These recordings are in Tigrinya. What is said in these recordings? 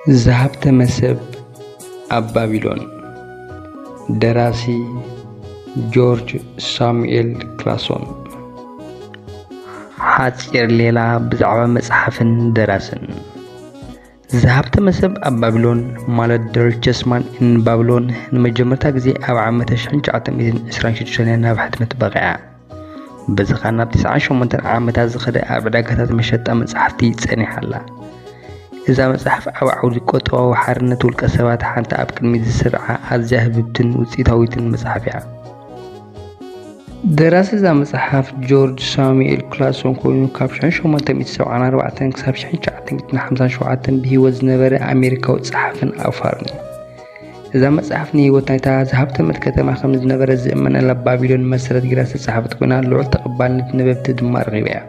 ዝሃብተመ ሰብ ኣብ ባቢሎን። ደራሲ ጆርጅ ሳሙኤል ክላሶን። ሓጺር ሌላ ብዛዕባ መጽሓፍን ደራስን። ዝሃብተመ ሰብ ኣብ ባቢሎን፣ ማለት The Richest Man in Babylon፣ ንመጀመርታ ግዜ ኣብ ዓመተ ሽሕን ትሽዓተ ሚእትን ዕስራን ሽዱሽተን ናብ ሕትመት በቒዓ። በዚ ኸኣ ናብ ትስዓን ሸሞንተን ዓመታት ዝኸደ ኣብ ዕዳጋታት መሸጣ መጻሕፍቲ ጸኒሓ ኣላ። እዛ መጽሓፍ ኣብ ዓውዲ ቁጠባዊ ሓርነት ውልቀ ሰባት ሓንቲ ኣብ ቅድሚት ዝስርዓ ኣዝያ ህብብትን ውጽኢታዊትን መጽሓፍ እያ። ደራሲ እዛ መጽሓፍ ጆርጅ ሳሙኤል ክላሶን ኮይኑ፣ ካብ ሽሕን ሸሞንተ ሚእትን ሰብዓን ኣርባዕተን ክሳብ ሽሕን ትሽዓተ ሚእትን ሓምሳን ሸውዓተን ብህይወት ዝነበረ ኣሜሪካዊ ጸሓፍን ኣውፋርን እዩ። እዛ መጽሓፍ ንህይወት ናይታ ዝሃብተመት ከተማ ከም ዝነበረ ዝእመነላ ባቢሎን መሰረት ገይራ ዝተጻሕፈት ኮይና፣ ልዑል ተቐባልነት ነበብቲ ድማ ረኺባ እያ።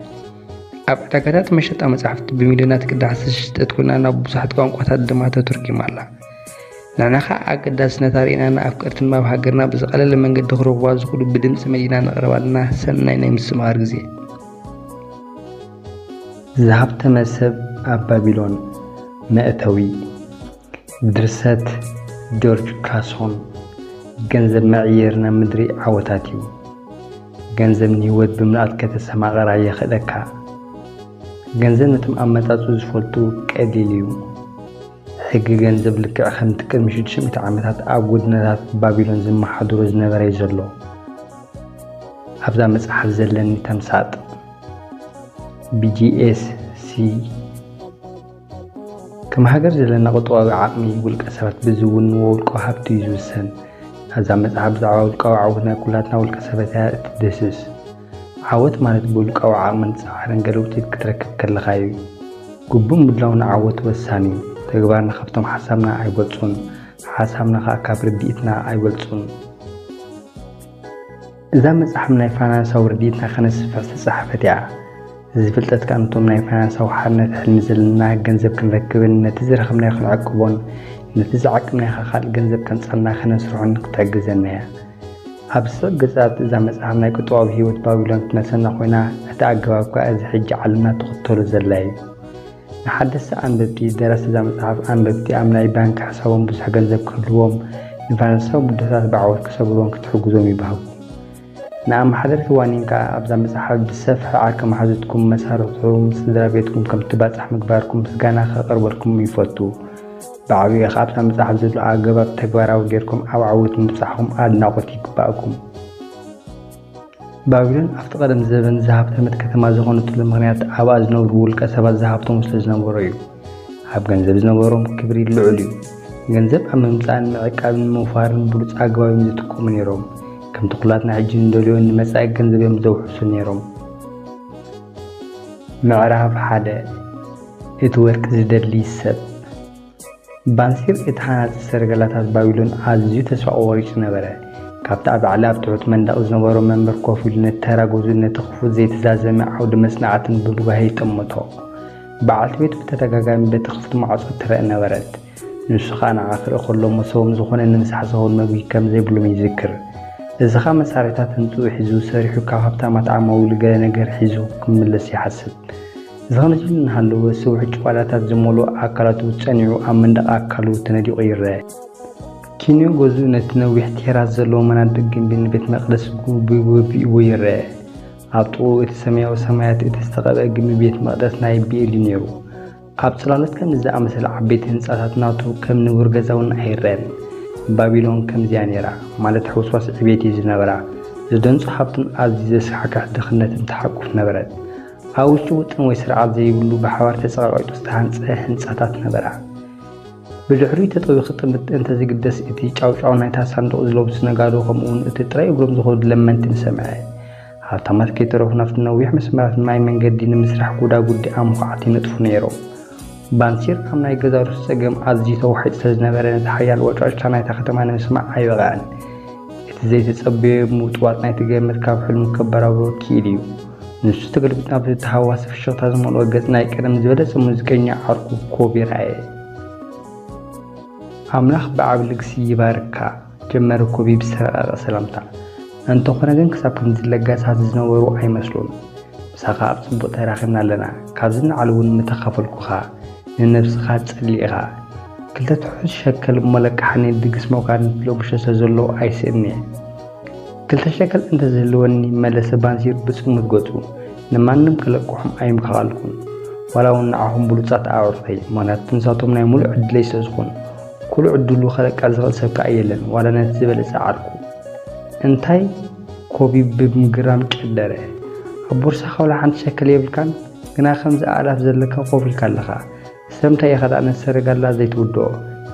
ኣብ ዕዳጋታት መሸጣ መጻሕፍቲ ብሚልዮናት ቅዳሕ ዝተሸጠት ኮይና፣ ናብ ብዙሓት ቋንቋታት ድማ ተተርጒማ ኣላ። ንሕና ኸኣ ኣገዳስነታ ርኢና፣ ንኣፍቀርቲ ንባብ ሃገርና ብዝቐለለ መንገዲ ክረኽቡዋ ዝኽእሉ ብድምጺ መሊእና ነቕርባ ኣለና። ሰናይ ናይ ምስትምቓር ግዜ። ዝሃብተመ ሰብ ኣብ ባቢሎን። መእተዊ። ድርሰት ጆርጅ ክላሶን። ገንዘብ መዕየሪ ናብ ምድሪ ዓወታት እዩ። ገንዘብ ንህይወት ብምልኣት ከተሰማቕራ የኽእለካ። ገንዘብ ነቶም ኣመጻጽኡ ዝፈልጡ ቀሊል እዩ። ሕጊ ገንዘብ ልክዕ ከምቲ ቅድሚ ሽዱሽተ ሚእቲ ዓመታት ኣብ ጎደናታት ባቢሎን ዝመሓድሮ ዝነበረ እዩ ዘሎ። ኣብዛ መጽሓፍ ዘለኒ ተምሳጥ። ቢ ጂ ኤስ ሲ። ከም ሃገር ዘለና ቁጠባዊ ዓቕሚ ውልቀ ሰባት ብዝውንዎ ውልቃዊ ሃብቲ እዩ ዝውሰን። ኣብዛ መጽሓፍ ብዛዕባ ውልቃዊ ዓወት ናይ ኩላትና ውልቀ ሰባት እያ እትድህስስ። ዓወት ማለት ብውልቃዊ ዓቕምን ጻዕርን ገለ ውጽኢት ክትረክብ ከለኻ እዩ። ግቡእ ምድላው ንዓወት ወሳኒ እዩ። ተግባርና ካብቶም ሓሳብና ኣይበልጹን፣ ሓሳብና ከኣ ካብ ርድኢትና ኣይበልጹን። እዛ መጽሓፍ ናይ ፋይናንሳዊ ርድኢትና ከነስፍሕ ዝተጻሕፈት እያ። እዚ ፍልጠት ከኣ ነቶም ናይ ፋይናንሳዊ ሓርነት ሕልሚ ዘለና፣ ገንዘብ ክንረክብን ነቲ ዝረኸብናዮ ክንዕቅቦን ነቲ ዝዓቀብናዮ ከኣ ካልእ ገንዘብ ከምጻልና ከነስርሖን ክትሕግዘና እያ። ኣብ ስቕ ገጻት እዛ መጽሓፍ ናይ ቁጠባዊ ህይወት ባቢሎን ትነሰና ኮይና፣ እቲ ኣገባብ ከኣ እዚ ሕጂ ዓለምና ትኽተሎ ዘላ እዩ። ንሓደስቲ ኣንበብቲ፣ ደራሲ እዛ መጽሓፍ ኣንበብቲ ኣብ ናይ ባንክ ሕሳቦም ብዙሕ ገንዘብ ክህልዎም፣ ንፋይናንሳዊ ብድሆታት ብዓወት ክሰግሩዎን ክትሕግዞም ይባህጉ። ንኣመሓደርቲ ዋኒን ከኣ ኣብዛ መጽሓፍ ብሰፍሒ ዓርኪ መሓዙትኩም፣ መሳርሕትኹም፣ ስድራ ቤትኩም ከም ትባጻሕ ምግባርኩም ምስጋና ከቕርበልኩም ይፈቱ። ብዓቢኡ ከኣ ኣብዛ መጽሓፍ ዘሎ ኣገባብ ተግባራዊ ጌርኩም ኣብ ዓወት ምብጻሕኩም ኣድናቖት ይግባእኩም። ባቢሎን ኣብቲ ቀደም ዘበን ዝሃብተመት ከተማ ዝኾነትሉ ምኽንያት ኣብኣ ዝነብሩ ውልቀ ሰባት ዝሃብተሙ ስለ ዝነበሩ እዩ። ኣብ ገንዘብ ዝነበሮም ክብሪ ልዑል እዩ። ገንዘብ ኣብ ምምጻእን ምዕቃብን ምውፋርን ብሉጽ ኣገባብ እዮም ዝጥቀሙ ነይሮም። ከምቲ ኩላትና ሕጂ ንደልዮ ንመጻኢ ገንዘብ እዮም ዘውሕሱ ነይሮም። ምዕራፍ ሓደ። እቲ ወርቂ ዝደሊ ሰብ። ባንሲር እቲ ሃናጺ ሰረገላታት ባቢሎን ኣዝዩ ተስፋ ቆሪጹ ነበረ። ካብቲ ኣብ ላዕሊ ኣብ ትሑት መንደቕ ዝነበሮ መንበር ኮፍ ኢሉ ነቲ ተራ ገዝኡን ነቲ ክፉት ዘይተዛዘመ ዓውዲ መጽናዕትን ብብጓሂ ይጥምቶ። በዓልቲ ቤቱ ብተደጋጋሚ በቲ ክፉት ማዕጾ ትረአ ነበረት። ንሱ ኸኣ ንዓ ክርኢ ከሎ መሶቦም ዝኾነ ንምሳሕ ዝኸውን መግቢ ከም ዘይብሎም ይዝክር። እዚ ኸኣ መሳርሒታት ህንጽኡ ሒዙ ሰሪሑ ካብ ሃብታማት ዓማዊሉ ገለ ነገር ሒዙ ክምለስ ይሓስብ። እዚ ኸምዚ ኢሉ እናሃለወ ስቡሕ ጭዋዳታት ዝመልኦ ኣካላቱ ጸኒዑ ኣብ መንደቕ ኣካሉ ተነዲቑ ይረአ። ኪንዮ ገዝኡ ነቲ ነዊሕ ቴራስ ዘለዎ መናድቕ ግምቢ ንቤት መቕደስ ጉ-፣ ብወቢእዎ ይረአ። ኣብ ጥቕኡ እቲ ሰማያዊ ሰማያት እቲ ዝተቐብአ ግምቢ ቤት መቕደስ ናይ ብኤል እዩ ነይሩ። ኣብ ጽላሎት ከምዚ ዝኣመሰለ ዓበይቲ ህንጻታት ናቱ ከም ንቡር ገዛ እውን ኣይረኣን። ባቢሎን ከምዚኣ ነይራ፣ ማለት ሕውስዋስ ዕቤት እዩ ዝነበራ። ዝደንጹ ሃብትን ኣዝዩ ዘስካሕክሕ ድኽነትን ትሓቁፍ ነበረት። ኣብ ውሽጡ ውጥን ወይ ስርዓት ዘይብሉ ብሓባር ተጸቓቒጡ ዝተሃንጸ ህንጻታት ነበራ። ብድሕሪኡ ተጠዊኺ ጥምት እንተዝግደስ፣ እቲ ጫውጫው ናይታ ሳንዱቕ ዝለብሱ ነጋዶ፣ ከምኡውን እቲ ጥራይ እግሮም ዝኸዱ ለመንቲ ምሰምዐ። ሃብታማት ከይተረፉ ናብቲ ነዊሕ መስመራት ማይ መንገዲ ንምስራሕ ጎዳጉዲ ኣምዃዓት ይነጥፉ ነይሮም። ባንሲር ኣብ ናይ ገዛ ርእሱ ጸገም ኣዝዩ ተዋሒጡ ስለ ዝነበረ፣ ነቲ ሓያል ዋጭዋጭታ ናይታ ከተማ ንምስማዕ ኣይበቕዐን። እቲ ዘይተጸበዮ ምውጥዋጥ ናይቲ ገመድ ካብ ሕልሙ ከበራብሮ ክኢሉ እዩ። ንሱ ተገልቢጡ ናብቲ ተሃዋሲ ፍሽኽታ ዝመልኦ ገጽ ናይ ቀደም ዝበለጸ ሙዚቀኛ ዓርኩ ኮቢ ረኣየ። ኣምላኽ ብዓቢ ልግሲ ይባርካ፣ ጀመረ ኮቢ ብዝተረቃቐ ሰላምታ። እንተኾነ ግን ክሳብ ክንድዚ ለጋሳት ዝነበሩ ኣይመስሉን። ምሳኻ ኣብ ጽቡቕ ተራኺብና ኣለና። ካብዚ ንላዕሊ እውን ምተኻፈልኩኻ፣ ንነብስኻ ጸሊእኻ። ክልተ ትሑት ሸከል እሞ ለቃሓኒ ድግስ መውካድንቲ ሎምሸሰ ዘለዉ ኣይስእን እየ። ክልተ ሸከል እንተዝህልወኒ መለሰ ባንሲር ብጽሙት ገጹ። ንማንም ከለቅሖም ኣይምከኣልኩን። ዋላ እውን ንዓኹም ብሉጻት ኣዕሩኽተይ፣ ምኽንያቱ ንሳቶም ናይ ሙሉእ ዕድለይ ስለ ዝኾኑ። ኩሉ ዕድሉ ከለቅሕ ዝኽእል ሰብ ከኣ የለን፣ ዋላ ነቲ ዝበለጸ ዓርኩ። እንታይ? ኮቢ ብምግራም ጨደረ። ኣብ ቦርሳኻ ዋላ ሓንቲ ሸከል የብልካን? ግና ከምዚ ኣእላፍ ዘለካ ኮፍ ኢልካ ኣለኻ። ስለምንታይ ኢኻ ደኣ ነቲ ሰረጋላ ዘይትውድኦ?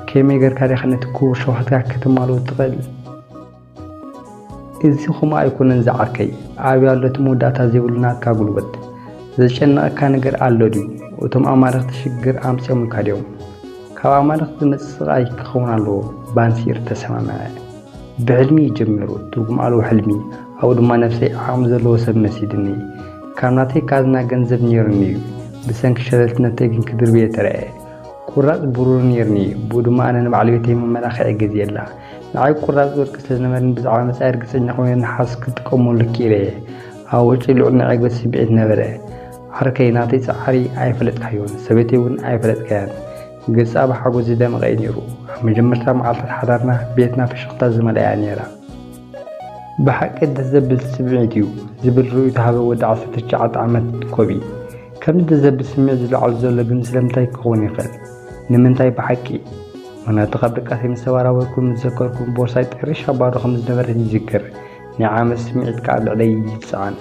ከመይ ጌርካ ዲኻ ነቲ ክቡር ሸውሃትካ ከተማልኦ እትኽእል? እዚ ከምኡ ኣይኮነን ዝዓርከይ። ኣበይ ኣሎ እቲ መወዳእታ ዘይብሉ ናትካ ጉልበት? ዘጨንቐካ ነገር ኣሎ ድዩ? እቶም ኣማልኽቲ ሽግር ኣምጺኦምልካ ድዮም? ካብ ኣማልኽቲ ዝመጽእ ስቓይ ክኸውን ኣለዎ። ባንሲር ተሰማምዐ። ብሕልሚ እዩ ጀሚሩ። ትርጉም ኣልቦ ሕልሚ። ኣብኡ ድማ ነብሰይ ዓቕሚ ዘለዎ ሰብ መሲልኒ። ካብ ናተይ ካዝና ገንዘብ ነይሩኒ እዩ። ብሰንኪ ሸለልትነተይ ግን ክድርብየ ተራእየ። ቁራጽ ብሩር ነይሩኒ እዩ። ብኡ ድማ ኣነ ንበዓል ቤተይ መመላኽዒ ገዚኤላ። ንዓይ ቁራጽ ወርቂ ስለ ዝነበረኒ ብዛዕባ መጻኢ ርግጸኛ ኮይነ ነሓስ ክጥቀመሉ ክኢለ እየ። ኣብ ወጪ ልዑል ናይ ዕግበት ስምዒት ነበረ። ዓርከይ ናተይ ጻዕሪ ኣይፈለጥካዮን፣ ሰበይተይ እውን ኣይፈለጥካያን። ገጻ ብሓጎስ ዝደመቐ እዩ ነይሩ። ኣብ መጀመርታ መዓልታት ሓዳርና ቤትና ፍሽኽታ ዝመልኣያ ነይራ። ብሓቂ ደስ ዘብል ስምዒት እዩ ዝብል ርእይቶ ሃበ ወዲ ዓሰርተ ትሽዓተ ዓመት ኮቢ። ከምዚ ደስ ዘብል ስምዒት ዝለዓሉ ዘሎ ግን ስለምንታይ ክኸውን ይኽእል? ንምንታይ ብሓቂ? ምኽንያቱ ካብ ድቃሰይ ምስ ተባራበርኩ ምስ ዘከርኩ ቦርሳይ ጠሪሻ ባዶ ከም ዝነበረት ይዝክር። ናይ ዓመት ስምዒት ከኣ ኣብ ልዕለይ ይጽዓን።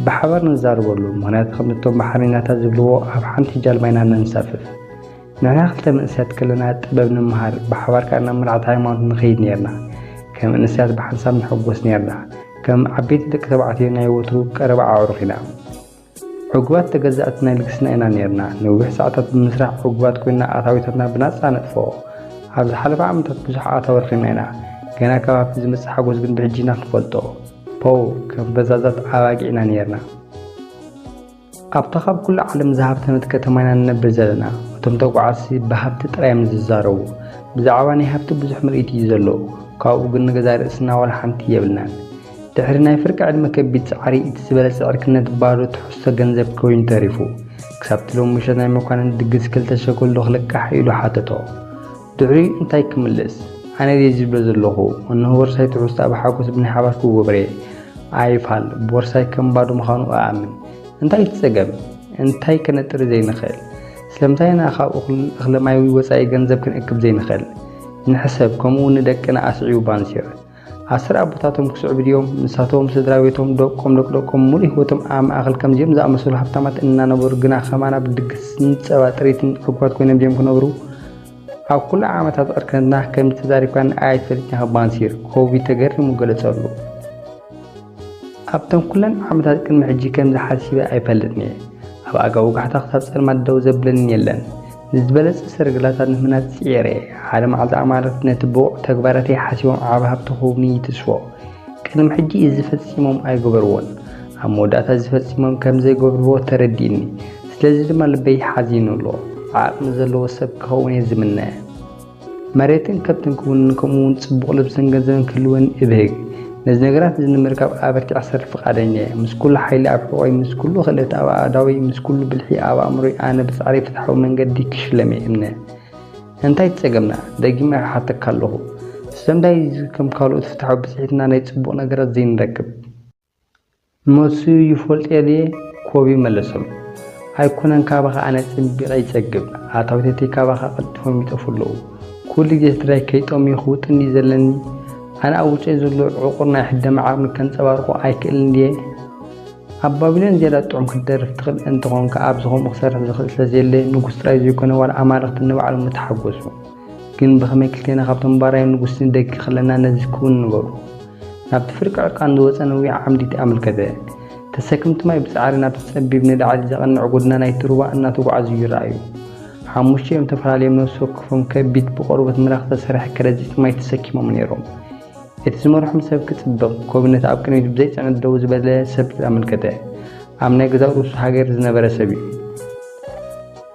ብሓባር ንዛረበሉ፣ ምኽንያቱ ከም እቶም ባሕረኛታት ዝብልዎ ኣብ ሓንቲ ጃልባ ኢና ነንሳፍፍ። ንሕና ክልተ መንእሰያት ከለና ጥበብ ንምሃር፣ ብሓባር ከኣ ናብ መርዓት ሃይማኖት ንኸይድ ነይርና። ከም መንእሰያት ብሓንሳብ ንሕጎስ ነይርና። ከም ዓበይቲ ደቂ ተባዕትዮ ናይ ወትሩ ቀረባ ኣዕሩኽ ኢና። ዕጉባት ተገዛእቲ ናይ ልግስና ኢና ነይርና። ነዊሕ ሰዓታት ብምስራሕ ዕጉባት ኮይና ኣታዊታትና ብናጻ ነጥፍኦ። ኣብ ዝሓለፈ ዓመታት ብዙሕ ኣታዊ ረኺብና ኢና። ገና ካብ ሃብቲ ዝመጽእ ሓጎስ ግን ብሕጂ ኢና ክንፈልጦ። ፖው፣ ከም ፈዛዛት ኣባጊዕ ኢና ነይርና። ኣብታ ካብ ኩሉ ዓለም ዝሃብተመት ከተማ ኢና ንነብር ዘለና። እቶም ተጓዓዝቲ ብሃብቲ ጥራይ እዮም ዝዛረቡ። ብዛዕባ ናይ ሃብቲ ብዙሕ ምርኢት እዩ ዘሎ። ካብኡ ግን ንገዛእ ርእስና ዋላ ሓንቲ የብልናን። ድሕሪ ናይ ፍርቂ ዕድመ ከቢድ ጻዕሪ፣ እቲ ዝበለጸ ዕርክነት ባዶ ትሕዝቶ ገንዘብ ኮይኑ ተሪፉ። ክሳብ እቲ ሎሚ ምሸት ናይ መኳንንቲ ድግስ ክልተ ሸኮል ዶ ክልቃሕ? ኢሉ ሓተቶ። ድሕሪኡ እንታይ ክምልስ? ኣነ ድየ ዝብሎ ዘለኹ? እነሆ ቦርሳይ ትሕዝቶኣ ብሓጎስ ብናይ ሓባር ክጎብር እየ። ኣይፋል፣ ቦርሳይ ከም ባዶ ምዃኑ እኣምን። እንታይ እቲ ጸገም? እንታይ ከነጥሪ ዘይንኽእል? ስለምንታይ ኢና ካብ እኹል እኽለ ማይ ወጻኢ ገንዘብ ክንእክብ ዘይንኽእል? ንሕሰብ፣ ከምኡ እውን ንደቅና ኣስዒቡ ባንሲር። ኣስር ኣቦታቶም ክስዕቡ ድዮም? ንሳቶም፣ ስድራ ቤቶም፣ ደቆም፣ ደቂ ደቆም፣ ሙሉእ ህይወቶም ኣብ ማእከል ከምዚኦም ዝኣመሰሉ ሃብታማት እናነበሩ ግና ከማና ብድግስን ጸባ ጥሪትን ዕጉባት ኮይኖም ድዮም ክነብሩ? ኣብ ኩሉ ዓመታት ዕርክነትና ከምዚ ተዛሪብካኒ ኣይትፈልጥን ኢኻ ባንሲር፣ ኮቢ ተገሪሙ ገለጸሉ። ኣብተን ኩለን ዓመታት ቅድሚ ሕጂ ከምዚ ሓሲበ ኣይፈልጥን እየ። ኣብ ኣጋ ወጋሕታ ክሳብ ጸልማት ደው ዘብለኒ የለን። ንዝበለጸ ሰረገላታት ንምህናጽ ጽዒረ እየ። ሓደ መዓልቲ ኣማልኽቲ ነቲ ብቑዕ ተግባራተይ ሓሲቦም ዓቢ ሃብቲ ክህቡኒ ይትስፎ። ቅድሚ ሕጂ እዚ ፈጺሞም ኣይገበርዎን። ኣብ መወዳእታ እዚ ፈጺሞም ከም ዘይገብርዎ ተረዲእኒ። ስለዚ ድማ ልበይ ሓዚኑ ኣሎ። ዓቕሚ ዘለዎ ሰብ ክኸውን እየ ዝምነ። መሬትን ከብትን ክውንን፣ ከምኡ እውን ጽቡቕ ልብስን ገንዘብን ክህልወኒ እብህግ። ነዚ ነገራት እዚ ንምርካብ ኣበርቲዐ ክሰርሕ ፍቓደኛ እየ። ምስ ኩሉ ሓይሊ ኣብ ሕቖይ፣ ምስ ኩሉ ክእለት ኣብ ኣእዳወይ፣ ምስ ኩሉ ብልሒ ኣብ ኣእምሮይ፣ ኣነ ብጻዕሪ ፍትሓዊ መንገዲ ክሽለም እየ እምነ። እንታይ እቲ ጸገምና? ደጊመ ክሓተካ ኣለኹ። ስለምንታይ እዚ ከም ካልኦት ፍትሓዊ ብጽሒትና ናይ ጽቡቕ ነገራት ዘይንረክብ? መልሱ ይፈልጦ ድየ? ኮቢ መለሰሉ። ኣይኮነን፣ ካባኻ ኣነ ጽቢቐ ይጸግብ። ኣታዊተተይ ካባኻ ቀልጢፎም ይጠፍኡ ኣለዉ። ኩሉ ግዜ ስድራይ ከይጠምዩ ክውጥን ድዩ ዘለኒ? ኣነ ኣብ ውሽጠይ ዘሎ ዕቑር ናይ ሕደማ ዓቕሚ ከንጸባርቖ ኣይክእልን ድየ? ኣብ ባቢሎን ዝያዳ ጥዑም ክትደርፍ ትኽእል እንተኾንካ፣ ኣብዚ ከምኡ ክሰርሕ ዝኽእል ስለ ዘየለ፣ ንጉስ ጥራይ ዘይኮነ ዋላ ኣማልኽቲ ንባዕሎም ምተሓጎሱ። ግን ብኸመይ ክልቴና ካብቶም ባራዩ ንጉስ ንደቂ ከለና ነዚ ክውን ንገብሮ? ናብቲ ፍርቂ ዕርቃን ዝወጸ ነዊሕ ዓምዲ ኣመልከተ። ተሰክምቲ ማይ ብጻዕሪ ናብቲ ጸቢብ ንላዕሊ ዘቐንዕ ጎደና ናይቲ ሩባ እናተጓዕዙ ይረኣዩ። ሓሙሽቲኦም ተፈላለዮም ነፍሲ ወከፎም ከቢድ ብቆርበት ምራኽ ዝተሰርሐ ከረጢት ማይ ተሰኪሞም ነይሮም። እቲ ዝመርሖም ሰብ ክጽብቕ፣ ኮቢ ነቲ ኣብ ቅድሚቱ ብዘይ ጽዕነት ደው ዝበለ ሰብ ኣመልከተ። ኣብ ናይ ገዛእ ርእሱ ሃገር ዝነበረ ሰብ እዩ።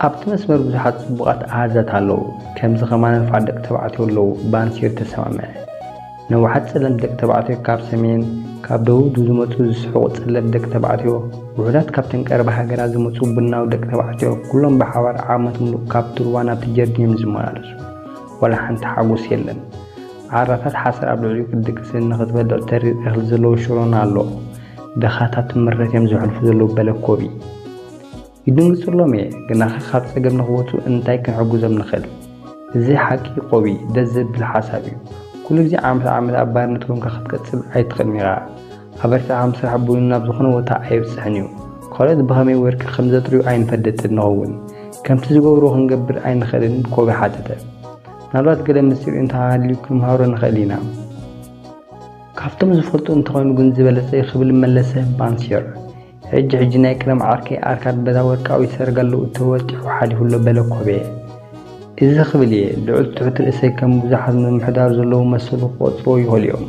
ኣብቲ መስመር ብዙሓት ጽቡቓት ኣሃዛት ኣለዉ። ከምዚ ከማን ንፉዓት ደቂ ተባዕትዮ ኣለዉ። ባንሲር ተሰማምዐ። ነዋሓት ጸለምቲ ደቂ ተባዕትዮ ካብ ሰሜን፣ ካብ ደቡብ ዝመጹ ዝስሕቑ ጸለምቲ ደቂ ተባዕትዮ፣ ውሑዳት ካብተን ቀረባ ሃገራት ዝመጹ ቡናዊ ደቂ ተባዕትዮ፣ ኩሎም ብሓባር ዓመት ምሉእ ካብቲ ሩባ ናብቲ ጀርዲን እዮም ዝመላለሱ። ዋላ ሓንቲ ሓጎስ የለን። ዓራታት ሓሰር ኣብ ልዕሊኡ ክትድቅስን ንኽትበልዕ ተሪር እኽሊ ዘለዎ ሽሮን ኣሎ። ድኻታት ምረት እዮም ዘሕልፉ ዘለዉ በለ ኮቢ። ይድንግጽሎም እየ፣ ግናኸ ካብ ጸገም ንኽወጹ እንታይ ክንሕግዞም ንኽእል? እዚ ሓቂ ኮቢ ደስ ዘብል ሓሳብ እዩ። ኩሉ ግዜ ዓመት ዓመት ኣብ ባርነት ኮንካ ክትቀጽል ኣይትኽእልን ኢኻ። ኣበርቲዕካ ምስራሕ ቡን ናብ ዝኾነ ቦታ ኣየብጽሕን እዩ። ካልኦት ብኸመይ ወርቂ ከም ዘጥርዩ ኣይንፈልጥን ንኸውን። ከምቲ ዝገብሮ ክንገብር ኣይንኽእልን ኮቢ ሓተተ። ምናልባት ገለ ምስጢር እንተሃልዩ ክንምሃሮ ንኽእል ኢና። ካብቶም ዝፈልጡ እንተኾይኑ ግን ዝበለጸ እዩ ክብል መለሰ ባንሲር። ሕጂ ሕጂ ናይ ቀደም ዓርከይ ኣርካድ በዛ ወርቃዊ ሰርጋለኡ ተወጢሑ ሓሊፉ ኣሎ በለ ኮቤ። እዚ ክብል እየ ልዑል ትሑት ርእሰይ ከም ብዙሓት ምምሕዳር ዘለዉ መሰሉ ክቆጽርዎ ይኽእሉ እዮም።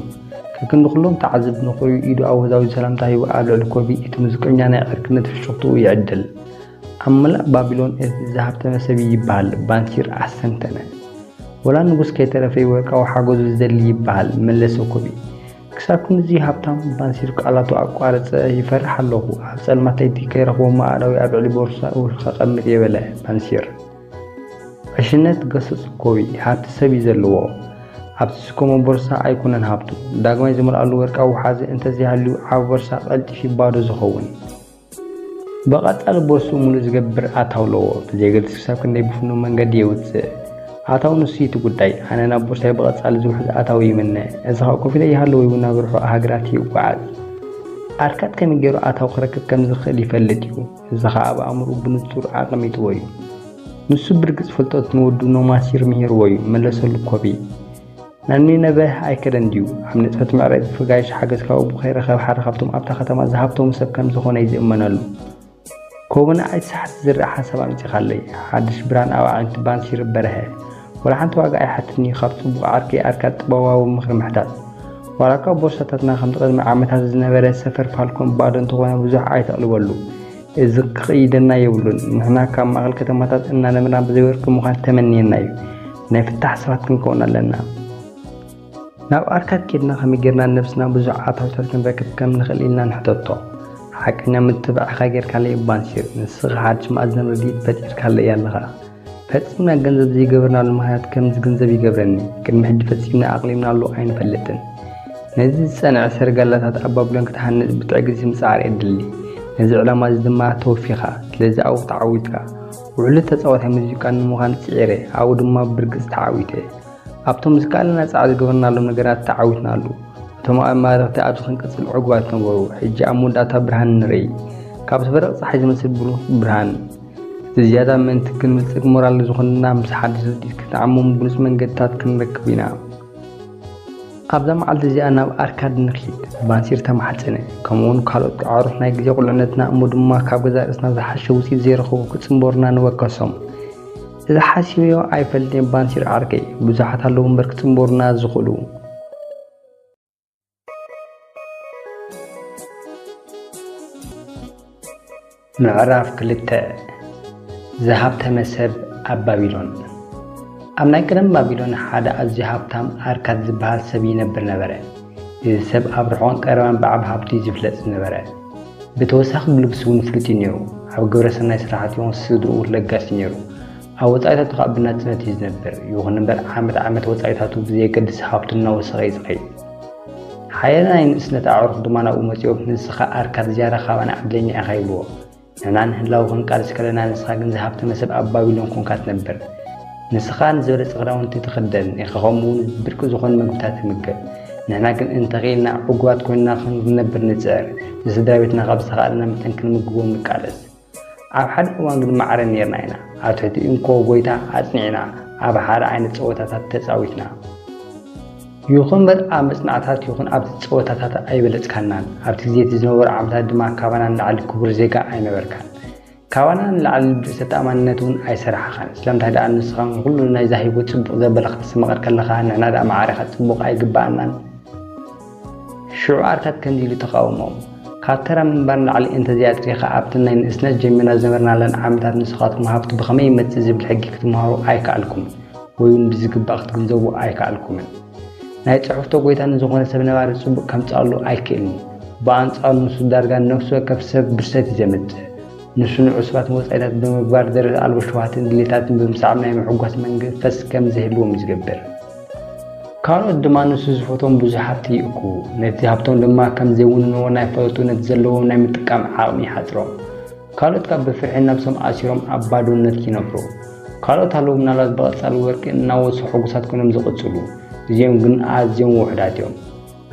ከክንዲ ኩሎም ተዓዘብቲ ንኽርእዩ ኢዱ ኣወዛዊዙ ሰላምታ ሂቡ ኣብ ልዕሊ ኮቢ እቲ ሙዚቀኛ ናይ ዕርክነት ፍሽኽትኡ ይዕድል። ኣብ መላእ ባቢሎን እዚ ዝሃብተመ ሰብ ይበሃል ባንሲር ኣስተንተነ። ወላ ንጉስ ከይተረፈ እዩ ወርቃዊ ሓገዙ ዝደሊ ይበሃል መለሰ ኮቢ። ክሳብ ክንድዚ ሃብታም ባንሲር ቃላቱ ኣቋረጸ። ይፈርሕ ኣለኹ። ኣብ ጸልማት ለይቲ ከይረኽቦ ማእዳዊ ኣብ ልዕሊ ቦርሳኡ ከቐምጥ እየ በለ ባንሲር። ዕሽነት ገሰጹ ኮቢ። ሃብቲ ሰብ እዩ ዘለዎ። ኣብቲ ዝስከሞ ቦርሳ ኣይኮነን ሃብቱ። ዳግማይ ዝመልኣሉ ወርቃዊ ውሓዚ እንተዘይሃልዩ ዓቢ ቦርሳ ቀልጢፉ ባዶ ዝኸውን። ብቐጻሊ ቦርስኡ ምሉእ ዝገብር ኣታዊ ኣለዎ። ብዘየገድስ ክሳብ ክንደይ ብፍኑው መንገዲ የውጽእ። ኣታዊ ንሱ እዩ እቲ ጉዳይ። ኣነ ናብ ቦርሳይ ብቐጻሊ ዝውሕዝ ኣታዊ ይምነ። እዚ ኸኣ ኮፍ ኢለ ይሃሉ ወይ እውን ናብ ርሑቕ ሃገራት ይጓዓዝ። ኣርካድ ከመይ ገይሩ ኣታዊ ክረክብ ከም ዝኽእል ይፈልጥ እዩ። እዚ ኸኣ ኣብ ኣእምሮኡ ብንጹር ኣቐሚጥዎ እዩ። ንሱ ብርግጽ ፍልጠት ንወዱ ኖማሲር ምሂርዎ እዩ፣ መለሰሉ ኮቢ። ናብ ኒነቨ ኣይከደን ድዩ? ኣብ ንጥፈት ምዕራይ ብፍጋይሽ ሓገዝ ካብ ኣቦ ከይረኸብ ሓደ ካብቶም ኣብታ ከተማ ዝሃብተሙ ሰብ ከም ዝኾነ እዩ ዝእመነሉ። ኮቢ ንኣይ ሳሕቲ ዝረኣ ሓሳብ ኣምጺኻለይ። ሓድሽ ብርሃን ኣብ ኣዒንቲ ባንሲር በርሀ። ወላ ሓንቲ ዋጋ ኣይሓትትን እዩ ካብ ጽቡቕ ዓርከይ ኣርካድ ጥበባዊ ምኽሪ ምሕታት። ዋላ እኳ ቦርሳታትና ከምቲ ቅድሚ ዓመታት ዝነበረ ሰፈር ፋልኮን ባዶ እንተኾነ ብዙሕ ኣይተቕልበሉ። እዚ ክቕይደና የብሉን። ንሕና ካብ ማእከል ከተማታት እናነበርና ብዘይ ወርቂ ምዃን ተመንየና እዩ። ናይ ፍታሕ ሰባት ክንከውን ኣለና። ናብ ኣርካድ ኬድና ከመይ ጌርና ነብስና ብዙሕ ኣታዊታት ክንረክብ ከም ንኽእል ኢልና ንሕተቶ። ሓቀኛ ምትብባዕ ኢኻ ጌርካለይ ባንሲር። ንስኻ ሓድሽ መኣዝን ርድኢት ፈጢርካለይ ኣለኻ። ፈጺምና ገንዘብ ዘይገበርናሉ ምኽንያት ከምዚ ገንዘብ ይገብረኒ። ቅድሚ ሕጂ ፈጺምና ኣቕሊምናሉ ኣይንፈልጥን። ነዚ ዝጸንዐ ሰረገላታት ኣብ ባቢሎን ክትሃንጽ ብትዕግስቲ ምጽዓር የድሊ። ነዚ ዕላማ እዚ ድማ ተወፊኻ። ስለዚ ኣብኡ ተዓዊትካ። ውዕሉል ተጻዋታይ ሙዚቃ ንምዃን ጽዒረ፣ ኣብኡ ድማ ብርግጽ ተዓዊተ። ኣብቶም ዝከኣለና ጻዕሪ ዝገበርናሎም ነገራት ተዓዊትናሉ። እቶም ኣማልኽቲ ኣብዚ ክንቅጽል ዕጉባት ነበሩ። ሕጂ ኣብ መወዳእታ ብርሃን ንርኢ። ካብ ዝበርቕ ጸሓይ ዝመስል ብሩህ ብርሃን። እቲ ዝያዳ ምእንቲ ክንብልጽግ ሞራል ዝኾነና ምስ ሓድሽ ርድኢት ክትዓመሙ ብሉጽ መንገድታት ክንረክብ ኢና። ኣብዛ መዓልቲ እዚኣ ናብ ኣርካድ ንኺድ፣ ባንሲር ተማሕጸነ። ከምኡውን ካልኦት ኣዕሩኽ ናይ ግዜ ቁልዕነትና እሞ ድማ ካብ ገዛእ ርእስና ዝሓሸ ውጽኢት ዘይረኸቡ ክጽንበሩና ንወከሶም። እዚ ሓሲበዮ ኣይፈልጥን ባንሲር ዓርከይ፣ ብዙሓት ኣለዉ እምበር ክጽንበሩና ዝኽእሉ። ምዕራፍ ክልተ። ዝሃብተመ ሰብ ኣብ ባቢሎን። ኣብ ናይ ቀደም ባቢሎን ሓደ ኣዝዩ ሃብታም ኣርካድ ዝበሃል ሰብ ይነብር ነበረ። እዚ ሰብ ኣብ ርሑቕን ቀረባን ብዓቢ ሃብቱ እዩ ዝፍለጥ ዝነበረ። ብተወሳኺ ብልግሲ እውን ፍሉጥ እዩ ነይሩ። ኣብ ግብረ ሰናይ ስራሓት ይኹን ስድርኡ ለጋስ እዩ ነይሩ። ኣብ ወጻኢታቱ ከኣ ብናጽነት እዩ ዝነብር። ይኹን እምበር ዓመት ዓመት ወጻኢታቱ ብዘየገድስ ሃብቱ እናወሰኸ እዩ ዝኸይድ። ሓያለ ናይ ንእስነት ኣዕሩኽ ድማ ናብኡ መጺኦም፣ "ንስኻ ኣርካድ ዝያዳ ካባና ዕድለኛ ኢኻ" ይብልዎ። ንሕና ንህላወ ክንቃለስ ከለና፣ ንስኻ ግን ዝሃብተመ ሰብ ኣብ ባቢሎን ኮንካ ትነብር። ንስኻ ንዝበለጸ ክዳውንቲ ትኽደን ኢኻ፣ ከምኡ እውን ብርቂ ዝኾኑ መግብታት ትምገብ። ንሕና ግን እንተኽኢልና ዕጉባት ኮይንና ክንነብር ንጽዕር። ንስድራ ቤትና ካብ ዝተኻእለና መጠን ክንምግቦም ንቃለስ። ኣብ ሓደ እዋን ግን ማዕረ ነይርና ኢና። ኣብ ትሕቲ እንኮ ጎይታ ኣጽኒዕና፣ ኣብ ሓደ ዓይነት ጸወታታት ተጻዊትና። ይኹን እምበር ኣብ መጽናዕታት ይኹን ኣብቲ ጸወታታት ኣይበለጽካናን። ኣብቲ ግዜ እቲ ዝነበሩ ዓመታት ድማ ካባና ንላዕሊ ክቡር ዜጋ ኣይነበርካን። ካባና ንላዕሊ ብርእሰ ተኣማንነት እውን ኣይሰራሕኻን። ስለምንታይ ደኣ ንስኻ ንኹሉ ናይዛ ህይወት ጽቡቕ ዘበለ ከተስተማቕር ከለኻ፣ ንሕና ደኣ ማዕረኻ ጽቡቕ ኣይግብኣናን? ሽዑ ኣርካድ ከምዚ ኢሉ ተቓወሞም። ካብ ተራ ምንባር ንላዕሊ እንተዘይኣጥሪኻ፣ ኣብተን ናይ ንእስነት ጀሚርና ዝነበርናለን ዓመታት ንስኻትኩም ሃብቲ ብኸመይ ይመጽእ ዝብል ሕጊ ክትመሃሩ ኣይከኣልኩምን፣ ወይ እውን ብዝግባእ ክትግንዘቡ ኣይከኣልኩምን። ናይ ጽሑፍቶ ጎይታ ንዝኾነ ሰብ ነባሪ ጽቡቕ ከምጽኣሉ ኣይክእልን እዩ። ብኣንጻሩ ንሱ ዳርጋ ንነፍሲ ወከፍ ሰብ ብርሰት እዩ ዘምጽእ። ንሱ ንዑሱባት ወጻኢታት ብምግባር ደረት ኣልቦ ሸውሃትን ድሌታትን ብምስዓብ ናይ ምሕጓስ መንፈስ ከም ዝህልዎም እዩ ዝገብር። ካልኦት ድማ ንሱ ዝፈትዎም ብዙሕ ሃብቲ ይእክቡ። ነቲ ሃብቶም ድማ ከም ዘይውንንዎ ናይ ፈለጡ ነቲ ዘለዎም ናይ ምጥቃም ዓቕሚ ይሓጽሮም። ካልኦት ካብ ብፍርሒ ነብሶም ኣሲሮም ኣብ ባዶነት ይነብሩ። ካልኦት ኣለዉ ምናልባት ብቐጻሊ ወርቂ እናወሱ ሕጉሳት ኮይኖም ዝቕጽሉ። እዚኦም ግን ኣዝዮም ውሑዳት እዮም።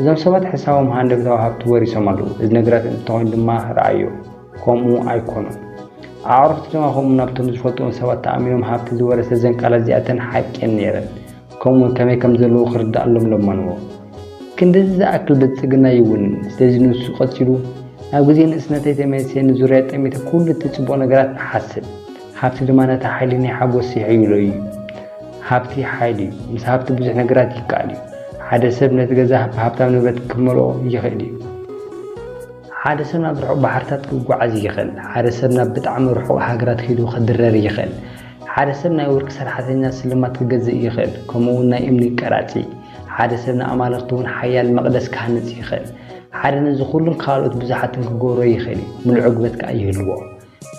እዞም ሰባት ሕሳቦም ሃንደበታዊ ሃብቲ ወሪሶም ኣለዉ። እዚ ነገራት እንተኾይኑ ድማ ረኣዮ። ከምኡ ኣይኮኑን። ኣዕሩኽቲ ድማ ከምኡ ናብቶም ዝፈልጥዎም ሰባት ተኣሚኖም ሃብቲ ዝወረሰ። እዘን ቃላት እዚኣተን ሓቂ እየን ነይረን። ከምኡውን ከመይ ከም ዘለዉ ክርድኣሎም ለመንዎ። ክንድዚ ዝኣክል ብልጽግና ይውንን። ስለዚ ንሱ ቀጺሉ፣ ኣብ ግዜ ንእስነተይ ተመሊሰ ንዙርያ ጠሚተ ኩሉ እቲ ጽቡቕ ነገራት እሓስብ። ሃብቲ ድማ ነቲ ሓይሊ ናይ ሓጎስ ይሕይሎ እዩ። ሃብቲ ሓይሊ እዩ። ምስ ሃብቲ ብዙሕ ነገራት ይከኣል እዩ። ሓደ ሰብ ነቲ ገዛ ብሃብታም ንብረት ክመልኦ ይኽእል እዩ። ሓደ ሰብ ናብ ርሑቕ ባሕርታት ክጓዓዝ ይኽእል። ሓደ ሰብ ናብ ብጣዕሚ ርሑቕ ሃገራት ኪዱ ክድረር ይኽእል። ሓደ ሰብ ናይ ወርቂ ሰራሕተኛ ስልማት ክገዝእ ይኽእል፣ ከምኡ እውን ናይ እምኒ ቀራጺ። ሓደ ሰብ ንኣማልኽቲ እውን ሓያል መቕደስ ክሃንጽ ይኽእል። ሓደ ነዚ ኩሉን ካልኦት ብዙሓትን ክገብሮ ይኽእል እዩ፣ ምሉእ ዕግበት ከኣ ይህልዎ።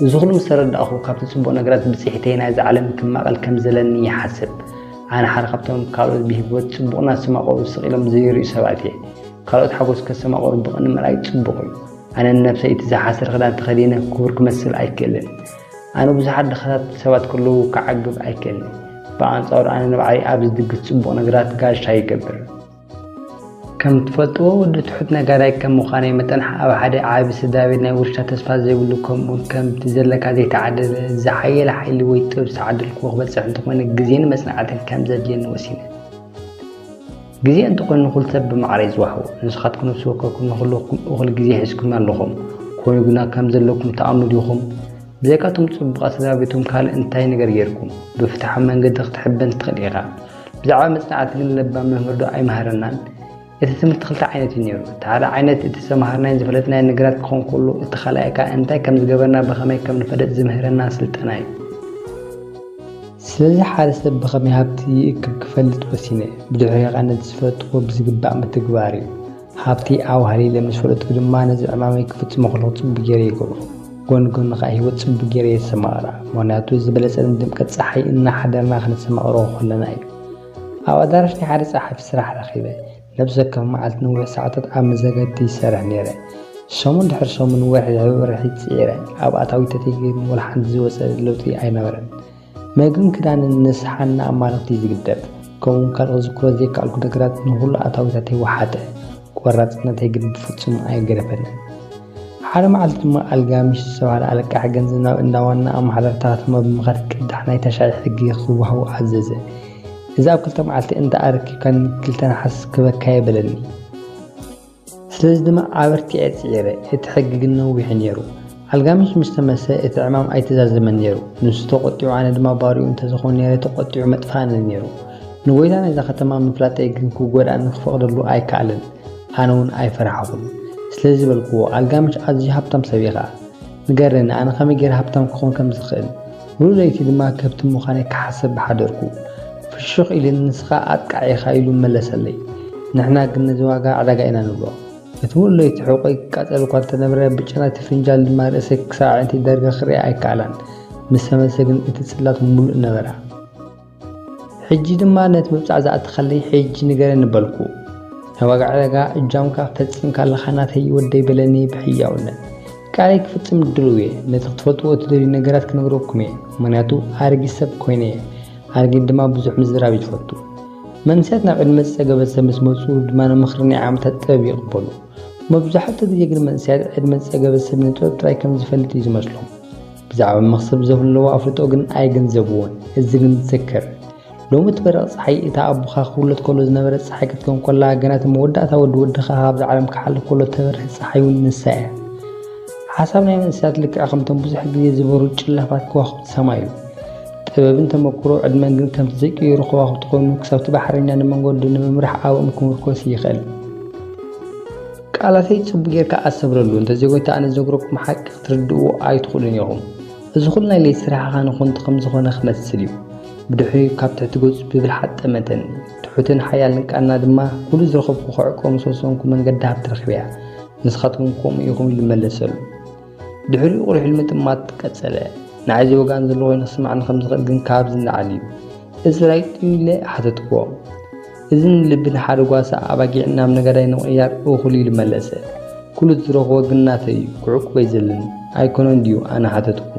እዚ ኩሉ ምስ ተረዳእኹ፣ ካብቲ ጽቡቕ ነገራት ብጽሒተይ ናይዛ ዓለም ክማቐል ከም ዘለኒ ይሓስብ። ኣነ ሓደ ካብቶም ካልኦት ብህይወት ጽቡቕና ዝሰማቐሩ ስቕ ኢሎም ዘይርእዩ ሰባት እየ። ካልኦት ሓጎስ ከሰማቐሩ ብቕኒ ምርኣይ ጽቡቕ እዩ። ኣነ ንነብሰይ እቲ ዝሓሰረ ክዳን ተኸዲነ ክቡር ክመስል ኣይክእልን። ኣነ ብዙሓት ድኻታት ሰባት ከለዉ ክዓግብ ኣይክእልን። ብኣንጻሩ ኣነ ንባዕለይ ኣብዚ ድግስ ጽቡቕ ነገራት ጋሻ ይገብር። ከም ትፈልጥዎ ወዲ ትሑት ነጋዳይ ከም ምዃነይ መጠን ኣብ ሓደ ዓቢ ስድራ ቤት ናይ ውርሻ ተስፋ ዘይብሉ ከምኡውን ከምቲ ዘለካ ዘይተዓደለ ዝሓየለ ሓይሊ ወይ ጥበብ ዝተዓደልክዎ ክበጽሕ እንተኾይነ ግዜን መጽናዕትን ከም ዘድልየኒ ወሲነ። ግዜ እንተኾይኑ ንኹሉ ሰብ ብማዕረ እዩ ዝወሃቦ። ንስኻትኩም ነፍሲ ወከፍኩም ንኹልኹም እኹል ግዜ ሒዝኩም ኣለኹም። ኮይኑ ግና ከም ዘለኩም ትኣምኑ ዲኹም? ብዘይካቶም ጽቡቓት ስድራ ቤትኩም ካልእ እንታይ ነገር ጌርኩም? ብፍትሓዊ መንገዲ ክትሕበን ትኽእል ኢኻ። ብዛዕባ መጽናዕቲ ግን ለባም መምህር ዶ ኣይመሃረናን? እቲ ትምህርቲ ክልተ ዓይነት እዩ ነይሩ። እቲ ሓደ ዓይነት እቲ ዝተምሃርናዮን ዝፈለጥናዮን ነገራት ክኾን ከሎ፣ እቲ ካልኣይ ከኣ እንታይ ከም ዝገበርና ብኸመይ ከም ንፈለጥ ዝምህረና ስልጠና እዩ። ስለዚ ሓደ ሰብ ብኸመይ ሃብቲ ይእክብ ክፈልጥ ወሲነ። ብድሕሪኡ ከኣ ነቲ ዝፈለጥኩዎ ብዝግባእ ምትግባር እዩ። ሃብቲ ኣዋህሊለ ምስ ፈለጥኩ ድማ ነዚ ዕማመይ ክፍጽሞ ከለኹ ጽቡቕ ገይረ ይገብሮ። ጎኒ ጎኒ ከኣ ህይወት ጽቡቕ ገይረ የሰማቕራ። ምኽንያቱ ዝበለጸን ድምቀት ጸሓይ እናሓደርና ክንሰማቕሮ ከለና እዩ። ኣብ ኣዳራሽ ናይ ሓደ ጸሓፊ ስራሕ ረኺበ። ነብሲ ወከፍ መዓልቲ ነዊሕ ሰዓታት ኣብ መዘጋጀቲ ይሰርሕ ነይረ። ሰሙን ድሕሪ ሰሙን፣ ወርሒ ድሕሪ ወርሒ ጽዒረ። ኣብ ኣታዊተተይ ግን ወላ ሓንቲ ዝወጸ ለውጢ ኣይነበረን። መግብን ክዳንን ንስሓን ንኣማልኽቲ እዩ ዝግደፍ። ከምኡውን ካልእ ክዝክሮ ዘይከኣልኩ ነገራት ንኹሉ ኣታዊታተይ ወሓጠ። ቆራጽነተይ ግን ብፍጹም ኣይገደፈንን። ሓደ መዓልቲ ድማ ኣልጋሚሽ ዝተባህለ ኣለቃሒ ገንዘብ ናብ እንዳ ዋና ኣመሓዳሪ ታህትሞ ብምኻድ ቅዳሕ ናይታ ሻሂ ሕጊ ክወሃቦ ኣዘዘ። እዚ ኣብ ክልተ መዓልቲ እንተ ኣረኪብካኒ ክልተ ነሓስ ክበካ እየ በለኒ። ስለዚ ድማ ኣበርቲዐ ጽዒረ። እቲ ሕጊ ግን ነዊሑ ነይሩ። ኣልጋሚሽ ምስ ተመሰ እቲ ዕማም ኣይተዛዘመን ነይሩ። ንሱ ተቖጢዑ፣ ኣነ ድማ ባርኡ እንተዝኸውን ነይረ ተቖጢዑ መጥፋእኒ ነይሩ። ንጎይታ ናይዛ ከተማ ምፍላጠይ ግን ክጎድኣኒ ክፈቕደሉ ኣይከኣለን። ኣነ እውን ኣይፈራሕኹን። ስለዚ በልክዎ፣ ኣልጋሚሽ ኣዝዩ ሃብታም ሰብ ኢኻ። ንገረኒ፣ ኣነ ከመይ ገይረ ሃብታም ክኾን ከም ዝኽእል? ሙሉእ ለይቲ ድማ ከብቲ ምዃነይ ክሓስብ ሓደርኩ። ፍሹኽ ኢሉ፣ "ንስኻ ኣጥቃዕ ኢኻ" ኢሉ መለሰለይ። ንሕና ግን ነዚ ዋጋ ዕዳጋ ኢና ንብሎ። እቲ ሙሉእ ለይቲ ሕቖይ ክቃጸል እኳ እንተነበረ፣ ብጨና እቲ ፍንጃል ድማ ርእሰይ ክሳብ ኣዒንተይ ዳርጋ ክርእያ ኣይከኣላን። ምስ ተመልሰ ግን እቲ ጽላት ሙሉእ ነበራ። ሕጂ ድማ ነቲ ምብጻዕ ዝኣተኻለይ ሕጂ ንገረኒ በልኩ። ናይ ዋጋ ዕዳጋ እጃምካ ፈጺምካ ኣለኻ ናተይ ወደይ በለኒ ብሕያውነት። ቃለይ ክፍጽም ድሉው እየ። ነቲ ክትፈልጥዎ እትደልዩ ነገራት ክነግረኩም እየ። ምኽንያቱ ኣረጊት ሰብ ኮይነ እየ። ኣረጊት ድማ ብዙሕ ምዝራብ እዩ ዝፈቱ። መንእሰያት ናብ ዕድመ ዝጸገበ ሰብ ምስ መጹ ድማ ንምኽሪ ናይ ዓመታት ጥበብ ይቕበሉ። መብዛሕትኡ ግዜ ግን መንእሰያት ዕድመ ዝጸገበ ሰብ ንጥበብ ጥራይ ከም ዝፈልጥ እዩ ዝመስሎም። ብዛዕባ መኽሰብ ዘለዎ ኣፍልጦ ግን ኣይግንዘብዎን። እዚ ግን ዝዝከር። ሎሚ እቲ በረቕ ጸሓይ እታ ኣቦኻ ክውለድ ከሎ ዝነበረት ጸሓይ ክትከውን ከላ፣ ገና እቲ መወዳእታ ወዲ ወድኻ ካብዛ ዓለም ክሓልፍ ከሎ እተበርህ ጸሓይ እውን ንሳ እያ። ሓሳብ ናይ መንእሰያት ልክዕ ከምቶም ብዙሕ ግዜ ዝበሩ ጭላፋት ከዋኽብቲ ሰማይ እዩ። ጥበብን ተመክሮ ዕድመን ግን ከምቲ ዘይቅየሩ ከዋኽብቲ ኮይኑ፣ ክሳብቲ ባሕረኛ ንመንገዱ ንምምራሕ ኣብኦም ክምርኮስ ይኽእል። ቃላተይ ጽቡቕ ጌርካ ኣስተብህለሉ፣ እንተዘይኮይኑ ኣነ ዝነግረኩም ሓቂ ክትርድእዎ ኣይትኽእሉን ኢኹም። እዚ ኩሉ ናይ ለይቲ ስራሕኻ ንኾንቱ ከም ዝኾነ ክመስል እዩ። ብድሕሪኡ ካብ ትሕቲ ገጹ ብብልሓት ጠመተኒ። ትሑትን ሓያልን ቃና ድማ፣ ኩሉ ዝረኸብኩ ክዕቅቦ ምስ ወሰንኩ መንገዲ ሃብቲ ረኺበያ። ንስኻትኩም ከምኡ ኢኹም ኢሉ መለሰሉ። ድሕሪኡ ቁሩብ ሕልሚ ጥማት ቀጸለ። ንዓይ እዚ ወጋን ዘሎ ኮይኑ ክስማዕኒ ከም ዝኽእል ግን ካብዚ ንላዕሊ እዩ። እዚ ጥራይ ጥዩ ኢለ ሓተትክዎ። እዚ ንልቢ ንሓደ ጓሳ ኣባጊዕ ናብ ነጋዳይ ንምቕያር እኹል ኢሉ መለሰ። ኩሉ ዝረኽቦ ግን ናተይ እዩ፣ ክዕቁብ ኣይዘልን። ኣይኮነን ድዩ ኣነ ሓተትኩ።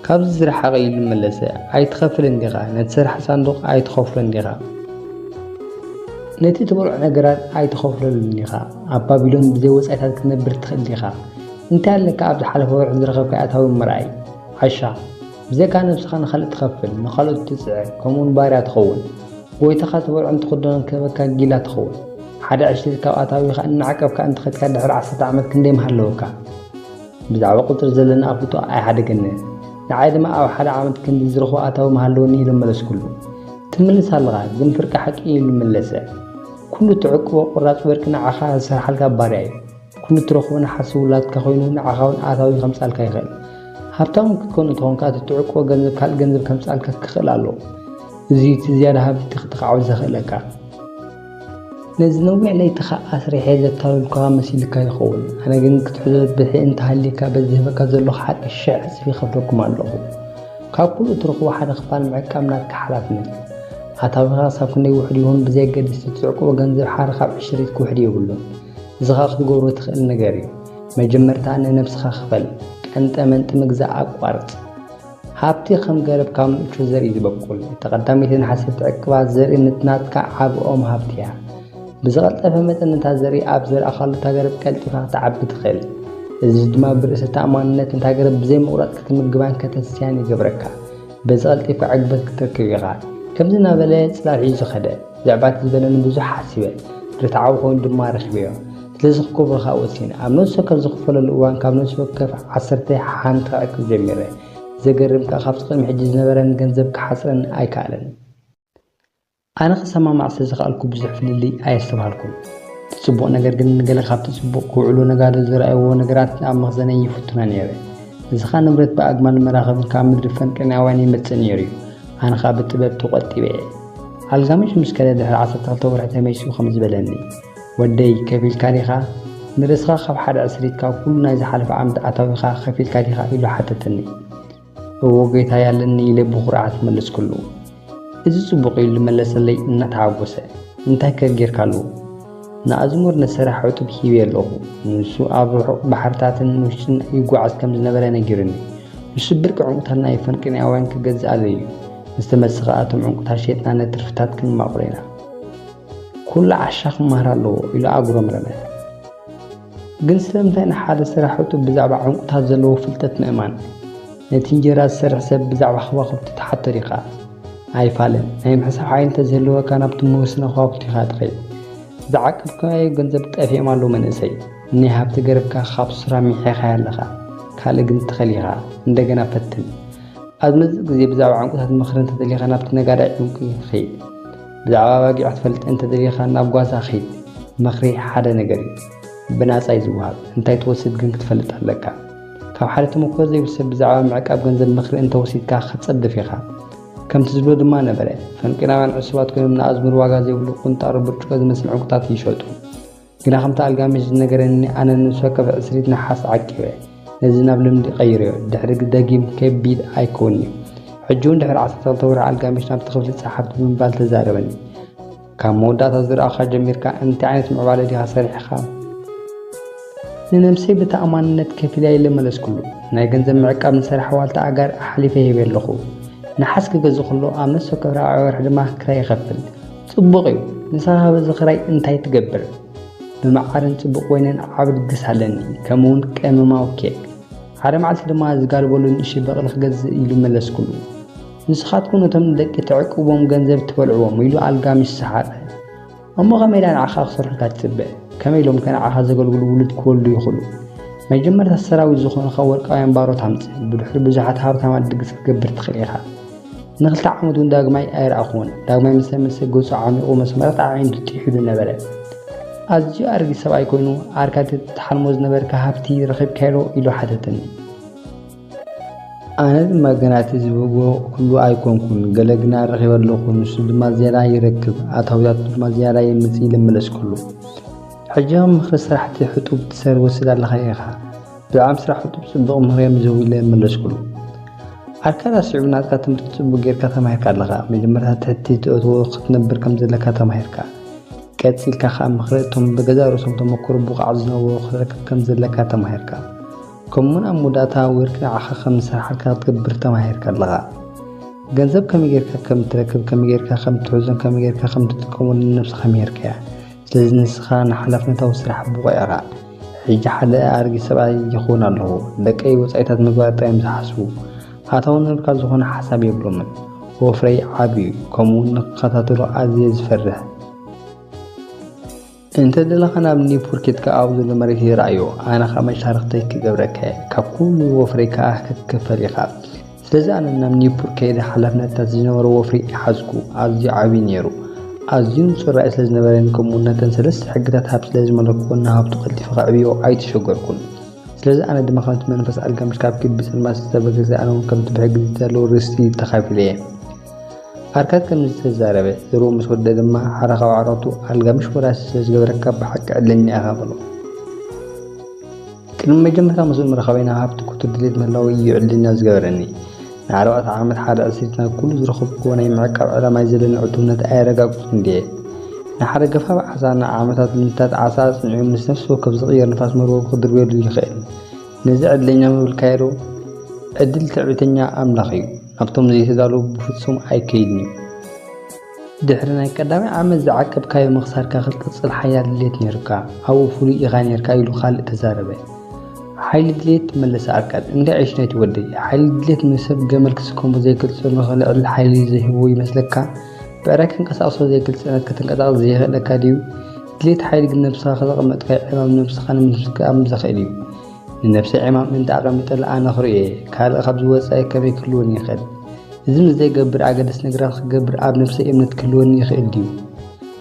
ካብዚ ዝረሓቐ ኢሉ መለሰ። ኣይትኸፍልን ዲኻ? ነቲ ሰራሕ ሳንዱቕ ኣይትኸፍሎን ዲኻ? ነቲ ትበልዖ ነገራት ኣይትኸፍለሉን ዲኻ? ኣብ ባቢሎን ብዘይ ወጻኢታት ክትነብር ትኽእል ዲኻ? እንታይ ኣለካ ኣብ ዝሓለፈ ወርሒ ዝረኸብካዮ ኣታዊ ምርኣይ? ዓሻ፣ ብዘይካ ነብስኻ ንኻልእ ትኸፍል፣ ንኻልኦት ትጽዕር፣ ከምኡውን ባርያ ትኸውን። ጎይታኻ ትበልዖን ትኽደኖን ክህበካ ጊላ ትኸውን። ሓደ ዕሽሪት ካብ ኣታዊኻ እናዓቀብካ እንተኸድካ ድሕሪ ዓሰርተ ዓመት ክንደይ ምሃለወካ? ብዛዕባ ቁጽሪ ዘለኒ ኣፍልጦ ኣይሓደገንን። ንዓይ ድማ ኣብ ሓደ ዓመት ክንዲ ዝረኽቦ ኣታዊ ምሃለወኒ ኢሉ መለስኩሉ። ትምልስ ኣለኻ፣ ግን ፍርቂ ሓቂ ኢሉ መለሰ። ኩሉ ትዕቅቦ ቁራጽ ወርቂ ንዓኻ ዝሰርሓልካ ባርያ እዩ። ኩሉ ትረኽቦ ንሓስ ውላድካ ኮይኑ ንዓኻ እውን ኣታዊ ከምጻልካ ይኽእል። ሃብታም ክትኮን እንተኾንካ እቲ ትዕቅቦ ገንዘብ ካልእ ገንዘብ ከምጻልካ ክኽእል ኣለዎ። እዚ እቲ ዝያዳ ሃብቲ ክትዓብድ ዘኽእለካ። ነዚ ነዊሕ ለይትኻ ኣስሪሐ ዘታለልኩኻ መሲልካ ይኸውን። ኣነ ግን ክትሕዞ ብልሒ እንተሃልዩካ በዚ ዝህበካ ዘለኹ ሓቂ ሽሕ ዕጽፊ ይኸፍለኩም ኣለኹ። ካብ ኩሉ እትረኽቦ ሓደ ክፋል ምዕቃብ ናትካ ሓላፍነት እዩ። ኣታዊኻ ክሳብ ክንደይ ውሑድ ይኹን ብዘየገድስ እቲ ትዕቅቦ ገንዘብ ሓደ ካብ ዕሽሪት ክውሕድ የብሉን። እዚ ኸኣ ክትገብሮ ትኽእል ነገር እዩ። መጀመርታ ንነብስኻ ክፈል። ቀንጠ መንጢ ምግዛእ ኣቋርጽ። ሃብቲ ከም ገረብ ካብ ንእሽቶ ዘርኢ ዝበቁል። እቲ ቀዳመይቲ ናሕሲ ትዕቅባ ዘርኢ ነቲ ናትካ ዓቢ ኦም ሃብቲ እያ። ብዝቐልጠፈ መጠን ነታ ዘርኢ ኣብ ዘርኣኻሉ እታ ገረብ ቀልጢፋ ክትዓቢ ትኽእል። እዚ ድማ ብርእሰ ተኣማንነት ነታ ገረብ ብዘይ ምቑራጽ ክትምግባን ከተስትያን ይገብረካ። በዚ ቀልጢፋ ዕግበት ክትረክብ ኢኻ። ከምዚ እናበለ ጽላል ሒዙ ከደ። ብዛዕባ እቲ ዝበለኒ ብዙሕ ሓሲበ። ርትዓዊ ኮይኑ ድማ ረኺበዮ። ስለዚ ክገብሮ ከኣ ወሲነ። ኣብ ነፍሲ ወከፍ ዝኽፈለሉ እዋን ካብ ነፍሲ ወከፍ ዓሰርተ ሓንቲ ክዕቅብ ጀሚረ። ዘገርም ከኣ ካብቲ ቅድሚ ሕጂ ዝነበረኒ ገንዘብ ክሓጽረኒ ኣይከኣለን። ኣነ ክሰማማዕ ስለ ዝኸኣልኩ ብዙሕ ፍልልይ ኣየስተብሃልኩን። እቲ ጽቡቕ ነገር ግን ንገለ ካብቲ ጽቡቕ ክውዕሉ ነጋዶ ዝረኣይዎ ነገራት ኣብ መኽዘነይ ይፍትኖ ነይረ። እዚ ኸኣ ንብረት ብኣግማልን መራኽብን ካብ ምድሪ ፈንቅናውያን ይመጽእ ነይሩ እዩ። ኣነ ኸኣ ብጥበብ ተቖጢበ እየ። ኣልጋሚሽ ምስ ከደ ድሕሪ ዓሰርተ ክልተ ወርሒ ተመሊሱ ከምዚ በለኒ፣ "ወደይ፣ ከፊልካ ዲኻ? ንርእስኻ ካብ ሓደ ዕስሪት ካብ ኩሉ ናይ ዝሓለፈ ዓመት ኣታዊኻ ከፊልካ ዲኻ?" ኢሉ ሓተተኒ። "እወ ጌታየ፣ ኣለኒ" ኢለ ብኹርዓት መለስኩሉ። "እዚ ጽቡቕ" ኢሉ መለሰለይ እናተሓጎሰ። "እንታይ ከ ጌርካሉ?" "ንኣዝሙር ንሰራሕ ዕጡብ ሂበዮ ኣለኹ። ንሱ ኣብ ርሑቕ ባሕርታትን ውሽጥን ይጓዓዝ ከም ዝነበረ ነጊሩኒ። ንሱ ብርቂ ዕንቁታት ናይ ፈንቅናውያን ክገዝእ ኣለዩ። ምስ ተመልሰ ኸኣ እቶም ዕንቁታት ሸይጥና ነቲ ትርፍታት ክንማቕሎ ኢና። ኩሉ ዓሻ ክመሃር ኣለዎ" ኢሉ ኣጉረምረመ። ግን ስለምንታይ ንሓደ ስራሕ ዕጡብ ብዛዕባ ዕንቁታት ዘለዎ ፍልጠት ምእማን? ነቲ እንጀራ ዝሰርሕ ሰብ ብዛዕባ ከዋኽብቲ ትሓቶ ዲኻ? ኣይፋልን። ናይ ምሕሳብ ሓይሊ እንተዝህልወካ ናብቲ መወሰኒ ከዋኽብቲ ኢኻ ትኸይድ። ዝዓቀብካዮ ገንዘብ ጠፊኦም ኣለዉ መንእሰይ። ናይ ሃብቲ ገረብካ ካብ ሱራ ሚሒኻያ ኣለኻ። ካልእ ግን ትኽእል ኢኻ። እንደገና ፈትን። ኣብ ዝመጽእ ግዜ ብዛዕባ ዕንቁታት ምኽሪ እንተደሊኻ ናብቲ ነጋዳይ ዕንቁ ኺድ። ብዛዕባ ኣባጊዕ ክትፈልጥ እንተደሊኻ ናብ ጓሳ ኺድ። ምኽሪ ሓደ ነገር እዩ። ብናጻ እዩ ዝወሃብ። እንታይ ትወስድ ግን ክትፈልጥ ኣለካ። ካብ ሓደ ተመክሮ ዘይብሉ ሰብ ብዛዕባ ምዕቃብ ገንዘብ ምኽሪ እንተወሲድካ ክትጸድፍ ኢኻ። ከምቲ ዝብሎ ድማ ነበረ። ፈንቅናውያን ዕሱባት ኮይኖም ንኣዝሙር ዋጋ ዘይብሉ ቁንጣሮ ብርጭቆ ዝመስል ዕንቁታት ይሸጡ። ግና ከምቲ ኣልጋሚሽ ዝነገረኒ፣ ኣነ ንነፍሲ ወከፍ ዕስሪት ነሓስ ዓቂበ። ነዚ ናብ ልምዲ ቀይረዮ። ድሕሪ ደጊም ከቢድ ኣይከውን'ዩ። ሕጂ እውን ድሕሪ ዓሰርተ ክልተ ወርሒ ኣልጋሚሽ ናብቲ ክፍሊ ጸሓፍቲ ብምባል ተዛረበኒ። ካብ መወዳእታ ዝረኣኻ ጀሚርካ እንታይ ዓይነት ምዕባለ ዲኻ ሰሪሕኻ? ንነብሰይ ብተኣማንነት ከፊለ ኢለ መለስኩሉ። ናይ ገንዘብ ምዕቃብ ንሰራሕ ዋልታ ኣጋር ኣሕሊፈ ሂበ ኣለኹ። ነሓስ ክገዝእ ከሎ ኣብ ነፍሲ ወከፍ ራብዓይ ወርሒ ድማ ክራይ ይኸፍል። ጽቡቕ እዩ። ንስኻ በዚ ክራይ እንታይ ትገብር? ብመዓርን ጽቡቕ ወይንን ዓቢ ድግስ ኣለኒ፣ ከምኡውን ቀመማዊ ኬክ። ሓደ መዓልቲ ድማ ዝጋልበሉ ንእሽቶ በቕሊ ክገዝእ ኢሉ መለስኩሉ። ንስኻትኩም ነቶም ንደቂ ትዕቅብዎም ገንዘብ ትበልዕዎም ኢሉ ኣልጋሚሽ ሰሓቐ። እሞ ከመይ ኢላ ንዓኻ ክሰርሑልካ ትጽበ? ከመይ ኢሎም ከ ንዓኻ ዘገልግሉ ውሉድ ክወልዱ ይኽእሉ? መጀመርታ ሰራዊት ዝኾኑኻ ወርቃውያን ባሮት ኣምጽእ። ብድሕሪ ብዙሓት ሃብታማት ድግስ ክትገብር ትኽእል ኢኻ። ንኽልተ ዓመት እውን ዳግማይ ኣይረኣኹዎን። ዳግማይ ምስ ተመልሰ ገጹ ዓሚቑ መስመራት ኣዒንቱ ጥሒሉ ነበረ። ኣዝዩ ኣረጊት ሰብኣይ ኮይኑ፣ "ዓርካ እቲ ትሓልሞ ዝነበርካ ሃብቲ ረኺብካዮ ዶ?" ኢሉ ሓተተኒ። ኣነ ድማ ገና እቲ ዝብህጎ ኩሉ ኣይኮንኩን፣ ገለ ግና ረኺበ ኣለኹ፣ ንሱ ድማ ዝያዳ ይረክብ፣ ኣታዊታቱ ድማ ዝያዳ የምጽእ ኢለ መለስኩሉ። ሕጂ ከም ምኽሪ ሰራሕቲ ሕጡብ ትሰር ወስድ ኣለኻ ኢኻ። ብጣዕሚ ስራሕ ዕጡብ ጽቡቕ ምህርዮም ዝህቡ ኢለ መለስኩሉ። ኣርካድ ኣስዒቡ ናትካ ትምህርቲ ጽቡቕ ጌርካ ተማሂርካ ኣለኻ። መጀመርታ ትሕቲ ትእትዎ ክትነብር ከም ዘለካ ተማሂርካ። ቀጺልካ ከኣ ምኽሪ እቶም ብገዛእ ርእሶም ተመኩሮ ብቑዓት ዝነበሩ ክትረክብ ከም ዘለካ ተማሂርካ። ከምኡውን ኣብ መወዳእታ ወርቂ ንዓኻ ከም ዝሰርሓልካ ክትገብር ተማሂርካ ኣለኻ። ገንዘብ ከመይ ጌርካ ከም ትረክብ፣ ከመይ ጌርካ ከም ትሕዞን ከመይ ጌርካ ከም ትጥቀመሉ ንነብስኻ ምሂርካያ። ስለዚ ንስኻ ንሓላፍነታዊ ስራሕ ብቑዕ ኢኻ። ሕጂ ሓደ ኣረጊት ሰብኣይ ይኸውን ኣለኹ። ደቀይ ወጻኢታት ምግባር ጥራይ እዮም ዝሓስቡ። ኣታዊ ንምርካብ ዝኾነ ሓሳብ የብሎምን። ወፍረይ ዓቢ እዩ፣ ከምኡውን ንክከታተሎ ኣዝየ ዝፈርሕ። እንተ ደለኻ ናብ ኒውፖርት ኬድካ ኣብኡ ዘሎ መሬት ይርኣዮ፣ ኣነ ኸኣ መሻርኽተይ ክገብረካ እየ። ካብ ኩሉ ወፍረይ ከኣ ክትክፈል ኢኻ። ስለዚ ኣነ ናብ ኒውፖርት ከይደ ሓላፍነታት ዝነበሮ ወፍሪ ይሓዝኩ። ኣዝዩ ዓብዪ ነይሩ። ኣዝዩ ንጹር ራእይ ስለ ዝነበረኒ፣ ከምኡ ነተን ሰለስተ ሕግታት ሃብቲ ስለ ዝመለክኩ፣ ንሃብቱ ቀልጢፈ ከዕብዮ ኣይተሸገርኩን። ስለዚ ኣነ ድማ ከምቲ መንፈስ ኣልጋምሽ ካብ ክቢ ጸልማት ዝተበገሰ፣ ኣነ እውን ከምቲ ብሕጊ ዝተዳለወ ርስቲ ተኻፊለ እየ። ኣርካድ ከምዚ ተዛረበ። ዘርኡ ምስ ወደአ ድማ ሓደ ካብ ኣዕሩኽቱ፣ ኣልጋምሽ ወራሲ ስለ ዝገበረካ ብሓቂ ዕድለኛ ኢኻ በሎ። ቅድሚ መጀመርታ ምስኡ ምርኻበይ ናብ ሃብቲ ክቱር ድሌት ምህላወይ እዩ ዕድለኛ ዝገበረኒ። ንኣርባዕተ ዓመት ሓደ ዕስሪት ናይ ኩሉ ዝረኸብክዎ ናይ ምዕቃብ ዕላማይ ዘለኒ ዕቱብነት ኣየረጋግጽኩን ድየ? ንሓደ ገፋፍ ዓሳ ንዓመታት ልምድታት ዓሳ ኣጽኒዑ ምስ ነፍሲ ወከፍ ዝቕየር ንፋስ መርበቡ ክድርብየሉ ይኽእል። ነዚ ዕድለኛ ምብልካዮ ዶ? ዕድል ትዕቢተኛ ኣምላኽ እዩ። ናብቶም ዘይተዳለዉ ብፍጹም ኣይከይድን እዩ። ድሕሪ ናይ ቀዳማይ ዓመት ዝዓቀብካዮ ምኽሳርካ ክትቅጽል ሓያል ድሌት ነይሩካ። ኣብኡ ፍሉይ ኢኻ ነይርካ ኢሉ ካልእ ተዛረበ። ሓይሊ ድሌት መለሰ ኣርካድ። እንዳ ዒሽ ናይቲ ወደይ። ሓይሊ ድሌት ንሰብ ገመል ክስከሞ ዘይክእል ጽዕኖ ከልዕል ሓይሊ ዘይህቦ ይመስለካ? ብዕራይ ከንቀሳቕሶ ዘይክእል ጽዕነት ከተንቀሳቕስ ዘየኽእለካ ድዩ? ድሌት ሓይሊ ግን ነብስኻ ከዘቐመጥካዮ ዕማም ንነብስኻ ንምስጋም ዘኽእል እዩ። ንነብሰይ ዕማም እንተ ኣቐሚጠላ ኣነ ክርእዮ እየ። ካልእ ካብዚ ወጻኢ ከመይ ክህልወኒ ይኽእል? እዚ ምስ ዘይገብር ኣገደስቲ ነገራት ክገብር ኣብ ነብሰይ እምነት ክህልወኒ ይኽእል ድዩ?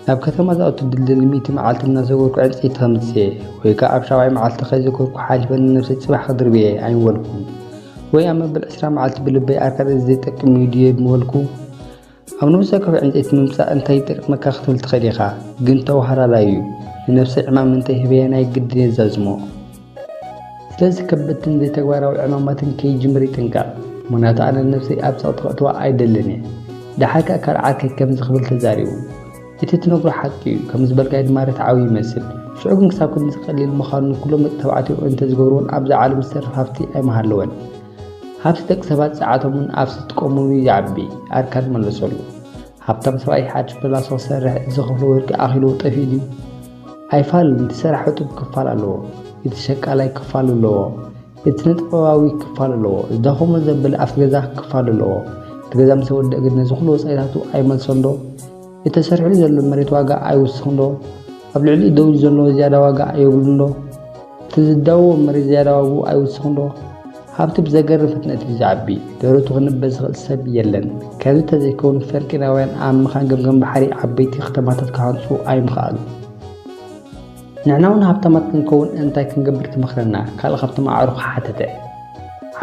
ናብ ከተማ ዝኣቱ ድልድል ሚእቲ መዓልቲ እናዘጎርኩ ዕንጸይቲ ከምጽእ እየ። ወይ ከኣ ኣብ ሻብዓይ መዓልቲ ከይዘጎርኩ ሓሊፈ ንነብሰይ ጽባሕ ክድርብየ ኣይምበልኩን። ወይ ኣብ መበል ዕስራ መዓልቲ ብልበይ ኣርካድ እዚ ዘይጠቅም እዩ ድየ ምበልኩ? ኣብ ነብሲ ወከፍ ዕንጸይቲ ምምጻእ እንታይ ይጠቅመካ ክትብል ትኽእል ኢኻ፣ ግን ተወሃላላይ እዩ። ንነብሰይ ዕማም እንተ ሂበያ ናይ ግድን የዛዝሞ። ስለዚ ከበድትን ዘይተግባራዊ ዕማማትን ከይጅምር ይጥንቀቕ። ምኽንያቱ ኣነ ንነብሰይ ኣብ ጸቕጢ ከእትዋ ኣይደልን እየ። ደሓር ከኣ ካልእ ዓርከይ ከምዚ ክብል ተዛሪቡ። እቲ ትነግሮ ሓቂ እዩ፣ ከም ዝበልካዮ ድማ ርትዓዊ ይመስል። ሽዑ ግን ክሳብ ክንድዚ ቀሊል ምዃኑ ንኩሎም ደቂ ተባዕትዮ እንተ ዝገብርዎን ኣብዛ ዓለም ዝተርፍ ሃብቲ ኣይምሃለወን። ሃብቲ ደቂ ሰባት ጸዓቶምን ኣብ ዝጥቀሙሉ ይዓቢ፣ ኣርካድ መለሰሉ። ሃብታም ሰብኣይ ሓድሽ ፕላሶ ክሰርሕ ዝኸፍሎ ወርቂ ኣኺልዎ ጠፊኡ ድዩ? ኣይፋልን፣ እቲ ሰራሕ ዕጡብ ክፋል ኣለዎ፣ እቲ ሸቃላይ ክፋል ኣለዎ፣ እቲ ስነ-ጥበባዊ ክፋል ኣለዎ፣ ዝደኸሞ ዘበለ ኣብቲ ገዛ ክፋል ኣለዎ። እቲ ገዛ ምስ ተወድአ ግን ነዚ ኩሉ ወጻኢታቱ ኣይመልሶን ዶ? እቲ ተሰሪሑሉ ዘሎ መሬት ዋጋ ኣይውስኽን ዶ? ኣብ ልዕሊኡ ደው ኢሉ ዘሎ ዝያዳ ዋጋ ኣየብሉን ዶ? እቲ ዝዳወቦ መሬት ዝያዳ ዋግኡ ኣይውስኽን ዶ? ሃብቲ ብዘገርም ፍጥነት እዩ ዝዓቢ። ደረቱ ክንበ ዝኽእል ሰብ የለን። ከምዚ ተዘይከውን ፈርቂናውያን ኣብ ምኻን ገምገም ባሕሪ ዓበይቲ ከተማታት ክሃንጹ ኣይምኸኣሉን። ንሕና እውን ሃብታማት ክንከውን እንታይ ክንገብር ትመኽረና? ካልእ ካብቶም ኣዕሩኽ ሓተተ።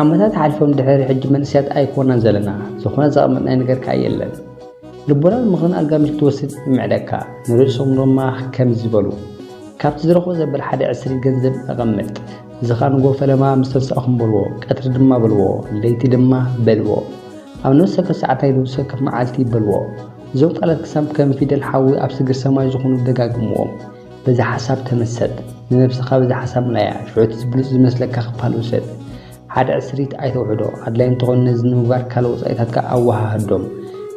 ዓመታት ሓሊፎም ድሕሪ ሕጂ መንእሰያት ኣይኮናን ዘለና። ዝኾነ ዘቐመጥናዮ ነገር ከኣ የለን። ልቦናዊ ምኽርን ኣልጋምሽ ክትወስድ እምዕደካ። ንርእሶም ድማ ከምዚ በሉ። ካብቲ ዝረኽቦ ዘበለ ሓደ ዕስሪት ገንዘብ እቐምጥ። እዚ ኸኣ ንጎ ፈለማ ምስ ተንሳእኹም በልዎ፣ ቀትሪ ድማ በልዎ፣ ለይቲ ድማ በልዎ። ኣብ ነፍሲ ወከፍ ሰዓት ናይ ነፍሲ ወከፍ መዓልቲ በልዎ። እዞም ቃላት ክሳብ ከም ፊደል ሓዊ ኣብ ስግር ሰማይ ዝኾኑ ደጋግምዎም። በዚ ሓሳብ ተመሰጥ። ንነብስኻ በዚ ሓሳብ ምልኣያ። ሽዑ እቲ ብሉጽ ዝመስለካ ክፋል ውሰድ። ሓደ ዕስሪት ኣይተውሕዶ። ኣድላይ እንተኾነ ነዚ ንምግባር ካልእ ወጻኢታትካ ኣወሃህዶም።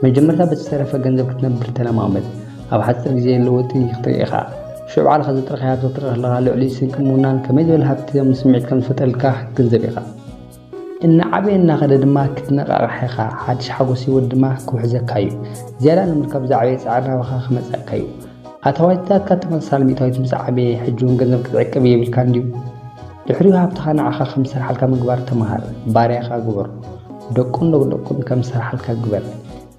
መጀመርታ በቲ ዝተረፈ ገንዘብ ክትነብር ተለማመድ። ኣብ ሓጺር ግዜ ለውጢ ክትርኢ ኢኻ። ሽዑ ባዕልኻ ዘጥረኻዮ ሃብቲ ክትርኢ ከለኻ ልዕሊ ስንቂ ምውናን ከመይ ዝበለ ሃብቲ ስምዒት ከም ዝፈጥረልካ ክትግንዘብ ኢኻ። እናዓበየ እናኸደ ድማ ክትነቓቓሕ ኢኻ። ሓድሽ ሓጎስ ህይወት ድማ ክውሕዘካ እዩ። ዝያዳ ንምርካብ ዝዓበየ ጻዕሪ ናባኻ ክመጽኣካ እዩ። ኣታዊታትካ ተመሳሳሊ ሚእታዊት ምስ ዓበየ፣ ሕጂ እውን ገንዘብ ክትዕቅብ የብልካን ድዩ? ድሕሪኡ ሃብትኻ ንዓኻ ከም ዝሰርሓልካ ምግባር ተመሃር። ባርያኻ ግበሮ። ደቁን ደቅደቁን ከም ዝሰርሓልካ ግበር።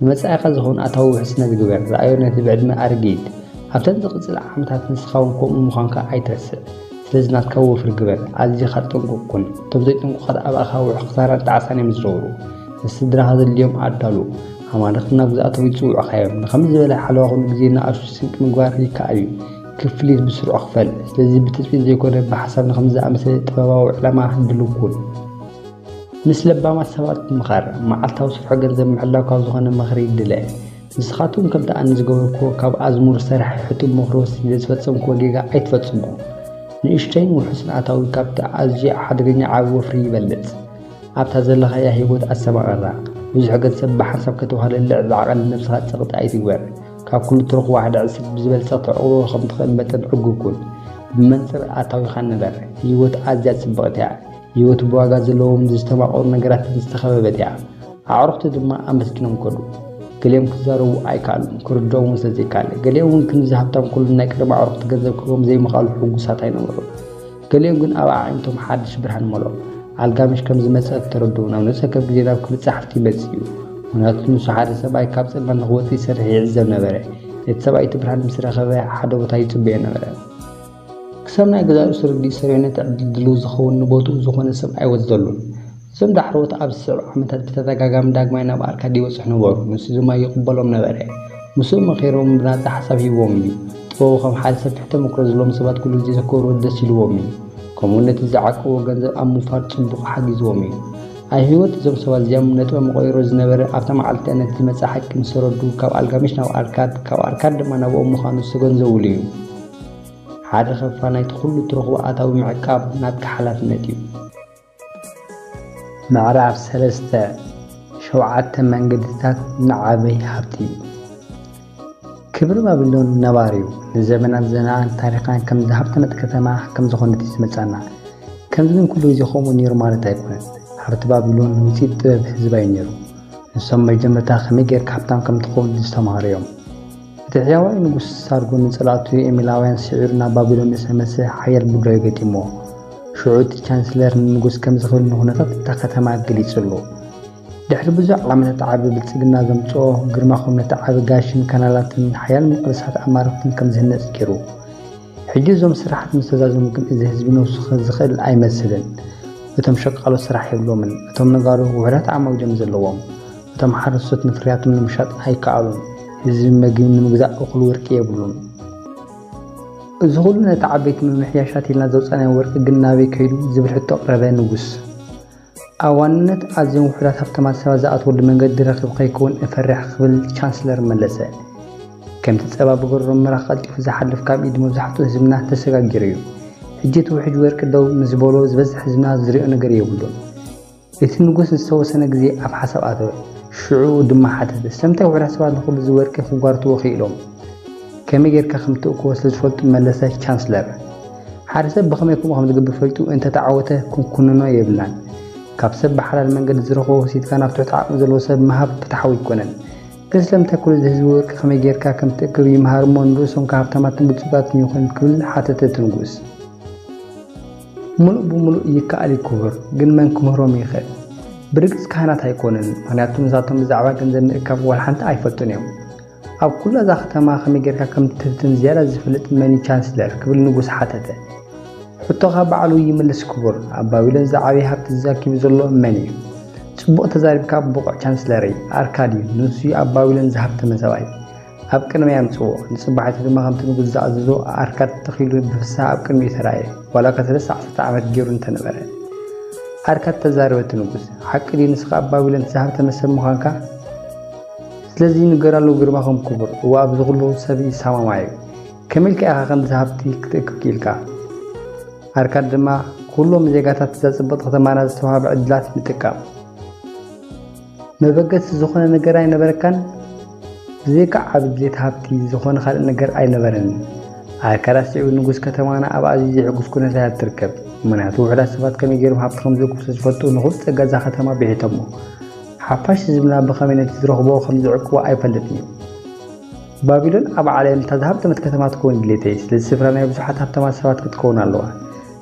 ንመጻኢኻ ዝኸውን ኣታዊ ውሕስነት ግበር። ረኣዮ ነቲ ብዕድመ ኣረጊት። ኣብተን ዝቕጽል ዓመታት ንስኻ እውን ከምኡ ምዃንካ ኣይትረስዕ። ስለዚ ናትካ ወፍሪ ግበር። ኣዚኻ ጥንቁቕ ኩን። እቶም ዘይጥንቁቓት ኣብ ኣኻውሕ ክሳራን ጣዕሳን እዮም ዝነብሩ። ንስድራኻ ዘድልዮም ኣዳሉ። ኣማልኽቲ ናብ ግዝኣቶም ይጽውዑኻ እዮም። ንኸምዚ ዝበለ ሓለዋ ኩሉ ግዜ ንኣሽቱ ስንቂ ምግባር ይከኣል እዩ። ክፍሊት ብስሩዕ ክፈል። ስለዚ ብትጽቢት ዘይኮነ ብሓሳብ ንኸምዚ ዝኣመሰለ ጥበባዊ ዕላማ ድሉው ኩን። ምስ ለባማት ሰባት ምኻር። መዓልታዊ ስፍሖ ገንዘብ ምሕላው ካብ ዝኾነ ምኽሪ ይድለ። ንስኻትኩም ከምቲ ኣነ ዝገበርኩዎ ካብ ኣዝሙር ሰራሒ ሕጡብ ምኽሪ ወሲደ ዝፈጸምኩዎ ጌጋ ኣይትፈጽሙ። ንእሽተይን ውሑስን ኣታዊ ካብቲ ኣዝዩ ሓደገኛ ዓቢ ወፍሪ ይበልጽ። ኣብታ ዘለኻያ ህይወት ኣስተማቕራ። ብዙሕ ገንዘብ ብሓንሳብ ከተዋህለለ ዕላዕቐል ንነብስኻ ጸቕጢ ኣይትግበር። ካብ ኩሉ ትረኽቦ ሓደ ዕስብ ብዝበልጸ ክትዕቕቦ ከም ትኽእል መጠን ዕጉብ ኩን። ብመንጽር ኣታዊኻ ንበር። ህይወት ኣዝያ ጽብቕቲ እያ። ህይወት ብዋጋ ዘለዎም ዝተማቐሩ ነገራትን ዝተኸበበት እያ። ኣዕሩኽቲ ድማ ኣመስጊኖም ከዱ። ገሊኦም ክዛረቡ ኣይከኣሉን፣ ክርድኦም እውን ስለዘይከኣለ። ገሊኦም እውን ክንዚ ሃብታም ኩሉ ናይ ቀደም ኣዕሩኽቲ ገንዘብ ክህቦም ዘይምኽኣሉ ሕጉሳት ኣይነበሩን። ገሊኦም ግን ኣብ ኣዒንቶም ሓድሽ ብርሃን መሎ። ኣልጋምሽ ከም ዝመጸ ተረድኡ። ናብ ነፍሲ ወከፍ ግዜ ናብ ክልተ ጸሓፍቲ ይመጽእ እዩ። ምኽንያቱ ንሱ ሓደ ሰብኣይ ካብ ጸልማት ንኽወጽእ ይሰርሕ ይዕዘብ ነበረ። እቲ ሰብኣይ እቲ ብርሃን ምስ ረኸበ ሓደ ቦታ ይጽበዮ ነበረ። ክሳብ ናይ ገዛእ ርእሱ ርድኢት ሰሪዑ ነቲ ዕድል ድሉው ዝኸውን ንቦትኡ ዝኾነ ሰብ ኣይወሰደሉን። እዞም ዳሕረዎት ኣብ ዝስዕብ ዓመታት ብተደጋጋሚ ዳግማይ ናብ ኣርካድ ይበጽሑ ነበሩ። ንሱ ድማ ይቕበሎም ነበረ። ምስኡ መኺሮም ብናጻ ሓሳብ ሂብዎም እዩ። ጥበቡ ከም ሓደ ሰፊሕ ተመክሮ ዘለዎም ሰባት ኩሉ ግዜ ዘክብርዎ ደስ ኢልዎም እዩ። ከምኡ ነቲ ዝዓቀቦ ገንዘብ ኣብ ምውፋር ጽቡቕ ሓጊዝዎም እዩ። ኣብ ህይወት እዞም ሰባት እዚኦም ነጥበ መቐይሮ ዝነበረ ኣብታ መዓልቲ ነቲ ዝመጽእ ሓቂ ምስ ተረዱ ካብ ኣልጋሚሽ ናብ ኣርካድ ካብ ኣርካድ ድማ ናብኦም ምዃኑ ዝተገንዘብሉ እዩ። ሓደ ኸፋ ናይቲ ኩሉ ትረኽቦ ኣታዊ ምዕቃብ ናትካ ሓላፍነት እዩ። ምዕራፍ ሰለስተ ሸውዓተ መንገድታት ንዓበይ ሃብቲ። ክብሪ ባቢሎን ነባር እዩ። ንዘመናት ዘናኣን ታሪኻን ከም ዝሃብተመት ከተማ ከም ዝኾነት እዩ ዝመጻና። ከምዚ ግን ኩሉ ግዜ ከምኡ ነይሩ ማለት ኣይኮነን። ሃብቲ ባቢሎን ውጽኢት ጥበብ ህዝባ እዩ ነይሩ። ንሶም መጀመርታ ከመይ ጌርካ ሃብታም ከም ትኸውን ዝተማሃሩ እዮም። እቲ ሕያዋይ ንጉስ ሳርጎን ንጸላእቱ ኤሚላውያን ስዒሩ ናብ ባቢሎን ምስ ተመልሰ ሓያል ምድራዊ ገጢምዎ። ሽዑ እቲ ቻንስለር ንንጉስ ከምዚ ክብል ንኹነታት እታ ከተማ ገሊጹሉ። ድሕሪ ብዙሕ ዓመታት ዓቢ ብልጽግና ዘምጽኦ ግርማኹም ነቲ ዓቢ ጋሽን ካናላትን ሓያል መቕደሳት ኣማልኽትን ከም ዝህነጽ ገይሩ። ሕጂ እዞም ስራሓት ምስ ተዛዘሙ ግን እዚ ህዝቢ ነብሱ ዝኽእል ኣይመስልን። እቶም ሸቃሎ ስራሕ የብሎምን። እቶም ነጋዶ ውሑዳት ዓማዊሎም ዘለዎም። እቶም ሓረስቶት ንፍርያቶም ንምሻጥ ኣይከኣሉን። ህዝቢ መግቢ ንምግዛእ እኹል ወርቂ የብሉን። እዚ ኩሉ ነቲ ዓበይቲ ምምሕያሻት ኢልና ዘውጻእናዮ ወርቂ ግን ናበይ ከይዱ ዝብል ሕቶ ኣቕረበ ንጉስ። ኣብ ዋንነት ኣዝዮም ውሑዳት ሃብታማት ሰባት ዝኣትወሉ መንገዲ ረኺቡ ከይከውን እፈርሕ ክብል ቻንስለር መለሰ። ከምቲ ጸባ ብጎረሮ ምራኽ ቀልጢፉ ዝሓልፍ ካብ ኢድ መብዛሕትኡ ህዝብና ተሰጋጊሩ እዩ። ሕጂ እቲ ውሕጅ ወርቂ ደው ምስ በሎ ዝበዝሕ ህዝብና ዝሪኦ ነገር የብሉን። እቲ ንጉስ ንዝተወሰነ ግዜ ኣብ ሓሳብ ኣተወ። ሽዑ ድማ ሓተተ፣ ስለምንታይ ውሑዳት ሰባት ንኹሉ እዚ ወርቂ ክጓርትዎ ክኢሎም? ከመይ ጌርካ ከም ትእክቦ ስለ ዝፈልጡ መለሰ ቻንስለር። ሓደ ሰብ ብኸመይ ከምኡ ከም ዝገብር ፈሊጡ እንተተዓወተ ክንኩንኖ የብልናን። ካብ ሰብ ብሓላል መንገዲ ዝረኽቦ ወሲድካ ናብ ትሑት ዓቕሚ ዘለዎ ሰብ ምሃብ ፍትሓዊ ኣይኮነን። ግን ስለምንታይ ኩሉ እዚ ህዝቢ ወርቂ ከመይ ጌርካ ከም ትእክብ ይምሃር እሞ ንርእሶም ከ ሃብታማትን ብልጹጋትን ይኾኑ ክብል ሓተተ እቲ ንጉስ። ምሉእ ብምሉእ ይከኣል እዩ ክቡር፣ ግን መን ክምህሮም ይኽእል? ብርግጽ ካህናት ኣይኮኑን፣ ምኽንያቱ ንሳቶም ብዛዕባ ገንዘብ ምእካብ ዋላ ሓንቲ ኣይፈልጡን እዮም። ኣብ ኩላ እዛ ከተማ ከመይ ጌርካ ከም ትህብትን ዝያዳ ዝፈልጥ መን እዩ ቻንስለር? ክብል ንጉስ ሓተተ። ሕቶኻ ባዕሉ ይምልስ ክቡር፣ ኣብ ባቢሎን ዝዓበየ ሃብቲ ዘኪቡ ዘሎ መን እዩ? ጽቡቕ ተዛሪብካ ብቑዕ ቻንስለረይ፣ ኣርካድ እዩ፣ ንሱ እዩ ኣብ ባቢሎን ዝሃብተመ ሰብኣይ። ኣብ ቅድመይ ኣምጽዎ። ንጽባሒቱ ድማ ከምቲ ንጉስ ዝኣዘዞ ኣርካድ ተኺሉ ብፍስሃ ኣብ ቅድሚኡ ተራእየ፣ ዋላ እኳ ሰለስተ ዓሰርተ ዓመት ገይሩ እንተነበረ። ኣርካድ ተዛረበ እቲ ንጉስ፣ ሓቂ ድዩ ንስኻ ኣብ ባቢሎን እቲ ዝሃብተመ ሰብ ምዃንካ? ስለዚ ንገር ኣለዉ ግርማኹም ክቡር፣ እወ ኣብዚ ኩሉ ሰብ ይሰማማዕ እዩ። ከመይ ኢልካ ኢኻ ከምዚ ሃብቲ ክትእክብ ክኢልካ? ኣርካድ ድማ ኩሎም ዜጋታት እዛ ጽብቕቲ ከተማና ዝተዋህበ ዕድላት ምጥቃም። መበገሲ ዝኾነ ነገር ኣይነበረካን? ብዘይካ ዓቢ ድሌት ሃብቲ ዝኾነ ካልእ ነገር ኣይነበረንን። ኣርካድ ኣስዒቡ ንጉስ ከተማና ኣብ ኣዝዩ ዘይሕጉስ ኩነታት እያ ትርከብ። ምኽንያቱ ውሑዳት ሰባት ከመይ ገይሮም ሃብቲ ከም ዝእክቡ ስለ ዝፈልጡ ንኹሉ ጸጋ እዛ ከተማ ብሒቶሞ። ሓፋሽ ህዝብና ብኸመይ ነቲ ዝረኽቦ ከም ዝዕቅቦ ኣይፈልጥን እዩ። ባቢሎን ኣብ ዓለም እታ ዝሃብተመት ከተማ ትኸውን ድሌተይ፣ ስለዚ ስፍራ ናይ ብዙሓት ሃብታማት ሰባት ክትከውን ኣለዋ።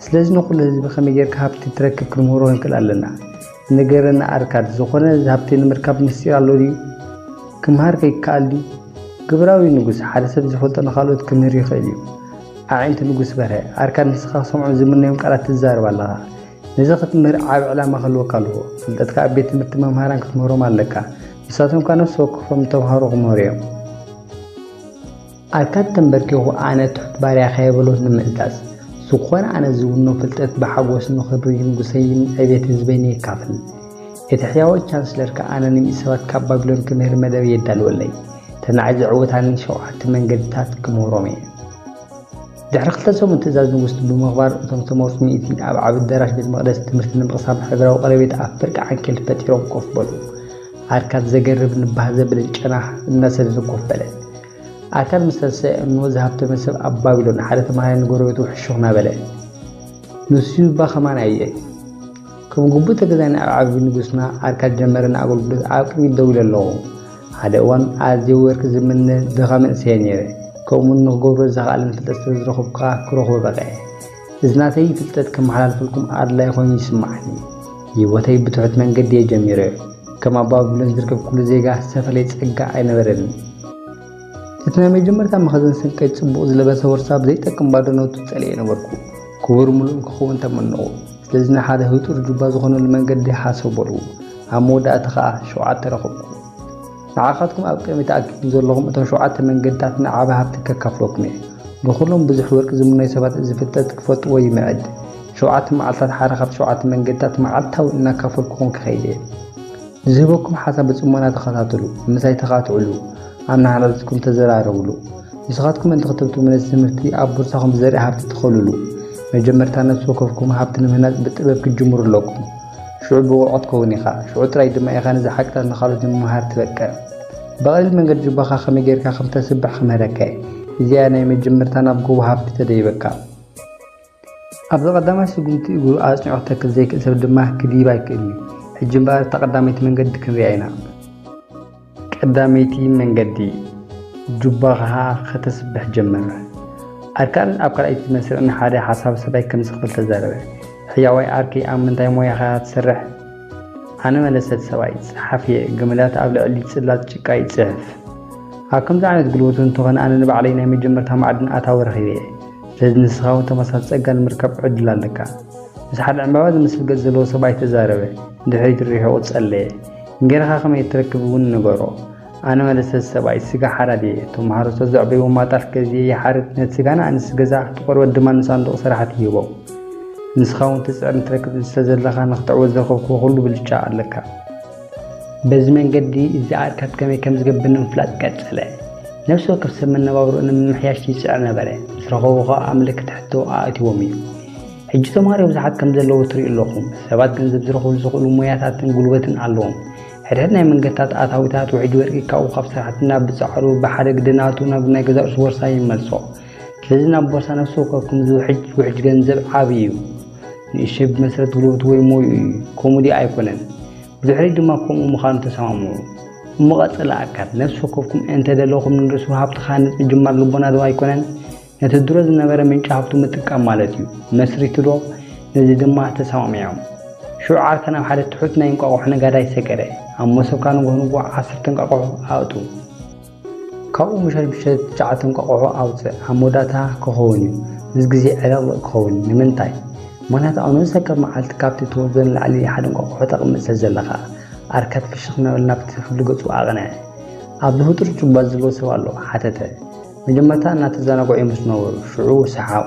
ስለዚ ንኹሉ ህዝቢ ከመይ ጌርካ ሃብቲ ትረክብ ክንምህሮ ክንክእል ኣለና። ንገረና ኣርካድ፣ ዝኾነ እዚ ሃብቲ ንምርካብ ምስጢር ኣሎ ድዩ? ክምሃር ከ ይከኣል ድዩ? ግብራዊ ንጉስ፣ ሓደ ሰብ ዝፈልጦ ንኻልኦት ክምህር ይኽእል እዩ። ኣዒንቲ ንጉስ በርሀ፣ ኣርካድ ንስኻ ክሰምዖም ዝምነዮም ቃላት ትዛረብ ኣለኻ። ነዚ ክትምህር ዓቢ ዕላማ ክህልወካ ኣለዎ። ፍልጠትካ ኣብ ቤት ትምህርቲ መምሃራን ክትምህሮም ኣለካ። ንሳቶም ከኣ ነፍሲ ወከፎም ንተምሃሮ ክምህሩ እዮም። ኣርካድ ተንበርኪኹ ኣነ ትሑት ባርያኻ የበሎ ንምእዛዝ። ዝኾነ ኣነ ዝውኖ ፍልጠት ብሓጎስ ንኽብሪ ንጉሰይን ዕቤት ህዝበይን የካፍል። እቲ ሕያዋይ ቻንስለር ከኣ ኣነ ንሚእቲ ሰባት ካብ ባቢሎን ክምህር መደብ የዳልወለይ። ተናዒ ዘዕወታኒ ሸውዓተ መንገድታት ክምህሮም እየ። ድሕሪ ክልተ ሰሙን ትእዛዝ ንጉስ ብምኽባር እቶም ዝተመርጹ ሚእቲ ኣብ ዓቢ ኣዳራሽ ቤት መቕደስ ትምህርቲ ንምቕሳም ሕብራዊ ቀለቤት ኣብ ፍርቂ ዓንኬል ፈጢሮም ኮፍ በሉ። ኣርካድ ዘገርም ንባህ ዘብልን ጨናሕ እናሰደደ ኮፍ በለ። ኣርካድ ምስ ተሰእኑ ዝሃብተመ ሰብ ኣብ ባቢሎን ሓደ ተማሃራይ ንጎረቤቱ ሕሹኽ እናበለ ንሱ እባ ከማን ኣየ። ከም ግቡእ ተገዛኒ ኣብ ዓቢ ንጉስና ኣርካድ ጀመረ ንኣገልግሎት ኣብ ቅድሚት ደው ኢለ ኣለኹ። ሓደ እዋን ኣዝየ ወርቂ ዝምነ ድኻ መንእሰየ ነይረ። ከምኡ ንኽገብሮ ዘኽኣለኒ ፍልጠት ስለ ዝረኸብኩ ከኣ ክረኽቦ በቐዐ። እዚ ናተይ ፍልጠት ከመሓላልፈልኩም ኣድላይ ኮይኑ ይስምዓኒ። ህይወተይ ብትሑት መንገዲ እየ ጀሚረዮ። ከም ኣብ ባቢሎን ዝርከብ ኩሉ ዜጋ ዝተፈለየ ጸጋ ኣይነበረንን። እቲ ናይ መጀመርታ መኸዘን ስንቀይ ጽቡቕ ዝለበሰ ወርሳ ብዘይጠቅም ባዶ ኖቱ ጸሊኤ ነበርኩ። ክቡር ምሉእ ክኸውን ተመነኹ። ስለዚ ንሓደ ህጡር ጁባ ዝኾነሉ መንገዲ ሓሰብ በልዎ። ኣብ መወዳእታ ኸኣ ሸውዓተ ረኸብኩ። ንዓኻትኩም ኣብ ቅድሚት ተኣኪብኩም ዘለኹም እቶም ሸውዓተ መንገድታት ንዓቢ ሃብቲ ከካፍለኩም እየ። ንኹሎም ብዙሕ ወርቂ ዝምነዩ ሰባት እዚ ፍልጠት ክፈልጥዎ ይምዕድ። ሸውዓተ መዓልታት ሓደ ካብቲ ሸውዓተ መንገድታት መዓልታዊ እናካፈልኩኹም ክኸይድ እየ። ዝህበኩም ሓሳብ ብጽሞና ተኸታተሉ፣ ምሳይ ተኻትዕሉ፣ ኣናሓላልፍኩም ተዘራረብሉ። ንስኻትኩም እንተ ክትብትሙ ነዚ ትምህርቲ ኣብ ቦርሳኹም ብዘርኢ ሃብቲ ትኸሉሉ። መጀመርታ ነፍሲ ወከፍኩም ሃብቲ ንምህናጽ ብጥበብ ክትጅምሩ ኣለኩም። ሽዑ ብቑዕ ክትከውን ኢኻ። ሽዑ ጥራይ ድማ ኢኻ ነዚ ሓቅታት ንኻልኦት ንምምሃር ትበቅዕ። ብቐሊል መንገዲ ጁባኻ ከመይ ጌርካ ከም ተስብሕ ክምህረካ እየ። እዚኣ ናይ መጀመርታ ናብ ጎቦ ሃብቲ ተደይበካ። ኣብዚ ቀዳማይ ስጉምቲ እግሩ ኣጽኒዑ ክተክል ዘይክእል ሰብ ድማ ክድይብ ኣይክእልን እዩ። ሕጂ እምበኣር እታ ቀዳመይቲ መንገዲ ክንሪኣ ኢና። ቀዳመይቲ መንገዲ፣ ጁባኻ ከተስብሕ ጀመረ። ኣርካድ ኣብ ካልኣይቲ መስርዕ ንሓደ ሓሳብ ሰብኣይ ከምዚ ክብል ተዛረበ፣ ሕያዋይ ዓርከይ፣ ኣብ ምንታይ ሞያ ኢኻ ትሰርሕ? ኣነ መለሰ፣ እቲ ሰብኣይ፣ ጸሓፊ እየ፣ ገመዳት ኣብ ልዕሊ ጽላት ጭቃ ይጽሕፍ። ኣብ ከምዚ ዓይነት ጉልበቱ እንተኾነ ኣነ ንባዕለይ ናይ መጀመርታ ማዕድን ኣታዊ ረኺበ እየ። ስለዚ ንስኻ እውን ተመሳሳሊ ጸጋ ንምርካብ ዕድል ኣለካ። ምስ ሓደ ዕምባባ ዝመስል ገጽ ዘለዎ ሰብኣይ ተዛረበ። ንድሕሪት ርሒቑ ጸለየ። እንጌራኻ ከመይ እትረክብ እውን ንገሮ። ኣነ መለሰ፣ እዚ ሰብኣይ ስጋ ሓራዲ እየ። እቶም ማሕረስቶት ዘዕበይዎ ማጣፍ ገዚኤ ይሓርድ፣ ነቲ ስጋ ንኣንስቲ ገዛእቲ ቆርበት ድማ ንሳንዱቕ ሰራሕቲ ይህቦም። ንስኻ እውን ትጽዕር ንትረክብ እንስሳ ዘለኻ፣ ንኽትዕወት ዝረኸብክዎ ኩሉ ብልጫ ኣለካ። በዚ መንገዲ እዚ ኣርካድ ከመይ ከም ዝገብር ንምፍላጥ ቀጸለ። ነፍሲ ወከፍ ሰብ መነባብርኡ ንምምሕያሽ ይጽዕር ነበረ። ምስ ረኸቦ ኸኣ ምልክት ሕቶ ኣእትዎም እዩ። ሕጂ ተምሃሮ ብዙሓት ከም ዘለዉ ትርእዩ ኣለኹም። ሰባት ገንዘብ ዝረኽብሉ ዝኽእሉ ሞያታትን ጉልበትን ኣለዎም። ሕድሕድ ናይ መንገድታት ኣታዊታት ውሕጅ ወርቂ ካብኡ ካብ ሰራሕቲ ናብ ብጻዕሩ ብሓደ ግደ ናቱ ናብ ናይ ገዛእሱ ቦርሳ ይመልሶ። ስለዚ ናብ ቦርሳ ነፍሲ ወከፍኩም ዝውሕጅ ውሕጅ ገንዘብ ዓቢ እዩ። ንእሽተይ ብመሰረት ጉልበቱ ወይ ሞይኡ እዩ። ከምኡ ድዩ ኣይኮነን? ብድሕሪት ድማ ከምኡ ምዃኑ ተሰማምዑ። እሞ ቀጸለ ኣርካድ፣ ነፍሲ ወከፍኩም እንተ ደለኹም ንርእሱ ሃብቲ ክሃንጽ ምጅማር ልቦና ዶ ኣይኮነን? ነቲ ድሮ ዝነበረ ምንጪ ሃብቱ ምጥቃም ማለት እዩ። መስሪቱ ዶ ነዚ ድማ ተሰማሚዖም። ሽዑ ዓርካድ ናብ ሓደ ትሑት ናይ እንቋቑሖ ነጋዳይ ሰገረ። ኣብ መሶብካ ንግሆ ንግሆ ዓሰርተ እንቋቑሖ ኣእቱ። ካብኡ ምሸት ምሸት ትሽዓተ እንቋቑሖ ኣውጽእ። ኣብ መወዳእታ ክኸውን እዩ። ምስ ግዜ ዕልቕልቕ ክኸውን። ንምንታይ? ምኽንያቱ ኣብ ነብሰ ወከፍ መዓልቲ ካብቲ ትወስዶ ንላዕሊ ሓደ እንቋቑሖ ተቕምጥ ስለ ዘለኻ። ኣርካድ ፍሽኽ እናበለ ናብቲ ክፍሊ ገጹ ኣቕንዐ። ኣብዚ ህጡር ጁባ ዘለዎ ሰብ ኣሎ? ሓተተ። መጀመርታ እናተዘናግዑ እዮም ዝነበሩ። ሽዑ ሰሓቑ።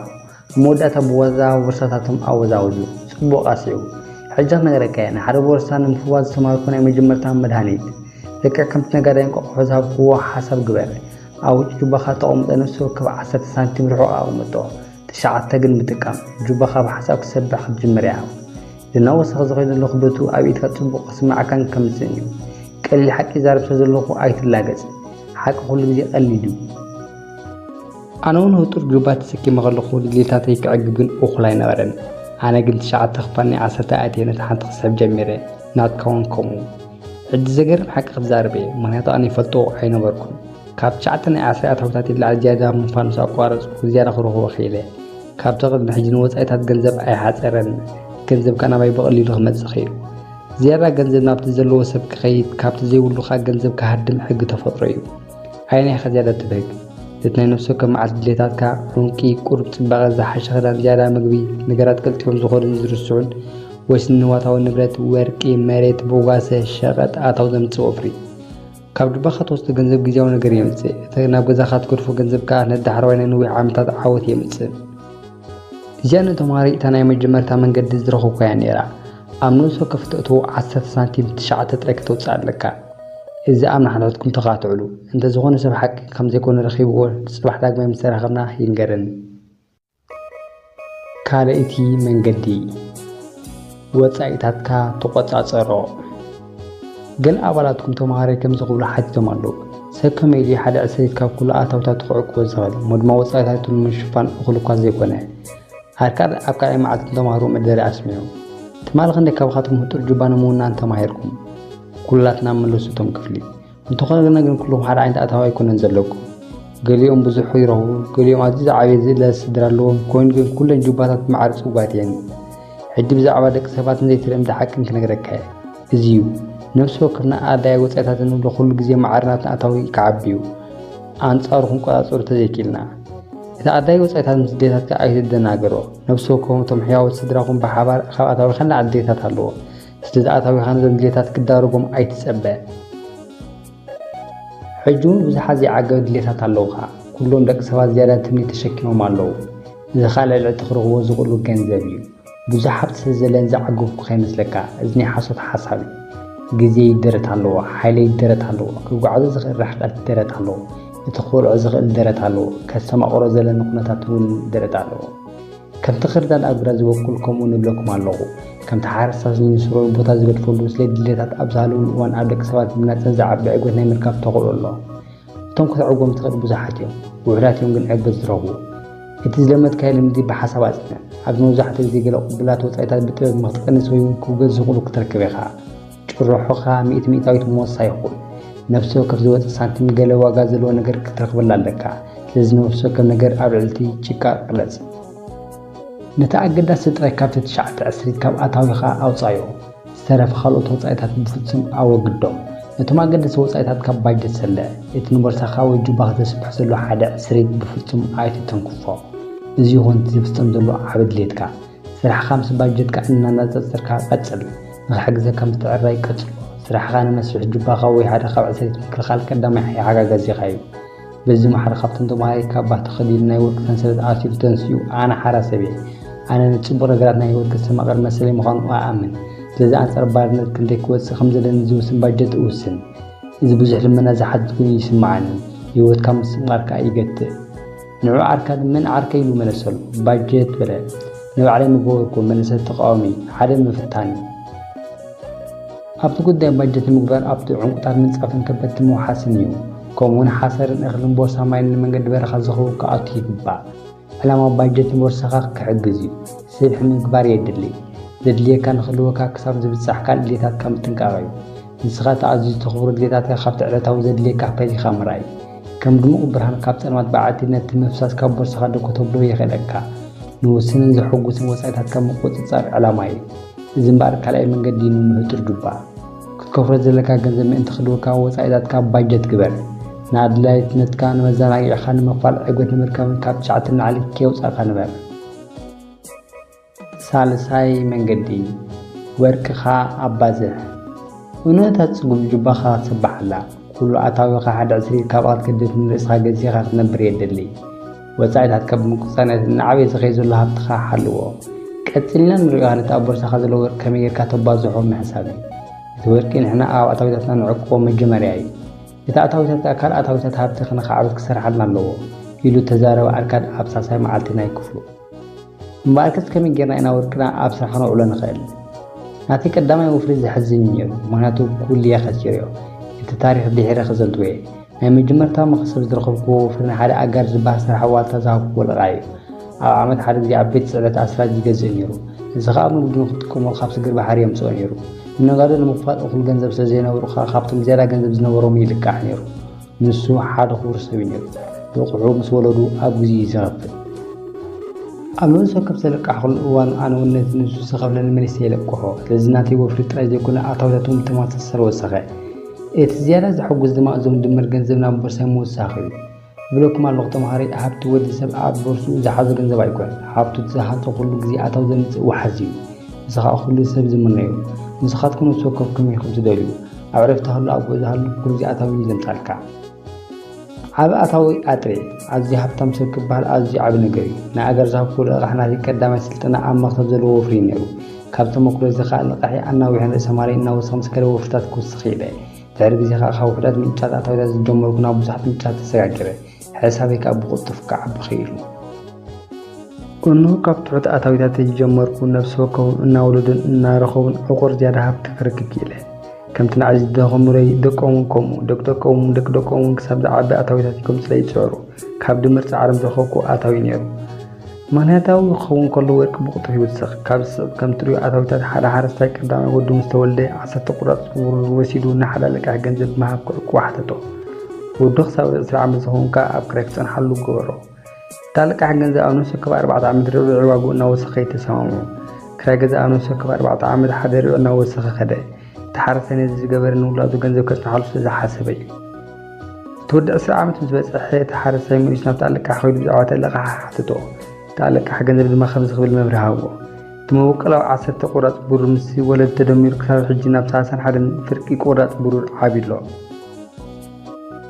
ኣብ መወዳእታ ብዋዛ ቦርሳታቶም ኣወዛወዙ። ጽቡቕ ኣስዒቡ። ሕጂ ክነግረካ እየ፣ ንሓደ ቦርሳ ንምፍዋስ ዝተማሃርኩ ናይ መጀመርታ መድሃኒት። ልክዕ ከምቲ ነጋዳይ እንቋቑሖ ዝሃብክዎ ሓሳብ ግበር። ኣብ ውሽጢ ጁባኻ ተቐምጦ ነፍሲ ወከፍ ዓሰርተ ሳንቲም ርሑቕ ኣቕምጦ። ትሽዓተ ግን ምጥቃም። ጁባኻ ብሓሳብ ክትሰብሕ ክትጅምር እያ። እናወሰኸ ዝኸይድ ዘሎ ክብደቱ ኣብ ኢድካ ጽቡቕ ክስምዓካን ከምጽእን እዩ። ቀሊል ሓቂ ይዛረብ ስለ ዘለኹ ኣይትላገጽ። ሓቂ ኩሉ ግዜ ቀሊል እዩ። ኣነ እውን ህጡር ጁባ ተሰኪመ ከለኹ ድሌታተይ ክዕግብ ግን እኹል ኣይነበረን። ኣነ ግን ትሽዓተ ክፋል ናይ ዓሰርተ ኣእትየ ነታ ሓንቲ ክስሕብ ጀሚረ። ናትካ እውን ከምኡ። ሕጂ ዘገርም ሓቂ ክዛረብ እየ፣ ምኽንያቱ ኣነ ይፈልጦ ኣይነበርኩን። ካብ ትሽዓተ ናይ ዓስሪ ኣታዊታት ንላዕሊ ዝያዳ ምንፋር ምስ ኣቋረጽኩ ዝያዳ ክረኽቦ ክኢለ። ካብቲ ቅድሚ ሕጂ ንወጻኢታት ገንዘብ ኣይሓጸረን፣ ገንዘብ ከኣ ናባይ ብቐሊሉ ክመጽእ ክኢሉ። ዝያዳ ገንዘብ ናብቲ ዘለዎ ሰብ ክኸይድ፣ ካብቲ ዘይብሉ ከኣ ገንዘብ ክሃድም ሕጊ ተፈጥሮ እዩ። ኣየናይ ኢኻ ዝያዳ ትብህግ? እቲ ናይ ነፍሲ ወከፍ መዓልቲ ድሌታትካ፣ ዑንቂ፣ ቁሩብ ጽባቐ፣ ዝሓሸ ክዳን፣ ዝያዳ ምግቢ፣ ነገራት ቀልጢፎም ዝኸዱን ዝርስዑን፣ ወይስ ንዋታዊ ንብረት፣ ወርቂ፣ መሬት፣ ቦጓሰ፣ ሸቐጥ፣ ኣታዊ ዘምጽእ ወፍሪ? ካብ ጁባኻ ትወስዶ ገንዘብ ግዜያዊ ነገር የምጽእ፣ እቲ ናብ ገዛኻ ትገድፎ ገንዘብ ከኣ ንዳሕረዋይ ናይ ነዊሕ ዓመታት ዓወት የምጽእ። እዚኣ ንተምሃሮ እታ ናይ መጀመርታ መንገዲ ዝረኸብኩያ ነይራ። ኣብ ነብሲ ወከፍ እተእትዎ ዓሰርተ ሳንቲም ትሽዓተ ጥራይ ከተውጽእ ኣለካ። እዚ ኣብ ንሓድሕድኩም ተኻትዕሉ። እንተዝኾነ ሰብ ሓቂ ከም ዘይኮነ ረኺብዎ፣ ጽባሕ ዳግማይ ምስ ተራኸብና ይንገረኒ። ካልኣይቲ መንገዲ፣ ወጻኢታትካ ተቖጻጸሮ። ገለ ኣባላትኩም ተምሃራይ ከምዚ ክብሉ ሓቲቶም ኣለዉ። ሰብ ከመይ ድዩ ሓደ ዕስሪት ካብ ኩሉ ኣታዊታቱ ክዕቅቦ ዝኽእል፣ እሞ ድማ ወጻኢታቱ ንምሽፋን እኹል እኳ ዘይኮነ? ኣርካድ ኣብ ካልኣይ መዓልቲ ንተምሃሮ መደረ ኣስሚዑ። ትማሊ ክንደይ ካባኻትኩም ህጡር ጁባ ንምውናን ተማሂርኩም? ኩላትና መለሱ እቶም ክፍሊ። እንተኾነ ግና ግን ኩልኹም ሓደ ዓይነት ኣታዊ ኣይኮነን ዘለኩም። ገሊኦም ብዙሕ ይረኽቡ፣ ገሊኦም ኣዝዩ ዝዓበየ ዝእለ ስድራ ኣለዎም። ኮይኑ ግን ኩለን ጁባታት ማዕረ ጽጉባት እየን። ሕጂ ብዛዕባ ደቂ ሰባት ንዘይተለምደ ሓቅን ክነግረካ እየ። እዚ እዩ፣ ነፍሲ ወከፍና ኣድላዪ ወጻኢታት እንብሎ ኩሉ ግዜ ማዕረ ናትና ኣታዊ ክዓቢ እዩ። ኣንጻሩ ክንቆጻጸሩ ተዘይኪልና። እቲ ኣድላዪ ወጻኢታት ምስ ድሌታትካ ኣይትደናገሮ። ነፍሲ ወከፎም እቶም ሕያዎት ስድራኹም ብሓባር ካብ ኣታዊኻን ንዓዲ ድሌታት ኣለዎ። ስለዚ ኣታዊኻ ነዞም ድሌታት ክዳረጎም ኣይትጸበ። ሕጂ እውን ብዙሓት ዘይዓገበ ድሌታት ኣለውኻ። ኩሎም ደቂ ሰባት ዝያዳ ትምኒት ተሸኪሞም ኣለዉ። እዚ ኸኣ ልዕሊ እቲ ክረኽቦ ዝኽእሉ ገንዘብ እዩ። ብዙሕ ሃብቲ ስለ ዘለኒ ዝዓገብኩ ከይመስለካ፣ እዚ ናይ ሓሶት ሓሳብ እዩ። ግዜይ ደረት ኣለዎ፣ ሓይለይ ደረት ኣለዎ፣ ክጓዓዞ ዝኽእል ርሕቀት ደረት ኣለዎ፣ እቲ ክበልዖ ዝኽእል ደረት ኣለዎ፣ ከስተማቕሮ ዘለኒ ኩነታት እውን ደረት ኣለዎ። ከምቲ ክርዳድ ኣብ ግራት ዝበቁል ከምኡ ንብለኩም ኣለኹ። ከምቲ ሓረስታይ ንስሩዕ ቦታ ዝገድፈሉ ስለ ድሌታት ኣብ ዝሃለወሉ እዋን ኣብ ደቂ ሰባት ብናጸን ዝዓቢ ዕግበት ናይ ምርካብ ተኽእሎ ኣሎ። እቶም ክትዕግቦም ትኽእል ብዙሓት እዮም። ውሑዳት እዮም ግን ዕግበት ዝረኽቡ። እቲ ዝለመድካዮ ልምዲ ብሓሳብ ኣጽንዕ። ኣብዚ መብዛሕትኡ ግዜ ገለ ቅቡላት ወጻኢታት ብጥበብ ንኽትቀንስ ወይ እውን ክውገድ ዝኽእሉ ክትረክብ ኢኻ። ጭርሖኻ ሚእቲ ሚእታዊት ምወሳ ይኹን። ነፍሲ ወከፍ ዝወጽእ ሳንቲም ገለ ዋጋ ዘለዎ ነገር ክትረኽበላ ኣለካ። ስለዚ ነፍሲ ወከፍ ነገር ኣብ ልዕሊ እቲ ጭቃ ቅለጽ። ነቲ ኣገዳሲ ጥራይ ካብቲ ትሽዓተ ዕስሪት ካብ ኣታዊኻ ኣውጻዮ። ዝተረፈ ካልኦት ወጻኢታት ብፍጹም ኣወግዶም። ነቶም ኣገደስቲ ወጻኢታት ካብ ባጀት ሰለ። እቲ ንቦርሳኻ ወይ ጁባኻ ዘስብሕ ዘሎ ሓደ ዕስሪት ብፍጹም ኣይትተንክፎ። እዚ ይኹን እቲ ዝፍጸም ዘሎ ዓቢ ድሌትካ። ስራሕኻ ምስ ባጀትካ እናነጻጸርካ ቀጽል። ንኽሕግዘካ ምትዕርራይ ቀጽሎ። ስራሕኻ ንመስርሒ ጁባኻ ወይ ሓደ ካብ ዕስሪት ምክልኻል ቀዳማይ ሓጋጋዚኻ እዩ። በዚ ማሕረ ካብቶም ተማሃራይ ካባ ተኸዲኑ ናይ ወርቂ ሰንሰለት ኣሲሩ ተንሲኡ፣ ኣነ ሓራ ሰብ እየ። ኣነ ንጽቡቕ ነገራት ናይ ህይወት ከስተማቕር መሰለይ ምዃኑ እኣምን። ስለዚ ኣንጻር ባርነት ክንደይ ክወጽእ ከም ዘለኒ ዝውስን ባጀት እውስን። እዚ ብዙሕ ልመና ዝሓትት ኮይኑ ይስምዓኒ። ህይወትካ ምስትምቓር ከኣ ይገትእ። ንዑ ዓርካ መን ዓርከይ ኢሉ መለሰሉ። ባጀት በለ። ንባዕለይ ምገበርኩ መለሰ ተቃዋሚ። ሓደ ምፍታን እዩ። ኣብቲ ጉዳይ ባጀት ንምግባር ኣብቲ ዕንቁታት ምንጻፍን ከበድቲ ምውሓስን እዩ። ከምኡውን ሓሰርን እኽልን ቦርሳ ማይን ንመንገዲ በረኻ ዝኸውን ክኣቱ ይግባእ። ዕላማ ባጀት ንቦርሳኻ ክሕግዝ እዩ። ስብሒ ምግባር የድሊ። ዘድልየካ ንኽህልወካ ክሳብ ዝብጻሕ ካልእ ድሌታትካ ምጥንቃቕ እዩ። ንስኻ እቲ ኣዝዩ ተኽብሮ ድሌታትካ ካብቲ ዕለታዊ ዘድልየካ ፈሊኻ ምርኣይ። ከም ድሙቕ ብርሃን ካብ ጸልማት በዓቲ ነቲ ምፍሳስ ካብ ቦርሳኻ ደኮ ተብሎ የኽእለካ። ንውስንን ዘሐጉስን ወጻኢታትካ ምቁጽጻር ዕላማ እዩ። እዚ እምበኣር ካልኣይ መንገዲ እዩ ንምሕጹር ጁባ። ክትከፍሎ ዘለካ ገንዘብ ምእንቲ ክህልወካ ወጻኢታትካ ባጀት ግበር። ንኣድላይነትካ ንመዘናግዒኻ ንምኽፋል ዕግበት ንምርካብን ካብ ትሽዓተ ንላዕሊ ከየውጻእካ ንበር። ሳልሳይ መንገዲ፣ ወርቅኻ ኣባዝሕ። እውነታ ጽጉም ጁባኻ ክትስብሓላ። ኩሉ ኣታዊኻ ሓደ ዕስሪት ካብኣ ክትገድፍ ንርእስኻ ገዚኻ ክትነብር የድሊ። ወጻኢታትካ ብምቁጻር ነቲ እናዓበየ ዝኸይድ ዘሎ ሃብትኻ ሓልዎ። ቀጺልና ንርእዮ፣ ነቲ ኣብ ቦርሳኻ ዘሎ ወርቂ ከመይ ጌርካ ተባዝሖ ምሕሳብ እዩ። እቲ ወርቂ ንሕና ኣብ ኣታዊታትና ንዕቅቦ መጀመርያ እዩ። እቲ ኣታዊታትካ ካልእ ኣታዊታት ሃብቲ ንኽዓብት ክሰርሓልና ኣለዎ፣ ኢሉ ተዛረበ ኣርካድ ኣብ ሳልሳይ መዓልቲ ናይ ክፍሉ። እምበኣርከስ ከመይ ጌርና ኢና ወርቅና ኣብ ስራሕ ከነውዕሎ ንኽእል? ናተይ ቀዳማይ ወፍሪ ዘሕዝን እዩ ነይሩ፣ ምኽንያቱ ኩሉ እየ ከሲረዮ። እቲ ታሪኽ ድሒረ ክዘንትዎ እየ። ናይ መጀመርታ መኽሰብ ዝረኸብክዎ ወፍሪ ንሓደ ኣጋር ዝበሃል ሰራሒ ዋልታ ዝሃብክዎ ልቓሕ እዩ። ኣብ ዓመት ሓደ ግዜ ዓበይቲ ጽዕነት ኣስራጅ ይገዝእ ነይሩ። እዚ ኸኣ ኣብ ንግዱ ንኽጥቀመሉ ካብ ስግር ባሕሪ የምጽኦ ነይሩ። ንነጋዶ ንምኽፋል እኹል ገንዘብ ስለ ዘይነበሮ ኸኣ ካብቶም ዝያዳ ገንዘብ ዝነበሮም ይልቃሕ ነይሩ። ንሱ ሓደ ክቡር ሰብ እዩ ነይሩ። ልቕሑ ምስ ወለዱ ኣብ ግዜኡ እዩ ዝኸፍል። ኣብ ነብሲ ወከፍ ዘልቃሕኩሉ እዋን ኣነ እውን ነቲ ንሱ ዝኸፍለኒ መሊሰ እየ ለቅሖ። ስለዚ ናተይ ወፍሪ ጥራይ ዘይኮነ ኣታዊታት እውን ብተመሳሳሊ ወሰኸ። እቲ ዝያዳ ዘሐጉስ ድማ እዞም ድምር ገንዘብ ናብ ቦርሳይ ምውሳኽ እዩ። እብለኩም ኣለኹ ተምሃራይ፣ ሃብቲ ወዲ ሰብ ኣብ ቦርስኡ ዝሓዞ ገንዘብ ኣይኮነን። ሃብቱ እቲ ዝሃንጠ ኩሉ ግዜ ኣታዊ ዘምጽእ ዋሕዚ እዩ። እዚ ኸኣ ኩሉ ሰብ ዝምነዮ። ንስኻትኩም ነብሲ ወከፍኩም ኢኹም ትደልዩ። ኣብ ዕረፍቲ ሃሉ ኣብ ገዛ ሃሉ ኩሉ ጊዜ ኣታዊ እዩ ዘምጻልካ። ዓቢ ኣታዊ ኣጥሪ። ኣዝዩ ሃብታም ሰብ ክበሃል ኣዝዩ ዓቢ ነገር እዩ። ንኣገር ዝሃብኩ ልቓሕ ናተይ ቀዳማይ ስልጠና ኣብ መኽሰብ ዘለዎ ወፍሪ እዩ ነይሩ። ካብ ተመክሮ እዚ ከኣ ልቓሒ ኣናዊሐን ርእሰ ማለይ እናወሰኸ ምስ ከደ ወፍርታት ክውስኽ ክኢለ። ድሕሪ ግዜ ከኣ ካብ ውሑዳት ምንጫት ኣታዊታት ዝጀመርኩ ናብ ብዙሓት ምንጫት ተሰጋገረ። ሕሳበይ ከኣ ብቕልጡፍ ክዓቢ ክኢሉ። እነሆ ካብ ትሑት ኣታዊታተይ ዝጀመርኩ ነብሲ ወከፎም እናወለዱን እናረኸቡን ዕቑር ዝያዳ ሃብቲ ክረክብ ክኢለ። ከምቲ ንዓይ ዝደኸሙለይ ደቆም እውን ከምኡ፣ ደቂ ደቆም እውን ደቂ ደቆም እውን ክሳብ ዝዓቢ ኣታዊታተይ ከምጽእለይ ይጽዕሩ። ካብ ድምር ጻዕሮም ዝረኸብኩዎ ኣታዊ እዩ ነይሩ። ምኽንያታዊ ክኸውን ከሎ ወርቂ ብቕልጡፍ ይውስኽ። ካብ ዝስዕብ ከም ትርእዮ ኣታዊታት ሓደ ሓረስታይ ቀዳማይ ወዱ ምስ ተወልደ ዓሰርተ ቁራጽ ብሩር ወሲዱ ንሓዳ ልቃሕ ገንዘብ ብምሃብ ክዕቅቦ ሓተቶ። ወዱ ክሳብ ዕስራ ዓመት ዝኸውን ከኣ ኣብ ክራይ ክጸንሓሉ ገበሮ። እታ ልቃሕ ገንዘብ ኣብ ነፍሲ ወከፍ ኣርባዕተ ዓመት ርብዒ ዋግኡ እናወሰኸ እዩ ተሰማምዑ። ክራይ ገዛ ኣብ ነፍሲ ወከፍ ኣርባዕተ ዓመት ሓደ ርብዒ እናወሰኸ ከደ። እቲ ሓረስታይ ነዚ ዝገበረ ንውላዱ ገንዘብ ከጽንሓሉ ስለ ዝሓሰበ እዩ። እቲ ወዲ ዕስራ ዓመት ምስ በጽሐ፣ እቲ ሓረስታይ መሊሱ ናብቲ ኣለቃሕ ከይዱ ብዛዕባ እቲ ኣለቃሕ ሓተቶ። እቲ ኣለቃሕ ገንዘብ ድማ ከምዚ ክብል መብርሂ ሃቦ። እቲ መበቆላዊ ዓሰርተ ቁራጽ ብሩር ምስ ወለድ ተደሚሩ ክሳብ ሕጂ ናብ ሰላሳን ሓደን ፍርቂ ቁራጽ ብሩር ዓብዩ ኣሎ።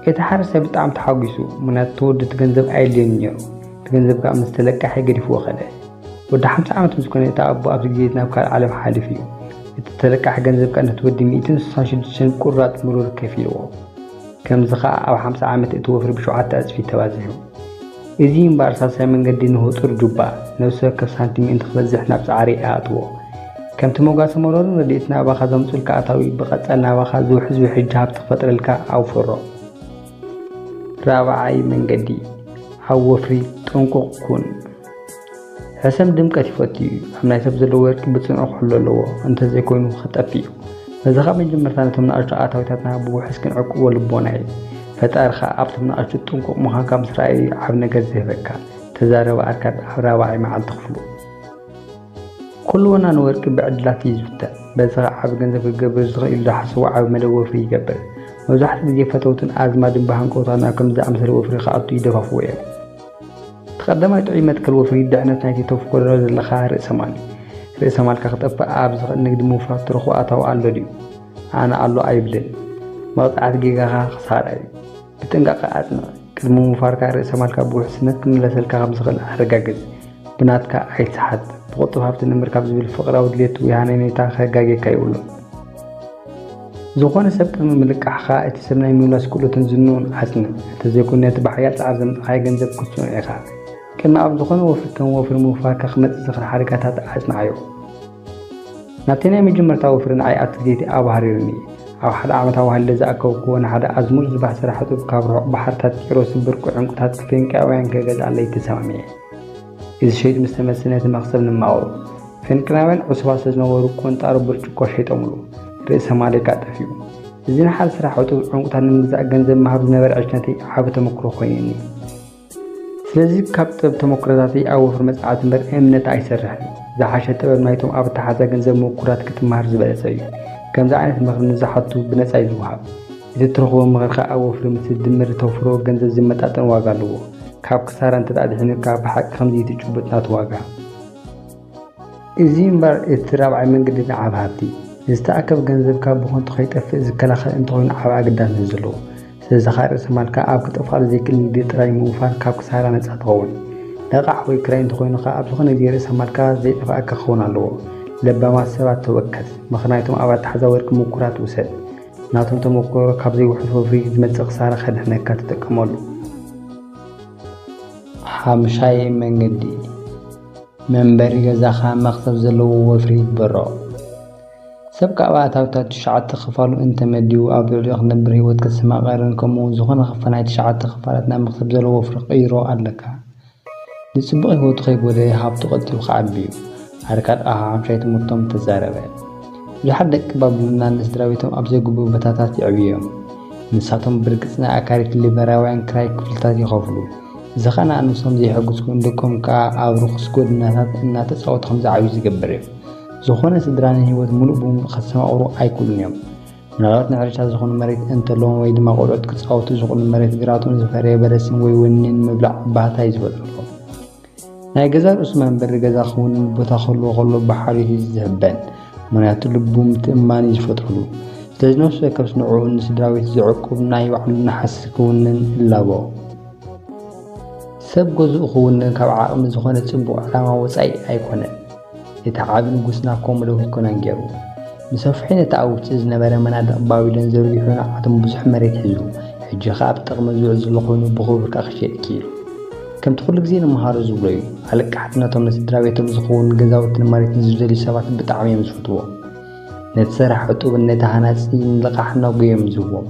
እቲ ሓረስታይ ብጣዕሚ ተሓጒሱ፣ ምኽንያቱ እቲ ወዲ እቲ ገንዘብ ኣየድልዮን እዩ ነይሩ። እቲ ገንዘብ ከኣ ምስ ተለቃሒ ገዲፍዎ ከደ። ወዲ ሓምሳ ዓመት ምስ ኮነ፣ እቲ ኣቦ ኣብዚ ግዜ ናብ ካልእ ዓለም ሓሊፉ እዩ። እቲ ተለቃሒ ገንዘብ ከኣ ነቲ ወዲ ሚእትን ስሳን ሽዱሽተን ቁራጽ ብሩር ከፊልዎ። ከምዚ ከኣ ኣብ ሓምሳ ዓመት እቲ ወፍሪ ብሸውዓተ ዕጽፊ ተባዚሑ። እዚ እምበኣር ሳልሳይ መንገዲ ንህጹር ጁባ፣ ነፍሲ ወከፍ ሳንቲም ምእንቲ ክበዝሕ ናብ ጻዕሪ ይኣትዎ። ከምቲ ሞጋሰ መሮርን ረድኤት ናባኻ ዘምጹልካ ኣታዊ ብቐጻሊ ናባኻ ዝውሕዝ ውሕጅ ሃብቲ ክፈጥረልካ ኣውፍሮ። ራብዓይ መንገዲ፣ ኣብ ወፍሪ ጥንቁቕ ኩን። ሕሰም ድምቀት ይፈቱ እዩ። ኣብ ናይ ሰብ ዘሎ ወርቂ ብጽኑዕ ክሕሎ ኣለዎ፣ እንተዘይኮይኑ ክጠፍእ እዩ። በዚ ካብ መጀመርታ ነቶም ንኣሽቱ ኣታዊታትና ብውሑስ ክንዕቅቦ ልቦና እዩ። ፈጣሪ ኸኣ ኣብቶም ንኣሽቱ ጥንቁቕ ምዃንካ ምስ ረኣየ እዩ ዓቢ ነገር ዝህበካ። ተዛረባ ኣርካድ ኣብ ራብዓይ መዓልቲ ክፍሉ። ኩሉ ወናኒ ወርቂ ብዕድላት እዩ ዝፍተን። በዚ ኸኣ ዓቢ ገንዘብ ክገብር ዝኽእል ኢሉ ዝሓሰቦ ዓቢ መደብ ወፍሪ ይገብር። መብዛሕትኡ ግዜ ፈተውትን ኣዝማድን ብሃንቀውታ ናብ ከምዚ ዝኣመሰለ ወፍሪ ክኣቱ ይደፋፍኡ እዮም። እቲ ቀዳማይ ጥዑይ መትከል ወፍሪ ድሕነት ናይቲ ተፍቅዶ ዘለኻ ርእሰ ማል እዩ። ርእሰ ማልካ ክጠፍእ ኣብ ዝኽእል ንግዲ ምውፋር ትረኽቦ ኣታዊ ኣሎ ድዩ? ኣነ ኣሎ ኣይብልን። መቕጻዕቲ ጌጋኻ ክሳራ እዩ። ብጥንቃቐ ኣጽንዕ። ቅድሚ ምውፋርካ ርእሰ ማልካ ብውሕስነት ክምለሰልካ ከም ዝኽእል ኣረጋግጽ። ብናትካ ኣይትስሓት። ብቕልጡፍ ሃብቲ ንምርካብ ዝብል ፍቕራዊ ድሌት ወይ ሃነይነይታ ከጋግየካ የብሉን። ዝኾነ ሰብ ቅድሚ ምልቃሕኻ እቲ ሰብ ናይ ምምላስ ክእለቱን ዝንኡን ኣጽንዕ። እንተዘይኮይኑ ነቲ ብሓያል ጻዕሪ ዘምጻኻዮ ገንዘብ ክትስእኖ ኢኻ። ቅድሚ ኣብ ዝኾነ ወፍሪ ከም ወፍሪ ምውፋርካ ክመጽእ ዝኽእል ሓደጋታት ኣጽንዓዮ። ናብቲ ናይ መጀመርታ ወፍሪ ንዓይ ኣብቲ ግዜ እቲ ኣብሃሪሩኒ። ኣብ ሓደ ዓመት ኣዋህሊለ ዝኣከብኩዎ ንሓደ ኣዝሙር ዝባህ ስራሕ ሕጡብ ካብ ርሑቕ ባሕርታት ቂሮስ ብርቂ ዕንቁታት ፊንቅያውያን ክገዝኣለይ ተሰማሚዐ። እዚ ሸይጡ ምስ ተመልሰ ነቲ መኽሰብ ንማቕሮ። ፊንቅያውያን ዕሱባት ስለ ዝነበሩ ቆንጣሮ ብርጭቆ ሸይጦምሉ። ርእሰ ማለይ ከኣ ጠፊኡ። እዚ ንሓደ ስራሕ ሕጡብ ዕንቁታት ንምግዛእ ገንዘብ ምሃብ ዝነበረ ዕሽነተይ ዓቢ ተመክሮ ኮይኑኒ። ስለዚ ካብ ጥበብ ተመኩሮታተይ ኣብ ወፍሪ መጽዓት እምበር እምነት ኣይሰርሕን እዩ። ዝሓሸ ጥበብ ናይቶም ኣብ ኣተሓዛ ገንዘብ ምኩራት ክትመሃር ዝበለጸ እዩ። ከምዚ ዓይነት ምኽሪ ንዝሓቱ ብነጻ እዩ ዝወሃብ። እቲ ትረኽቦ ምኽሪ ከኣ ኣብ ወፍሪ ምስ ትድምር ተውፍሮ ገንዘብ ዝመጣጠን ዋጋ ኣለዎ። ካብ ክሳራ እንተ ኣድሒኑካ ብሓቂ ከምዚ እዩ እቲ ጭቡጥ ናቱ ዋጋ። እዚ እምበር እቲ ራብዓይ መንገዲ ንዓብ ሃብቲ። ዝተኣከብ ገንዘብካ ብኸንቱ ከይጠፍእ ዝከላኸል እንተኾይኑ ዓብ ኣገዳስነት ዘለዎ። ስለዚ ኸኣ ርእሰ ማልካ ኣብ ክጠፍኣሉ ዘይክእል ንግዲ ጥራይ ምውፋር ካብ ክሳራ ነጻ ትኸውን። ለቓሕ ወይ ክራይ እንተኾይኑ ኸኣ ኣብ ዝኾነ ግዜ ርእሰ ማልካ ዘይጠፍኣካ ክኸውን ኣለዎ። ለባማት ሰባት ተወከስ። ምኽሪ ናይቶም ኣብ ኣተሓዛ ወርቂ ምኩራት ውሰድ። ናቶም ተመኩሮ ካብ ዘይውሑስ ወፍሪ ዝመጽእ ክሳራ ከድሕነካ ተጠቀመሉ። ሓምሻይ መንገዲ መንበሪ ገዛኻ መኽሰብ ዘለዎ ወፍሪ ይግበሮ። ሰብ ካብ ኣታዊታት ትሽዓተ ክፋሉ እንተመዲቡ ኣብ ልዕሊኡ ክነብር ህይወት ከስተማቐርን ከምኡ እውን ዝኾነ ክፋል ናይ ትሽዓተ ክፋላት ናብ መኽሰብ ዘለዎ ወፍሪ ክቕይሮ ኣለካ። ንጽቡቕ ህይወቱ ከይጎደየ ሃብቱ ቀልጢፉ ክዓቢ እዩ። ኣርካድ ኣብ ሓምሻይ ትምህርቶም ተዛረበ። ብዙሓት ደቂ ባቢሎን ንስድራ ቤቶም ኣብ ዘይግቡእ ቦታታት የዕብዮም። ንሳቶም ብርግጽ ናይ ኣካሪት ሊበራውያን ክራይ ክፍልታት ይኸፍሉ። እዚ ኸኣ ንኣንስቶም ዘየሐጉስ ኮይኑ ደቆም ከኣ ኣብ ርኹስ ጎደናታት እናተጻወቱ ከም ዝዓብዩ ዝገብር እዩ። ዝኾነ ስድራ ንህይወት ምሉእ ብምሉእ ከስተማቕሩ ኣይክእሉን እዮም። ምናልባት ንሕርሻ ዝኾኑ መሬት እንተለዎም ወይ ድማ ቆልዑት ክጻወቱ ዝኽእሉ መሬት ግራቶም ዝፈረየ በለስን ወይ ወይንን ምብላዕ ባህታ እዩ ዝፈጥረሎም። ናይ ገዛ ርእሱ መንበሪ ገዛ ክውንን ቦታ ክህልዎ ከሎ ብሓልዮት እዩ ዝህበን። ምኽንያቱ ልቡ ምትእምማን እዩ ዝፈጥረሉ። ስለዚ ነፍሲ ወከፍ ንዕኡን ንስድራ ቤቱ ዘዕቁብ ናይ ባዕሉ ናሕሲ ክውንን እላቦ። ሰብ ገዝኡ ክውንን ካብ ዓቕሚ ዝኾነ ጽቡቕ ዕላማ ወጻኢ ኣይኮነን። እቲ ዓቢ ንጉስና ከምኡ ዶ ኣይኮነን ገይሩ? ንሰፍሒ ነቲ ኣብ ውሽጢ ዝነበረ መናድቕ ባቢሎን ዘርጊሑ ንዓቶም ብዙሕ መሬት ሒዙ፣ ሕጂ ኸኣ ኣብ ጥቕሚ ዝውዕል ዘሎ ኮይኑ ብኽቡር ከኣ ክሸጥ ክኢሉ። ከምቲ ኩሉ ግዜ ንመሃሮ ዝብሎ እዩ፣ ኣለቃሕቲ ነቶም ንስድራ ቤቶም ዝኸውን ገዛውትን መሬትን ዝደልዩ ሰባት ብጣዕሚ እዮም ዝፈትዎም። ነቲ ሰራሕ ዕጡብን ነቲ ሃናጺ ንልቓሕ ናጉ እዮም ዝህቦም።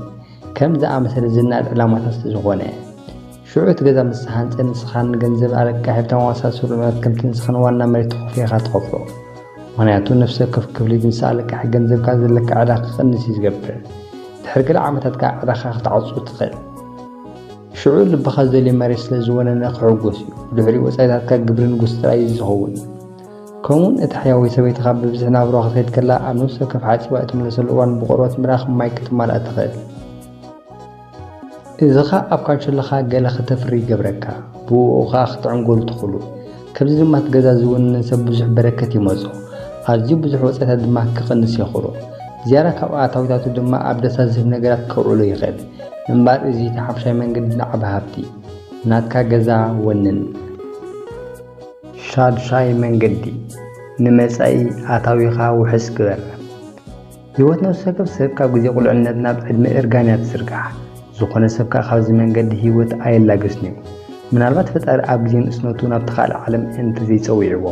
ከም ዝኣመሰለ ዝናድ ዕላማታት ስለ ዝኾነ። ሽዑ እቲ ገዛ ምስ ተሃንጸ ንስኻን ገንዘብ ኣለቃሒ ብተመሳሰሉ መከምቲ ንስኻን ዋና መሬት ተኾፊኻ ትኸፍሎ። ምኽንያቱ ነፍሲ ወከፍ ክፍሊት ምስ ኣለቃሒ ገንዘብካ ዘለካ ዕዳ ክቕንስ እዩ ዝገብር። ድሕሪ ገለ ዓመታት ከኣ ዕዳኻ ክትዓጹ ትኽእል። ሽዑ ልብኻ ዝደልዮ መሬት ስለ ዝወነነ ክሕጎስ እዩ። ብድሕሪኡ ወጻኢታትካ ግብሪ ንጉስ ጥራይ እዩ ዝኸውን። ከምኡውን እታ ሕያወይ ሰበይትኻ ብብዝሒ ናብራኣ ክትከይድ ከላ ኣብ ነፍሲ ወከፍ ሓጺባ እትምለሰሉ እዋን ብቆርበት ምራኽ ማይ ክትማልኣ ትኽእል። እዚ ኸኣ ኣብ ካንሸሎኻ ገለ ከተፍሪ ይገብረካ፣ ብእኡ ኸኣ ክትዕንገሉ ትኽእሉ። ከምዚ ድማ እቲ ገዛ ዝውንን ሰብ ብዙሕ በረከት ይመጾ፣ ኣዝዩ ብዙሕ ወጻኢታት ድማ ክቕንስ የኽእሎ። ዝያዳ ካብ ኣታዊታቱ ድማ ኣብ ደስታ ዝህብ ነገራት ከውዕሎ ይኽእል። እምበኣር እዚ እቲ ሓፈሻዊ መንገዲ ንዓቢ ሃብቲ፣ ናትካ ገዛ ወንን። ሻድሻይ መንገዲ፣ ንመጻኢ ኣታዊኻ ውሕስ ግበር። ህይወት ነፍሲ ወከፍ ሰብ ካብ ግዜ ቁልዕነት ናብ ዕድመ እርጋን እያ ትዝርጋሕ። ዝኾነ ሰብ ከኣ ካብዚ መንገዲ ህይወት ኣየላገስን እዩ። ምናልባት ፈጣሪ ኣብ ግዜ ንእስነቱ ናብቲ ካልእ ዓለም እንተዘይጸዊዕዎ።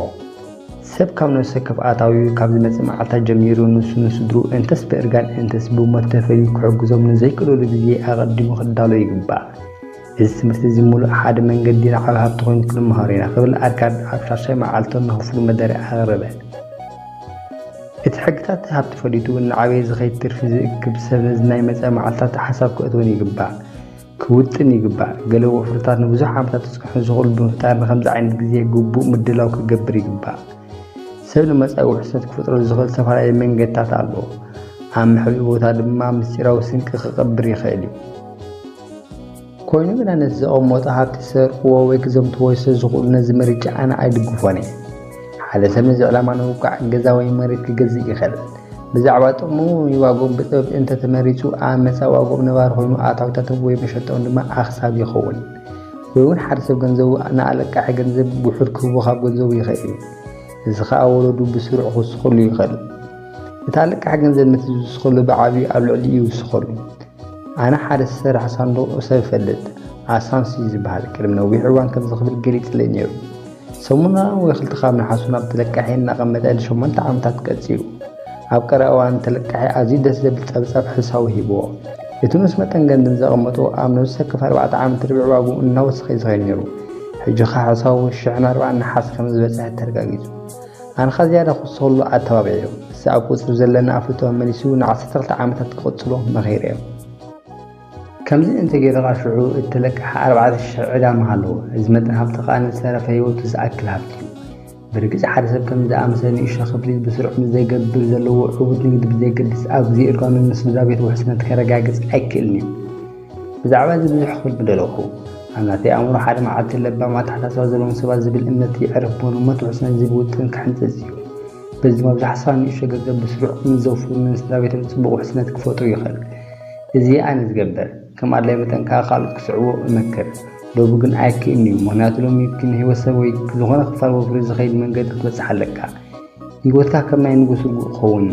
ሰብ ካብ ነፍሲ ወከፍ ኣታዊኡ ካብ ዝመጽእ መዓልታት ጀሚሩ ንሱ ንስድርኡ እንተስ ብእርጋን እንተስ ብሞት ተፈልዩ ክሕግዞም ንዘይክእለሉ ግዜ ኣቐዲሙ ክዳሎ ይግባእ። እዚ ትምህርቲ እዚ ምሉእ ሓደ መንገዲ ንዓቢ ሃብቲ ኮይኑ ክንመሃሮ ኢና ክብል ኣርካድ ኣብ ሻድሻይ መዓልቶም ንኽፍሉ መደረ ኣቕረበ። እቲ ሕግታት ሃብቲ ፈሊጡ እናዓበየ ዝኸይድ ትርፊ ዝእክብ ሰብ ነዚ ናይ መጻኢ መዓልታት ሓሳብ ከእትወን ይግባእ። ክውጥን ይግባእ። ገለ ወፍርታት ንብዙሕ ዓመታት ክጽንሑ ዝኽእሉ ብምፍጣር ንኸምዚ ዓይነት ግዜ ግቡእ ምድላው ክገብር ይግባእ። ሰብ ንመጻኢ ውሕስነት ክፈጥረሉ ዝኽእል ዝተፈላለዩ መንገድታት ኣለዎ። ኣብ መሕብኢ ቦታ ድማ ምስጢራዊ ስንቂ ክቐብር ይኽእል እዩ። ኮይኑ ግና ነቲ ዘቐመጦ ሃብቲ ክሰርቅዎ ወይ ክዘምትዎ ስለ ዝኽእሉ ነዚ ምርጫ ኣነ ኣይድግፎን እየ። ሓደ ሰብ ነዚ ዕላማ ንምብቃዕ ገዛ ወይ መሬት ክገዝእ ይኽእል። ብዛዕባ ጥቕሙ ወይ ዋግኦም ብጥበብ እንተ ተመሪጹ ኣብ መጻኢ ዋግኦም ነባሪ ኮይኑ ኣታዊታቶም ወይ መሸጣኦም ድማ ኣኽሳብ ይኸውን። ወይ እውን ሓደ ሰብ ገንዘቡ ንኣለቃሒ ገንዘብ ውሑድ ክህቦ ካብ ገንዘቡ ይኽእል እዩ። እዚ ኸኣ ወለዱ ብስሩዕ ክውስኸሉ ይኽእል። እቲ ኣለቃሒ ገንዘብ ነቲ ዝውስኸሉ ብዓቢኡ ኣብ ልዕሊኡ ይውስኸሉ። ኣነ ሓደ ዝሰርሕ ሳንዱቕ ሰብ እፈልጥ፣ ኣሳንስ እዩ ዝበሃል፣ ቅድሚ ነዊሕ እዋን ከምዚ ክብል ገሊጽለይ ነይሩ። ሰሙና ወይ ክልተ ካብ ነሓሱ ናብ ተለቃሒ እናቐመጠ ንሸሞንተ ዓመታት ቀጺሉ። ኣብ ቀረባ እዋን ተለቃሒ ኣዝዩ ደስ ዘብል ጸብጻብ ሕሳዊ ሂብዎ። እቲ ንኡስ መጠን ገንዘብ ዘቐመጦ ኣብ ነፍሲ ወከፍ ኣርባዕተ ዓመት ርብዒ ዋግኡ እናወሰኸ እዩ ዝኸይድ ነይሩ። ሕጂ ኸኣ ሕሳቡ ሽሕን ኣርባዓን ነሓስ ከም ዝበጽሐ ተረጋጊጹ። ኣነ ኸኣ ዝያዳ ክውስኸሉ ኣተባቢዐዮ። እዚ ኣብ ቁጽሪ ዘለኒ ኣፍልጦ መመሊሱ ንዓሰርተ ክልተ ዓመታት ክቕጽሎ መኺረዮ። ከምዚ እንተገይርካ ሽዑ እተለቅሓ ኣርባዕተ ሽሕ ዕዳ ምሃለዎ። እዚ መጠን ሃብቲ ከኣ ንዝተረፈ ህይወቱ ዝኣክል ሃብቲ እዩ። ብርግጽ ሓደ ሰብ ከምዚ ዝኣመሰለ ንእሽቶ ክፍሊት ብስሩዕ ምስ ዘይገብር ዘለዎ ዕዉት ንግዲ ብዘየገድስ ኣብ ግዜ እርጋኑ ንስድራ ቤት ውሕስነት ከረጋግጽ ኣይክእልን እዩ። ብዛዕባ እዚ ብዙሕ ክብል ምደለኹ። ኣብ ናተይ ኣእምሮ ሓደ መዓልቲ ለባም ኣተሓሳስባ ዘለዎም ሰባት ዝብል እምነት የዕርፍ እሞ ንሞት ውሕስነት ዝብል ውጥን ክሕንጽጽ እዩ። በዚ ድማ ብዙሓት ሰባት ንእሽቶ ገንዘብ ብስሩዕ ምስ ዘውፍሩ ንስድራ ቤቶም ጽቡቕ ውሕስነት ክፈጥሩ ይኽእል። እዚ ኣነ ዝገብር፣ ከም ኣድላይ መጠን ከኣ ካልኦት ክስዕብዎ እመክር። ሎሚ ግን ኣይክእልን እዩ፣ ምኽንያቱ ሎሚ ብኪኖ ህይወት ሰብ ወይ ዝኾነ ክፋል ወፍሪ ዝኸይድ መንገዲ ክትበጽሕ ኣለካ። ህይወትካ ከም ናይ ንጉስ ርጉእ ክኸውን።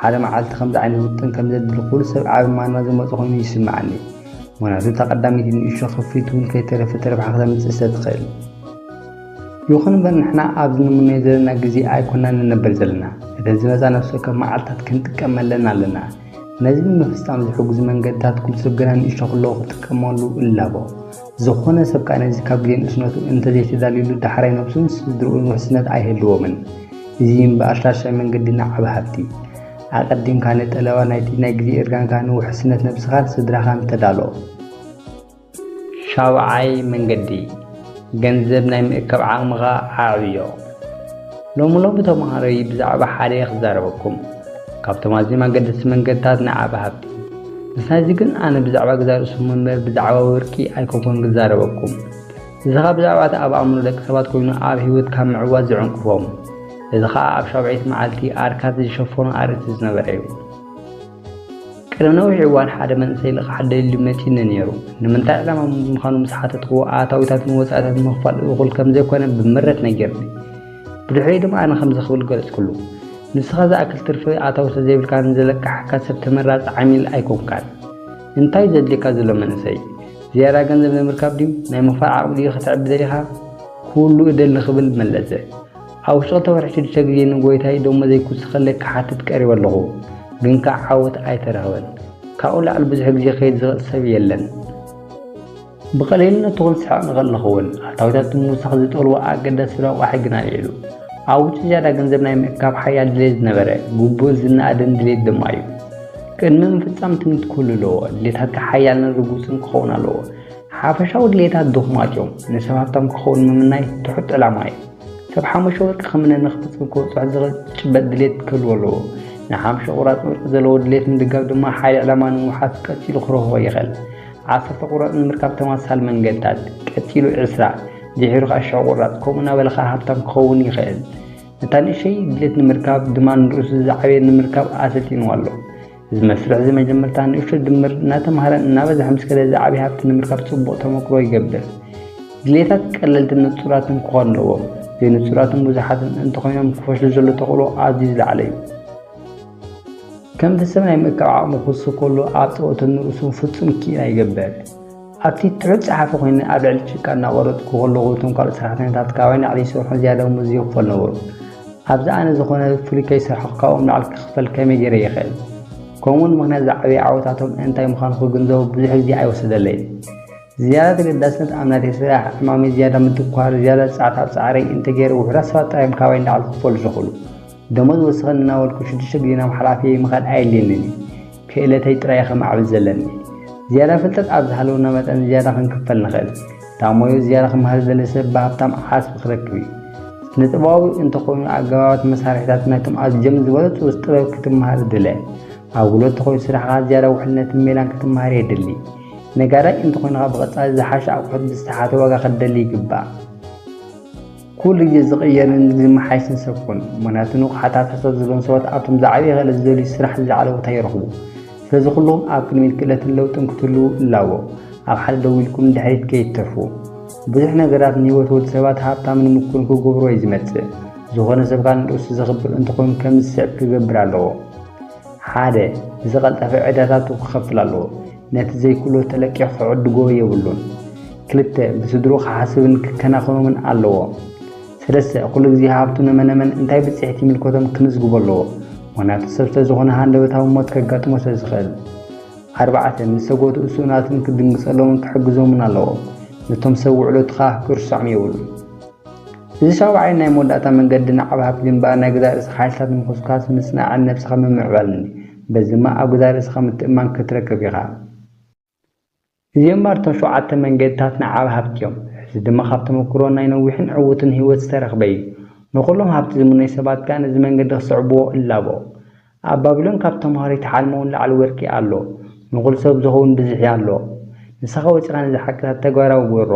ሓደ መዓልቲ ከምዚ ዓይነት ውጥን ከም ዘድሊ ኩሉ ሰብ ዓቢ ማና ዝመጾ ኮይኑ ይስምዓኒ። ምኽንያቱ እታ ቀዳመይቲ ንእሽቶ ክፍሊት እውን ከይተረፈ ረብሓ ክተምጽእ ስለ ትኽእል። ይኹን እምበር ንሕና ኣብዚ ንምነዮ ዘለና ግዜ ኣይኮናን ንነብር ዘለና። እተን ዝመጻ ነፍሲ ወከፍ መዓልታት ክንጥቀመለን ኣለና። ነዚ ንምፍጻም ዝሕግዙ መንገድታት ኩሉ ሰብ ገና ንእሽቶ ከለዎ ክጥቀመሉ እላቦ። ዝኾነ ሰብ ከኣ ነዚ ካብ ግዜ ንእስነቱ እንተዘይተዳልዩሉ ዳሕራይ ነብሱን ስድርኡን ውሕስነት ኣይህልዎምን። እዚ እምበኣር ሻድሻይ መንገዲ ንዓቢ ሃብቲ። ኣቐዲምካ ንጠለባ ናይቲ ናይ ግዜ እርጋንካ ንውሕስነት ነብስኻን ስድራኻን ተዳሎ። ሻብዓይ መንገዲ፣ ገንዘብ ናይ ምእካብ ዓቕምኻ ኣዕብዮ። ሎሚ ሎሚ ተምሃሮይ ብዛዕባ ሓደ እየ ክዛረበኩም፣ ካብቶም ኣዝዮም ኣገደስቲ መንገድታት ንዓቢ ሃብቲ። ምስ ናይዚ ግን ኣነ ብዛዕባ ገዛ ርእስኹም እምበር ብዛዕባ ወርቂ ኣይኮንኩን ክዛረበኩም። እዚ ኸኣ ብዛዕባ እቲ ኣብ ኣእምሮ ደቂ ሰባት ኮይኑ ኣብ ህይወት ካብ ምዕዋት ዝዕንቅፎም። እዚ ኸኣ ኣብ ሻብዐይቲ መዓልቲ ኣርካት ዝሸፈኖ ኣርእስቲ ዝነበረ እዩ። ቅድሚ ነዊሕ እዋን ሓደ መንእሰይ ልቓሕ ደልዩ መጺኡኒ ነይሩ። ንምንታይ ዕላማ ምዃኑ ምስ ሓተትክዎ፣ ኣታዊታትን ወጻኢታትን ምኽፋል እኹል ከም ዘይኮነ ብምረት ነጊሩኒ። ብድሕሪኡ ድማ ኣነ ከምዚ ክብል ገለጽኩሉ፣ "ንስኻ ዝኣክል ትርፊ ኣታዊ ተዘይብልካ ንዘለቃሕካ ሰብ ተመራጺ ዓሚል ኣይኮንካን። እንታይ ዘድልየካ ዘሎ መንእሰይ? ዝያዳ ገንዘብ ንምርካብ ድዩ? ናይ ምኽፋል ዓቕሚ ድዩ ከተዕቢ ደሊኻ?" ኩሉ እደሊ ክብል መለሰ። ኣብ ውሽጢ ክልተ ወርሒ ሽዱሽተ ግዜ ንጎይታይ ደሞዘይ ክውስኸለይ ክሓትት ቀሪበ ኣለኹ፣ ግን ከኣ ዓወት ኣይተረኽበን። ካብኡ ንላዕሊ ብዙሕ ግዜ ክኸይድ ዝኽእል ሰብ የለን። ብቐሊልነቱ ክንስሕቕ ንኽእል ንኸውን፣ ኣታዊታት ንምውሳኽ ዝጠልቦ ኣገዳሲ ረቋሒ ግን ኣልዒሉ። ኣብ ውሽጢ ዝያዳ ገንዘብ ናይ ምእካብ ሓያል ድሌት ዝነበረ፣ ግቡእ ዝነኣድን ድሌት ድማ እዩ። ቅድሚ ምፍጻም ትምኒት ክህሉ ኣለዎ። ድሌታትካ ሓያልን ርጉጽን ክኸውን ኣለዎ። ሓፈሻዊ ድሌታት ድኹማት እዮም። ንሰብ ሃብታም ክኸውን ምምናይ ትሑት ዕላማ እዩ። ሰብ ሓሙሽተ ወርቂ ክምነ ንኽፍጽም ክበጽሖ ዝኽእል ጭበጥ ድሌት ክህልዎ ኣለዎ። ንሓሙሽተ ቁራጽ ወርቂ ዘለዎ ድሌት ምድጋፍ ድማ ሓደ ዕላማ ንምውሓስ ቀጺሉ ክረኽቦ ይኽእል። ዓሰርተ ቁራጽ ንምርካብ ተመሳሳሊ መንገድታት፣ ቀጺሉ ዕስራ፣ ድሒሩ ኸኣ ሽሕ ቁራጽ፣ ከምኡ እናበለ ኸኣ ሃብታም ክኸውን ይኽእል። ነታ ንእሽተይ ድሌት ንምርካብ ድማ ንርእሱ ዝዓበየ ንምርካብ ኣሰልጢንዎ ኣሎ። እዚ መስርሕ እዚ መጀመርታ ንእሽቶ ድምር እናተምሃረ እናበዝሐ ምስ ከደ ዝዓበየ ሃብቲ ንምርካብ ጽቡቕ ተመክሮ ይገብር። ድሌታት ቀለልትን ንጹራትን ክኾኑ ኣለዎም። ዘይንጹራትን ብዙሓትን እንተኾይኖም ክፈሽሉ ዘሎ ተኽእሎ ኣዝዩ ዝለዓለ እዩ። ከምቲ ሰብ ናይ ምእካብ ዓቕሙ ክውስኽ ከሎ ኣብ ጸወትን ንርእሱን ፍጹም ክኢላ ይገብር። ኣብቲ ትሑት ጸሓፊ ኮይነ ኣብ ልዕሊ ጭቃ እናቖረጽኩ ከለኹ እቶም ካልኦት ሰራሕተኛታት ካባይ ንላዕሊ ይሰርሑን ዝያዳ ደሞዝ ይኽፈሉ ነበሩ። ኣብዚ ኣነ ዝኾነ ፍሉይ ከይሰርሐ ካብኦም ንላዕሊ ክኽፈል ከመይ ገይረ ይኽእል? ከምኡውን ምኽንያት ዝዓበየ ዓወታቶም እንታይ ምዃኑ ክግንዘቦ ብዙሕ ግዜ ኣይወሰደለይን። ዝያዳ ተገዳስነት ኣብ ናተይ ስራሕ፣ ዕማመይ ዝያዳ ምትኳር፣ ዝያዳ ጸዓት ኣብ ጻዕረይ እንተገይረ ውሑዳት ሰባት ጥራይ እዮም ካባይ ንላዕሊ ክኽፈሉ ዝኽእሉ። ደሞዝ ወስኸኒ እናበልኩ ሽዱሽተ ግዜ ናብ ሓላፊየይ ምኻድ ኣየድልየንን እዩ። ክእለተይ ጥራይ ከማዕብል ዘለኒ። ዝያዳ ፍልጠት ኣብ ዝሃለወና መጠን ዝያዳ ክንክፈል ንኽእል። ታሞዮ ዝያዳ ክመሃር ዝደሊ ሰብ ብሃብታም ዓስቢ ክረክብ እዩ። ስነ ጥበባዊ እንተኾይኑ ኣገባባት መሳርሒታት ናይቶም ኣዝዮም ዝበለጹ ጥበብ ክትመሃር ድለ። ኣብ ጉልበት ተኾይኑ ስራሕኻ ዝያዳ ውሕልነትን ሜላን ክትመሃር የድሊ። ነጋዳይ እንተኾይንኻ ብቐጻሊ ዝሓሸ ኣቑሑት ብዝተሓተ ዋጋ ክትደሊ ይግባእ። ኩሉ ግዜ ዝቕየርን ዝመሓየሽን ሰብ ኩን። ምኽንያቱ ንቑሕ ኣተሓሳስባ ዘለዎም ሰባት ኣብቶም ዝዓበየ ክእለት ዝደልዩ ስራሕ ዝለዓለ ቦታ ይረኽቡ። ስለዚ ኩልኹም ኣብ ቅድሚት ክእለትን ለውጥን ክትህልዉ እላቦ። ኣብ ሓደ ደው ኢልኩም ንድሕሪት ከይትተርፉ። ብዙሕ ነገራት ንህይወት ወዲ ሰባት ሃብታምን ምኩን ክገብሮ እዩ ዝመጽእ። ዝኾነ ሰብ ከኣ ንርእሱ ዘኽብር እንተኾይኑ ከምዚ ዝስዕብ ክገብር ኣለዎ። ሓደ፣ ብዝቐልጠፈ ዕዳታቱ ክኸፍል ኣለዎ። ነቲ ዘይክእሎ ተለቂኹ ክዕድጎ የብሉን። ክልተ፣ ብስድርኡ ክሓስብን ክከናኸኖምን ኣለዎ። ሰለስተ፣ ኩሉ ግዜ ሃብቱ ንመነመን እንታይ ብጽሒት ይምልከቶም ክምዝግቦ ኣለዎ። ምኽንያቱ ሰብ ስለ ዝኾነ ሃንደበታዊ ሞት ከጋጥሞ ስለ ዝኽእል። ኣርባዕተ፣ ምስ ሰጎቱ እሱናትን ክድንግጸሎምን ክሕግዞምን ኣለዎ። ነቶም ሰብ ውዕሎትኻ ክርሶዖም የብሉን። እዚ ሻውዓይ ናይ መወዳእታ መንገዲ ንዓቢ ሃብቲ ግንባር ናይ ገዛእ ርእስኻ ሓይልታት ምኹስኳስ፣ ምጽናዕን ነብስኻ ምምዕባልን እዩ። በዚ ድማ ኣብ ገዛእ ርእስኻ ምትእምማን ክትረክብ ኢኻ። እዚኦም እምበኣር እቶም ሸውዓተ መንገድታት ንዓቢ ሃብቲ እዮም። እዚ ድማ ካብ ተመክሮ ናይ ነዊሕን ዕዉትን ህይወት ዝተረኽበ እዩ። ንኹሎም ሃብቲ ዝምነዩ ሰባት ከኣ ነዚ መንገዲ ክስዕብዎ እላቦ። ኣብ ባቢሎን ካብ ተምሃሮ ይትሓልሞ ንላዕሊ ወርቂ ኣሎ። ንኹሉ ሰብ ዝኸውን ብዝሒ ኣሎ። ንስኻ ወጺኻ ነዚ ሓቅታት ተግባራዊ ግበሮ።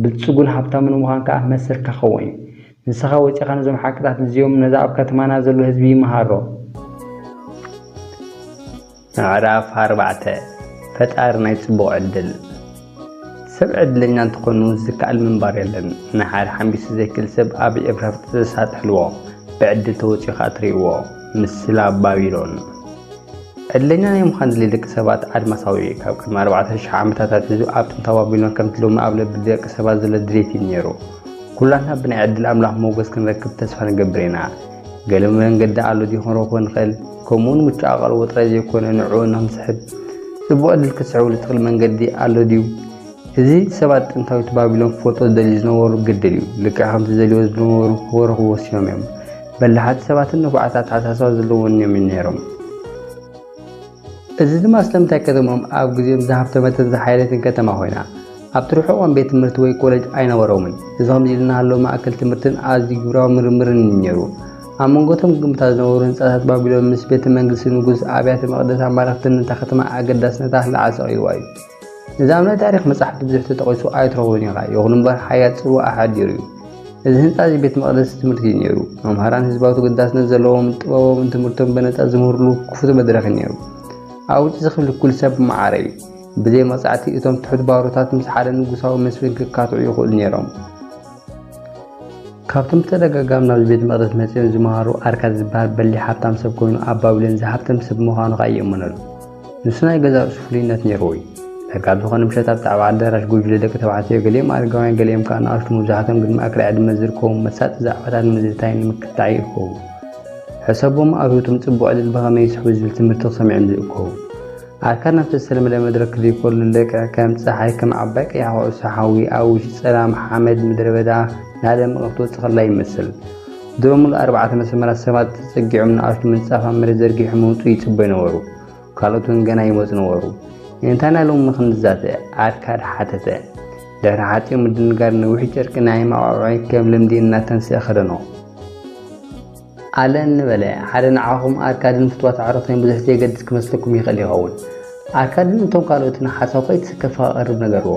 ብልጽጉን ሃብታምን ምዃን ከኣ መሰልካ ክኸውን እዩ። ንስኻ ወጺኻ ነዞም ሓቅታት እዚኦም ነዚ ኣብ ከተማና ዘሎ ህዝቢ ምሃሮ። ምዕራፍ ኣርባዕተ። ፈጣሪ ናይ ጽቡቕ ዕድል። ሰብ ዕድለኛ እንተኾይኑ ዝከኣል ምንባር የለን። ንሓደ ሓንቢሱ ዘይክእል ሰብ ኣብ ኤፍራፍጥ ዘሳጥሕልዎ፣ ብዕድል ተወጺኡ ኸኣ ትርእይዎ። ምስላ ባቢሎን። ዕድለኛ ናይ ምዃን ድሌት ደቂ ሰባት ኣድማሳዊ እዩ። ካብ ቅድሚ ኣርባዕተ ሽሕ ዓመታት ኣትሒዙ ኣብ ጥንታዊ ባቢሎን ከምቲ ሎሚ ኣብ ልቢ ደቂ ሰባት ዘሎ ድሌት እዩ ነይሩ። ኩላትና ብናይ ዕድል ኣምላኽ ሞገስ ክንረክብ ተስፋ ንገብር ኢና። ገለ መንገዲ ኣሎ ድዩ ክንረኽቦ ንኽእል? ከምኡውን ምቹእ ኣቓልቦ ጥራይ ዘይኮነ ንዕኡ ንኽንስሕብ ጽቡቕ ዕድል ክትስሕበሉ ትኽእል መንገዲ ኣሎ ድዩ? እዚ ሰባት ጥንታዊት ባቢሎን ክፈልጦ ዝደልዩ ዝነበሩ ግድል እዩ። ልክዕ ከምቲ ዝደልይዎ ዝነበሩ ክረኽቡ ወሲኖም እዮም። በላሓት ሰባትን ንፉዓት ኣተሓሳስባ ዘለዎም እዮም ነይሮም። እዚ ድማ ስለምንታይ ከተምኦም ኣብ ግዜኦም ዝሃብተመትን ዝሓየለትን ከተማ ኮይና። ኣብቲ ርሑቕ እዋን ቤት ትምህርቲ ወይ ኮለጅ ኣይነበሮምን። እዚ ከምዚ ኢሉ እናሃለወ ማእከል ትምህርትን ኣዝዩ ግብራዊ ምርምርን እዩ ነይሩ። ኣብ መንጎ እቶም ግምብታት ዝነበሩ ህንጻታት ባቢሎን ምስ ቤተ መንግስቲ ንጉስ ኣብያተ መቕደስ ኣማልኽትን ነታ ከተማ ኣገዳስነታ ልዓል ሰቒልዋ እዩ። እዚ ኣብ ናይ ታሪኽ መጻሕፍቲ ብዙሕ ተጠቒሱ ኣይትረኽቦን ኢኻ። ይኹን እምበር ሓያል ጽልዋ ኣሕዲሩ እዩ። እዚ ህንጻ እዚ ቤት መቕደስ ትምህርቲ እዩ ነይሩ። መምሃራን ህዝባዊ ተገዳስነት ዘለዎም ጥበቦምን ትምህርቶም ብነጻ ዝምህርሉ ክፉት መድረኽ እዩ ነይሩ። ኣብ ውጭ ዝኽብል ኩሉ ሰብ ብማዕረ እዩ። ብዘይ መቕጻዕቲ እቶም ትሑት ባሮታት ምስ ሓደ ንጉሳዊ መስፍን ክካትዑ ይኽእሉ ነይሮም። ካብቶም ብተደጋጋሚ ናብዚ ቤተ መቕደስ መጺኦም ዝመሃሩ ኣርካድ ዝበሃል በሊሕ ሃብታም ሰብ ኮይኑ፣ ኣብ ባቢሎን ዝሃብተም ሰብ ምዃኑ ከኣ ይእመነሉ። ንሱ ናይ ገዛእ ርእሱ ፍሉይነት ነይርዎ እዩ። ዳርጋ ኣብ ዝኾነ ምሸት ኣብ ጣዕባ ኣዳራሽ ጉጅለ ደቂ ተባዕትዮ፣ ገሊኦም ኣረጋውያን፣ ገሊኦም ከኣ ንኣሽቱ፣ መብዛሕትኦም ግን ማእከል ዕድመ ዝርከቡ፣ መሳጢ ዛዕባታት ንምዝታይ ንምክትታዕ ይእከቡ። ሕሰቦም ኣብ ህይወቶም ጽቡቕ ዕድል ብኸመይ ይስሕቡ ዝብል ትምህርቲ ክሰምዑ እዮም ዝእከቡ። ኣርካድ ናብቲ ዝተለመደ መድረኽ ክድይብ ከሎ፣ ልክዕ ከም ጸሓይ፣ ከም ዓባይ ቀያሕ ኩዕሶ ሓዊ ኣብ ውሽጢ ጸላም ሓመድ ምድረ በዳ እናደመቐ ክትወጽእ ከላ ይመስል። ድሮ ምሉእ ኣርባዕተ መስመራት ሰባት ተጸጊዖም ንኣሽቱ ምንጻፍ ኣብ መሬት ዘርጊሖም ምውጽኡ ይጽበዩ ነበሩ። ካልኦት እውን ገና ይመጹ ነበሩ። እንታይ ኢና ሎሚ ክንዛተ? ኣርካድ ሓተተ። ድሕሪ ሓጺር ምድንጋር ነዊሕ ጨርቂ ናይ መዓወዒ ከም ልምዲ እናተንስአ ከደኖ። ኣለን በለ። ሓደ ንዓኹም ኣርካድን ፍትዋት ኣዕሩኽትን ብዙሕ ዘየገድስ ክመስለኩም ይኽእል ይኸውን። ኣርካድን እቶም ካልኦትን ሓሳብ ከይትስከፍ ከቕርብ ነገርዎ።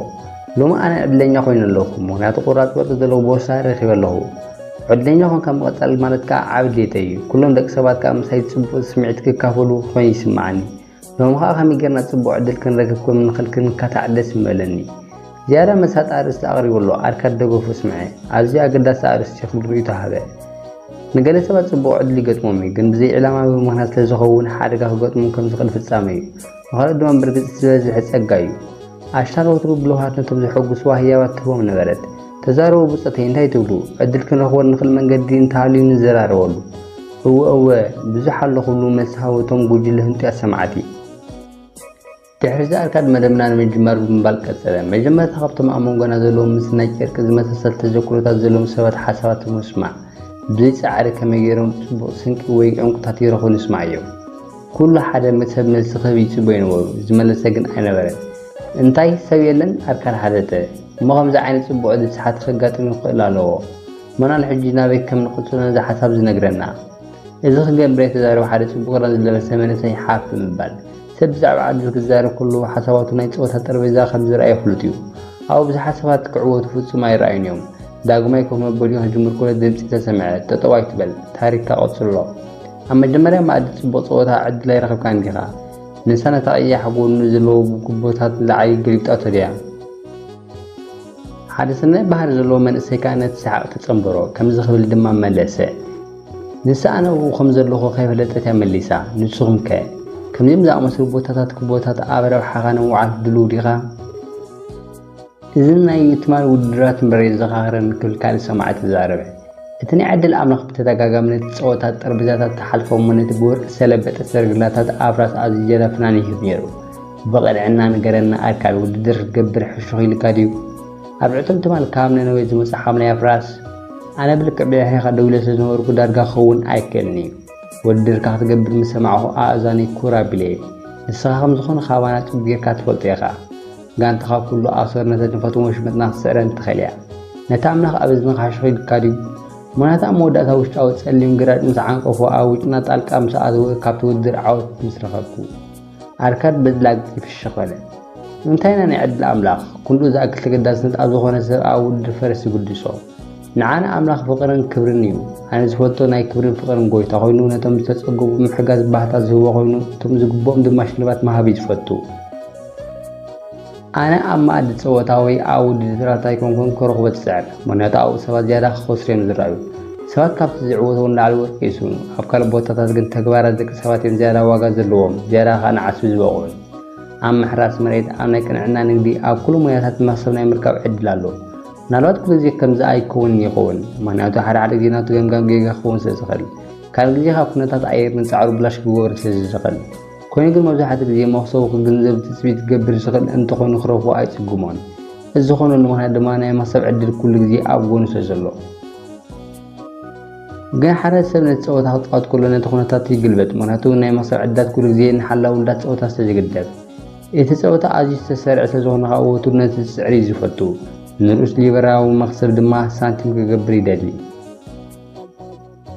ሎሚ ኣነ ዕድለኛ ኮይነ ኣለኹ፣ ምኽንያቱ ቁራጽ ወርቂ ዘለዎ ቦርሳ ረኺበ ኣለኹ። ዕድለኛ ኮንካ ምቕጻል ማለት ከኣ ዓቢ ድሌተይ እዩ። ኩሎም ደቂ ሰባት ከኣ ምሳይ ጽቡቕ ስምዒት ክካፈሉ ኮይኑ ይስምዓኒ። ሎሚ ከኣ ከመይ ጌርና ጽቡቕ ዕድል ክንረክብ ከም ንኽእል ክንካታዕ ደስ ምበለኒ። ዝያዳ መሳጢ ኣርእስቲ ኣቕሪቡ ኣሎ። ኣርካድ ደገፉ ስምዐ። ኣዝዩ ኣገዳሲ ኣርእስቲ ክብል ርእይቶ ሃበ። ንገለ ሰባት ጽቡቕ ዕድል ይገጥሞም እዩ፣ ግን ብዘይ ዕላማ ብምኽንያት ስለ ዝኸውን ሓደጋ ክገጥሞም ከም ዝኽእል ፍጻመ እዩ። ንኻልኦት ድማ ብርግጽ እቲ ዝበዝሐ ጸጋ እዩ። ኣሽታን ወትሩ ብለውሃት ነቶም ዘሐጉስዋ ህያባት ትህቦም ነበረት። "ተዛረቡ ብጾተይ፣ እንታይ ትብሉ? ዕድል ክንረኽበሉ ንኽእል መንገዲ እንተሃልዩ ንዘራረበሉ። እወ፣ እወ፣ ብዙሕ ኣሎ" ክብሉ መልሲ ሃቡ እቶም ጉጅለ ህንጡያት ሰማዕቲ። ድሕሪ እዚ ኣርካድ መደብና ንምጅማር ብምባል ቀጸለ። መጀመርታ ካብቶም ኣብ መንጎና ዘለዉ ምስ ናይ ጨርቂ ዝመሳሰል ተዘክሮታት ዘለዎም ሰባት ሓሳባት ንምስማዕ፣ ብዘይ ጻዕሪ ከመይ ገይሮም ጽቡቕ ስንቂ ወይ ዕንቁታት ይረኽቡ ንስማዓዮም። ኩሉ ሓደ ሰብ መልሲ ክህብ ይጽበዩ ነበሩ፣ ዝመለሰ ግን ኣይነበረን። "እንታይ ሰብ የለን?" ኣርካድ ሓተተ። "እሞ ከምዚ ዓይነት ጽቡቕ ዕድል ሰሓቲ ከጋጥም ይኽእል ኣለዎ። መናን ሕጂ ናበይ ከም ንቕጽሎ ነዚ ሓሳብ ዝነግረና?" እዚ ክገብር ኣይተዛረበ ሓደ ጽቡቕ ክዳን ዝለበሰ መንእሰይ ሓፍ ብምባል፣ ሰብ ብዛዕባ ዕድል ክዛረብ ከሎ ሓሳባቱ ናይ ጸወታ ጠረጴዛ ከም ዝረኣዮ ፍሉጥ እዩ። ኣብኡ ብዙሓት ሰባት ክዕወቱ ፍጹም ኣይረኣዩን እዮም። ዳግማይ ኮፍ መበሊኡ ክጅምር ከሎ ድምጺ ተሰምዐ። "ጠጠው ኣይትበል፣ ታሪኽካ ቀጽሎ። ኣብ መጀመርያ መኣዲ ጽቡቕ ጸወታ ዕድል ኣይረኸብካን ዲኻ?" ንሳ ነታ ቀያሕ ጎድኑ ዘለዎ ጉቦታት ንላዕሊ ገልቢጣቶ ድያ? ሓደ ሰናይ ባህሪ ዘለዎ መንእሰይ ከኣ ነቲ ሰሓቕ ተጸንበሮ። ከምዚ ክብል ድማ መለሰ፣ "ንሳ ኣነ ኣብኡ ከም ዘለኹ ከይፈለጠት እያ መሊሳ። ንስኹም ከ? ከምዚኦም ዝኣመሰሉ ቦታታት፣ ክቦታት ኣብ ረብሓኻ ንምውዓል ድሉው ዲኻ?" እዚ ናይ ትማል ውድድራት እምበር የዘኻኽረኒ ክብል ካልእ ሰማዒ ተዛረበ። እቲ ናይ ዕድል ኣምላኽ ብተደጋጋሚ ነቲ ጸወታ ጠረጴዛታት ትሓልፎ እሞ ነቲ ብወርቂ ዝተለበጠ ሰረገላታት ኣፍራስ ኣዝዩ ዝያዳ ፍናን ይህብ ነይሩ። ብቕንዕና ንገረኒ ኣርካድ፣ ውድድር ክትገብር ሕሹኽ ኢልካ ድዩ? ኣብ ዕቱብ ትማል ካብ ነነዌ ዝመጽእ ሓምላይ ኣፍራስ፣ ኣነ ብልክዕ ብድሕሬኻ ደው ኢለ ስለ ዝነበርኩ ዳርጋ ክኸውን ኣይክእልን እዩ። ውድድርካ ክትገብር ምስ ሰማዕኹ ኣእዛነይ ኩር ኣቢለ እየ። ንስኻ ከም ዝኾነ ካባና ጽቡቕ ጌርካ ትፈልጦ ኢኻ። ጋንታኻ ኩሉ ኣሶር ነተን ንፈትዎም ወሽመጥና ክትስዕረን ትኽእል እያ። ነቲ ኣምላኽ ኣብ እዝንኻ ሕሹኽ ኢልካ ድዩ? ምኽንያቱ ኣብ መወዳእታ ውሽጣዊ ጸሊም ግራጭ ምስ ዓንቀፎ ኣብ ውጭና ጣልቃ ምስ ኣተወ ካብቲ ውድድር ዓወት ምስ ረኸብኩ። ኣርካድ በዚ ላግጺ ፍሽኽ በለ። እንታይ ኢና ናይ ዕድል ኣምላኽ? ክንድኡ ዝኣክል ተገዳስነት ኣብ ዝኾነ ሰብ ኣብ ውድድር ፈረስ ይግድሶ። ንዓና ኣምላኽ ፍቕርን ክብርን እዩ። ኣነ ዝፈቶ ናይ ክብርን ፍቕርን ጎይታ ኮይኑ ነቶም ዝተጸገሙ ምሕጋዝ ባህታ ዝህቦ ኮይኑ እቶም ዝግብኦም ድማ ሽልማት ምሃብ እዩ ዝፈቱ። ኣነ ኣብ መኣዲ ጸወታ ወይ ኣብ ውድድራት ኣይኮንኩን ክረኽቦ ዝጽዕር፣ ምኽንያቱ ኣብኡ ሰባት ዝያዳ ክኸስሩ እዮም ዝረኣዩ። ሰባት ካብቲ ዝዕወትዎ ንላዕሊ ወርቂ ይስእኑ። ኣብ ካልእ ቦታታት ግን ተግባራት ደቂ ሰባት እዮም ዝያዳ ዋጋ ዘለዎም፣ ዝያዳ ከኣ ንዓስቢ ዝበቕዑን። ኣብ ምሕራስ መሬት፣ ኣብ ናይ ቅንዕና ንግዲ፣ ኣብ ኩሉ ሞያታት መኽሰብ ናይ ምርካብ ዕድል ኣሎ። ምናልባት ኩሉ ግዜ ከምዚ ኣይከውንን ይኸውን፣ ምኽንያቱ ሓደ ሓደ ግዜ ናቱ ገምጋም ጌጋ ክኸውን ስለ ዝኽእል፣ ካልእ ግዜ ካብ ኩነታት ኣየር ንጻዕሩ ብላሽ ክገብሮ ስለ ዝኽእል። ኮይኑ ግን መብዛሕትኡ ግዜ መኽሰቡ ክግንዘብ ትጽቢት ክገብር ዝኽእል እንተኾይኑ ክረኽቦ ኣይጽግሞን። እዚ ዝኾነሉ ምኽንያት ድማ ናይ መኽሰብ ዕድል ኩሉ ግዜ ኣብ ጎኑ ስለ ዘሎ። ግን ሓደ ሰብ ነቲ ጸወታ ክጻወት ከሎ ነቲ ኩነታት ይግልበጥ፣ ምኽንያቱ ናይ መኽሰብ ዕድላት ኩሉ ግዜ ንሓላው ውዳት ጸወታ ስለ ዝግደብ። እቲ ጸወታ ኣዝዩ ዝተሰርዐ ስለ ዝኾነ ከኣ ወትሩ ነቲ ዝስዕር እዩ ዝፈቱ። ንርኡስ ሊበራዊ መኽሰብ ድማ ሳንቲም ክገብር ይደሊ።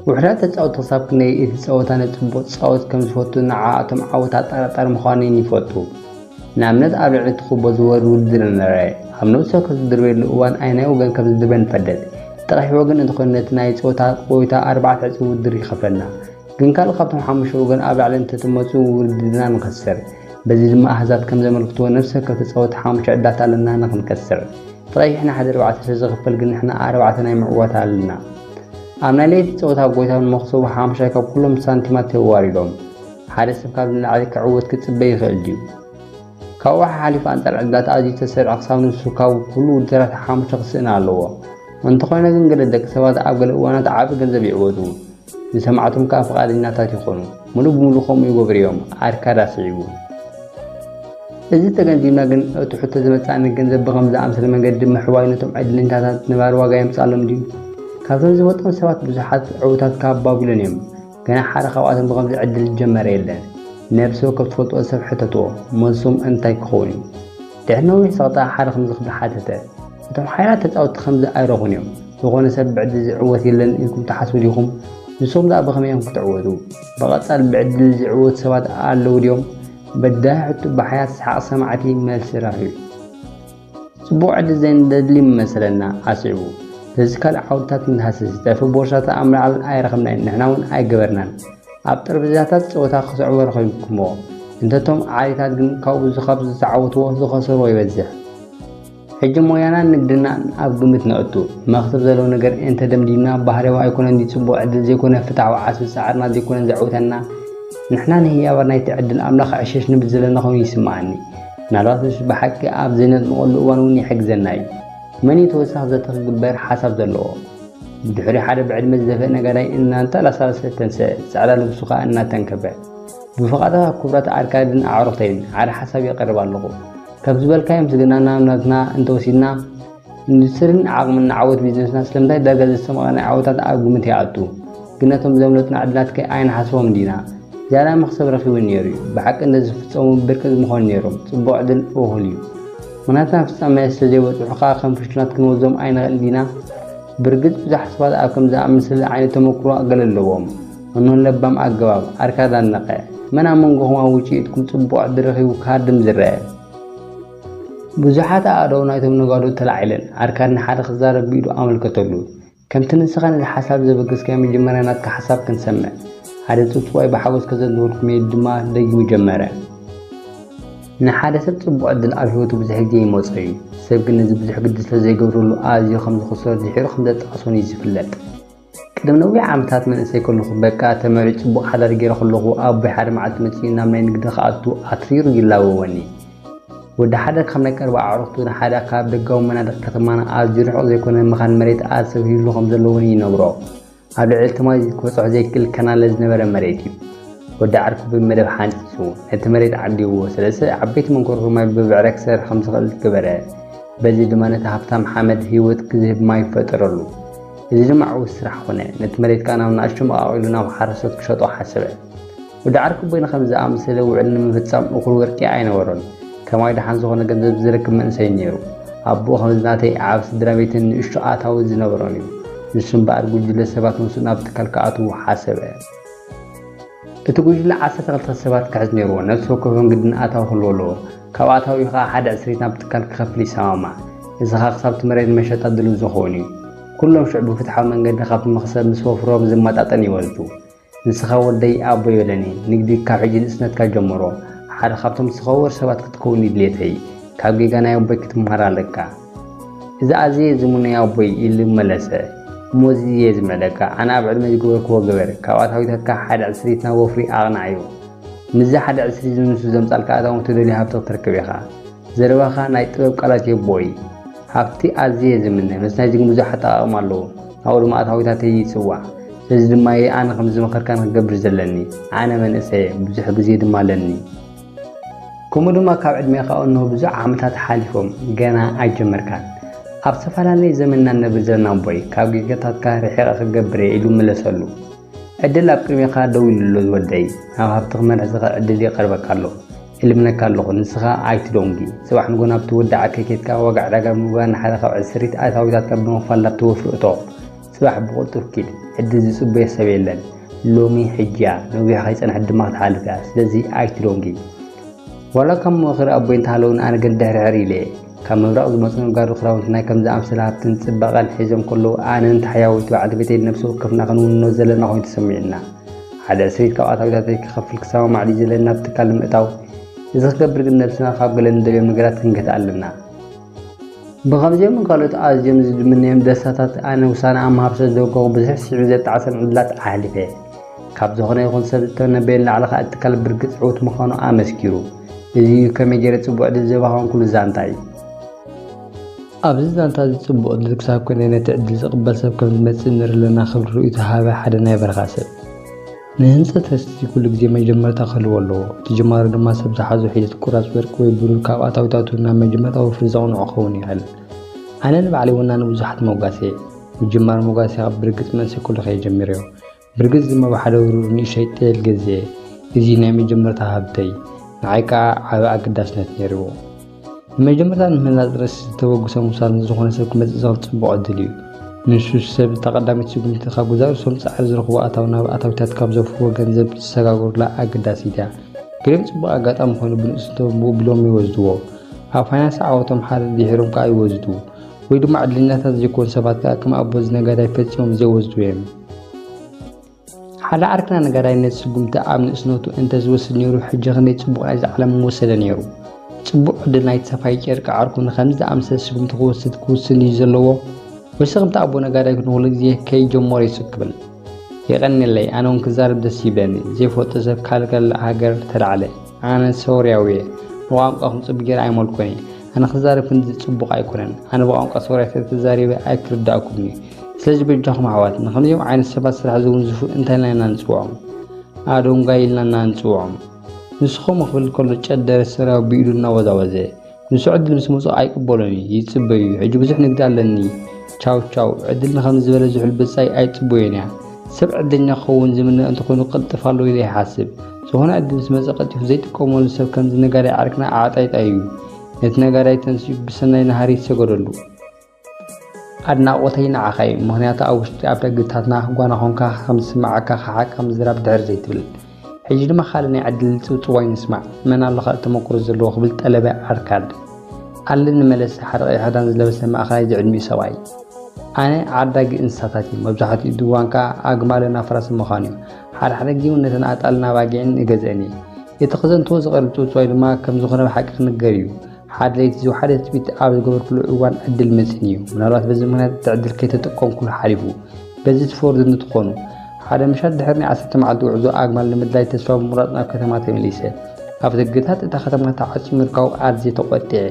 ውሑዳት ተጻወትቲ ክሳብ ክንደይ እቲ ጸወታ ነቲ ጽቡቕ ጻወት ከም ዝፈቱ ንዓኣቶም ዓወት ኣጠራጣሪ ምዃኑ ይፈልጡ። ንኣብነት ኣብ ልዕሊ እቲ ኩቦ ዝወርድ ውድድር ንርኣ። ኣብ ነብሲ ወከፍ ዝድርበየሉ እዋን ኣየናይ ወገን ከም ዝድርበ ንፈለጥ። እቲ ቀይሕ ወገን እንተኾይኑ ነቲ ናይ ጸወታ ቆይታ ኣርባዕተ ዕጽፊ ውድድር ይኸፍለና። ግን ካልእ ካብቶም ሓሙሽተ ወገን ኣብ ላዕሊ እንተትመጹ ውድድርና ንኸስር። በዚ ድማ ኣሃዛት ከም ዘመልክትዎ፣ ነፍሲ ወከፍ ተጻወቲ ሓሙሽተ ዕድላት ኣለና ንኽንከስር። እቲ ቀይሕ ንሓደ ኣርባዕተ ስለ ዝኽፈል ግን ንሕና ኣርባዕተ ናይ ምዕዋት ኣለና። ኣብ ናይ ለይቲ ጸወታ ጎይታውን መኽሰቡ ሓሙሻይ ካብ ኩሎም ሳንቲማት ተዋሪዶም። ሓደ ሰብ ካብ ንላዕሊ ክዕወት ክጽበ ይኽእል ድዩ? ካብኡ ሓሓሊፉ ኣንጻር ዕድላት ኣዝዩ ተሰሪዑ ክሳብ ንሱ ካብ ኩሉ ውድድራት ሓሙሽተ ክስእን ኣለዎ። እንተኾነ ግን ገለ ደቂ ሰባት ኣብ ገለ እዋናት ዓቢ ገንዘብ ይዕወቱ። ንሰማዕቶም ከኣ ፍቓደኛታት ይኾኑ። ምሉእ ብምሉእ ከምኡ ይገብሩ እዮም። ኣርካድ ኣስዒቡ። እዚ ተገንዚብና ግን እቲ ሕቶ ዝመጽኣኒ ገንዘብ ብኸም ዝኣምሰለ መንገዲ ምሕዋይ ነቶም ዕድለኛታት ነባሪ ዋጋ የምጽኣሎም ድዩ? ካብቶም ዝፈልጦም ሰባት ብዙሓት ዕዉታት ካብ ባቢሎን እዮም። ገና ሓደ ካብኣቶም ብኸምዚ ዕድል ዝጀመረ የለን። ነብሲ ወከፍ ትፈልጥዎ ሰብ ሕተትዎ፣ መልሶም እንታይ ክኸውን እዩ? ድሕሪ ነዊሕ ጸቕጣ ሓደ ከምዚ ክብል ሓተተ። እቶም ሓያላት ተጻወትቲ ከምዚ ኣይረኹን እዮም። ዝኾነ ሰብ ብዕድል ዝዕወት የለን ኢልኩም ትሓስቡ ዲኹም? ንስኹም ደኣ ብኸመይ ኢኹም ክትዕወቱ? ብቐጻሊ ብዕድል ዝዕወቱ ሰባት ኣለዉ ድዮም? በዳሂ ሕቶ ብሓያት ሰሓቕ ሰማዕቲ መልሲ ረኺቡ። ጽቡቕ ዕድል ዘይንደሊ ምመሰለና ኣስዒቡ። ስለዚ ካልእ ዓውድታት ንሃስስ፣ ጠፊ ቦርሳታት ኣብ ምልዓል ኣይረኸብናን፣ ንሕና እውን ኣይገበርናን። ኣብ ጠረጴዛታት ጸወታ ክስዕቦ ረኺብኩምዎ። እንተቶም ዓሌታት ግን ካብኡ ካብ ዝተዓወትዎ ዝኸሰርዎ ይበዝሕ። ሕጂ ሞያናን ንግድናን ኣብ ግምት ነእቱ። መኽሰብ ዘለዎ ነገር እንተ ደምዲምና፣ ባህርያዊ ኣይኮነን ድዩ ጽቡቕ ዕድል ዘይኮነ፣ ፍትሓዊ ዓስቢ ጻዕርና ዘይኮነን ዘዕውተና? ንሕና ንህያባት ናይቲ ዕድል ኣምላኽ ዕሸሽ ንብል ዘለና ኮይኑ ይስምዓኒ። ምናልባት ንሱ ብሓቂ ኣብ ዘይነጥምቐሉ እዋን እውን ይሕግዘና እዩ። መን እዩ ተወሳኺ ዘተ ክግበር ሓሳብ ዘለዎ? ብድሕሪኡ ሓደ ብዕድመ ዝደፍአ ነጋዳይ እናንጠላሳለሰ ተንስአ፣ ጻዕዳ ልብሱ ኸኣ እናተንከፈ። ብፍቓድኻ ክቡራት ኣርካድን ኣዕሩኽተይን፣ ሓደ ሓሳብ የቕርብ ኣለኹ። ካብ ዝበልካዮ ምስግናና ናትና እንተወሲድና፣ ኢንዱስትሪን ዓቕምን ዓወት ቢዝነስና ስለምንታይ ዳርጋ ዘስተማቐና ዓወታት ኣብ ግምት ይኣቱ? ግን ነቶም ዘምለጡና ዕድላት ከ ኣይንሓስቦም ዲና? ዝያዳ መኽሰብ ረኺቡ ነይሩ እዩ። ብሓቂ እንደ ዝፍጸሙ ብርቂ ምኾኑ ነይሮም። ጽቡቕ ዕድል እኹል እዩ። ምኽንያትና ፍጻመ ስለ ዘይበጽሑ ከኣ ከም ፍሽላት ክንወስዶም ኣይንኽእል ዲና? ብርግጽ ብዙሓት ሰባት ኣብ ከምዚ ዝኣመሰለ ዓይነት ተመክሮ ገለ ኣለዎም። እኖ ለባም ኣገባብ ኣርካድ ኣድነቐ። መን ኣብ መንጎኹም ኣብ ውጽኢትኩም ጽቡቕ ዕድል ረኺቡ ካርድም ዝረአ? ብዙሓት ኣእዳው ናይቶም ነጋዶ ተላዒለን። ኣርካድ ንሓደ ክዛረብ ብኢዱ ኣመልከተሉ። ከምቲ ንስኻ ነዚ ሓሳብ ዘበገስካዮ መጀመርያ ናትካ ሓሳብ ክንሰምዕ። ሓደ ጽውጽዋይ ብሓጎስ ከዘንትወልኩም ኢሉ ድማ ደጊሙ ጀመረ። ንሓደ ሰብ ጽቡቕ ዕድል ኣብ ህይወቱ ብዙሕ ግዜ ይመጾ እዩ። ሰብ ግን ነዚ ብዙሕ ግዲ ስለ ዘይገብረሉ ኣዝዩ ከም ዝኽሰር ድሒሩ ከም ዘጣቕሶን እዩ ዝፍለጥ። ቅድሚ ነዊሕ ዓመታት መንእሰይ ከለኹ በቃ ተመሪቑ ጽቡቕ ሓዳር ገይረ ከለኹ ኣቦይ ሓደ መዓልቲ መጺኡ ናብ ናይ ንግዲ ክኣቱ ኣትሪሩ ይላበወኒ። ወዲ ሓደ ካብ ናይ ቀረባ ኣዕሩኽቱ ንሓደ ካብ ደጋዊ መናድቕ ከተማና ኣዝዩ ርሑቕ ዘይኮነ መኻን መሬት ኣሰብ ሂብሉ ከም ዘለዎን ይነግሮ። ኣብ ልዕሊ እቲ ማይ ክበጽሖ ዘይክእል ከናለ ዝነበረ መሬት እዩ። ወዲ ዓርኩ ብመደብ ሓንጺጹ ነቲ መሬት ዓዲዎ፣ ሰለስተ ዓበይቲ መንኮርኮር ማይ ብብዕራይ ክሰርሕ ከም ዝኽእል ገበረ። በዚ ድማ ነቲ ሃብታም ሓመድ ህይወት ክዝህብ ማይ ፈጠረሉ። እዚ ድማ ዕዉት ስራሕ ኮነ። ነቲ መሬት ከኣ ናብ ንኣሽቱ መቓቒሉ ናብ ሓረስቶት ክሸጦ ሓሰበ። ወዲ ዓርኩ በይኑ ከምዚ ዝኣመሰለ ውዕል ንምፍጻም እኹል ወርቂ ኣይነበሮን። ከማይ ደሓን ዝኾነ ገንዘብ ዝረክብ መንእሰይ ነይሩ። ኣቦኡ ከምዚ ናተይ ኣብ ስድራ ቤትን ንእሽቶ ኣታዊ ዝነበሮን እዩ። ንሱ እምበኣር ጉጅለ ሰባት ምስኡ ናብ ትካል ክኣትዉ ሓሰበ። እቲ ጉጅለ ዓሰርተ ክልተ ሰባት ክሕዝ ነይርዎ። ነፍሲ ወከፎም ግድን ኣታዊ ክህልዎ ኣለዎ። ካብ ኣታዊኡ ኸኣ ሓደ ዕስሪት ናብ ትካል ክኸፍል ይሰማማዕ። እዚ ኸኣ ክሳብ እቲ መሬት ንመሸጣ ድሉው ዝኸውን እዩ። ኩሎም ሽዑ ብፍትሓዊ መንገዲ ካብቲ መኽሰብ ምስ ወፍሮም ዝመጣጠን ይወስዱ። ንስኻ ወደይ ኣቦይ በለኒ፣ ንግዲ ካብ ሕጂ ንእስነትካ ጀምሮ ሓደ ካብቶም ዝኸወር ሰባት ክትከውን እዩ ድሌተይ። ካብ ጌጋ ናይ ኣቦይ ክትመሃር ኣለካ። እዚ ኣዝየ ዝምነዮ ኣቦይ ኢሉ መለሰ። እሞ እዚ እየ ዝምዕደካ፣ ኣነ ኣብ ዕድመይ ዝገበርክዎ ግበር፣ ካብ ኣታዊታትካ ሓደ ዕስሪት ናብ ወፍሪ ኣቕንዓዮ። ምስዚ ሓደ ዕስሪት ንሱ ዘምጻልካ ኣታዊ ትደልዮ ሃብቲ ክትረክብ ኢኻ። ዘረባኻ ናይ ጥበብ ቃላት የቦይ። ሃብቲ ኣዝየ ዝምነ፣ ምስ ናይዚ ግን ብዙሕ ኣጠቓቕማ ኣለዎ። ናብኡ ድማ ኣታዊታተይ ይጽዋዕ። ስለዚ ድማ እየ ኣነ ከም ዝመኸርካኒ ክገብር ዘለኒ። ኣነ መንእሰየ፣ ብዙሕ ግዜ ድማ ኣለኒ። ከምኡ ድማ ካብ ዕድሜኻ እንሆ ብዙሕ ዓመታት ሓሊፎም፣ ገና ኣይጀመርካን። ኣብ ዝተፈላለየ ዘመን ኢና ንነብር ዘለና ኣቦይ፣ ካብ ጌጋታትካ ርሒቐ ክገብር እየ ኢሉ መለሰሉ። ዕድል ኣብ ቅድሜኻ ደው ኢሉ ኣሎ ዝወደይ፣ ናብ ሃብቲ ክመርሕ ዝኽእል ዕድል ይቐርበካ ኣሎ። እልምነካ ኣለኹ፣ ንስኻ ኣይትደንጉ። ጽባሕ ንግሆ ናብቲ ወዲ ዓርከይ ኬድካ ዋጋ ዕዳጋ ብምግባር ንሓደ ካብ ዕስሪት ኣታዊታትካ ብምኽፋል ናብቲ ወፍሪ እቶ። ጽባሕ ብቕልጡፍ ኪድ፣ ዕድል ዝጽበዮ ሰብ የለን። ሎሚ ሕጂ እያ፣ ነዊሕ ከይጸንሐት ድማ ክትሓልፍ እያ። ስለዚ ኣይትደንጉ። ዋላ ካብ ምኽሪ ኣቦይ እንተሃለወኒ ኣነ ግን ድሕርሕር ኢለ እየ። ካብ ምብራቕ ዝመጹ ነጋዶ ክዳውንቲ ናይ ከምዚ ኣምሰለ ሃብትን ጽባቐን ሒዞም ከለዉ ኣነን እቲ ሓያወይቲ በዓልቲ ቤተይን ነፍሲ ወከፍና ክንውንኖ ዘለና ኮይኑ ተሰሚዑና። ሓደ ዕስሪት ካብ ኣታዊታተይ ክኸፍል ክሰማማዕ ድዩ ዘለኒ ናብ ትካል ንምእታው? እዚ ክገብር ግን ነብስና ካብ ገለ ንደልዮም ነገራት ክንገትእ ኣለና። ብኸምዚኦምን ካልኦት ኣዝዮም ዝድምነዮም ደስታታት ኣነ ውሳነ ኣብ ምሃብ ስለ ዝደንገኹ ብዙሕ ስዒቡ ዘጣዕሰን ዕድላት ኣሕሊፈ። ካብ ዝኾነ ይኹን ሰብ ዝተነበየ ንላዕሊ ከኣ እቲ ትካል ብርግጽ ዕዉት ምዃኑ ኣመስኪሩ። እዚ እዩ ከመይ ገይረ ጽቡቕ ዕድል ዘባኸንኩሉ ዛንታይ። ኣብዚ ዛንታ እዚ ጽቡቕ ዕድል ክሳብ ክንደይ ነቲ ዕድል ዝቕበል ሰብ ከም ዝመጽእ ንርኢ ኣለና ክብል ርእይቶ ሃበ ሓደ ናይ በረኻ ሰብ። ንህንጸት ተስቲ ኩሉ ግዜ መጀመርታ ክህልዎ ኣለዎ። እቲ ጅማሮ ድማ ሰብ ዝሓዞ ሒደት ቁራጽ ወርቂ ወይ ብሩር ካብ ኣታዊታቱ ናብ መጀመርታ ወፍሪ ዘቕንዖ ክኸውን ይኽእል። ኣነ ንባዕለይ ወናኒ ብዙሓት መጓሰ እየ። ምጅማር መጓሰ ካብ ብርግጽ መንእሰይ ከለኹ እየ ጀሚረዮ። ብርግጽ ድማ ብሓደ ብሩር ንእሽተይ ጤል ገዚኤ። እዚ ናይ መጀመርታ ሃብተይ፣ ንዓይ ከኣ ዓቢ ኣገዳስነት ነይርዎ። ንመጀመርታ ንምህናጽ ርእሲ ዝተበግሶ ምውሳድ ንዝኾነ ሰብ ክመጽእ ዝኽእል ጽቡቕ ዕድል እዩ። ንሱ ሰብ እታ ቀዳመይቲ ስጉምቲ ካብ ገዛእ ርእሶም ጻዕሪ ዝረኽቦ ኣታዊ ናብ ኣታዊታት ካብ ዘፍርዎ ገንዘብ ዝሰጋገሩላ ኣገዳሲት እያ። ገሊኦም ጽቡቕ ኣጋጣሚ ኮይኑ ብንእስነቶም ብኡ ቢሎም ይወስድዎ። ኣብ ፋይናንስ ዓወቶም ሓደ ድሒሮም ከኣ ይወስዱ። ወይ ድማ ዕድለኛታት ዘይኮኑ ሰባት ከኣ ከም ኣቦ እዚ ነጋዳይ ፈጺሞም ዘይወስዱ እዮም። ሓደ ዓርክና ነጋዳይ ነቲ ስጉምቲ ኣብ ንእስነቱ እንተ ዝወስድ ነይሩ፣ ሕጂ ክንደይ ጽቡቕ ናይዛ ዓለም ምወሰደ ነይሩ። ጽቡቕ ዕድል ናይቲ ሰፋይ ጨርቂ ዓርኩ ንኸምዚ ዝኣመሰለ ስጉምቲ ክወስድ ክውስን እዩ ዘለዎ። ወሲ ከምቲ ኣቦ ነጋዳይ ንኹሉ ግዜ ከይጀመሮ ይስብ ክብል። የቐንየለይ፣ ኣነ እውን ክዛረብ ደስ ይብለኒ። ዘይፈልጦ ሰብ ካልእ ሃገር ተላዕለ። ኣነ ሶርያዊ እየ። ንቋንቋኹም ጽቡቕ ገይረ ኣይመልኮን እየ። ኣነ ክዛረብ ክንዲ ጽቡቕ ኣይኮነን። ኣነ ብቋንቋ ሶርያ ተተዛሪበ ኣይክርዳእኩምን እዩ። ስለዚ በጃኹም ኣሕዋት፣ ንኸምዚኦም ዓይነት ሰባት ስራሕ ዘወንዝፉ እንታይ ኢልና ኢና ንጽውዖም? ኣደንጓይ ኢልና ኢና ንጽውዖም። ንሱ ከምኡ ክብል ከሎ ጨደረ ሰራዊ ብኢዱ እናወዛወዘ፣ ንሱ ዕድል ምስ መጾ ኣይቅበሎን እዩ፣ ይጽበዩ እዩ። ሕጂ ብዙሕ ንግዲ ኣለኒ። ቻው ቻው። ዕድል ንኸምዚ ዝበለ ዝሑል ብጻይ ኣይጽበዮን እያ። ሰብ ዕድለኛ ክኸውን ዝምነ እንተኾይኑ ክቕልጥፍ ኣለዎ ኢለ ይሓስብ። ዝኾነ ዕድል ምስ መጸ ቀልጢፉ ዘይጥቀመሉ ሰብ ከምዚ ነጋዳይ ዓርክና ኣዕጣይጣይ እዩ። ነቲ ነጋዳይ ተንሲኡ ብሰናይ ናህሪ ይሰገደሉ። ኣድናቖተይ ንዓኻ እዩ፣ ምኽንያቱ ኣብ ውሽጢ ኣብ ደገታትና ጓና ኾንካ ከም ዝስምዓካ ሓቂ ምዝራብ ድሕር ዘይትብል። ሕጂ ድማ ካልእ ናይ ዕድል ጽውጽዋይ ንስማዕ። መን ኣሎ ካልእ ተመኩሮ ዘለዎ ክብል ጠለበ ኣርካድ። ኣለኒ መለሰ ሓደ ቀይሕ ክዳን ዝለበሰ ማእከላይ ዝዕድሚኡ ሰብኣይ። ኣነ ዓዳጊ እንስሳታት እየ፣ መብዛሕትኡ እዋን ከኣ ኣግማልን ኣፍራስን ምዃን እዩ። ሓደ ሓደ ግዜ እውን ነተን ኣጣልን ኣባጊዕን እገዝአን እየ። እቲ ክዘንትዎ ዝቐርብ ጽውጽዋይ ድማ ከም ዝኾነ ብሓቂ ክንገር እዩ። ሓደ ለይቲ ዝወሓደ ትጽቢት ኣብ ዝገበርኩሉ እዋን ዕድል መጺእኒ እዩ። ምናልባት በዚ ምኽንያት እቲ ዕድል ከይተጠቀምኩሉ ሓሊፉ። በዚ ትፈርዱኒ ትኾኑ። ሓደ ምሸት ድሕሪ ናይ ዓሰርተ መዓልቲ ጉዕዞ ኣግማል ንምድላይ ተስፋ ብምቑራጽ ናብ ከተማ ተመሊሰ። ኣብ ደገታት እታ ከተማ ተዓጽዩ ምርካቡ ኣዝየ ተቖጢዐ።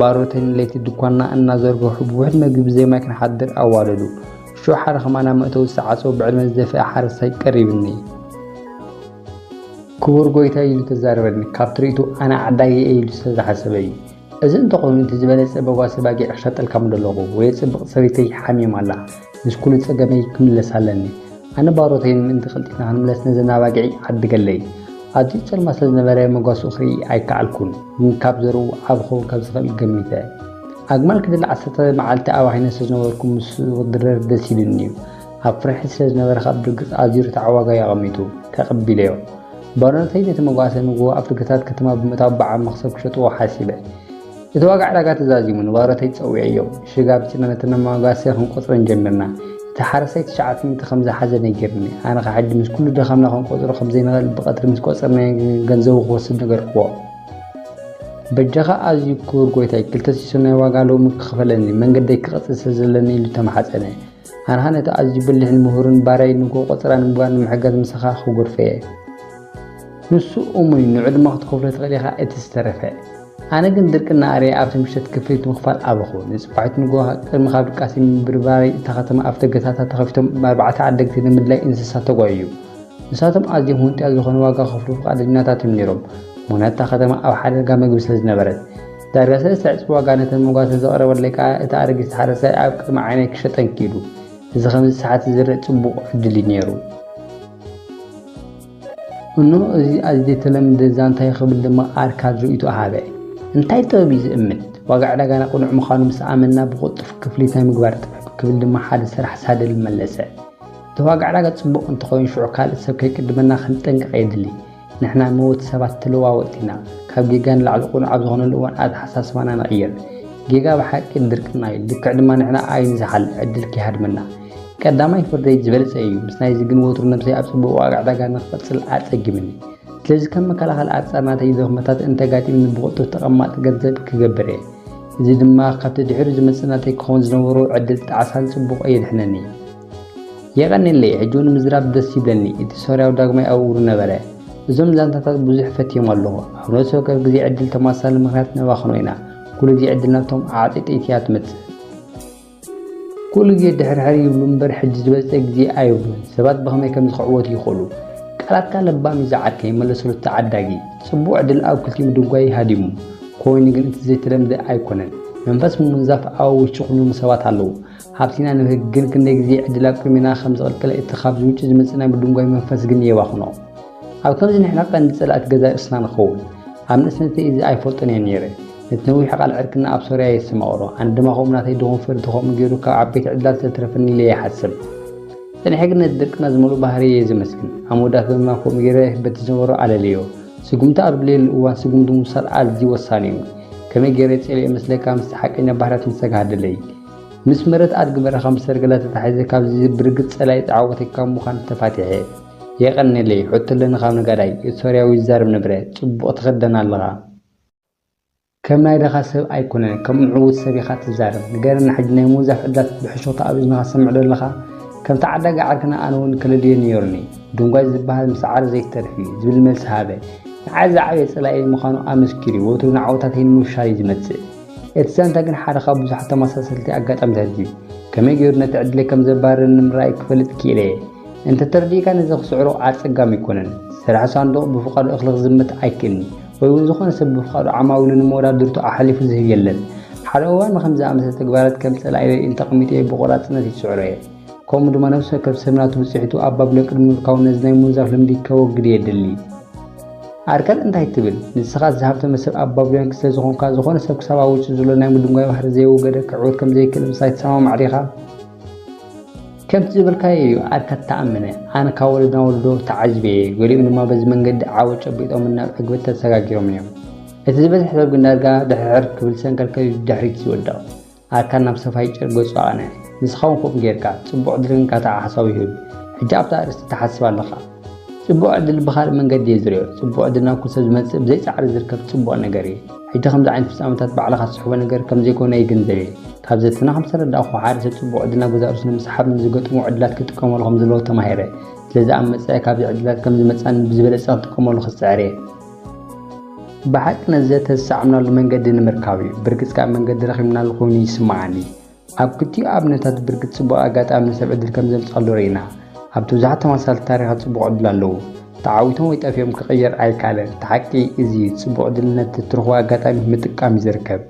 ባሮተይን ለይቲ ድኳንና እናዘርገሑ ብውሑድ መግቢ ብዘይ ማይ ክንሓድር ኣዋደዱ። ሽዑ ሓደ ከማን ኣብ መእተዊ ዝተዓጸወ ብዕድመ ዝደፍአ ሓረስታይ ቀሪብኒ። ክቡር ጎይታይ ኢሉ ተዛረበኒ። ካብ ትርኢቱ ኣነ ዓዳጊ እየ ኢሉ ስለ ዝሓሰበ እዩ። እዚ እንተኾይኑ እቲ ዝበለጸ መጓሰ ባጊዕ ክሸጠልካ ምደለኹ፣ ወይ ጽብቕቲ ሰበይተይ ሓሚማ ኣላ፣ ምስ ኩሉ ጸገመይ ክምለስ ኣለኒ። ኣነ ባሮተይ ንምእንቲ ቀልጢፍና ክንምለስ ነዘን ኣባጊዕ ዓድገለይ። ኣዝዩ ጸልማት ስለ ዝነበረ መጓስኡ ክርኢ ኣይከኣልኩን፣ ግን ካብ ዘርኡ ዓቢ ክኸውን ከም ዝኽእል ገሚተ። ኣግማል ክድለ ዓሰርተ መዓልቲ ኣባኺነ ስለ ዝነበርኩ ምስኡ ክድረር ደስ ኢሉኒ እዩ። ኣብ ፍርሒ ስለ ዝነበረ ካብ ብርግጽ ኣዝዩ ርትዓዊ ዋጋ እዩ ኣቐሚጡ፣ ተቐቢለዮ። ባርነተይ ነቲ መጓሰ ንግሆ ኣብ ደገታት ከተማ ብምእታው ብዓቢ መኽሰብ ክሸጥዎ ሓሲበ። እቲ ዋጋ ዕዳጋ ተዛዚሙ ንባሮተይ ጸዊዐዮም። ሽግ ኣምጺእና ነተን መጓሰ ክንቆጽረን ጀሚርና። እቲ ሓረስታይ ትሽዓተ ሚእቲ ከም ዝሓዘ ነጊርኒ። ኣነ ከኣ ሕጂ ምስ ኩሉ ድኻምና ክንቆጽሮ ከም ዘይንኽእል ብቐትሪ ምስ ቆጸርናዮ ገንዘቡ ክወስድ ነገርክዎ። በጃኻ ኣዝዩ ክቡር ጎይታይ ክልተ ሲሶ ናይ ዋጋ ሎሚ ክኽፈለኒ መንገደይ ክቐጽል ስለ ዘለኒ ኢሉ ተማሓጸነ። ኣንሃ ነቲ ኣዝዩ በሊሕን ምሁርን ባርያይ ንግሆ ቆጸራ ንምግባር ንምሕጋዝ ምሳኻ ክጎድፈ እየ። ንሱ እሙን እዩ፣ ንዑ ድማ ክትከፍሎ ትኽእል ኢኻ እቲ ዝተረፈ። ኣነ ግን ድርቅና ኣርየ ኣብቲ ምሸት ክፍሊት ምኽፋል ኣበኹ። ንጽባሒቱ ንግሆ ቅድሚ ካብ ድቃሰይ ምብርባረይ እታ ከተማ ኣፍደገታታ ተኸፊቶም ብኣርባዕተ ዓደግቲ ንምድላይ እንስሳ ተጓየዩ። ንሳቶም ኣዝዮም ህንጡያት ዝኾነ ዋጋ ክኸፍሉ ፍቓደኛታት እዮም ነይሮም፣ ምኽንያቱ እታ ከተማ ኣብ ሓደጋ መግቢ ስለ ዝነበረት። ዳርጋ ሰለስተ ዕጽፊ ዋጋ ነተን መጓሰ ዘቕረበለይ ከኣ እቲ ኣረጊት ሓረስታይ ኣብ ቅድሚ ዓይነይ ክሸጠን ክኢሉ። እዚ ከምዚ ሰዓት ዝረኣ ጽቡቕ ዕድል እዩ ነይሩ። እኖ እዚ ኣዝዩ ዘይተለምደ ዛንታ እዩ ክብል ድማ ኣርካድ ርእይቶ ሃበ። እንታይ ጥበብ እዩ ዝእምት? ዋጋ ዕዳጋና ቅኑዕ ምዃኑ ምስ ኣመንና ብቕልጡፍ ክፍሊት ናይ ምግባር ጥበብ ክብል ድማ ሓደ ሰራሕ ሳደል መለሰ። እቲ ዋጋ ዕዳጋ ጽቡቕ እንተኾይኑ ሽዑ ካልእ ሰብ ከይቅድመና ክንጠንቀቕ የድሊ። ንሕና መወቲ ሰባት ተለዋወጥቲ ኢና። ካብ ጌጋ ንላዕሊ ቅኑዕ ኣብ ዝኾነሉ እዋን ኣተሓሳስባና ንቕይር። ጌጋ ብሓቂ ድርቅና እዩ። ልክዕ ድማ ንሕና ኣይንዝሓል፣ ዕድል ከይሃድመና። ቀዳማይ ፍርደይ ዝበለጸ እዩ። ምስ ናይዚ ግን ወትሩ ነብሰይ ኣብ ጽቡቕ ዋጋ ዕዳጋ ንኽቐጽል ኣጸጊምኒ። ስለዚ ከም መከላኸሊ ኣንጻር ናተይ ድኽመታት እንተጋጢምኒ ብቕልጡፍ ተቐማጢ ገንዘብ ክገብር እየ። እዚ ድማ ካብቲ ድሒሩ ዝመጽእ ናተይ ክኸውን ዝነበሮ ዕድል ጣዕሳን ጽቡቕ የድሕነኒ። የቐንየለይ፣ ሕጂ እውን ምዝራብ ደስ ይብለኒ። እቲ ሶርያዊ ዳግማይ ኣብ እግሩ ነበረ። እዞም ዛንታታት ብዙሕ ፈትዮም ኣለኹ። ኣብ ነፍሲ ወከፍ ግዜ ዕድል ተመሳሳሊ ምኽንያት ነባኽኖ ኢና። ኩሉ ግዜ ዕድል ናብቶም ዓጢጠይቲ እያ ትመጽእ። ኩሉ ግዜ ድሕርሕር ይብሉ እምበር ሕጂ ዝበጽሐ ግዜ ኣይብሉን። ሰባት ብኸመይ ከም ዝኽዕወቱ ይኽእሉ። ቃላትካ ለባም እዩ ዝዓርከይ፣ መለሰሉ እቲ ተዓዳጊ። ጽቡቕ ዕድል ኣብ ክልቲኡ ምድንጓይ ሃዲሙ። ኮይኑ ግን እቲ ዘይተለምደ ኣይኮነን። መንፈስ ምውንዛፍ ኣብ ውሽጢ ኩሎም ሰባት ኣለዉ። ሃብቲና ንብህግ ግን ክንደይ ግዜ ዕድል ኣብ ቅድሜና ከም ዝቕልቀል እቲ ካብዚ ውጪ ዝመጽእ ናይ ምድንጓይ መንፈስ ግን የባኽኖ። ኣብ ከምዚ ንሕና ቀንዲ ጸላእቲ ገዛእ ርእስና ንኸውን። ኣብ ንእስነተይ እዚ ኣይፈልጦን እየ ነይረ። ነቲ ነዊሕ ቃል ዕርክና ኣብ ሶርያ እየ ዝሰማቕሮ። ኣነ ድማ ከምኡ ናተይ ድኹም ፍርዲ ከምኡ ገይሩ ካብ ዓበይቲ ዕድላት ዘትረፈኒ ኢለ ይሓስብ። ጸኒሐ ግን ነቲ ድርቅና ዝመልኦ ባህርየይ እየ ዘመስግን። ኣብ መወዳእታ ድማ ከምኡ ገይረ በቲ ዝነበሮ ኣለለዮ። ስጉምቲ ኣብ ድልየሉ እዋን ስጉምቲ ምውሳድ ኣዝዩ ወሳኒ እዩ። ከመይ ገይረ ጸልኦ ይመስለካ ምስቲ ሓቀኛ ባህርያት ምሰጋህደለይ። ምስ ምረት ኣድጊ በረኻ ምስ ሰረገላ ተታሒዘ ካብዚ ብርግጽ ጸላኢ ዝዓወተይ ካብ ምዃን ተፋቲሐ። የቐንየለይ፣ ሕቶ ኣለኒ ካብ ነጋዳይ፣ እቲ ሶርያዊ ይዛረብ ነበረ። ጽቡቕ ትኽደን ኣለኻ። ከም ናይ ደኻ ሰብ ኣይኮነን፣ ከም ምዕዉት ሰብ ኢኻ ትዛረብ። ንገረኒ ሕጂ ናይ ምውንዛፍ ዕድላት ብሕሹኽታ ኣብ እዝንኻ ትሰምዕ ዶ ኣለኻ? ከም ተዓዳጊ ዓርክና ኣነ እውን ክልልዮ ነይሩኒ። ድንጓይ ዝበሃል ምስ ዓር ዘይተርፍ እዩ ዝብል መልሲ ሃበ። ንዓይ ዝዓበየ ጸላኢ ምዃኑ ኣመስኪሩ፣ ወትሩ ንዓወታተይ ንምፍሻል እዩ ዝመጽእ። እቲ ዛንታ ግን ሓደ ካብ ብዙሓት ተመሳሰልቲ ኣጋጣሚታት እዩ። ከመይ ገይሩ ነቲ ዕድለይ ከም ዘባርረኒ ምርኣይ ክፈልጥ ክኢለ እየ። እንተ ተረዲእካ ነዚ ክስዕሮ ኣጸጋሚ ኣይኮነን። ሰራሒ ሳንዱቕ ብፍቓዱ እኽሊ ክዝምት ኣይክእልን እዩ። ወይ እውን ዝኾነ ሰብ ብፍቓዱ ዓማዊሉ ንመወዳድርቱ ኣሕሊፉ ዝህብ የለን። ሓደ እዋን ንኸምዚ ዝኣመሰለ ተግባራት ከም ጸላኢ ርእዩ እንተቐሚጠዮ ብቖራጽነት ይስዕሮ እየ። ከምኡ ድማ ነፍሲ ወከፍ ሰብ ናቱ ብጽሒቱ ኣብ ባቢሎን ቅድሚ ምርካቡ ነዚ ናይ ምውንዛፍ ልምዲ ከወግድ የድሊ። ኣርከል እንታይ ትብል? ንስኻ ዝሃብተመ ሰብ ኣብ ባቢሎን ስለ ዝኾንካ ዝኾነ ሰብ ክሳብ ኣብ ውሽጡ ዘሎ ናይ ምድንጓይ ባህሪ ዘየወገደ ክዕወት ከም ዘይክእል ምሳይ ትሰማማዕ ዲኻ? ከምቲ ዝበልካዮ እዩ ኣርከል ተኣመነ። ኣነ ካብ ወለዶ ናብ ወለዶ ተዓዚበ እየ። ገሊኦም ድማ በዚ መንገዲ ዓወት ጨቢጦምን ናብ ዕግበት ተሰጋጊሮምን እዮም። እቲ ዝበዝሕ ሰብ ግን ዳርጋ ድሕርሕር ክብል ሰንከልከል ኢሉ ድሕሪት ዝወድቕ። ኣርካን ናብ ሰፋይ ጨርቂ ገጹ ኣቕንዐ። ንስኻ እውን ከምኡ ጌርካ፣ ጽቡቕ ዕድል ግን ካልእ ሓሳብ ይህብ። ሕጂ ኣብታ ኣርእስቲ ትሓስብ ኣለኻ። ጽቡቕ ዕድል ብኻልእ መንገዲ እየ ዝርእዮ። ጽቡቕ ዕድል ናብ ኩሉ ሰብ ዝመጽእ ብዘይ ጻዕሪ ዝርከብ ጽቡቕ ነገር እዩ። ሕጂ ከምዚ ዓይነት ፍጻመታት ባዕልኻ ትስሕቦ ነገር ከም ዘይኮነ ይግንዘብ እየ። ካብ ዘተና ከም ዝተረዳእኹ፣ ሓደ ሰብ ጽቡቕ ዕድል ናብ ገዛእ ርእሱ ንምስሓብ ንዝገጥሞ ዕድላት ክጥቀመሉ ከም ዘለዎ ተማሂረ። ስለዚ ኣብ መጻኢ ካብዚ ዕድላት ከም ዝመጽኣኒ ብዝበለጸ ክጥቀመሉ ክጽዕር እየ። ብሓቂ ነዚ ዘተ ዝሰዓምናሉ መንገዲ ንምርካብ እዩ። ብርግጽ ከኣ መንገዲ ረኺብናሉ ኮይኑ ይስምዓኒ። ኣብ ክልቲኡ ኣብነታት ብርግጽ ጽቡቕ ኣጋጣሚ ንሰብ ዕድል ከም ዘምጽኣሉ ርኢና። ኣብቲ ብዙሓት ተመሳሳልቲ ታሪኻት ጽቡቕ ዕድል ኣለዉ። ተዓዊቶም ወይ ጠፊኦም ክቕየር ኣይከኣለን። እቲ ሓቂ እዚ እዩ። ጽቡቕ ዕድል ነቲ ትረኽቦ ኣጋጣሚ ምጥቃም እዩ ዝርከብ።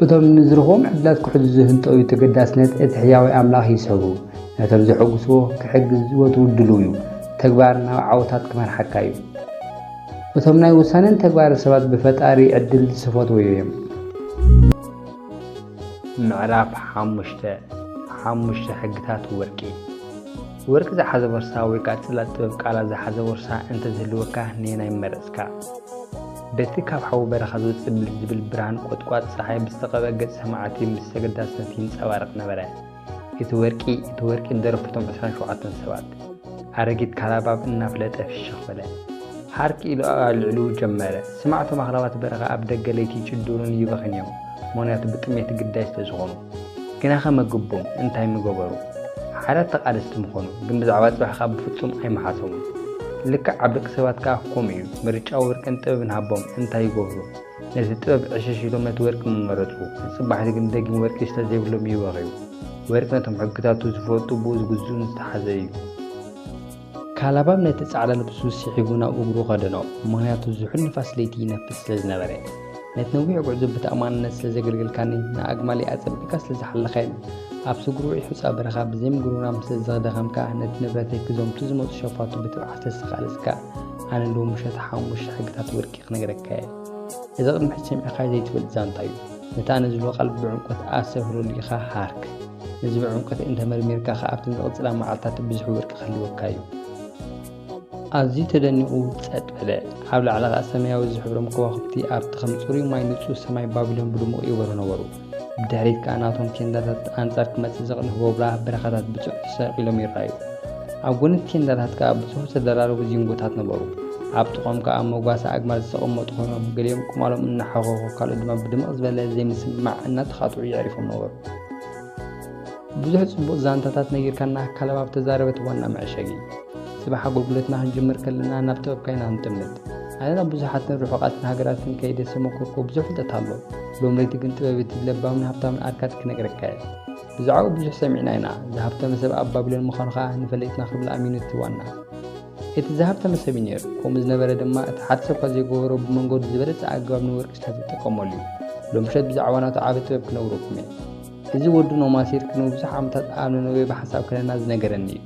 እቶም ንዝረኽቦም ዕድላት ክሕዙ ዝህንጠዩ ተገዳስነት እቲ ሕያዋይ ኣምላኽ ይስሕቡ። ነቶም ዘሐጉስዎ ክሕግዝ ወትሩ ድሉው እዩ። ተግባር ናብ ዓወታት ክመርሓካ እዩ። እቶም ናይ ውሳነን ተግባርን ሰባት ብፈጣሪ ዕድል ዝፈትዉ እዮም። ምዕራፍ ሓሙሽተ። ሓሙሽተ ሕግታት ወርቂ። ወርቂ ዝሓዘ ቦርሳ ወይ ከዓ ጽላት ጥበብ ቃላት ዝሓዘ ቦርሳ እንተዝህልወካ ነየናይ ምመረጽካ? በቲ ካብ ሓዊ በረኻ ዝወጽእ ብልጭ ዝብል ብርሃን ቆጥቋጥ ጸሓይ ብዝተቐብአ ገጽ ሰማዕቲ ምስ ተገዳስነት ይንጸባረቕ ነበረ። እቲ ወርቂ፣ እቲ ወርቂ ደረፉ እቶም ዕስራን ሸውዓተን ሰባት። ኣረጊት ካላባብ እናፍለጠ ፍሽኽ በለ። ሃርክ ኢሉ ኣልዕሉ ጀመረ። ስማዕ፣ እቶም ኣኽላባት በረኻ ኣብ ደገ ለይቲ ይጭድሩን ይበኽዩን እዮም፣ ምኽንያቱ ብጥሜት ግዳይ ስለ ዝኾኑ። ግናኸ መግቦም እንታይ ምገበሩ? ሓራት ተቓለስቲ ምኾኑ፣ ግን ብዛዕባ ጽባሕ ከኣ ብፍጹም ኣይመሓሰቡን። ልክዕ ኣብ ደቂ ሰባት ከኣ ከምኡ እዩ። ምርጫ ወርቅን ጥበብን ሃቦም፣ እንታይ ይገብሩ? ነቲ ጥበብ ዕሽሽ ኢሎም ነቲ ወርቂ ምመረጹ። ንጽባሕቲ ግን ደጊም ወርቂ ስለ ዘይብሎም ይበኽዩ። ወርቂ ነቶም ሕግታቱ ዝፈልጡ ብኡ ዝግዝኡን ዝተሓዘ እዩ። ካላባብ ነቲ ጻዕዳ ልብሱ ስሒቡ ናብ እግሩ ከደኖ፣ ምኽንያቱ ዝሑል ንፋስ ለይቲ ይነፍስ ስለ ዝነበረ። ነቲ ነዊሕ ጉዕዞ ብተኣማንነት ስለ ዘገልገልካኒ፣ ንኣግማለይ ኣጸቢቕካ ስለ ዝሓለኻየን፣ ኣብ ስጉር ውዑይ ሑጻ በረኻ ብዘይ ምጉርምራም ስለ ዘደኸምካ፣ ነቲ ንብረተይ ክዘምቱ ዝመጹ ሸፋቱ ብትብዓት ስለ ዝተቓለስካ፣ ኣነ ሎሚ ምሸት ሓሙሽተ ሕግታት ወርቂ ክነግረካ እየ። እዚ ቅድሚ ሕጂ ሰሚዕካዮ ዘይትፈልጥ ዛንታ እዩ። ነቲ ኣነ ዝብሎ ቃል ብዕምቆት ኣስተብህለሉ ኢኻ ሃርክ። ነዚ ብዕምቆት እንተ መርሚርካ ኸኣ ኣብተን ዝቕጽላ መዓልታት ብዙሕ ወርቂ ክህልወካ እዩ። ኣዝዩ ተደኒቑ ጸጥ በለ። ኣብ ላዕሊ ኸኣ ሰማያዊ ዝሕብሮም ከዋኽብቲ ኣብቲ ከም ጽሩይ ማይ ንጹህ ሰማይ ባቢሎን ብድሙቕ ይበርሁ ነበሩ። ብድሕሪት ከኣ ናቶም ቴንዳታት ኣንጻር ክመጽእ ዘቕንህ ጎብላ በረኻታት ብጽሑፍ ተሰቒሎም ይረኣዩ። ኣብ ጎኒ እቲ ቴንዳታት ከኣ ብጽፉፍ ዝተደራረቡ ዚንጎታት ነበሩ። ኣብ ጥቖም ከኣ መጓሰ ኣግማል ዝተቐመጡ ኮይኖም፣ ገሊኦም ቁማሎም እናሓኾኹ፣ ካልኦት ድማ ብድምቕ ዝበለ ዘይምስምማዕ እናተኻትዑ የዕሪፎም ነበሩ። ብዙሕ ጽቡቕ ዛንታታት ነጊርካና፣ ካለብ ኣብ ተዛረበት ዋና መዐሸጊ። ጽባሕ ኣገልግሎትና ክንጅምር ከለና ናብ ጥበብካ ኢና ክንጥምት። ኣነ ናብ ብዙሓትን ርሑቓትን ሃገራትን ከይደ ዝተመኮርኮ ብዙሕ ፍልጠት ኣሎ። ሎም ለይቲ ግን ጥበብ እቲ ለባምን ሃብታምን ኣርካድ ክነግረካ እየ። ብዛዕባኡ ብዙሕ ሰሚዕና ኢና። ዝሃብተመ ሰብ ኣብ ባቢሎን ምዃኑ ኸኣ ንፈለጥና ክብል ኣሚኑ እቲ ዋና። እቲ ዝሃብተመ ሰብ እዩ ነይሩ። ከምኡ ዝነበረ ድማ እቲ ሓደ ሰብ እኳ ዘይገበሮ ብመንገዱ ዝበለጸ ኣገባብ ንወርቂ ስለዝተጠቀመሉ እዩ። ሎም ምሸት ብዛዕባ ናቱ ዓቢ ጥበብ ክነግረኩም እየ። እዚ ወዲ ኖማሲር ቅድሚ ብዙሕ ዓመታት ኣብ ነነዌ ብሓንሳብ ከለና ዝነገረኒ እዩ።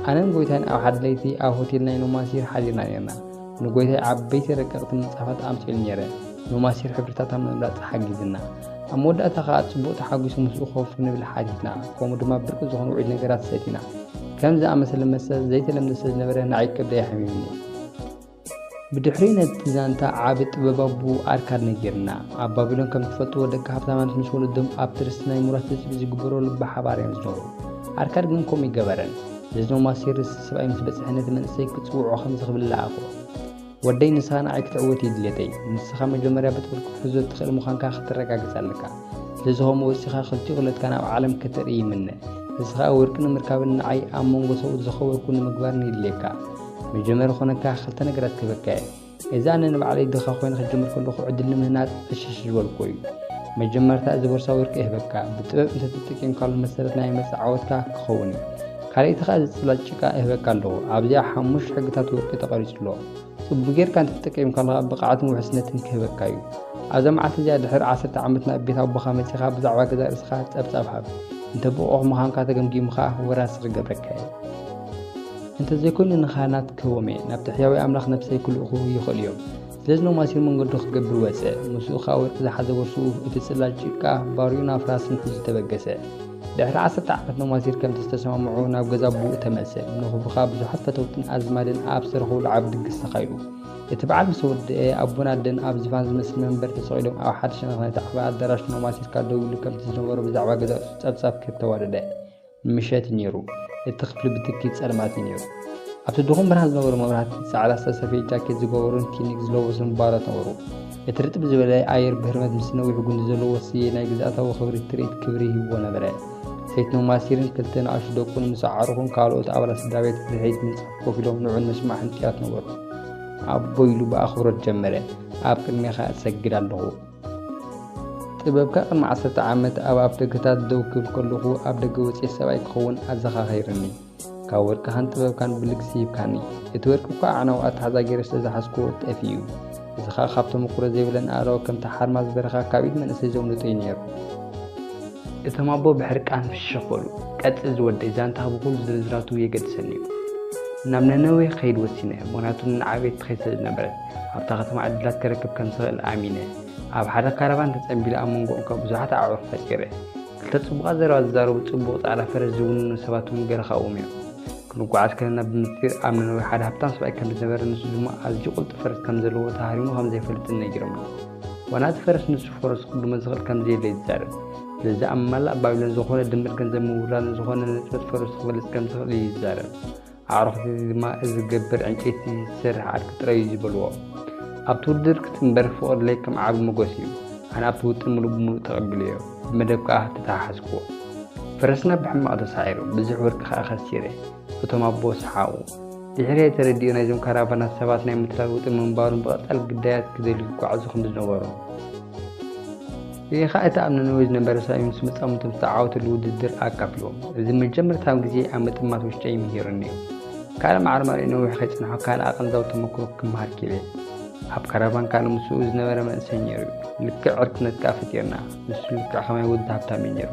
ኣነን ጎይታይን ኣብ ሓደ ለይቲ ኣብ ሆቴል ናይ ኖማሲር ሓዲርና ነርና። ንጎይታይ ዓበይቲ ረቀቕቲ ምንጻፋት ኣምጺኡሉ ነይረ። ኖማሲር ሕብርታታ ምምራጽ ሓጊዝና። ኣብ መወዳእታ ከኣ ጽቡቕ ተሓጒሱ ምስኡ ኮፍ ክንብል ሓቲትና። ከምኡ ድማ ብርቂ ዝኾኑ ውዑይ ነገራት ሰቲና። ከም ዝኣመሰለ መስተ ዘይተለምደ ስለ ዝነበረ ንዓይ ከብደይ ሓሚሙኒ። ብድሕሪ ነቲ ዛንታ ዓቢ ጥበብ ኣቦኡ ኣርካድ ነጊርና። ኣብ ባቢሎን ከም ትፈልጥዎ ደቂ ሃብታማት ምስ ወለዶም ኣብ ትርስቲ ናይ ምራት ትጽቢ ዝግበረሉ ብሓባር እዮም ዝነብሩ። ኣርካድ ግን ከምኡ ይገበረን። ነዚ ኖማሲር ዝስስብ ሰብኣይ ምስ በጽሐ ነቲ መንእሰይ ክጽውዖ ከምዚ ክብል ለኣኾ። ወደይ ንስኻ ንዓይ ክትዕወት እዩ ድሌተይ። ንስኻ መጀመርያ ብጥበብ ክትሕዞ እትኽእል ምዃንካ ከተረጋግጽ ኣለካ። ስለዚ ከምኡ ወጺኻ ክልቲኡ ክእለትካ ናብ ዓለም ከተርኢ ይምነ። እዚ ኸኣ ወርቂ ንምርካብን ንዓይ ኣብ መንጎ ሰብኡት ዝኸበርኩ ንምግባርን ይድልየካ። መጀመሪ ኮነካ ክልተ ነገራት ክህበካ እየ። እዚ ኣነ ንባዕለይ ድኻ ኮይነ ክጅምር ከለኹ ዕድል ንምህናጽ ዕሽሽ ዝበልኩ እዩ። መጀመርታ እዚ ቦርሳ ወርቂ እህበካ። ብጥበብ እንተተጠቂምካሉ መሰረት ናይ መጻዓወትካ ክኸውን እዩ። ካልኣይቲ ኸኣ እዚ ጽላት ጭቃ እህበካ ኣለኹ። ኣብዚኣ ሓሙሽተ ሕግታት ወርቂ ተቐሪጹ ኣሎ። ጽቡቕ ጌርካ እንተተጠቂምካሉ ኸኣ ብቕዓትን ውሕስነትን ክህበካ እዩ። ኣብዛ መዓልቲ እዚኣ ድሕሪ ዓሰርተ ዓመት ናብ ቤት ኣቦኻ መጺኻ ብዛዕባ ገዛእ ርእስኻ ጸብጻብ ሃብ። እንተ ብቑዕ ምዃንካ ተገምጊሙ ኸኣ ወራሲ ክገብረካ እየ። እንተ ዘይኮይኑ ንኻህናት ክህቦም እየ። ናብቲ ሕያዋይ ኣምላኽ ነብሰይ ክልእኹ ይኽእሉ እዮም። ስለዚ ኖማሲር መንገዱ ክገብር ወጸ። ምስኡ ኸኣ ወርቂ ዝሓዘ ቦርስኡ፣ እቲ ጽላት ጭቃ፣ ባርዩን ኣፍራስን ሒዙ ተበገሰ። ድሕሪ ዓሰርተ ዓመት ኖማሲር ከምቲ ዝተሰማምዑ ናብ ገዛ ኣቦኡ ተመልሰ። ንኽብሩ ኸኣ ብዙሓት ፈተውትን ኣዝማድን ኣብ ዝተረኸብሉ ዓቢ ድግስ ተኻይዱ። እቲ በዓል ምስ ተወድአ፣ ኣቦን ኣደን ኣብ ዝፋን ዝመስል መንበር ተሰቒሎም ኣብ ሓደ ሸነኽ ናይቲ ዓቢ ኣዳራሽ ኖማሲር ከኣ ደው ኢሉ ከምቲ ዝነበሮ ብዛዕባ ገዛእቱ ጸብጻብ ክህብ ተዋደደ። ምሸት እዩ ነይሩ። እቲ ክፍሊ ብትኪ ጸልማት እዩ ነይሩ። ኣብቲ ድኹም ብርሃን ዝነበሮ መብራህቲ፣ ጻዕዳ ዝተሰፍየ ጃኬት ዝገበሩን ቲኒክ ዝለበሱን ባራት ነበሩ። እቲ ርጥብ ዝበለ ኣየር ብህርመት ምስቲ ነዊሕ ጒንዲ ዘለዎ ስየ ናይ ግዝኣታዊ ክብሪ ትርኢት ክብሪ ይህብዎ ነበረ። ሰይቲ ኖማሲርን ክልተ ንኣሽቱ ደቁን ምስ ኣዕሩኹን ካልኦት ኣባላት ስድራ ቤት ብድሕሪት ምንጻፍ ኮፍ ኢሎም ንዕኡን ምስማዕን ጥያት ነበሩ። ኣቦይ ኢሉ ብኣኽብሮት ጀመረ። ኣብ ቅድሜኻ እሰግድ ኣለኹ። ጥበብካ ቅድሚ ዓሰርተ ዓመት ኣብ ኣፍደገታት ደው ክብል ከለኹ ኣብ ደገ ወጺኤ ሰብኣይ ክኸውን ኣዘኻኺርኒ። ካብ ወርቅኻን ጥበብካን ብልግሲ ሂብካኒ። እቲ ወርቂ እኳ ኣዕናዊ ኣተሓዛ ገይረ ስለ ዝሓዝክዎ ጠፊኡ እዩ። እዚ ኸኣ ካብ ተመኩሮ ዘይብለን ኣእላው ከምቲ ሓርማዝ በረኻ ካብ ኢድ መንእሰይ ዘምልጦ እዩ ነይሩ። እቶም ኣቦ ብሕርቃን ፍሽኽ በሉ። ቀጽል ዝወደይ፣ ዛንታኻ ብኹሉ ዝርዝራቱ የገድሰኒ እዩ። ናብ ነነዌ ክኸይድ ወሲነ፣ ምኽንያቱ ንዓቤት ትኸይድ ስለ ዝነበረት፣ ኣብታ ከተማ ዕድላት ክረክብ ከም ዝኽእል ኣሚነ። ኣብ ሓደ ካራቫን ተጸንቢለ ኣብ መንጎኦም ከኣ ብዙሓት ኣዕሩኽ ፈጢረ። ክልተ ጽቡቓት ዘረባ ዝዛረቡ ጽቡቕ ጻዕዳ ፈረስ ዝውንኑ ሰባት እውን ገለ ካብኦም እዮም። ክንጓዓዝ ከለና ብምስጢር ኣብ ነነዌ ሓደ ሃብታም ሰብኣይ ከም ዝነበረ፣ ንሱ ድማ ኣዝዩ ቅልጡፍ ፈረስ ከም ዘለዎ፣ ተሃሪሙ ከም ዘይፈልጥን ነጊሮምኒ። ዋላ እቲ ፈረስ ንሱ ፈረስ ክጉድሞ ዝኽእል ከም ዘየለ እዩ ዝዛረብ። ስለዚ ኣብ መላእ ባቢሎን ዝኾነ ድምር ገንዘብ ምውራድን ዝኾነ ንጥፈት ፈረሱ ክፈልጥ ከም ዝኽእል እዩ ዝዛረብ። ኣዕሩኽቲ ድማ እዚ ዝገብር ዕንጨይቲ ዝሰርሕ ዓርኪ ጥራይ እዩ ዝበልዎ። ኣብቲ ውድድር ክትንበር ፍቐዱለይ ከም ዓቢ ሞገስ እዩ። ኣነ ኣብቲ ውጥን ምሉእ ብምሉእ ተቐቢለዮ። ብመደብ ከኣ ተተሓሓዝክዎ። ፈረስና ብሕማቕ ተሳዒሩ፣ ብዙሕ ወርቂ ከኣ ከሲረ። እቶም ኣቦ ሰሓቑ። ድሕሪ ተረዲኡ ናይዞም ካራቫናት ሰባት ናይ ምትላል ውጥን ምንባሩን ብቐጻሊ ግዳያት ክደልዩ ይጓዓዙ ከም ዝነበሩ። እዚ ኸኣ እቲ ኣብ ነነዌ ዝነበረ ሰብኣይ ምስ መጻምድቶም ዝተዓወተሉ ውድድር ኣካፊልዎም። እዚ መጀመርታዊ ግዜ ኣብ ምጥማት ውሽጠይ ምሂሩኒ እዩ። ካልእ ማዕረ ማርዮ ነዊሕ ከይጸንሖ ካልእ ኣቐንዛዊ ተመክሮ ክመሃር ክኢለ። ኣብ ካራቫን ካልእ ምስኡ ዝነበረ መንእሰይ ነይሩ እዩ። ልክዕ ዕርክነት ከኣ ፈጢርና። ንሱ ልክዕ ከማይ ወዲ ሃብታም እዩ ነይሩ።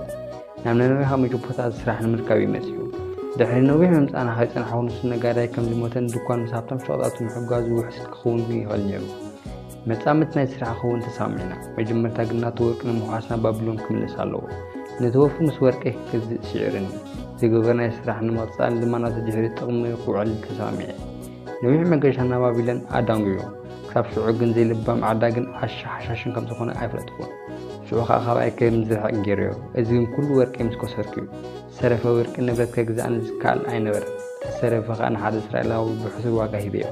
ናብ ነነዌ ካብ መጀፖታ ስራሕ ንምርካብ እዩ መጺኡ። ድሕሪ ነዊሕ ምምጻእና ከይጸናሕኩ ንሱ ነጋዳይ ከም ዝሞተን ድኳን ምስ ሃብታም ሸቐጣቱ ምሕጋዙ ውሕስት ክኸውን ይኽእል ነይሩ። መጻምድቲ ናይ ስራሕ ክኸውን ተሰማሚዕና። መጀመርታ ግን ናቱ ወርቂ ንምውሓስ ናብ ባቢሎን ክምለስ ኣለዎ። ነቲ ወፍሪ ምስ ወርቂ ክገዝእ ስዒሩኒ። ዝገበርናዮ ስራሕ ንምቕጻልን ድማ ናቱ ድሕሪ ጥቕሚ ክውዕል ተሰማሚዐ። ነዊሕ መገሻ ናብ ባቢሎን ኣዳንጒዩ። ክሳብ ሽዑ ግን ዘይልባም ዓዳግን ዓሻ ሓሻሽን ከም ዝኾነ ኣይፈለጥኩን። ሽዑ ኸኣ ካባይ ከም ዝርሕቕ ገይረዮ። እዚ ግን ኩሉ ወርቂ ምስ ከሰርኩ እዩ። ዝተረፈ ወርቂ ንብረት ከግዝኣኒ ዝከኣል ኣይነበረን። እቲ ዝተረፈ ኸኣ ንሓደ እስራኤላዊ ብሕሱር ዋጋ ሂበዮ።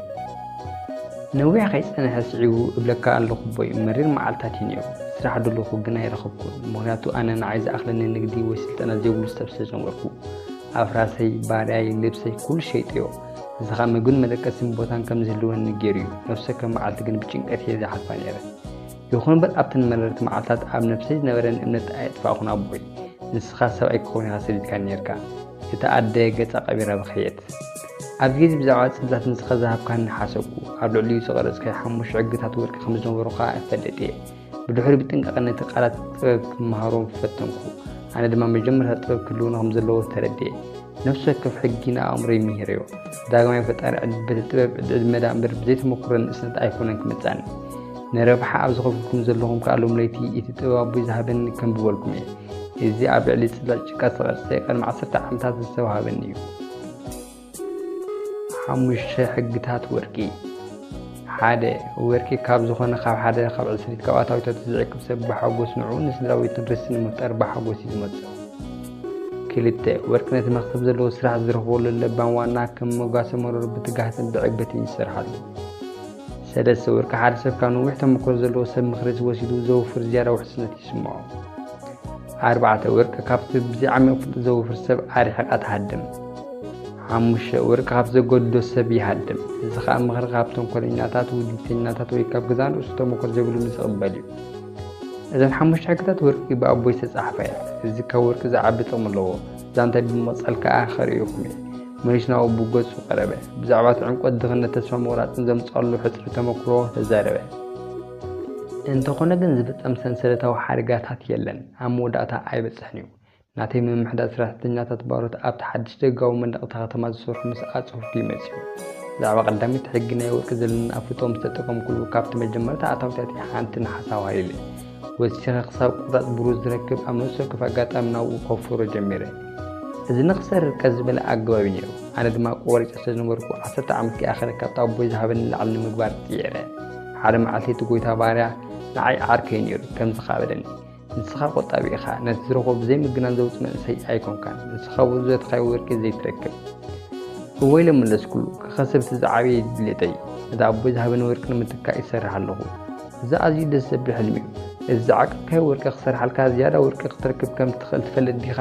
ነዊሕ ከይጸንሐ ስዒቡ እብለካ ኣለኹ ኣቦይ፣ መሪር መዓልታት እዩ ነይሩ። ስራሕ ደለኹ ግን ኣይረኸብኩን፣ ምኽንያቱ ኣነ ንዓይ ዝኣኽለኒ ንግዲ ወይ ስልጠና ዘይብሉ ሰብ ስለ ዝነበርኩ። ኣፍራሰይ፣ ባርያይ፣ ልብሰይ ኩሉ ሸይጠዮ። እዚ ኸኣ ምግብን መደቀስን ቦታን ከም ዝህልወኒ ገይሩ እዩ። ነፍሲ ወከፍ መዓልቲ ግን ብጭንቀት እየ ዝሓልፋ ነይረ። ይኹን እምበር ኣብተን መረርቲ መዓልታት ኣብ ነብሰይ ዝነበረኒ እምነት ኣየጥፋእኹን ኣቦይ። ንስኻ ሰብኣይ ክኸውን ኢኻ ሰዲድካኒ ነይርካ። እታ ኣደ ገጻ ቀቢራ በኸየት። ኣብዚ ግዜ ብዛዕባ ጽላት ንስኻ ዝሃብካኒ ሓሰብኩ። ኣብ ልዕሊኡ ዝቐረጽካዮ ሓሙሽተ ሕግታት ወርቂ ከም ዝነበሩ ኸኣ እፈልጥ እየ። ብድሕሪኡ ብጥንቃቐ ነቲ ቃላት ጥበብ ክመሃሮ ፈተንኩ። ኣነ ድማ መጀመርታ ጥበብ ክህልወኒ ከም ዘለዎ ተረድኤ። ነፍሲ ወከፍ ሕጊ ንኣእምሮይ ምሂረዮ። ዳግማይ ፈጣሪ ዕድል በቲ ጥበብ ዕድመ ደኣ እምበር ብዘይተመኩሮ ንእስነት ኣይኮነን ክመጽኣኒ። ንረብሓ ኣብ ዝኸፍልኩም ዘለኹም ከኣ ሎም ለይቲ እቲ ጥበብ ኣቦይ ዝሃበኒ ከንብበልኩም እየ። እዚ ኣብ ልዕሊ ጽላት ጭቃ ዝተቐርጸ ቅድሚ ዓሰርተ ዓመታት ዝተዋህበኒ እዩ። ሓሙሽተ ሕግታት ወርቂ። ሓደ፣ ወርቂ ካብ ዝኾነ ካብ ሓደ ካብ ዕስሪት ካብ ኣታዊታቱ ዝዕቅብ ሰብ ብሓጎስ ንዕኡ ንስድራ ቤቱን ርስቲ ንምፍጣር ብሓጎስ እዩ ዝመጽእ። ክልተ፣ ወርቂ ነቲ መኽሰብ ዘለዎ ስራሕ ዝረኽበሉ ለባም ዋና ከም መጓሰ መሮር ብትጋህትን ብዕግበትን ይሰርሓሉ። ሰለስተ፣ ወርቂ ሓደ ሰብ ካብ ነዊሕ ተመክሮ ዘለዎ ሰብ ምኽሪ ወሲዱ ዘውፍር ዝያዳ ውሕስነት ይስምዖ። ኣርባዕተ፣ ወርቂ ካብቲ ብዘይ ዓሚቕ ፍልጠት ዘውፍር ሰብ ኣርሒቓ ትሃድም። ሓሙሽተ፣ ወርቂ ካብ ዘገድዶ ሰብ ይሃድም። እዚ ኸኣ ምኽሪ ካብ ተንኮለኛታት፣ ውዲተኛታት ወይ ካብ ገዛእ ርእሱ ተመክሮ ዘይብሉ ምስ ዝቕበል እዩ። እዘን ሓሙሽተ ሕግታት ወርቂ ብኣቦይ ዝተጻሕፋ እየን። እዚ ካብ ወርቂ ዝዓቢ ጥቕሚ ኣለዎ። ዛንታይ ብምቕጻል ከኣ ከርእየኩም እየ። መሊሱ ናብኡ ብገጹ ቀረበ። ብዛዕባ እቲ ዕምቆት ድኽነት ተስፋ ምቑራጽን ዘምጽኣሉ ሕጽሪ ተመክሮ ተዛረበ። እንተኾነ ግን ዝፍጸም ሰንሰለታዊ ሓደጋታት የለን። ኣብ መወዳእታ ኣይበጽሕን እዩ። ናተይ ምምሕዳር ሰራሕተኛታት ባሮት ኣብቲ ሓድሽ ደጋዊ መንደቕ እታ ከተማ ዝሰርሑ ምስ ኣጽፉፍ ድዩ መጺኡ? ብዛዕባ ቀዳመይቲ ሕጊ ናይ ወርቂ ዘለኒ ኣፍልጦ ምስ ተጠቐምኩሉ፣ ካብቲ መጀመርታ ኣታዊታተይ ሓንቲ ነሓስ ኣዋህሊለ ወሲኸ ክሳብ ቁራጽ ብሩር ዝረክብ ኣብ ነፍሲ ወከፍ ኣጋጣሚ ናብኡ ከውፍሮ ጀሚረ። እዚ ንኽሰርር ቀስ ዝበለ ኣገባብ እዩ ነይሩ። ኣነ ድማ ቆሪጸ ስለ ዝነበርኩ ዓሰርተ ዓመት ከይኣኸለ ካብቲ ኣቦይ ዝሃበኒ ንላዕሊ ንምግባር ጽዒረ። ሓደ መዓልቲ እቲ ጎይታ ባርያ ንዓይ ዓርከይ ነይሩ፣ ከምዚ ከኣ በለኒ። ንስኻ ቆጣቢ ኢኻ፣ ነቲ ዝረኽቦ ብዘይ ምግናን ዘውጽእ መንእሰይ ኣይኮንካን። ንስኻ ብዘተኻዮ ወርቂ ዘይትረክብ። እወ ኢለ መለስኩሉ፣ ክኸስብ እቲ ዝዓበየ ድሌተይ። ነቲ ኣቦይ ዝሃበኒ ወርቂ ንምትካእ ይሰርሕ ኣለኹ። እዚ ኣዝዩ ደስ ዘብል ሕልሚ እዩ። እዚ ዝዓቀብካዮ ወርቂ ክሰርሓልካ ዝያዳ ወርቂ ክትረክብ ከም ትኽእል ትፈልጥ ዲኻ?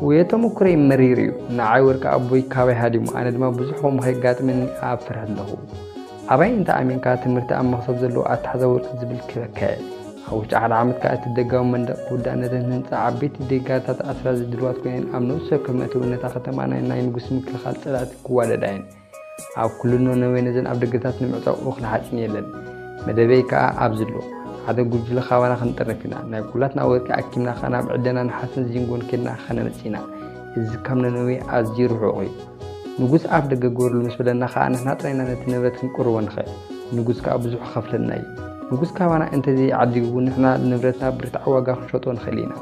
ውየ ተመኩረይ መሪር እዩ። ንዓይ ወርቂ ኣቦይ ካባይ ሃዲሙ፣ ኣነ ድማ ብዙሕ ከምኡ ከየጋጥመኒ ኣብ ፍርሒ ኣለኹ። ኣባይ እንተ ኣሚንካ፣ ትምህርቲ ኣብ መኽሰብ ዘለዎ ኣተሓዛ ወርቂ ዝብል ክበካየ። ኣብ ውሽጢ ሓደ ዓመት ከኣ እቲ ደጋዊ መንደቕ ክውዳእ፣ ነተን ህንጻ ዓበይቲ ዲጋታት ኣስራዚ ድልዋት ኮይነን ኣብ ነፍሲ ወከፍ መእተዊ ነታ ከተማ ናይ ናይ ንጉስ ምክልኻል ጸላእቲ ክዋደዳ እየን። ኣብ ኩሉ ነነዌ ነዘን ኣብ ደገታት ንምዕጻው እኽሊ ሓጺን የለን። መደበይ ከኣ ኣብዚ ኣሎ። ሓደ ጉጅለ ካባና ክንጠርንፍ ኢና። ናይ ኩላትና ወርቂ ኣኪብና ከኣ ናብ ዕደና ነሓስን ዚንጎን ኬድና ከነምጽእ ኢና። እዚ ካብ ነነዌ ኣዝዩ ርሑቕ እዩ። ንጉስ ኣፍ ደገ ግበርሉ ምስ በለና ከኣ ንሕና ጥራይ ኢና ነቲ ንብረት ክንቅርቦ ንኽእል። ንጉስ ከኣ ብዙሕ ክኸፍለና እዩ። ንጉስ ካባና እንተዘይዓዲጉ ንሕና ንብረትና ብርትዓዊ ዋጋ ክንሸጦ ንኽእል ኢና።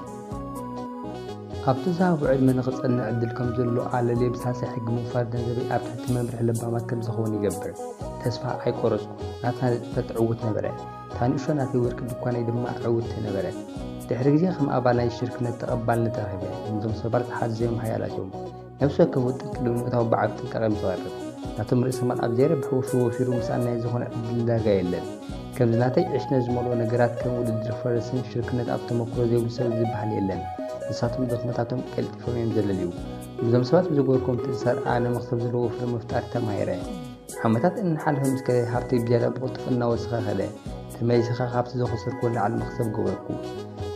ኣብቲ ዝሃቦ ዕድመ ንኽጸንዕ ዕድል ከም ዘሎ ኣለልየ ብሳልሳይ ሕጊ ምውፋር ገንዘበይ ኣብ ትሕቲ መምርሒ ለባማት ከም ዝኸውን ይገብር። ተስፋ ኣይቆረጽኩን። ናትና ንጥፈት ዕዉት ነበረ። እታ ንእሽቶ ናተይ ወርቂ ድኳነይ ድማ ዕውትቲ ነበረት። ድሕሪ ግዜ ከም ኣባል ናይ ሽርክነት ተቐባልነት ረኺበ። እዞም ሰባት ሓዘዮም ሓያላት እዮም። ነፍሲ ወከፍ ውጥን ቅድሚ ምእታው ብዓቢ ጥንቃቐ እዮም ዝቐርብ። ናቶም ርእሰ ማል ኣብ ዘይረብሕ ወፍሪ ወፊሩ ምስኣን ናይ ዝኾነ ዕድል ዳርጋ የለን። ከምዚ ናተይ ዕሽነት ዝመልኦ ነገራት ከም ውድድር ፈረስን ሽርክነት ኣብ ተመክሮ ዘይብሉ ሰብ ዝበሃል የለን። ንሳቶም ድኽመታቶም ቀልጢፎም እዮም ዘለልዩ። እዞም ሰባት ብዝገበርኩም ምትእስሳር ኣነ መኽሰብ ዘለዎ ወፍሪ ምፍጣር ተማሂረ። ዓመታት እናሓለፈ ምስ ከደ ሃብተይ ብዝያዳ ብቕልጡፍ እናወሰኸ ከደ። ተመሊሰ ኸኣ ካብቲ ዝኸሰርኩዎ ንላዕሊ መኽሰብ ገበርኩ።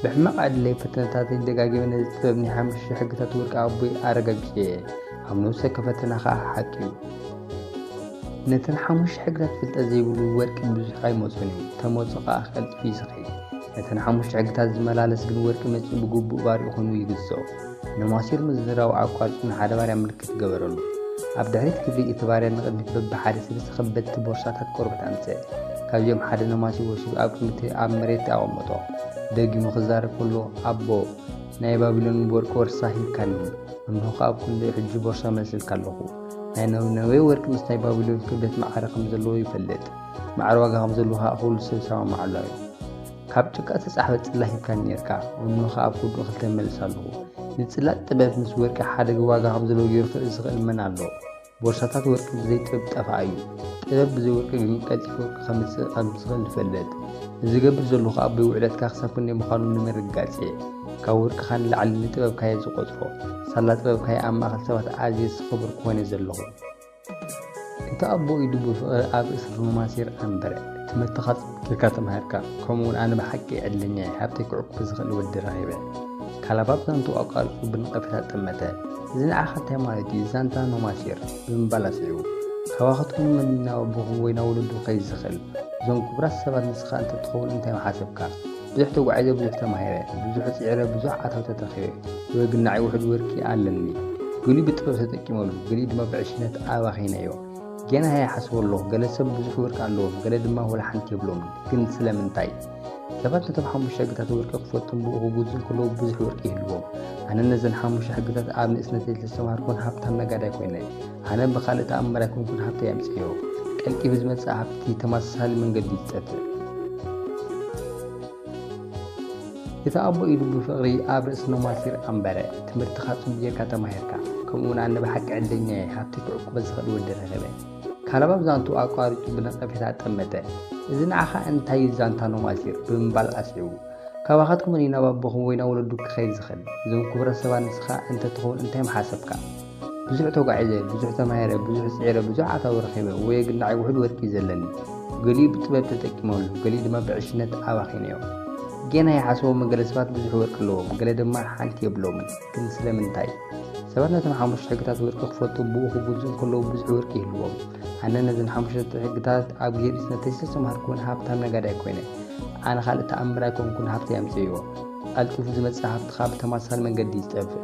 ብሕማቕ ዕድለይ ፈተነታተይ ደጋጊመ ነዚ ጥበብ ናይ ሓሙሽተ ሕግታት ወርቂ ኣቦይ ኣረጋጊጸ እየ። ኣብ ነብሰ ከፈተና ኸኣ ሓቂ እዩ። ነተን ሓሙሽተ ሕግታት ፍልጠት ዘይብሉ ወርቂ ብዙሕ ኣይመጾን እዩ። ተመጾ ኸኣ ቀልጢፉ ይስኺ። ነተን ሓሙሽተ ሕግታት ዝመላለስ ግን ወርቂ መጺኡ ብግቡእ ባርዩ ኮይኑ ይግዝኦ። ንማሲር ምዝራው ኣቋርጹ ንሓደ ባርያ ምልክት ገበረሉ። ኣብ ድሕሪት ክፍሊ እቲ ባርያ ንቕድሚት በብሓደ ሰለስተ ከበድቲ ቦርሳታት ቆርበት ኣምጽአ። ካብዚኦም ሓደ ንማሲር ወሲዱ ኣብ ቅድሚ እቲ ኣብ መሬት ኣቐመጦ። ደጊሙ ክዛረብ ከሎ፣ ኣቦ፣ ናይ ባቢሎን ብወርቂ ወርሳ ሂብካኒ፣ እንሆ ከኣ ኣብ ክንዲ ሕጂ ቦርሳ መሊሰልካ ኣለኹ። ናይ ነነዌ ወርቂ ምስ ናይ ባቢሎን ክብደት ማዕረ ከም ዘለዎ ይፈልጥ። ማዕረ ዋጋ ከም ዘለዎ ከኣ ኩሉ ሰብ ይሰማማዓሉ እዩ። ካብ ጭቃ ዝተጻሕፈ ጽላት ሂብካኒ ኔርካ፣ እንሆ ከኣ ኣብ ክንድኡ ክልተ እመልስ ኣለኹ። ንጽላት ጥበብ ምስ ወርቂ ሓደ ዋጋ ከም ዘለዎ ገይሩ ክርኢ ዝኽእል መን ኣሎ? ቦርሳታት ወርቂ ብዘይ ጥበብ ጠፋኣ እዩ። ጥበብ ብዘይ ወርቂ ግን ቀልጢፉ ወርቂ ከምጽእ ከም ዝኽእል ንፈልጥ። እዚ ገብር ዘለኹ ኣቦይ ውዕለትካ ክሳብ ክንደይ ምዃኑ ንምርግጋጽ እየ። ካብ ወርቅኻ ንላዕሊ ንጥበብካ እየ ዝቖጽሮ። ሳላ ጥበብካ እየ ኣብ ማእከል ሰባት ኣዝየ ዝኸበርኩ ኮይነ ዘለኹ። እቲ ኣቦ ኢዱ ብፍቕሪ ኣብ ርእሲ ኖማሲር ኣንበረ። ትምህርትኻ ጽቡቕ ጌርካ ተማሂርካ፣ ከምኡ እውን ኣነ ብሓቂ ዕድለኛ እየ፣ ሃብተይ ክዕቁብ ዝኽእል ወዲ ረኺበ። ካላባብ ዛንትኡ ኣቋሪጹ ብነቐፌታ ጠመተ። እዚ ንዓኻ እንታይ ማለት እዩ? ዛንታ ኖማሲር ብምባል ኣስዒቡ። ካባኻትኩም መን ናብ ኣቦኹም ወይ ናብ ወለዱ ክኸይድ ዝኽእል? እዞም ክቡራት ሰባት ንስኻ እንተትኸውን እንታይ ምሓሰብካ? ብዙሕ ተጓዒዘ፣ ብዙሕ ተማሂረ፣ ብዙሕ ጽዒረ፣ ብዙሕ ኣታዊ ተረኺበ፣ ወይ ግን ንዓይ ውሑድ ወርቂ ኣለኒ። ገሊኡ ብጥበብ ተጠቂመሉ፣ ገሊኡ ድማ ብዕሽነት ኣባኺነዮ። ጌና ይሓስቦ ኣለኹ፣ ገለ ሰብ ብዙሕ ወርቂ ኣለዎም፣ ገለ ድማ ወላ ሓንቲ የብሎምን። ግን ስለምንታይ? ሰባት ነቶም ሓሙሽተ ሕግታት ወርቂ ክፈልጡን ብኡ ክግዝኡ ከለዉ ብዙሕ ወርቂ ይህልዎም። ኣነ ነዘን ሓሙሽተ ሕግታት ኣብ ንእስነተይ ዝተማሃርኩን ሃብታም ነጋዳይ ኮይነ። ኣነ ብኻልእ ተኣምር ኣይኮንኩን ሃብተይ ኣምጽኤዮ። ቀልጢፉ ዝመጽእ ሃብቲ ተመሳሳሊ መንገዲ እዩ ዝጠፍእ። እቲ ኣቦ ኢዱ ብፍቕሪ ኣብ ርእሲ ኖማሲር ኣንበረ። ትምህርትኻ ጽቡቕ ጌርካ ተማሂርካ። ከምኡ እውን ኣነ ብሓቂ ዕድለኛ እየ፣ ሃብቲ ክዕቁበ ዝኽእል ወዲ ረኺበ። ካላባብ ዛንትኡ ኣቋሪጹ ብነቐፌታ ጠመተ። እዚ ንዓኻ እንታይ እዩ ዛንታ ኖማሲር? ብምባል ኣስዒቡ። ካባኻትኩም መን እዩ ናብ ኣቦኹም ወይ ናብ ወለዱ ክኸይድ ዝኽእል? እዞም ክቡራት ሰባት ንስኻ እንተትኸውን እንታይ ምሓሰብካ? ብዙሕ ተጓዒዘ፣ ብዙሕ ተማሂረ፣ ብዙሕ ጽዒረ፣ ብዙሕ ኣታዊ ረኺበ፣ ወይ ግን ንዓይ ውሑድ ወርቂ እዩ ዘለኒ። ገሊኡ ብጥበብ ተጠቂመሉ፣ ገሊኡ ድማ ብዕሽነት ኣባኺነዮ። ጌና ይሓስቦ፣ ገለ ሰባት ብዙሕ ወርቂ ኣለዎም፣ ገለ ድማ ሓንቲ የብሎምን። ግን ስለምንታይ? ሰባት ነቶም ሓሙሽተ ሕግታት ወርቂ ክፈልጡ ብኡ ክግዝኡ ከለዉ ብዙሕ ወርቂ ይህልዎም። ኣነ ነዘን ሓሙሽተ ሕግታት ኣብ ግዜ ንእስነተይ ዝተማሃርኩ እውን ሃብታም ነጋዳይ ኮይነ። ኣነ ካልእ ተኣምር ኣይኮንኩን ሃብተይ ኣምጽኤዮ። ቀልጢፉ ዝመጽእ ሃብትኻ ብተመሳሳሊ መንገዲ ይጠፍእ።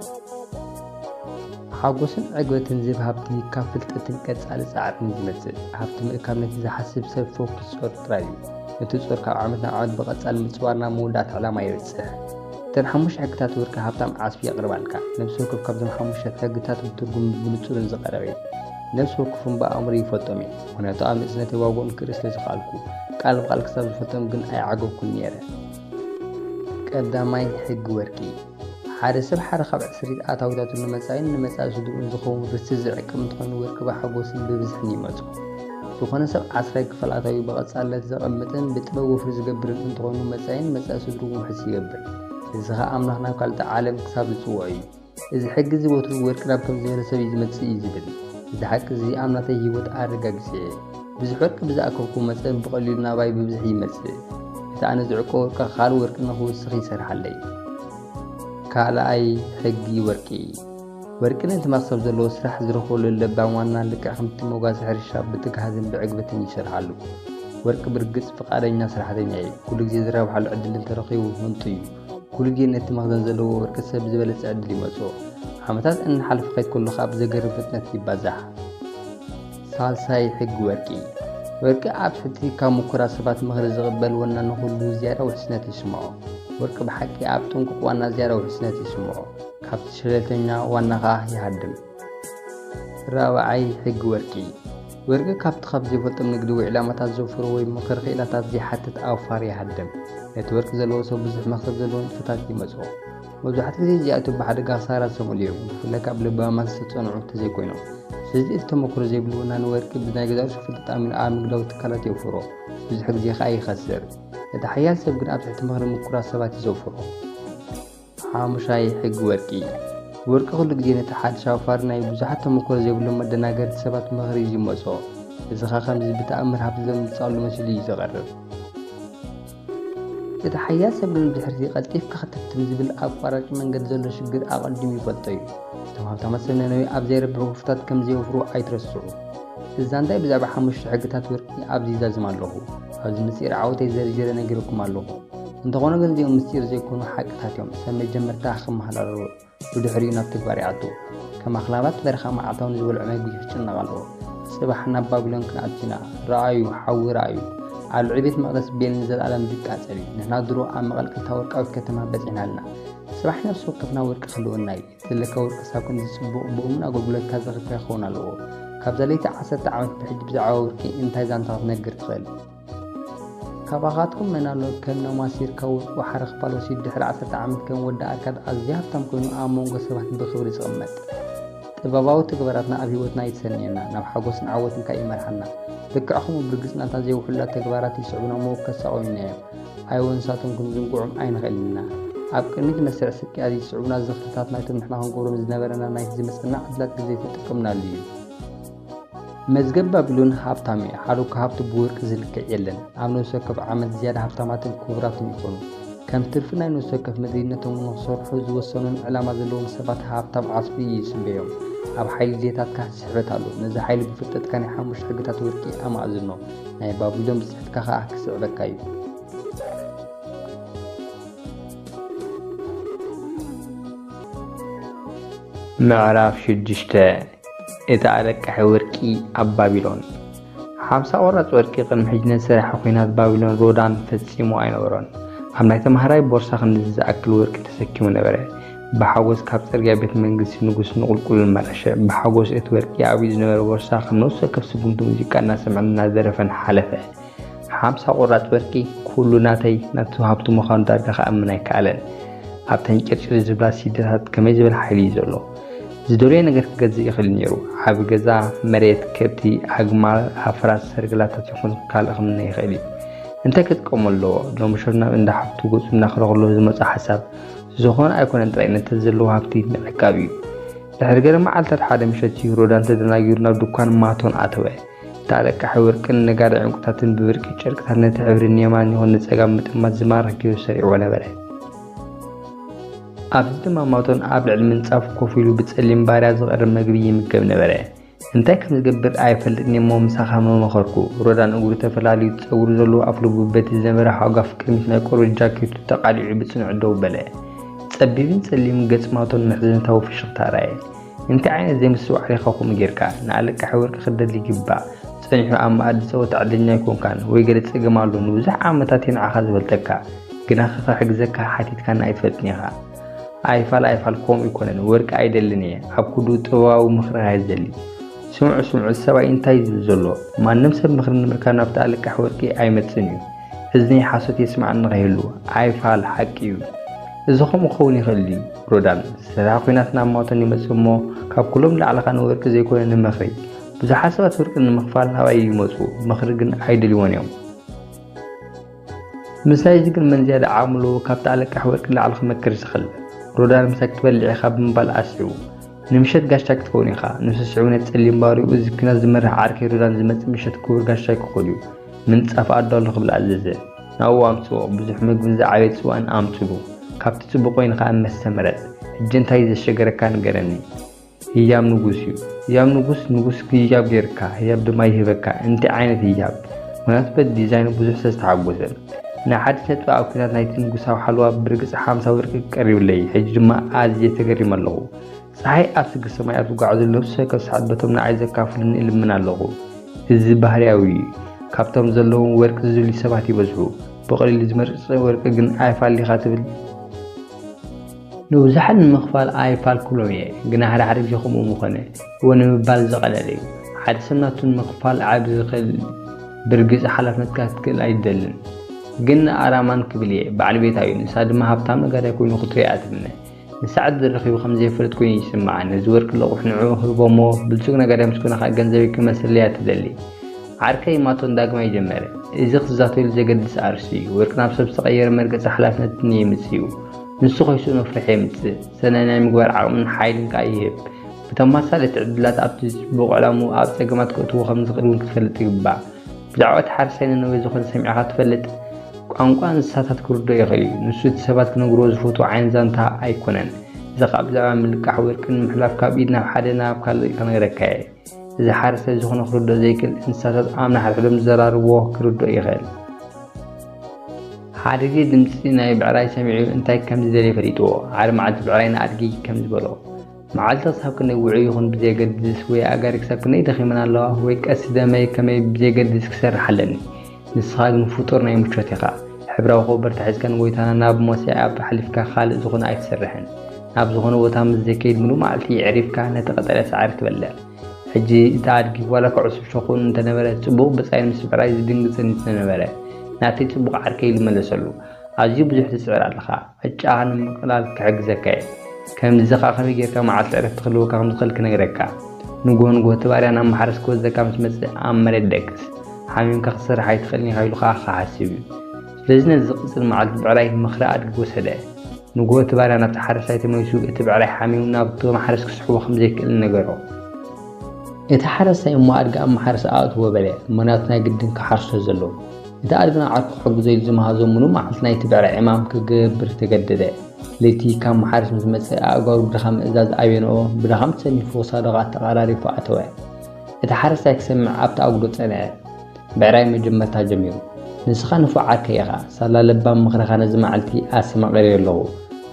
ሓጎስን ዕግበትን ዝህብ ሃብቲ ካብ ፍልጠትን ቀጻሊ ጻዕርን እዩ ዝመጽእ። ሃብቲ ምእካብ ነቲ ዝሓስብ ሰብ ፈኲስ ጾር ጥራይ እዩ። ነቲ ጾር ካብ ዓመት ናብ ዓመት ብቐጻሊ ምጽዋር ናብ መወዳእታ ዕላማ የብጽሕ። እተን ሓሙሽተ ሕግታት ወርቂ ሃብታም ዓስቢ የቕርባልካ። ነፍሲ ወከፍ ካብዞም ሓሙሽተ ሕግታት ብትርጉም ብንጹርን ዝቐረበ እዩ። ነፍሲ ወከፎም ብኣእምሮ ይፈልጦም እየ። ምኽንያቱ ኣብ ንእስነተይ ዋግኦም ክርኢ ስለ ዝኸኣልኩ። ቃል ብቓል ክሳብ ዝፈልጦም ግን ኣይዓገብኩን ነይረ። ቀዳማይ ሕጊ ወርቂ። ሓደ ሰብ ሓደ ካብ ዕስሪት ኣታዊታቱ ንመጻኢን ንመጻኢ ስድርኡን ዝኸውን ርስቲ ዝዕቅብ እንተኾይኑ፣ ወርቂ ብሓጎስን ብብዝሕን ይመጾ። ዝኾነ ሰብ ዓስራይ ክፋል ኣታዊ ብቐጻልነት ዘቐምጥን ብጥበብ ወፍሪ ዝገብርን እንተኾይኑ፣ መጻኢን መጻኢ ስድርኡን ውሑስ ይገብር። እዚ ኸኣ ኣምላኽ ናብ ካልእ ዓለም ክሳብ ዝጽውዖ እዩ። እዚ ሕጊ እዚ ወትሩ ወርቂ ናብ ከም ዝበለ ሰብ እዩ ዝመጽእ እዩ ዝብል። እዚ ሓቂ እዚ ኣብ ናተይ ህይወት ኣረጋጊጸ እየ። ብዙሕ ወርቂ ብዝኣከብኩ መጠን ብቐሊሉ ናባይ ብብዝሒ ይመጽእ። እቲ ኣነ ዝዕቆ ወርቂ ካልእ ወርቂ ንኽውስኽ ይሰርሓለይ። ካልኣይ ሕጊ ወርቂ። ወርቂ ነቲ መኽሰብ ዘለዎ ስራሕ ዝረኽበሉ ለባም ዋና ልክዕ ከምቲ መጓሰ ሕርሻ ብትግሃትን ብዕግበትን ይሰርሓሉ። ወርቂ ብርግጽ ፍቓደኛ ሰራሕተኛ እዩ። ኩሉ ግዜ ዝረብሓሉ ዕድል እንተረኺቡ ህንጡ እዩ። ኩሉ ግዜ ነቲ መኽዘን ዘለዎ ወርቂ ሰብ ዝበለጸ ዕድል ይመጽኦ። ዓመታት እናሓለፈ ከይድ ከሎ ከኣ ብዘገርም ፍጥነት ይባዛሕ። ሳልሳይ ሕጊ ወርቂ። ወርቂ ኣብ ትሕቲ ካብ ምኩራት ሰባት ምኽሪ ዝቕበል ወናኒ ኩሉ ዝያዳ ውሕስነት ይስምዖ። ወርቂ ብሓቂ ኣብ ጥንቁቕ ዋና ዝያዳ ውሕስነት ይስምዖ። ካብቲ ሸለልተኛ ዋና ከኣ ይሃድም። ራብዓይ ሕጊ ወርቂ። ወርቂ ካብቲ ካብ ዘይፈልጦም ንግዲ ወይ ዕላማታት ዘውፍሮ ወይ ምኽሪ ክኢላታት ዘይሓትት ኣውፋር ይሃድም። ነቲ ወርቂ ዘለዎ ሰብ ብዙሕ መኽሰብ ዘለዎ ንጥፈታት ይመጽኦ። መብዛሕትኡ ግዜ እዚኣቶም ብሓደጋ ክሳራ ዝሰምዑ እዮም። ብፍላይ ካብ ለባማት ዝተጸንዑ እንተዘይኮይኖም። ስለዚ እቲ ተመክሮ ዘይብሉ ወናኒ ወርቂ ብናይ ገዛእ ርእሱ ፍልጠት ኣሚኑ ኣብ ንግዳዊ ትካላት የውፍሮ። ብዙሕ ግዜ ከኣ ይኸስር። እቲ ሓያል ሰብ ግን ኣብ ትሕቲ ምኽሪ ምኩራት ሰባት እዩ ዘውፍሮ። ሓሙሻይ ሕጊ ወርቂ። ወርቂ ኩሉ ግዜ ነቲ ሓድሽ ኣውፋር ናይ ብዙሓት ተመክሮ ዘይብሎም መደናገርቲ ሰባት ምኽሪ እዩ ዝመጾ። እዚ ኸኣ ከምዚ ብተኣምር ሃብቲ ዘምጽኣሉ መሲሉ እዩ ዝቐርብ። እቲ ሓያል ሰብ ግን ብድሕርቲ ቀልጢፍካ ክትፍትን ዝብል ኣቋራጭ መንገዲ ዘሎ ሽግር ኣቐዲሙ ይፈልጦ እዩ። እቶም ሃብታማት ሰብ ነነዌ ኣብ ዘይረብሑ ወፍርታት ከም ዘይወፍሩ ኣይትረስዑ። እዛ እንታይ ብዛዕባ ሓሙሽተ ሕግታት ወርቂ ኣብዚ ይዛዝም ኣለኹ። ኣብዚ ምስጢር ዓወተይ ዘርዚረ ነጊረኩም ኣለኹ። እንተኾነ ግን እዚኦም ምስጢር ዘይኮኑ ሓቅታት እዮም። ሰብ መጀመርታ ክመሃላለሉ፣ ብድሕሪኡ ናብ ተግባር ይኣቱ። ከም ኣኽላባት በረኻ መዓልታዊ ንዝበልዖ መግቢ ክጭነቕ ኣለዎ። ጽባሕ ናብ ባቢሎን ክንኣቱ ኢና። ረኣዩ፣ ሓዊ ረኣዩ። ኣብ ልዕሊ ቤት መቕደስ ቤል ንዘለኣለም ዝቃጸል እዩ። ንሕና ድሮ ኣብ መቐልቀልታ ወርቃዊት ከተማ በጺሕና ኣለና። ጽባሕ ነፍሲ ወከፍና ወርቂ ክህልወና እዩ። ዘለካ ወርቂ ክሳብ ክንዲ ጽቡቕ ብእሙን ኣገልግሎትካ ዝረኸብካ ክኸውን ኣለዎ። ካብዛ ለይቲ ዓሰርተ ዓመት ብሕጂ ብዛዕባ ወርቂ እንታይ ዛንታ ክትነግር ትኽእል? ካባኻትኩም መን ኣሎ ከም ኖማሲር ካብ ወርቂ ወሓረ ክፋል ወሲዱ ድሕሪ ዓሰርተ ዓመት ከም ወዲ ኣርካድ ኣዝዩ ሃብታም ኮይኑ ኣብ መንጎ ሰባት ብኽብሪ ዝቕመጥ? ጥበባዊ ተግባራትና ኣብ ህይወትና ይሰንየና፣ ናብ ሓጎስን ዓወትን ከኣ ይመርሓና። ልክዕ ከምኡ ብርግጽ ናታ ዘይውሕሉላት ተግባራት ይስዕቡና እሞ ከሳቕዩና እዮም። ኣየወ ንሳቶም ክንዝንግዖም ኣይንኽእልን ኢና። ኣብ ቅድሚት መስርዕ ስቅያት ዝስዕቡና ዝኽርታት ናይቶም ንሕና ክንገብሮም ዝነበረና ናይቲ ዝመጸና ዕድላት ግዜ ዝተጠቀምናሉ እዩ። መዝገብ ባቢሎን ሃብታም እዩ። ሓደ እኳ ሃብቱ ብወርቂ ዝልክዕ የለን። ኣብ ነፍሲ ወከፍ ዓመት ዝያዳ ሃብታማትን ክቡራትን ይኾኑ። ከም ትርፊ ናይ ነፍሲ ወከፍ መድይነቶም ንኽሰርሑ ዝወሰኑን ዕላማ ዘለዎም ሰባት ሃብታም ዓስቢ ይጽበዮም። ኣብ ሓይሊ ድሌታትካ ስሕበት ኣሎ። ነዚ ሓይሊ ብፍልጠትካ ናይ ሓሙሽተ ሕግታት ወርቂ ኣማእዝኖ። ናይ ባቢሎን ብጽሕትካ ኸኣ ክስዕበካ እዩ። ምዕራፍ ሽዱሽተ። እቲ ኣለቃሒ ወርቂ ኣብ ባቢሎን። ሓምሳ ቁራጽ ወርቂ ቅድሚ ሕጂ ነቲ ሰራሒ ኲናት ባቢሎን ሮዳን ፈጺሙ ኣይነበሮን። ኣብ ናይ ተማሃራይ ቦርሳ ክንድዚ ዝኣክል ወርቂ ተሰኪሙ ነበረ። ብሓጎስ ካብ ጽርግያ ቤት መንግስቲ ንጉስ ንቑልቁል መረሸ። ብሓጎስ እቲ ወርቂ ኣብ ኢዱ ዝነበረ ቦርሳ ከም ነፍሲ ወከፍ ስጉምቲ ሙዚቃ እናሰምዐን እናደረፈን ሓለፈ። ሓምሳ ቁራጽ ወርቂ፣ ኩሉ ናተይ፣ ናቱ ሃብቱ ምዃኑ ዳርጋ ክኣምን ኣይከኣለን። ኣብ ተንጨርጭሪ ዝብላ ሲዲታት ከመይ ዝበለ ሓይሊ እዩ ዘሎ። ዝደለዮ ነገር ክገዝእ ይኽእል ነይሩ። ዓቢ ገዛ፣ መሬት፣ ከብቲ፣ ኣግማል፣ ኣፍራስ፣ ሰርግላታት ይኹን ካልእ ክምነ ይኽእል እዩ። እንታይ ክጥቀሞ ኣለዎ? ሎሚ ሸው ናብ እንዳ ሓብቱ ገጹ እናኸረ ከሎ ዝመጾ ሓሳብ ዝኾነ ኣይኮነን ጥራይ ነቲ ዘለዎ ሃብቲ ምዕቃብ እዩ። ድሕሪ ገለ መዓልታት ሓደ ምሸት እዩ ሮዳን ተደናጊሩ ናብ ድኳን ማቶን ኣተወ። እቲ ኣለቃሒ ወርቅን ነጋዳይ ዕንቁታትን ብብርቂ ጨርቅታት ነቲ ሕብሪ ንየማን ይኹን ንጸጋም ምጥማት ዝማርኽ ገይሩ ሰሪዕዎ ነበረ። ኣብዚ ድማ ማቶን ኣብ ልዕሊ ምንጻፍ ኮፍ ኢሉ ብጸሊም ባርያ ዝቐርብ መግቢ ይምገብ ነበረ። እንታይ ከም ዝገብር ኣይፈልጥን እሞ ምሳኻ ምመኸርኩ። ሮዳን እግሩ ተፈላልዩ ጸጉሩ ዘለዎ ኣፍልቡ በቲ ዝነበረ ሃጓፍ ቅድሚት ናይ ቆርበት ጃኬቱ ተቓሊዑ ብጽኑዕ ደው በለ። ጸቢብን ጸሊምን ገጽ ማቶን መሕዘንታዊ ፍሽኽታ ኣርኣየ። እንታይ ዓይነት ዘይምስትውዓል ኢኻ ከምኡ ጌርካ? ንኣለቃሒ ወርቂ ክትደሊ ይግባእ። ጸኒሑ ኣብ መኣዲ ጸወታ ዕድለኛ ኣይኮንካን ወይ ገለ ጸገም ኣሎ ንብዙሕ ዓመታት እየ ንዓኻ ዝፈልጠካ። ግናኸ ክሕግዘካ ሓቲትካኒ ኣይትፈልጥን ኢኻ። ኣይፋል ኣይፋል ከምኡ ኣይኮነን፣ ወርቂ ኣይደልን እየ፣ ኣብ ኩሉ ጥበባዊ ምኽርኻ እየ ዝደሊ። ስምዑ ስምዑ፣ ሰብኣይ እንታይ እዩ ዝብል ዘሎ? ማንም ሰብ ምኽሪ ንምርካብ ናብቲ ኣለቃሒ ወርቂ ኣይመጽእን እዩ። እዝነይ ሓሶት የስምዓኒ ከይህሉ፣ ኣይፋል ሓቂ እዩ። እዚ ከምኡ ክኸውን ይኽእል ድዩ? ሮዳን፣ ሰራሒ ኲናት ናብ ማቶን ይመጽእ እሞ ካብ ኩሎም ንላዕሊ ኸኣ ንወርቂ ዘይኮነ ንምኽሪ። ብዙሓት ሰባት ወርቂ ንምኽፋል ናባይ ይመጹ፣ ምኽሪ ግን ኣይደልይዎን እዮም። ምስዚ ግን መን ዝያዳ ዓቕሚ ኣለዎ ካብቲ ኣለቃሒ ወርቂ ንላዕሊ ክመክር ዝኽእል? ሮዳን ምሳይ ክትበልዕ ኢኻ ብምባል ኣስዒቡ። ንምሸት ጋሻ ክትከውን ኢኻ። ንሱ ስዒቡ ነቲ ጸሊም ባርያኡ፣ እዚ ኲናት ዝመርሕ ዓርከይ ሮዳን ዝመጽእ ምሸት ክቡር ጋሻይ ክኾን እዩ። ምንጻፍ ኣዳሉ ክብል ኣዘዘ። ናብኡ ኣምጽኦ። ብዙሕ መግብን ዝዓበየ ጽዋእን ኣምጽሉ። ካብቲ ጽቡቕ ወይኒ ኸኣ መስተ ምረጽ። ሕጂ እንታይ እዩ ዘሸገረካ ንገረኒ። ህያብ ንጉስ እዩ። ህያብ ንጉስ፣ ንጉስ ህያብ ጌርካ፣ ህያብ ድማ ይህበካ። እንታይ ዓይነት ህያብ? ምኽንያቱ በቲ ዲዛይኑ ብዙሕ ስለ ዝተሓጎሰ። ናይ ሓድሽ ነጥቢ ኣብ ኲናት ናይቲ ንጉሳዊ ሓለዋ ብርግጽ ሓምሳ ወርቂ ቀሪቡለይ። ሕጂ ድማ ኣዝየ ተገሪመ ኣለኹ። ጸሓይ ኣብ ስግር ሰማይ ኣብ ትጓዓዘሉ ነፍሲ ወከፍ ሰዓት በቶም ንዓይ ዘካፍሉኒ እልምን ኣለኹ። እዚ ባህርያዊ እዩ። ካብቶም ዘለዎም ወርቂ ዝደልዩ ሰባት ይበዝሑ። ብቐሊሉ ዝመርጽ ወርቂ ግን ኣይፋል ዲኻ ትብል? ንብዙሓት ንምኽፋል ኣይፋል ክብሎም እየ፣ ግና ሓደ ሓደ ግዜ ከምኡ ምኾነ። እወ ንምባል ዝቐለለ እዩ። ሓደ ሰብ ናቱ ንምኽፋል ዓቢ ዝኽእል ብርግጽ ሓላፍነትካ ክትክእል ኣይደልን። ግን ንኣራማን ክብል እየ፣ በዓል ቤታ እዩ። ንሳ ድማ ሃብታም ነጋዳይ ኮይኑ ክትሪኣ ትምነ። ንሳ ዕድል ረኺቡ ከም ዘይፈልጥ ኮይኑ ይስምዓ። ነዚ ወርቂ ለቑሕ ንዕኡ ህቦ እሞ ብልጹግ ነጋዳይ ምስ ኮነ ኸኣ ገንዘበይ ክመልሰለይ እያ ትደሊ። ዓርከይ ማቶን ዳግማይ ጀመረ። እዚ ክትዛተየሉ ዘገድስ ኣርእስቲ እዩ። ወርቂ ናብ ሰብ ዝተቐየረ መርገጺ ሓላፍነትን የምጽእ እዩ። ንሱ ከይስእኖ ፍርሒ የምጽእ። ሰናይ ናይ ምግባር ዓቕምን ሓይልን ከኣ ይህብ። ብተመሳሳሊ እቲ ዕድላት ኣብቲ ጽቡቕ ዕላምኡ ኣብ ጸገማት ከእትዎ ከም ዝኽእል እውን ክትፈልጥ ይግባእ። ብዛዕባ እቲ ሓረስታይ ነነዌ ዝኾነ ሰሚዕኻ ትፈልጥ? ቋንቋ እንስሳታት ክርድኦ ይኽእል እዩ። ንሱ እቲ ሰባት ክነግርዎ ዝፈትዎ ዓይነት ዛንታ ኣይኮነን። እዚ ኸኣ ብዛዕባ ምልቃሕ ወርቂ ንምሕላፍ ካብ ኢድ ናብ ሓደ ናብ ካልእ ክነግረካ እየ። እዚ ሓረስታይ ዝኾነ ክርድኦ ዘይክእል እንስሳታት ኣብ ነሓድሕዶም ዝዘራረብዎ ክርድኦ ይኽእል። ሓደ ግዜ ድምጺ ናይ ብዕራይ ሰሚዑ እንታይ ከም ዝደልየ ፈሊጥዎ። ሓደ መዓልቲ ብዕራይ ንኣድጊ ከምዚ በሎ፣ መዓልቲ ክሳብ ክንደይ ውዑይ ይኹን ብዘየገድስ፣ ወይ ኣእጋሪ ክሳብ ክንደይ ደኺመን ኣለዋ፣ ወይ ቀስቲ ደመይ ከመይ ብዘየገድስ ክሰርሕ ኣለኒ። ንስኻ ግን ፍጡር ናይ ምቾት ኢኻ። ሕብራዊ ኮበርታ ሒዝካ ንጎይታና ናብ ሞሲያ ኣብ ሓሊፍካ ካልእ ዝኾነ ኣይትሰርሕን። ናብ ዝኾነ ቦታ ምስ ዘይከይድ ምሉእ መዓልቲ የዕሪፍካ ነቲ ቀጠልያ ሳዕሪ ትበልዕ። ሕጂ እቲ ኣድጊ ዋላ እኳ ዕሱብ ሸኾን እንተነበረ፣ ጽቡቕ ብጻይን ምስ ብዕራይ ዝድንግጽን እንተነበረ፣ ናተይ ጽቡቕ ዓርከይ ኢሉ መለሰሉ። ኣዝዩ ብዙሕ ትጽዕር ኣለኻ። ዕጫኻ ንምቕላል ክሕግዘካ እየ። ከምዚ ኸኣ ከመይ ጌርካ መዓልቲ ዕረፍቲ ክህልወካ ከም ዝኽእል ክነግረካ። ንግሆ ንግሆ እቲ ባርያ ናብ ማሕረስ ክወስደካ ምስ መጽእ ኣብ መሬት ደቅስ። ሓሚምካ ክትሰርሕ ኣይትኽእልን ኢኻ ኢሉ ኸኣ ክሓስብ እዩ። ስለዚ ነዚ ዝቕጽል መዓልቲ ብዕራይ ምኽሪ ኣድጊ ወሰደ። ንግሆ እቲ ባርያ ናብቲ ሓረስታይ ተመሊሱ እቲ ብዕራይ ሓሚሙ ናብቲ ማሕረስ ክስሕቦ ከም ዘይክእል ነገሮ። እቲ ሓረስታይ እሞ ኣድጊ ኣብ ማሕረስ ኣእትዎ በለ፣ ምኽንያቱ ናይ ግድን ክሓርሶ ዘሎ። እቲ ኣድጊ ንዓርኩ ክሕግዞ ኢሉ ዝመሃዞ ምሉእ መዓልቲ ናይቲ ብዕራይ ዕማም ክገብር ተገደደ። ለይቲ ካብ ማሕረስ ምስ መጸ ኣእጋሩ ብድኻም ምእዛዝ ኣበየንኦ፣ ብድኻም ተሰኒፉ ክሳዱ ኣተቓራሪፉ ኣተወ። እቲ ሓረስታይ ክሰምዕ ኣብቲ ኣጉዶ ጸንዐ። ብዕራይ መጀመርታ ጀሚሩ። ንስኻ ንፉዕ ዓርከይ ኢኻ። ሳላ ለባም ምኽርኻ ነዚ መዓልቲ ኣስተማቒረዮ ኣለኹ።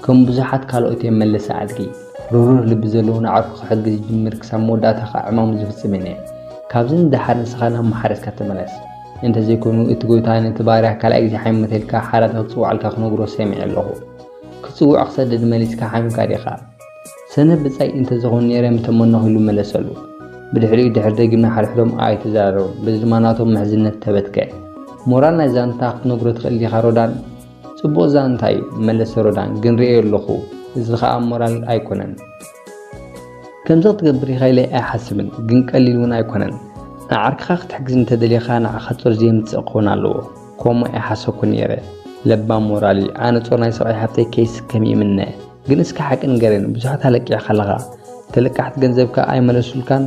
ከም ብዙሓት ካልኦት እየ መለሰ ኣድጊ። ርህሩህ ልቢ ዘለዎ ንዓርኩ ክሕግዝ ይጅምር ክሳብ መወዳእታ ኸኣ ዕማሙ ዝፍጽም እየ። ካብዚ ንደሓር ንስኻ ናብ ማሕረስካ ተመለስ። እንተዘይኮይኑ እቲ ጎይታ ነቲ ባርያ ካልኣይ ግዜ ሓሚመ ተልካ ሓራዲ ክትጽውዓልካ ክነግሮ ሰሚዐ ኣለኹ። ክትጽውዖ ክሰድድ መሊስካ ሓሚምካ ዲኻ? ሰነ ብጻይ እንተዝኾን ነይረ ምተመነኹ ኢሉ መለሰሉ። ብድሕሪኡ ድሕሪ ደጊምና ሓድሕዶም ኣይተዘራረቡን። በዚ ድማ ናቶም ምሕዝነት ተበትከ። ሞራል ናይ ዛንታ ክትነግሮ ትኽእል ዲኻ ሮዳን? ጽቡቕ ዛንታ እዩ፣ መለሰ ሮዳን፣ ግን ርእየዮ ኣለኹ። እዚ ኸኣ ሞራል ኣይኮነን። ከምዚ ክትገብር ኢኻ ኢለ ኣይሓስብን፣ ግን ቀሊል እውን ኣይኮነን። ንዓርክኻ ክትሕግዝ እንተደሊኻ ንዓኻ ጾር ዘየምጽእ ክኸውን ኣለዎ። ከምኡ ኣይሓሰብኩን ነይረ። ለባም ሞራል እዩ። ኣነ ጾር ናይ ሰብኣይ ሃብተይ ከይስከም ይምነ። ግን እስከ ሓቂ ንገረኒ፣ ብዙሓት ኣለቂዕካ ኣለኻ። ተለቃሕቲ ገንዘብካ ኣይመለሱልካን?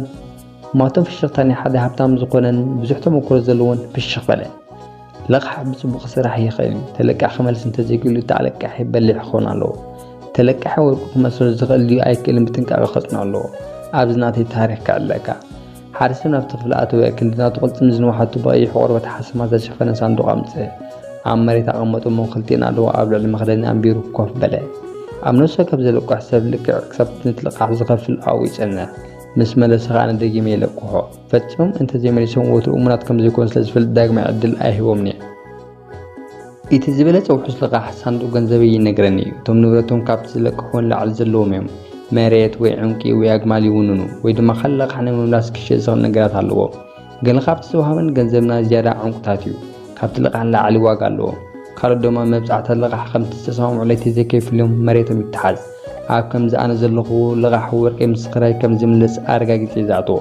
ማቶም ፍሽኽታ ናይ ሓደ ሃብታም ዝኾነን ብዙሕ ተመክሮ ዘለዎን ፍሽኽ በለ። ለቓሕ ብጽቡቕ ክሰርሕ ይኽእል እዩ። ተለቃሒ ክመልስ እንተዘይክእሉ፣ እቲ ኣለቃሒ በሊሕ ክኸውን ኣለዎ። ተለቃሒ ወርቁ ክመስሎ ዝኽእል ድዩ ኣይክእልን ብጥንቃቐ ከጽንዖ ኣለዎ። ኣብዚ ናተይ ታሪኽ ከዕልለካ። ሓደ ሰብ ናብቲ ክፍሊ ኣተወ። ክንዲ ናቱ ቅልጽም ዝንውሓቱ ብቐይሕ ቆርበት ሓሰማ ዝተሸፈነ ሳንዱቕ ኣምጽእ። ኣብ መሬት ኣቐመጦ እሞ ክልቲኤን ኣእዳዉ ኣብ ልዕሊ መኽደኒ ኣንቢሩ ኮፍ በለ። ኣብ ነፍሲ ወከፍ ዘለቅሖ ሰብ ልክዕ ክሳብ ነቲ ልቓሕ ዝኸፍል ኣብኡ ይጸንሕ። ምስ መለሰ ኸኣ ኣነ ደጊመ የለቅሖ። ፈጺሞም እንተዘይመሊሶም ወትሩ እሙናት ከም ዘይኮኑ ስለ ዝፈልጥ ዳግማይ ዕድል ኣይህቦምን እየ። እቲ ዝበለጸ ውሑስ ልቓሕ ሳንዱቕ ገንዘበይ ይነግረኒ እዩ። እቶም ንብረቶም ካብቲ ዝለቅሕዎ ንላዕሊ ዘለዎም እዮም። መሬት ወይ ዕንቂ ወይ ኣግማል ይውንኑ ወይ ድማ ካልእ ልቓሕ ንምምላስ ክሽየጥ ዝኽእል ነገራት ኣለዎም። ገለ ካብቲ ዝተዋህበኒ ገንዘብ ናይ ዝያዳ ዕንቁታት እዩ። ካብቲ ልቓሕ ንላዕሊ ዋጋ ኣለዎ። ካልኦት ድማ መብጻዕታ ልቓሕ ከምቲ ዝተሰማምዑ ለይቲ ዘይከይፍልዮም መሬቶም ይተሓዝ። ኣብ ከምዚ ኣነ ዘለኹ ልቓሕ ወርቂ ምስ ክራይ ከም ዝምለስ ኣረጋጊጸ እየ ዝኣትዎ።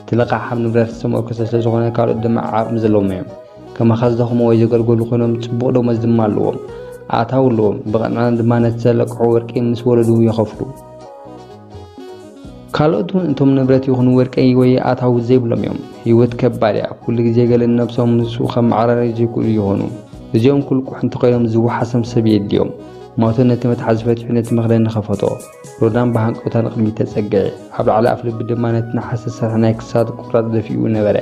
እቲ ልቓሕ ኣብ ንብረት ዝተመርኮሰ ስለ ዝኾነ ካልኦት ድማ ዓቕሚ ዘለዎም እዮም። ከማኻ ዝደኽሙ ወይ ዘገልገሉ ኮይኖም ጽቡቕ ደሞዝ ድማ ኣለዎም። ኣታዊ ኣለዎም። ብቕንዕና ድማ ነቲ ዘለቅሖ ወርቂ ምስ ወለዱ ይኸፍሉ። ካልኦት እውን እቶም ንብረት ይኹን ወርቂ ወይ ኣታዊ ዘይብሎም እዮም። ህይወት ከባድ እያ። ኩሉ ግዜ ገለ ነብሶም ንሱ ከመዓራረዩ ዘይክእሉ ይኾኑ። እዚኦም ክልቁሑ እንተኾይኖም ዝወሓሶም ሰብ የድልዮም። ማቶ ነቲ መትሓዚ ፈቲሑ ነቲ መኽደኒ ከፈቶ። ሮዳን ብሃንቀውታ ንቕድሚት ተጸግዐ። ኣብ ላዕሊ ኣፍ ልቢ ድማ ነቲ ነሓስ ዝተሰርሐ ናይ ክሳድ ቁራጽ ደፊኡ ነበረ።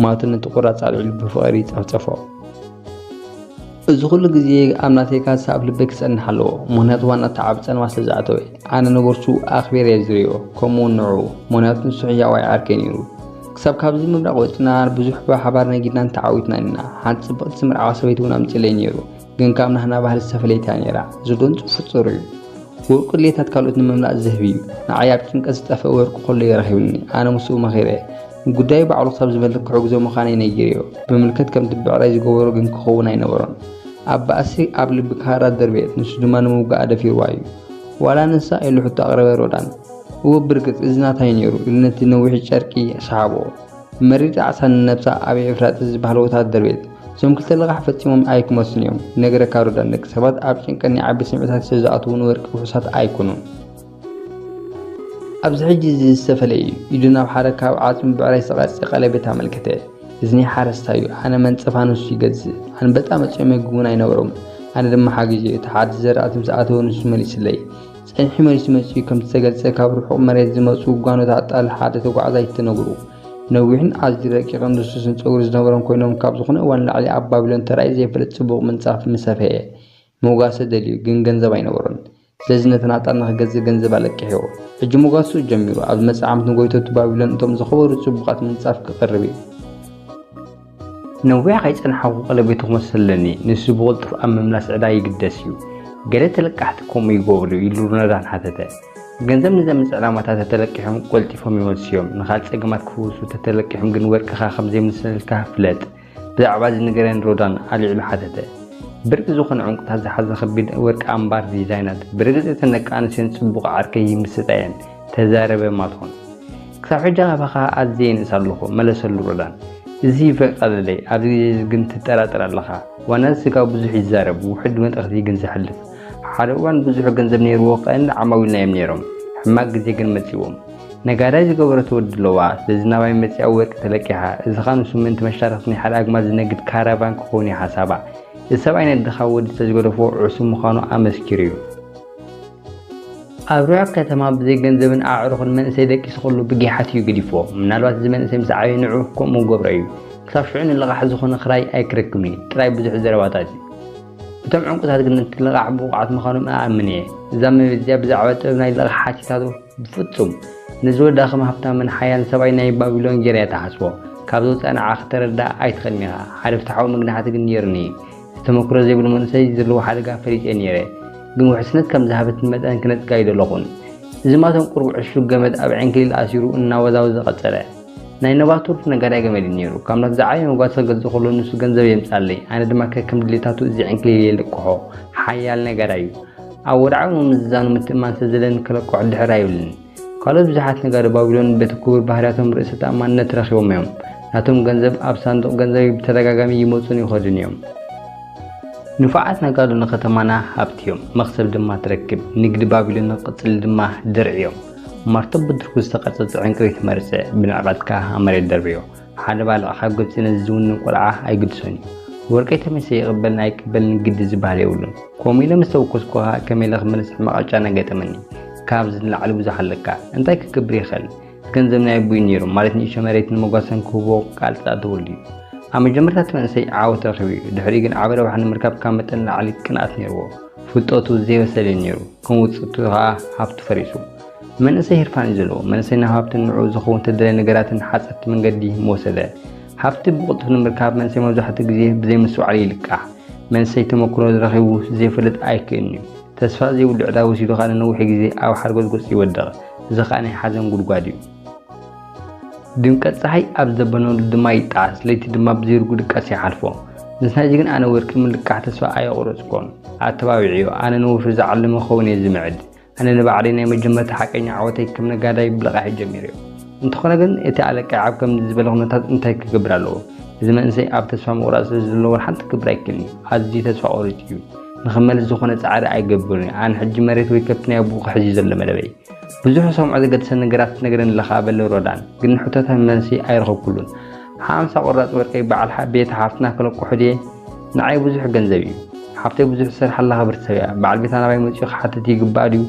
ማቶ ነቲ ቁራጽ ኣልዒሉ ብፍቕሪ ጸፍጸፎ። እዚ ኩሉ ግዜ ኣብ ናተይ ካሳ ኣብ ልበይ ክጸንሕ ኣለዎ፣ ምኽንያቱ ዋና ተዓብ ጸልማት ስለ ዝኣተወ። ኣነ ንቦርሱ ኣኽቢረ እየ ዝርእዮ፣ ከምኡ እውን ንዕኡ፣ ምኽንያቱ ንሱ ሕያዋይ ዓርከይ ነይሩ። ክሳብ ካብዚ ምብራቕ ወጺና ብዙሕ ብሓባር ነጊድናን ተዓዊትናን ኢና። ሓንቲ ጽብቕቲ ዝምርዓዋ ሰበይቲ እውን ኣምጺእለይ ነይሩ፣ ግን ካብ ናህና ባህሊ ዝተፈለየት እያ ነይራ። ዝዶን ጽፉር ጽሩይ እዩ። ወርቂ ድሌታት ካልኦት ንምምላእ ዝህብ እዩ። ንዓይ ኣብ ጭንቀት ዝጠፍአ ወርቂ ከሎ እዩ ረኺቡኒ። ኣነ ምስኡ መኺረ። ንጉዳዩ ባዕሉ ክሳብ ዝመልክ ክሕግዞ ምዃነይ ነጊረዮ። ብምልከት ከምቲ ብዕራይ ዝገበሮ ግን ክኸውን ኣይነበሮን። ኣብ ባእሲ ኣብ ልቢ ክሃራ ደርበየት፣ ንሱ ድማ ንምውጋኣ ደፊርዋ እዩ። ዋላ ንሳ ኢሉ ሕቶ ኣቕረበ ሮዳን። እወ ብርግጽ እዚ ናታይ ነይሩ ኢሉ ነቲ ነዊሕ ጨርቂ ሰሓቦ። መሪር ጣዕሳ ንነብሳ ኣብ ኤፍራጥስ ዝበሃል ቦታ ደርበየት። እዞም ክልተ ልቓሕ ፈጺሞም ኣይክመልሱን እዮም። ነግረካ ሮዳን፣ ደቂ ሰባት ኣብ ጭንቀት ናይ ዓቢ ስምዒታት ስለ ዝኣትዉ ንወርቂ ውሑሳት ኣይኮኑን። ኣብዚ ሕጂ እዚ ዝተፈለየ እዩ። ኢዱ ናብ ሓደ ካብ ዓጽሚ ብዕራይ ዝተቐርጸ ቀለቤት ኣመልከተ። እዚ ናይ ሓረስታይ እዩ። ኣነ መንጸፋ ንሱ ይገዝእ። ኣንበጣ መጺኦም መግቢ እውን ኣይነበሮም። ኣነ ድማ ሓጊዘዮ። እቲ ሓድሽ ዘራእቲ ምስ ኣተወ ንሱ መሊስለይ። ጸኒሑ መሊሱ መጺኡ ከም ዝተገልጸ ካብ ርሑቕ መሬት ዝመጹ ጓኖት ኣጣል ሓደ ተጓዓዛይ ተነግሩ። ነዊሕን ኣዝዩ ረቂቕን ልሱስን ጸጉሪ ዝነበሮም ኮይኖም ካብ ዝኾነ እዋን ንላዕሊ ኣብ ባቢሎን ተራእዩ ዘይፈልጥ ጽቡቕ ምንጻፍ ምሰፈየ። መጓሰ ደልዩ ግን ገንዘብ ኣይነበሮን። ስለዚ ነተን ኣጣል ንኽገዝእ ገንዘብ ኣለቂሕዎ። ሕጂ መጓስኡ ጀሚሩ። ኣብ ዝመጽእ ዓመት ንጎይቶቱ ባቢሎን እቶም ዝኸበሩ ጽቡቓት ምንጻፍ ክቕርብ እዩ። ነዊሕ ከይጸናሕኩ ቀለቤቱ ክመልስ ኣለኒ። ንሱ ብቕልጡፍ ኣብ ምምላስ ዕዳ ይግደስ እዩ። ገለ ተለቃሕቲ ከምኡ ይገብሩ ኢሉ ሮዳን ሓተተ። ገንዘብ ንዘምጽእ ዕላማታት ተተለቂሖም ቀልጢፎም ይመልሱ እዮም። ንኻልእ ጸገማት ክፍውሱ ተተለቂሖም ግን ወርቅኻ ከም ዘይምልሰልካ ፍለጥ። ብዛዕባ እዚ ንገረኒ ሮዳን ኣልዒሉ ሓተተ። ብርቂ ዝኾነ ዕንቁታት ዝሓዘ ከቢድ ወርቂ ኣምባር ዲዛይናት፣ ብርግጽ እተን ደቂ ኣንስትዮን ጽቡቕ ዓርከይ ይምስጣ እየን፣ ተዛረበ ማቶን። ክሳብ ሕጂ ካባኻ ኣዝየ ይንእስ ኣለኹ፣ መለሰሉ ሮዳን። እዚ ይፈቀደለይ፣ ኣብዚ ግዜ እዚ ግን ትጠራጠር ኣለኻ። ዋና ስጋው ብዙሕ ይዛረብ፣ ውሑድ መልእኽቲ ግን ዘሕልፍ። ሓደ እዋን ብዙሕ ገንዘብ ነይርዎ፣ ቀንዲ ዓማዊልና እዮም ነይሮም። ሕማቕ ግዜ ግን መጺዎም። ነጋዳይ ዝገበረቶ ወዲ ኣለዋ፣ ስለዚ ናባይ መጺኣ ወርቂ ተለቂሓ። እዚ ኸኣ ንሱ ምእንቲ መሻርኽቲ ናይ ሓደ ኣግማል ዝነግድ ካራቫን ክኸውን እዩ ሓሳባ። እዚ ሰብኣይ ነድኻ ወዲ ስለ ዝገደፎ ዕሱብ ምዃኑ ኣመስኪሩ እዩ። ኣብ ርሑቕ ከተማ ብዘይ ገንዘብን ኣዕሩኽን መንእሰይ ደቂሱ ከሎ ብጊሓት እዩ ገዲፍዎ። ምናልባት እዚ መንእሰይ ምስ ዓበየ ንዑ ከምኡ ክገብሮ እዩ። ክሳብ ሽዑ ንልቓሕ ዝኾነ ክራይ ኣይክረክብን እዩ። ጥራይ ብዙሕ ዘረባታት እዩ። እቶም ዕንቁታት ግን እቲ ልቓሕ ብቑዓት ምዃኖም እኣምን እየ። እዛ መቤት እዚኣ ብዛዕባ ጥበብ ናይ ልቓሕ ሓቲታቶ ብፍጹም። ነዚ ወዳ ከም ሃብታምን ሓያልን ሰብኣይ ናይ ባቢሎን ጌራ እያ ትሓስቦ። ካብ ዝወጻ ንዓ ክተረድኣ ኣይትኽእልን ኢኻ። ሓደ ፍትሓዊ መግናሕቲ ግን ነይሩኒ። ዝተመክሮ ዘይብሉ መንእሰይ ዘለዎ ሓደጋ ፈሊጠ ነይረ። ግን ውሕስነት ከም ዝሃበትኒ መጠን ክነጽጋ ኣይደለኹን። እዚ ማቶም ቁሩብ ዕሹግ ገመድ ኣብ ዕንክሊል ኣሲሩ እናወዛወዘ ቀጸለ። ናይ ኖቫቱር ነጋዳይ ገመድ እዩ ነይሩ። ካብ ናቱ ዝዓበየ መጓሰ ክገዝእ ከሎ ንሱ ገንዘብ የምጽኣለይ። ኣነ ድማ ከከም ድሌታቱ እዚ ዕንክሊል የልቅሖ። ሓያል ነጋዳይ እዩ። ኣብ ወድዓዊ ምምዝዛኑ ምትእምማን ስለ ዘለኒ ክለቅሖ ድሕር ኣይብልን። ካልኦት ብዙሓት ነጋዶ ባቢሎን በቲ ክቡር ባህርያቶም ርእሰ ተኣማንነት ረኺቦም እዮም። ናቶም ገንዘብ ኣብ ሳንዱቕ ገንዘበይ ብተደጋጋሚ ይመጹን ይኸዱን እዮም። ንፉዓት ነጋዶ ንከተማና ሃብቲ እዮም፣ መኽሰብ ድማ ትረክብ። ንግዲ ባቢሎን ንኽቕጽል ድማ ድርዒ እዮም። ማርቶ ብድርኩ ዝተቐርጸ ዕንቅሪት መርጸ፣ ብንዕቐት ከኣ ኣብ መሬት ደርብዮ። ሓደ ባልዕ ካብ ግብጺ ነዚ ዝውንን ቆልዓ ኣይግድሶን እዩ። ወርቀይ ተመልሰ ይቕበልን ኣይቅበልን ግዲ ዝበሃል የብሉን። ከምኡ ኢለ ምስ ተወከስኩ ከኣ ከመይ ኢለ ክመልስ ሕማቕ ዕጫ እናገጠመኒ። ካብዚ ንላዕሊ ብዙሕ ኣለካ። እንታይ ክገብር ይኽእል? እቲ ገንዘብ ናይ ኣቦይ ነይሩ፣ ማለት ንእሽቶ መሬትን መጓሰን ክህቦ ቃል ዝኣተወሉ እዩ። ኣብ መጀመርታ እቲ መንእሰይ ዓወት ረኺቡ እዩ። ድሕሪኡ ግን ዓቢ ረብሓ ንምርካብ ካብ መጠን ንላዕሊ ቅንኣት ነይርዎ። ፍልጠቱ ዘይበሰለ እዩ ነይሩ። ከም ውጽኢቱ ከኣ ሃብቱ ፈሪሱ። መንእሰይ ህርፋን እዩ ዘለዎ። መንእሰይ ናብ ሃብትን ንዕኡ ዝኸውን ተደለየ ነገራትን ሓጸርቲ መንገዲ ምወሰደ። ሃብቲ ብቕልጡፍ ንምርካብ መንእሰይ መብዛሕትኡ ግዜ ብዘይ ምስትውዓል ይልቃሕ። መንእሰይ ተመክሮ ረኺቡ ዘይፈልጥ ኣይክእልን እዩ። ተስፋ ዘይብሉ ዕዳ ወሲዱ ከኣ ንነዊሕ ግዜ ኣብ ሓርጎጽ ገጹ ይወድቕ። እዚ ከኣ ናይ ሓዘን ጉድጓድ እዩ። ድምቀት ጸሓይ ኣብ ዝደበነሉ ድማ ይጠዓስ፣ ለይቲ ድማ ብዘይርጉእ ድቃስ ይሓልፎ። ምስ ናይዚ ግን ኣነ ወርቂ ምልቃሕ ተስፋ ኣየቑረጽኩን። ኣተባቢዐዮ፣ ኣነ ንወፍሪ ዝዓለመ ክኸውን እየ ዝምዕድ። ኣነ ንባዕለይ ናይ መጀመርታ ሓቀኛ ዓወተይ ከም ነጋዳይ ብልቓሕ ጀሚረዮ። እንተኾነ ግን እቲ ኣለቃ ኣብ ከምዚ ዝበለ ኩነታት እንታይ ክገብር ኣለዎ? እዚ መንእሰይ ኣብ ተስፋ ምቑራጽ ስለ ዘሎ ሓንቲ ክገብር ኣይክእልን እዩ። ኣዝዩ ተስፋ ቆሪጹ እዩ። ንኽመልስ ዝኾነ ጻዕሪ ኣይገብርን እዩ። ኣነ ሕጂ መሬት ወይ ከብቲ ናይ ኣቦኡ ክሕዝ እዩ ዘሎ መደበይ። ብዙሕ ሰምዖ ዘገድሰኒ ነገራት ትነግረኒ ኣለኻ በለ ሮዳን። ግን ንሕቶታት መልሲ ኣይረኸብኩሉን። ሓምሳ ቁራጽ ወርቀይ በዓል ሓ-፣ ቤት ሓፍትና ከለቅሖ ድየ? ንዓይ ብዙሕ ገንዘብ እዩ። ሓፍተይ ብዙሕ ትሰርሓላ ክብርቲ ሰብ እያ። በዓል ቤታ ናባይ መጺኡ ክሓትት ይግባእ ድዩ?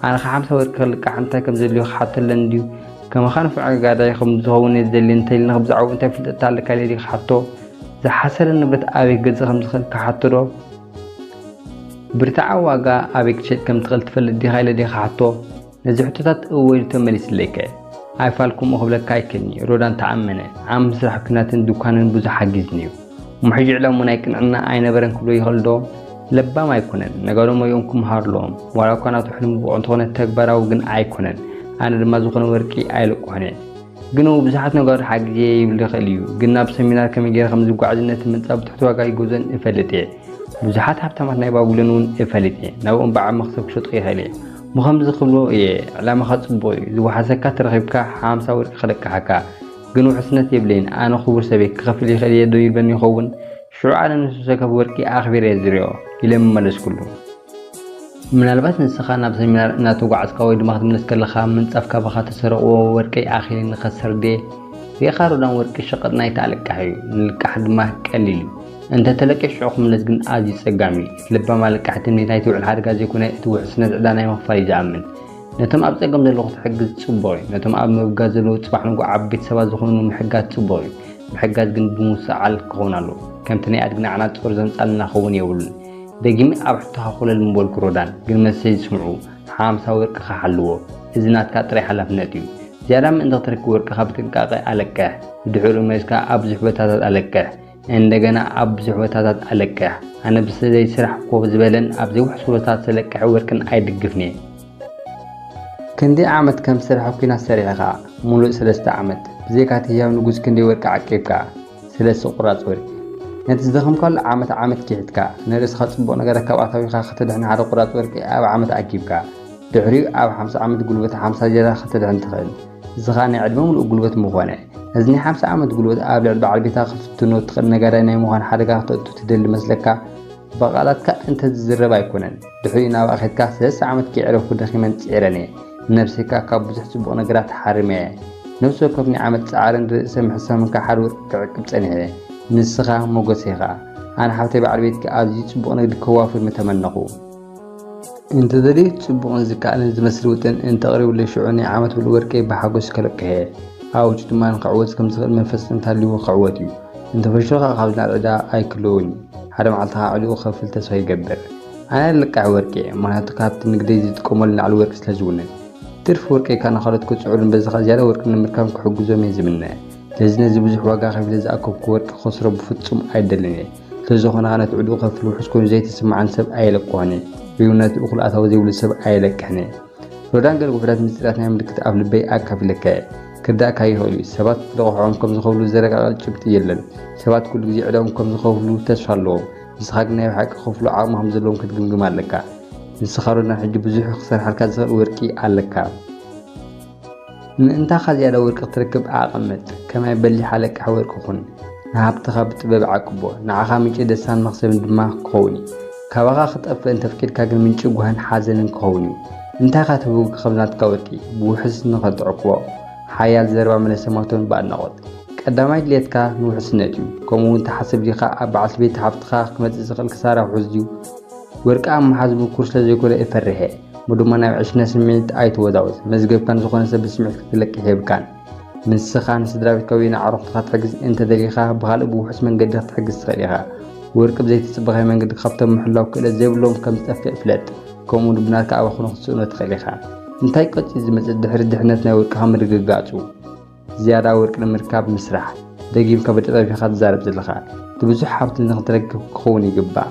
ኣነ ከ ሓምሳ ወርቂ ክልቃሕ እንታይ ከም ዘድልዮ ክሓቶ ኣለኒ ድዩ? ከማኻ ንፉዕ ነጋዳይ ከም ዝኸውን እየ ዝደሊ እንተኢልና ብዛዕባኡ እንታይ ፍልጠት ኣለካ ኢለ ድየ ክሓቶ? ዝሓሰረ ንብረት ኣበይ ክገዝእ ከም ዝኽእል ክሓቶ ዶ? ብርትዓዊ ዋጋ ኣበይ ክትሸጥ ከም ትኽእል ትፈልጥ ዲኻ ኢለ ድየ ክሓቶ? ነዚ ሕቶታት እወ ኢሉ ተመሊስለይከ? ኣይፋል ከምኡ ክብለካ ኣይክእልን እዩ። ሮዳን ተኣመነ። ዓሚ ስራሕ ኲናትን ዱካንን ብዙሕ ሓጊዝኒ እዩ። እሞ ሕጂ ዕላምኡ ናይ ቅንዕና ኣይነበረን ክብሎ ይኽእል ዶ? ለባም ኣይኮነን። ነጋዶ ሞያኦም ክመሃሩ ኣለዎም። ዋላ እኳ ናቱ ሕልሚ ብቑዕ እንተኾነ ተግባራዊ ግን ኣይኮነን። ኣነ ድማ ዝኾነ ወርቂ ኣይልቅሖን እየ። ግን እው ብዙሓት ነጋዶ ሓጊዘ ይብል ይኽእል እዩ። ግን ናብ ሰሚናር ከመይ ገይረ ከም ዝጓዓዝን ነቲ ምንጻ ብትሕቲ ዋጋ ይገዝኦን እፈልጥ እየ። ብዙሓት ሃብታማት ናይ ባቢሎን እውን እፈልጥ እየ። ናብኦም ብዓቢ መኽሰብ ክሸጦ ይኽእል እየ። እሞ ከምዚ ክብሎ እየ፣ ዕላማኻ ጽቡቕ እዩ። ዝወሓሰካ ተረኺብካ ሓምሳ ወርቂ ክለቅሓካ። ግን ውሕስነት የብለይን። ኣነ ክቡር ሰበይ ክኸፍል ይኽእል እየ ዶ ይብለኒ ይኸውን? ሽዑ ኣነ ንሱ ዘከብ ወርቂ ኣኽቢረ እየ ዝሪኦ ኢለ ምመለስኩሉ። ምናልባት ንስኻ ናብ ሰሚናር እናተጓዓዝካ ወይ ድማ ክትምለስ ከለኻ ምንጻፍ ካባኻ ተሰረቕዎ ወርቀይ ኣኺለ ንኸስር ድየ? ሪኢኻ ሮዳን ወርቂ ሸቐጥ ናይቲ ኣለቃሕ እዩ። ንልቃሕ ድማ ቀሊል እዩ። እንተ ተለቂሑ ሽዑ ክምለስ ግን ኣዝዩ ጸጋም እዩ። እቲ ለባም ኣለቃሕ ትምኒት ናይቲ ውዕል ሓደጋ ዘይኮነ እቲ ውሕስነት ዕዳ ናይ ምኽፋል እዩ ዝኣምን። ነቶም ኣብ ጸገም ዘለዉ ክትሕግዝ ጽቡቕ እዩ። ነቶም ኣብ ምብጋስ ዘለዉ ጽባሕ ንግሆ ዓበይቲ ሰባት ዝኾኑ ንምሕጋዝ ጽቡቕ እዩ። ምሕጋዝ ግን ብምውስዓል ክኸውን ኣለዎ። ከምቲ ናይ ኣድግና ዓናጽር ዘምጻልና ክኸውን የብሉን። ደጊመ ኣብ ሕቶኻ ኮለል ምበልኩ ሮዳን፣ ግን መልሰይ ስምዑ፣ ሓምሳ ወርቅኻ ሓልዎ። እዚ ናትካ ጥራይ ሓላፍነት እዩ። ዝያዳ ምእንቲ ክትረክብ ወርቅኻ ብጥንቃቐ ኣለቅሕ። ብድሕሪኡ መሊስካ ኣብ ብዙሕ ቦታታት ኣለቅሕ። እንደገና ኣብ ብዙሕ ቦታታት ኣለቅሕ። ኣነ ብስለይ ስራሕ ኮፍ ዝበለን ኣብ ዘይውሑስ ቦታታት ዘለቅሕ ወርቅን ኣይድግፍን እየ። ክንደይ ዓመት ከም ዝሰርሐ ኲናት ሰሪሕኻ? ሙሉእ ሰለስተ ዓመት። ብዘይካ እቲ ህያብ ንጉስ ክንደይ ወርቂ ዓቂብካ? ሰለስተ ቁራጽ ወርቂ። ነቲ ዝደኸምካሉ ዓመት ዓመት ኪሒድካ፣ ንርእስኻ ጽቡቕ ነገራት ካብ ኣታዊኻ ከተድሕን ሓደ ቁራጽ ወርቂ ኣብ ዓመት ኣኪብካ፣ ድሕሪኡ ኣብ ሓምሳ ዓመት ጉልበት ሓምሳ ዝያዳ ከተድሕን ትኽእል። እዚ ኸኣ ናይ ዕድመ ምሉእ ጉልበት ምኾነ። ነዚ ናይ ሓምሳ ዓመት ጉልበት ኣብ ልዕሊ በዓል ቤትካ ክፍትኖ እትኽእል ነጋዳይ ናይ ምዃን ሓደጋ ክተእቱ ትደሊ መስለካ? ብቓላትካ እንተዝዝረብ ኣይኮነን። ድሕሪኡ ናብኣ ኸድካ ሰለስተ ዓመት ከየዕረፍኩ ደኺመን ጽዒረን እየ። ንነብሰይ ከኣ ካብ ብዙሕ ጽቡቕ ነገራት ሓሪመ እየ። ነፍሲ ወከፍ ናይ ዓመት ጻዕርን ርእሰ ምሕሳምን ከኣ ሓደ ወርቂ ክዕቅብ ጸኒሐ እየ። ንስኻ ሞገሰይ ኢኻ። ኣነ ሓብተይ በዓል ቤትኪ ኣዝዩ ጽቡቕ ንግዲ ከዋፍር ምተመነኹ። እንተደልዩ ጽቡቕን ዝከኣልን ዝመስል ውጥን እንተቕሪቡለይ ሽዑ ናይ ዓመት ሙሉእ ወርቀይ ብሓጎስ ከለቅሕ እየ። ኣብ ውሽጡ ድማ ንኽዕወት ከም ዝኽእል መንፈስ እንተሃልይዎ ክዕወት እዩ። እንተፈሽሉ ከኣ ካብ ዝናብ ዕዳ ኣይክልውን እዩ። ሓደ መዓልቲ ከኣ ዕዳኡ ክኸፍል ተስፋ ይገብር። ኣነ ለቃሒ ወርቂ እየ፣ ምኽንያቱ ካብቲ ንግደይ ዝጥቀመሉ ንላዕሊ ወርቂ ስለ ዝውንን። ትርፊ ወርቀይ ከኣ ንኻልኦት ክጽዕሩን በዚ ከኣ ዝያዳ ወርቂ ንምርካብ ክሕግዞም እየ ዝምነ። ስለዚ ነዚ ብዙሕ ዋጋ ከፊለ ዝኣከብኩ ወርቂ ክኸስሮ ብፍጹም ኣይደልን እየ። ስለዝኾነ ከኣ ነቲ ዕዳኡ ክኸፍል ውሑስ ኮይኑ ዘይተሰምዓኒ ሰብ ኣየለቅሖን እየ። ወይ እውን ነቲ እኹል ኣታዊ ዘይብሉ ሰብ ኣየለቅሕን እየ። ሮዳን ገለ ውሑዳት ምስጢራት ናይ ምልክት ኣብ ልበይ ኣካፊለካ እየ። ክርዳእካ ይኽእል እዩ። ሰባት ለቑሖም ከም ዝኸፍሉ ዘረጋግጽ ጭብጢ የለን። ሰባት ኩሉ ግዜ ዕዳኦም ከም ዝኸፍሉ ተስፋ ኣለዎም። ንስኻ ግን ናይ ብሓቂ ክኸፍሉ ዓቕሚ ከም ዘለዎም ክትግምግም ኣለካ። ንስኻ ሮዳን ሕጂ ብዙሕ ክሰርሓልካ ዝኽእል ወርቂ ኣለካ። ምእንታኻ ዝያዳ ወርቂ ክትረክብ ኣቐምጥ። ከማይ በሊሕ ኣለቃሒ ወርቂ ኩን። ንሃብትኻ ብጥበብ ዓቅቦ። ንዓኻ ምንጪ ደስታን መኽሰብን ድማ ክኸውን እዩ። ካባኻ ክጠፍእ እንተፍቂድካ ግን ምንጪ ጓህን ሓዘንን ክኸውን እዩ። እንታይ ኢኻ ትህቡ ከም ናትካ ወርቂ? ብውሑስ ንኸትዕቅቦ ሓያል ዘረባ መለሰ ማቶን ብኣድናቖት። ቀዳማይ ድሌትካ ንውሑስነት እዩ። ከምኡ እውን ትሓስብ ዲኻ ኣብ በዓልቲ ቤት ሃብትኻ ክመጽእ ዝኽእል ክሳራ ውሑስ ድዩ? ወርቂ ኣብ ምሓዝ ምኩር ስለ ዘይኮነ እፈርሕ እየ። እሞ ድማ ናብ ዕሽነት ስምዒት ኣይትወዛወዝ። መዝገብካ ንዝኾነ ሰብ ብስምዒት ክትለቅሕ የብልካን። ንስኻ ንስድራ ቤትካ ወይ ንኣዕሩኽትኻ ትሕግዝ እንተደሊኻ፣ ብኻልእ ብውሑስ መንገዲ ክትሕግዝ ትኽእል ኢኻ። ወርቂ ብዘይተጸበኻዮ መንገዲ ካብቶም ምሕላው ክእለት ዘይብሎም ከም ዝጠፍእ ፍለጥ። ከምኡ እውን ብናትካ ኣባኽኖ ክትስእኖ ትኽእል ኢኻ። እንታይ ቀጺሉ ዝመጽእ ድሕሪ ድሕነት ናይ ወርቅኻ ምርግጋጹ? ዝያዳ ወርቂ ንምርካብ ምስራሕ። ደጊምካ ብጥበብ ኢኻ ትዛረብ ዘለኻ። እቲ ብዙሕ ሃብቲ ንኽትረክብ ክኸውን ይግባእ።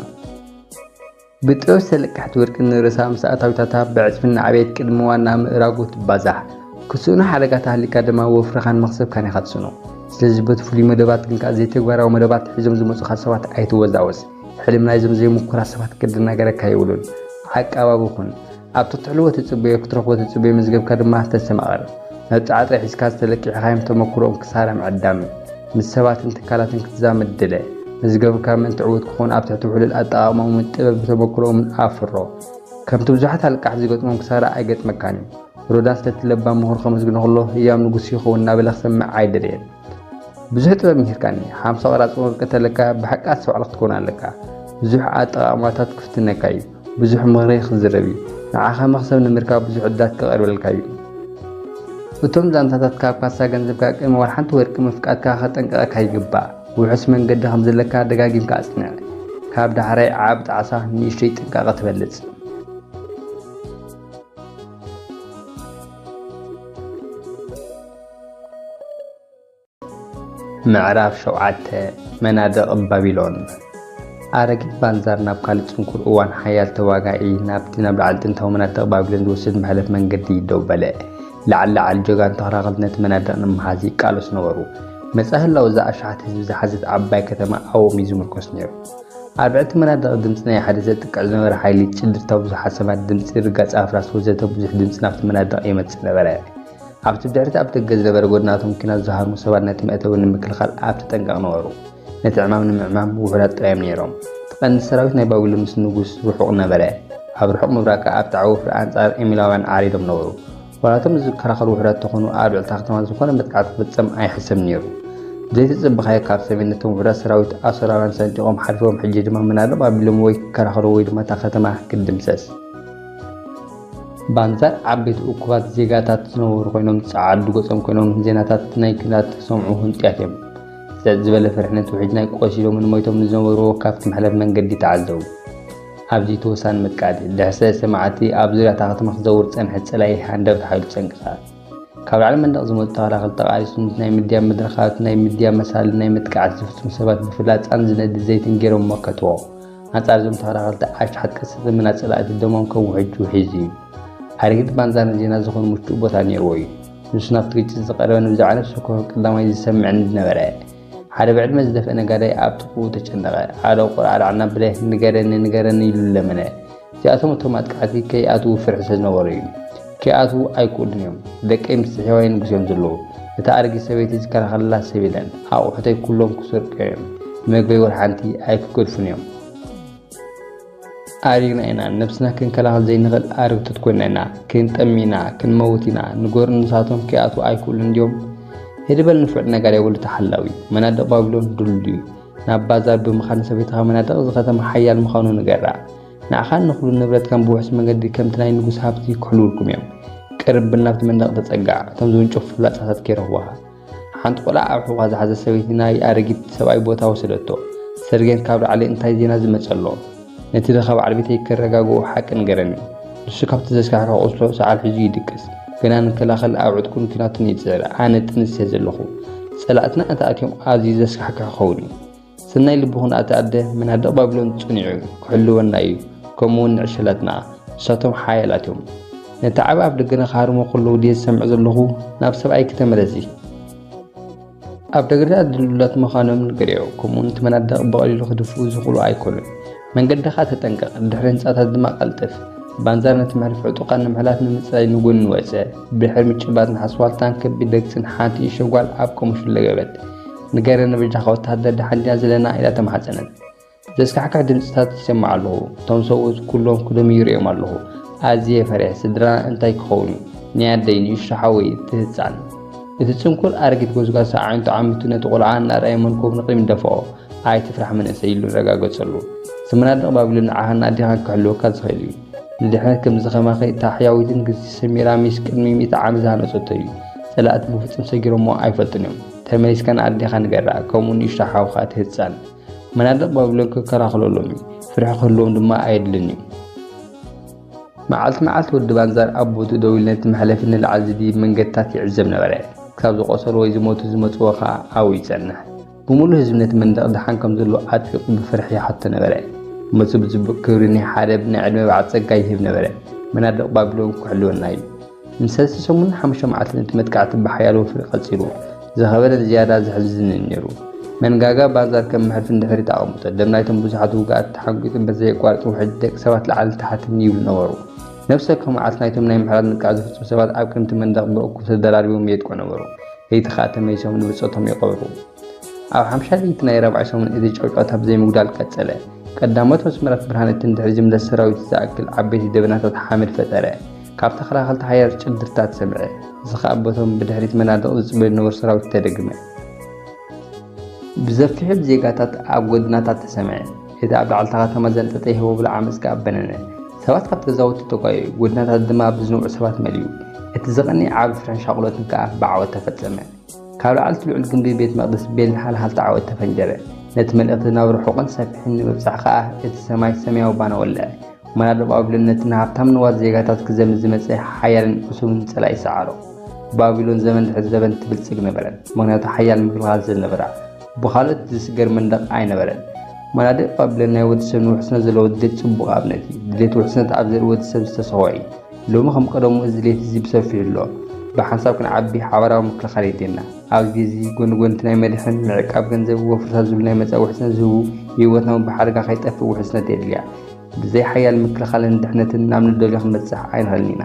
ብጥበብ ዝተለቀሐት ወርቂ ንርእሳ ምስ ኣታዊታታ ብዕጽፊ እናዓበየት ቅድሚ ዋና ምእራጉ ትባዛሕ። ክትስእኖ ሓደጋ ተሃሊካ ድማ ወፍርኻን መኽሰብካን ኢኻ ትስእኖ። ስለዚ በቲ ፍሉይ መደባት ግን ከኣ ዘይተግባራዊ መደባት ሒዞም ዝመጹኻ ሰባት ኣይትወዛወዝ። ሕልሚ ናይዞም ዘይምኩራት ሰባት ክደናገረካ የብሉን። ዓቃባቢ ኩን። ኣብቲ ትሕልዎ ትጽበዮ ክትረኽቦ ትጽበዮ መዝገብካ ድማ ተስተማቕር። መብጽዓ ጥራይ ሒዝካ ዝተለቂሕኻዮም ተመኩሮኦም ክሳራ ምዕዳም። ምስ ሰባትን ትካላትን ክትዛመድ ድለ። መዝገብካ ምእንቲ ዕዉት ክኾን ኣብ ትሕቲ ውሕሉል ኣጠቓቕማኦምን ጥበብ ብተመኩሮኦምን ኣፍሮ። ከምቲ ብዙሓት ኣልቃሕ ዝገጥሞም ክሳራ ኣይገጥመካን እዩ። ሮዳን ስለቲ ለባም ምኽሩ ከመስግኖ ከሎ ህያብ ንጉስ ይኸውን እናበለ ክሰምዕ ኣይደለየን። ብዙሕ ጥበብ ምሂርካኒ። ሓምሳ ቁራጽ ወርቂ እንተለካ ብሓቂ ኣስተባዕሎ ክትከውን ኣለካ። ብዙሕ ኣጠቓቕማታት ክፍትነካ እዩ። ብዙሕ ምኽሪ ክዝረብ እዩ። ንዓኻ መኽሰብ ንምርካብ ብዙሕ ዕድላት ክቐርበልካ እዩ። እቶም ዛንታታት ካብ ካሳ ገንዘብካ ቅድሚ ዋላ ሓንቲ ወርቂ ምፍቃድካ ከጠንቅቐካ ይግባእ። ውሑስ መንገዲ ከም ዘለካ ደጋጊምካ ኣጽንዕ። ካብ ዳሕራይ ዓቢ ጣዕሳ ንእሽቶይ ጥንቃቐ ትበልጽ። ምዕራፍ ሸውዓተ። መናድቕ ባቢሎን። ኣረጊት ባንዛር ናብ ካልእ ጽንኩር እዋን ሓያል ተዋጋኢ ናብቲ ናብ ላዕሊ ጥንታዊ መናድቕ ባቢሎን ዝወስድ መሕለፍ መንገዲ ደው በለ። ላዕሊ ላዕሊ ጀጋኑ ተኸላኸልቲ ነቲ መናድቕ ንምሓዝ ይቃለሱ ነበሩ። መጻኢ ህላወ እዛ ኣሽሓት ህዝቢ ዝሓዘት ዓባይ ከተማ ኣብኦም እዩ ዝምርኮስ ነይሩ። ኣብ ልዕሊ እቲ መናድቕ ድምጺ ናይ ሓደ ዘጥቅዕ ዝነበረ ሓይሊ፣ ጭድርታዊ ብዙሓት ሰባት ድምጺ፣ ርጋጽ ኣፍራስ ወዘተ ብዙሕ ድምጺ ናብቲ መናድቕ የመጽእ ነበረ። ኣብቲ ብድሕሪት ኣብ ደገ ዝነበረ ጎድናቶም ኲናት ዝሃርሙ ሰባት ነቲ መእተዊ ንምክልኻል ኣብ ተጠንቀቕ ነበሩ። ነቲ ዕማም ንምዕማም ውሑዳት ጥራይ እዮም ነይሮም። እቲ ቀንዲ ሰራዊት ናይ ባቢሎን ምስ ንጉስ ርሑቕ ነበረ። ኣብ ርሑቕ ምብራቕ ከኣ ኣብቲ ዓቢ ወፍሪ ኣንጻር ኤሚላውያን ዓሪዶም ነበሩ። ዋላ እቶም ዝከላኸሉ ውሑዳት እንተኾኑ፣ ኣብ ልዕሊ እታ ከተማ ዝኾነ መጥቃዕቲ ክፍጸም ኣይሕሰብን ነይሩ። ብዘይተጸበኻዮ ካብ ሰሜን ነቶም ውሑዳት ሰራዊት ኣሶራውያን ሰንጢቖም ሓሊፎም፣ ሕጂ ድማ መናድቕ ኣቢሎም ወይ ክከላኸሉ ወይ ድማ እታ ከተማ ክትድምሰስ። ብኣንጻር ዓበይቲ እኩባት ዜጋታት ዝነበሩ ኮይኖም፣ ጸዓዱ ገጾም ኮይኖም ዜናታት ናይ ኲናት ክሰምዑ ህንጡያት እዮም። ጸጥ ዝበለ ፍርሒ ነቲ ውሕጅ ናይ ቆሲሎምን ሞይቶም ንዝነበሩ ወካፍቲ መሕለፍ መንገዲ ተዓዘቡ። ኣብዚ እቲ ወሳኒ መጥቃዕቲ፣ ድሕሪ ሰለስተ መዓልቲ ኣብ ዙርያ እታ ከተማ ክዘውር ዝጸንሐ ጸላኢ ሃንደበት ሓይሉ ጸንቀቐ። ካብ ላዕሊ መንደቕ ዝመጹ ተኸላኸልቲ ተቓሊሱ፣ ምስ ናይ ምድያብ መድረኻት፣ ናይ ምድያብ መሳልል ናይ መጥቃዕቲ ዝፍጽሙ ሰባት ብፍላጻን ዝነድድ ዘይትን ገይሮም መከትዎ። ኣንጻር እዞም ተኸላኸልቲ ኣሽሓት ቀስቲ ደመና ጸላእቲ ደሞም ከም ውሕጅ ውሒዙ እዩ። ኣረጊት ባንዛር ንዜና ዝኾነ ምቹእ ቦታ ነይርዎ እዩ። ንሱ ናብቲ ግጭት ዝቐረበ ንብዛዕባ ነፍሲ ወከፎም ቀዳማይ ዝሰምዕን ዝነበረ። ሓደ ብዕድመ ዝደፍአ ነጋዳይ ኣብ ጥቕኡ ተጨነቐ። ሓደ ቁር ኣርዓ እናበለ፣ "ንገረኒ፣ ንገረኒ" ኢሉ ለመነ። እዚኣቶም እቶም ኣጥቃዕቲ ከይኣትዉ ፍርሒ ስለ ዝነበሮ እዩ። ክኣትዉ ኣይክእሉን እዮም። ደቀይ ምስ ሕያወይ ንጉስ እዮም ዘለዉ። እታ ኣረጊት ሰበይቲ ዝከላኸለላ ሰብ የለን። ኣቑሑተይ ኩሎም ክሰርቁ እዮም። መግበይ ወላ ሓንቲ ኣይክገድፉን እዮም። ኣሪግና ኢና፣ ነብስና ክንከላኸል ዘይንኽእል ኣረግቶት ኮይና ኢና። ክንጠሚ ኢና፣ ክንመውት ኢና። ንገሩ፣ ንሳቶም ክኣትዉ ኣይክእሉን ድዮም? ሂድ በል ንፉዕ ነጋዳይ ወዲ ተሓላዊ፣ መናድቕ ባቢሎን ድልዱል እዩ። ናብ ባዛር ብምኻድ ንሰበይትኻ መናድቕ እዚ ከተማ ሓያል ምዃኑ ንገራ። ንዓኻን ንኹሉ ንብረትካን ብውሑስ መንገዲ ከምቲ ናይ ንጉስ ሃብቲ ክሕልውልኩም እዮም። ቅርብ በል ናብቲ መንደቕ ተጸጋዕ፣ እቶም ዝውንጨፉ ፍላጻታት ከይረኽቡኻ። ሓንቲ ቆልዓ ኣብ ሕቖኣ ዝሓዘት ሰበይቲ ናይ ኣረጊት ሰብኣይ ቦታ ወሰደቶ። ሰርጌን ካብ ላዕሊ እንታይ ዜና ዝመጸ ኣሎ? ነቲ ድኻ በዓል ቤተይ ከረጋግኦ ሓቂ ንገረኒ። ንሱ ካብቲ ዘስካሕክሕ ቁስሉ ሰዓል ሒዙ ይድቅስ። ግና ንከላኸል ኣብ ዕጥቁን ኲናትን ይጽዕር። ኣነ ጥንስ እየ ዘለኹ። ጸላእትና እንተኣትዮም ኣዝዩ ዘስካሕክሕ ክኸውን እዩ። ሰናይ ልብኹን ኣቲ ኣደ፣ መናድቕ ባቢሎን ጽኑዕ እዩ፣ ክሕልወና እዩ፣ ከምኡ እውን ንዕሸላትና፣ ንሳቶም ሓያላት እዮም። ነቲ ዓቢ ኣፍደገና ክሃርሞ ከለዉ ድየ ዝሰምዕ ዘለኹ? ናብ ሰብኣይኪ ተመለሲ። ኣብ ደገታት ድልዱላት ምዃኖም ንገርዮ፣ ከምኡ እውን እቲ መናድቕ ብቐሊሉ ክድፍኡ ዝኽእሉ ኣይኮኑን። መንገድኻ ተጠንቀቕ፣ ድሕሪ ህንጻታት ድማ ቀልጥፍ። ባንዛር ነቲ መሕለፊ ዕጡቓት ንምሕላፍ ንምጽላይ ንጎኒ ወጸ። ብድሕሪ ምጭባጥን ሓስዋልታን ከቢድ ደግጽን ሓንቲ ንእሽቶ ጓል ኣብ ቀምሹ ለገበት። "ንገረኒ በጃኻ ወተሃደር፣ ደሓን ዲና ዘለና?" ኢላ ተማሕጸነት። ዘስካሕክሕ ድምጽታት ይሰምዕ ኣለኹ። እቶም ሰብኡት ኩሎም ክደሙ ይርእዮም ኣለኹ። ኣዝየ ፈሪሐ፣ ስድራና እንታይ ክኸውን እዩ? ናይ ኣደይ ንእሽቶ ሓወይ፣ እቲ ህጻን። እቲ ጽንኩር ኣረጊት ጎስጓስ ኣዒንቱ ዓሚቱ ነቲ ቆልዓ እናረኣየ መንኮቡ ንቕድሚት ደፍኦ። "ኣይትፍራሕ መንእሰይ" ኢሉ ረጋገጸሉ። "እቲ መናድቕ ባቢሎን ንዓኻን ኣዴኻን ክሕልወካ ዝኽእል እዩ። ንድሕነት ከምዚ ከማኺ እታ ሕያዊትን ግዝቲ ሰሚራሚስ ቅድሚ ሚእቲ ዓመት ዝሃነጸቶ እዩ። ጸላእቲ ብፍጹም ሰጊሮሞ ኣይፈልጡን እዮም። ተመሊስካ ንኣዴኻ ንገራ፣ ከምኡ ንእሽቶ ሓውኻ እቲ ህጻን። መናድቕ ባቢሎን ክከላኸለሎም እዩ። ፍርሒ ክህልዎም ድማ ኣየድልን እዩ።" መዓልቲ መዓልቲ ወዲ ባንዛር ኣብ ቦትኡ ደው ኢሉ ነቲ መሕለፊ ንላዕሊ ዝድይብ መንገድታት ይዕዘብ ነበረ። ክሳብ ዝቖሰሉ ወይ ዝሞቱ ዝመጽዎ ኸኣ ኣብኡ ይጸንሕ። ብምሉእ ህዝቢ ነቲ መንደቕ ደሓን ከም ዘሎ ኣጥቢቑ ብፍርሒ ይሓቶ ነበረ። መልሱ ብጽቡቕ ክብሪ ናይ ሓደ ብናይ ዕድመ በዓል ጸጋ ይህብ ነበረ። መናድቕ ባቢሎን ክሕልወና እዩ። ንሰለስተ ሰሙንን ሓሙሽተ መዓልትን እቲ መጥቃዕቲ ብሓያል ወፍሪ ቀጺሉ። ዝኸበደን ዝያዳ ዘሕዝንን ነይሩ። መንጋጋ ባንዛር ከም መሕልፊ ንድሕሪት ኣቐምጦ። ደም ናይቶም ብዙሓት ውጉኣት ተሓንጒጡ በዘየቋርጽ ውሕጅ ደቂ ሰባት ላዕልን ታሕትን ይብሉ ነበሩ። ነፍሲ ወከፍ መዓልቲ ናይቶም ናይ ምሕረት መጥቃዕቲ ዝፍጽሙ ሰባት ኣብ ቅድሚ እቲ መንደቕ ብእኩብ ተደራሪቦም የጥቅዑ ነበሩ። ለይቲ ኸኣ ተመሊሶም ንብጾቶም ይቐብሩ። ኣብ ሓምሻይ ለይቲ ናይ ራብዓይ ሰሙን እቲ ጫውጫውታ ብዘይምጉዳል ቀጸለ። ቀዳሞት መስመራት ብርሃን እቲ ንድሕሪት ዝምለስ ሰራዊት ዝኣክል ዓበይቲ ደበናታት ሓመድ ፈጠረ። ካብ ተኸላኸልቲ ሓያሎ ጭድርታት ሰምዐ። እዚ ኸኣ በቶም ብድሕሪት መናድቕ ዝጽበዩ ዝነበሩ ሰራዊት ተደግመ። ብሰፊሑ ብዜጋታት ኣብ ጎድናታት ተሰምዐ። እቲ ኣብ ላዕሊ እታ ከተማ ዘንጠጠ ህቦብላ ዓመጽ ከኣ በነነ። ሰባት ካብቲ ገዛውቲ ተጓየዩ፣ ጎድናታት ድማ ብዝነብዑ ሰባት መሊኡ። እቲ ዝቐንየ ዓቢ ፍርሕን ሻቕሎትን ከኣ ብዓወት ተፈጸመ። ካብ ላዕሊ እቲ ልዑል ግምቢ ቤት መቕደስ ቤል ሃልሃልታ ዓወት ተፈንጀረ። ነቲ መልእኽቲ ናብ ርሑቕን ሰፊሕን ንምብጻሕ ከኣ እቲ ሰማይ ሰማያዊ ባና ወልዐ። መናድቕ ባቢሎን ነቲ ንሃብታም ንዋት ዜጋታት ክዘምት ዝመጸ ሓያልን ዕሱብን ጸላኢ ሰዓሮ። ባቢሎን ዘመን ድሕሪ ዘመን ትብልጽግ ነበረት፣ ምኽንያቱ ሓያል ምክልኻል ስለ ነበራ። ብኻልኦት ዝስገር መንደቕ ኣይነበረን። መናድቕ ባቢሎን ናይ ወዲ ሰብ ንውሕስነት ዘለዎ ድሌት ጽቡቕ ኣብነት እዩ። ድሌት ውሕስነት ኣብ ዘርኢ ወዲ ሰብ ዝተሰኽወ እዩ። ሎሚ ከም ቀደሙ እዚ ድሌት እዚ ብሰፊሑ ኣሎ። ብሓንሳብ ክንዓቢ ሓባራዊ ምክልኻል የድልየና። ኣብዚ ግዜ እዚ ጎኒ ጎኒ እቲ ናይ መድሕን፣ ምዕቃብ ገንዘብ፣ ወፍርታት ዝብሉ ናይ መጻኢ ውሕስነት ዝህቡ፣ ህይወትና እውን ብሓደጋ ከይጠፍእ ውሕስነት የድልያ። ብዘይ ሓያል ምክልኻልን ድሕነትን ናብ ንደልዮ ክንበጽሕ ኣይንኽእልን ኢና።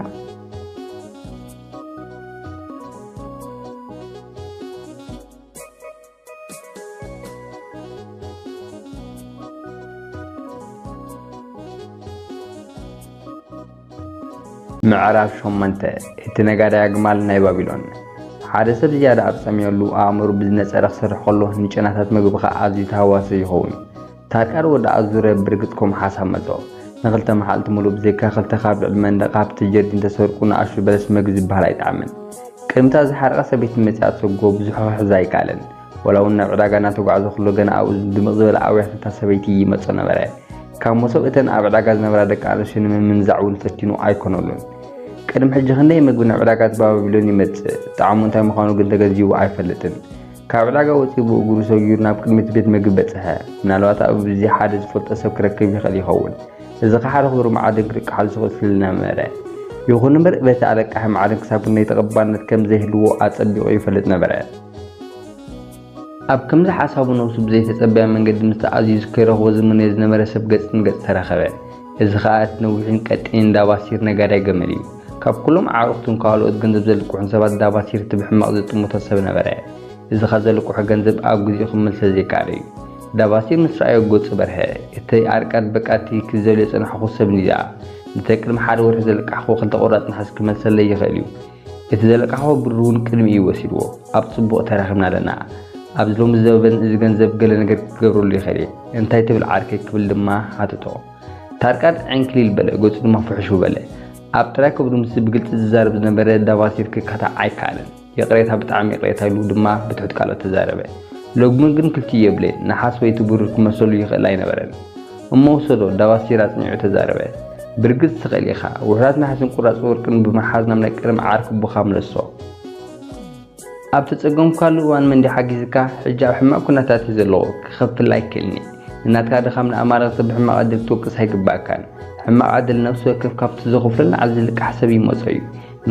ምዕራፍ ሸሞንተ። እቲ ነጋዳይ ኣግማል ናይ ባቢሎን። ሓደ ሰብ ዝያዳ ኣብ ዝጸምየሉ፣ ኣእምሩ ብዝነጸረ ክሰርሕ ከሎ፣ ንጨናታት መግቢ ኸኣ ኣዝዩ ተሃዋሲ ይኸውን። ታርቃር ወዲ ኣዙረ ብርግጽ ከምኡ ሓሳብ መጾ። ንኽልተ መዓልቲ ምሉእ ብዘይካ ክልተ ካብ ልዕሊ መንደቕ ሃብቲ ጀርዲን ተሰርቁ ንኣሽቱ በለስ መግቢ ዝበሃል ኣይጠዓመን። ቅድሚታ ዝሓረቐ ሰበይቲ መጺኣ ትሰጎ ብዙሕ ክሕዛ ኣይከኣለን። ዋላ እውን ናብ ዕዳጋ እናተጓዕዘ ከሎ ገና ኣብኡ ድምቕ ዝበለ ኣውያት እታ ሰበይቲ ይመጾ ነበረ። ካብ መሶብ እተን ኣብ ዕዳጋ ዝነበራ ደቂ ኣንስትዮ ንምምንዛዕ እውን ፈቲኑ ኣይኮነሉን። ቅድሚ ሕጂ ክንደይ መግቢ ናብ ዕዳጋ ባቢሎን ይመጽእ፣ ጣዕሙ እንታይ ምዃኑ ግን ተገንዚቡ ኣይፈልጥን። ካብ ዕዳጋ ወጺኡ ብእግሩ ሰጊሩ ናብ ቅድሚ እቲ ቤት መግቢ በጽሐ። ምናልባት ኣብኡ ብዚ ሓደ ዝፈልጦ ሰብ ክረክብ ይኽእል ይኸውን። እዚ ኸኣ ሓደ ክቡር መዓድን ክርቅሓሉ ዝኽእል ፍልልይ ነበረ። ይኹን እምበር በቲ ኣለቃሒ መዓድን ክሳብ ክንደይ ተቐባልነት ከም ዘይህልዎ ኣጸቢቑ ይፈልጥ ነበረ። ኣብ ከምዚ ሓሳቡ ነብሱ ብዘይተጸበያ መንገዲ ምስቲ ኣዝዩ ከይረኽቦ ዝምነዮ ዝነበረ ሰብ ገጽ ንገጽ ተራኸበ። እዚ ኸኣ እቲ ነዊሕን ቀጢንን ዳባሲር ነጋዳይ ገመል እዩ። ካብ ኩሎም ኣዕሩኽቱን ካልኦት ገንዘብ ዘልቅሑን ሰባት ዳባሲር እቲ ብሕማቕ ዝጥምቶ ሰብ ነበረ። እዚ ኸኣ ዘልቅሖ ገንዘብ ኣብ ግዜኡ ክምልሰ ዘይከኣለ እዩ። ዳባሲር ምስ ረኣዮ ገጹ በርሀ። እቲ ኣርቃድ በቃ እቲ ክዘልዮ ዝጸናሕኩ ሰብ እንድዩ ደኣ። ነቲ ቅድሚ ሓደ ወርሒ ዘለቃሕኩዎ ክልተ ቁራጽ ነሓስ ክመልሰለይ ይኽእል እዩ። እቲ ዘለቃሕኩዎ ብር እውን ቅድሚኡ እዩ ወሲድዎ። ኣብ ጽቡቕ ተራኺብና ኣለና። ኣብዚ ሎሚ ዘበን እዚ ገንዘብ ገለ ነገር ክገብረሉ ይኽእል እየ። እንታይ ትብል ዓርከይ ክብል ድማ ሓተቶ። ታርቃድ ዕንክሊል በለ፣ ገጹ ድማ ፍሕሹው በለ። ኣብ ጥራይ ከብዱ ምስ ብግልጺ ዝዛረብ ዝነበረ ዳባሲር ክካታዕ ኣይከኣለን። ይቕሬታ፣ ብጣዕሚ ይቕሬታ ኢሉ ድማ ብትሑት ቃላት ተዛረበ። ሎሚ ግን ክልቲኡ የብለይን፣ ነሓስ ወይ እቲ ብሩር ክመልሰሉ ይኽእል ኣይነበረን። እሞ ውሰዶ፣ ዳባሲር ኣጽኒዑ ተዛረበ። ብርግጽ ትኽእል ኢኻ፣ ውሑዳት ነሓስን ቁራጽ ወርቅን ብምሓዝ ናብ ናይ ቀደም ዓርኪ ኣቦኻ ምለሶ። ኣብ ተጸገምካሉ እዋን መንዲ ሓጊዝካ፣ ሕጂ ኣብ ሕማቕ ኩነታት እየ ዘለኹ፣ ክኸፍል ኣይክእልን እየ። ንናትካ ድኻም ንኣማልኽቲ ብሕማቕ ዕድል ክትወቅስ ኣይግባእካን። ሕማቕ ዕድል ነፍሲ ወከፍ ካብቲ ዝኸፍሎ ንላዕሊ ዝልቃሕ ሰብ ይመጾ እዩ።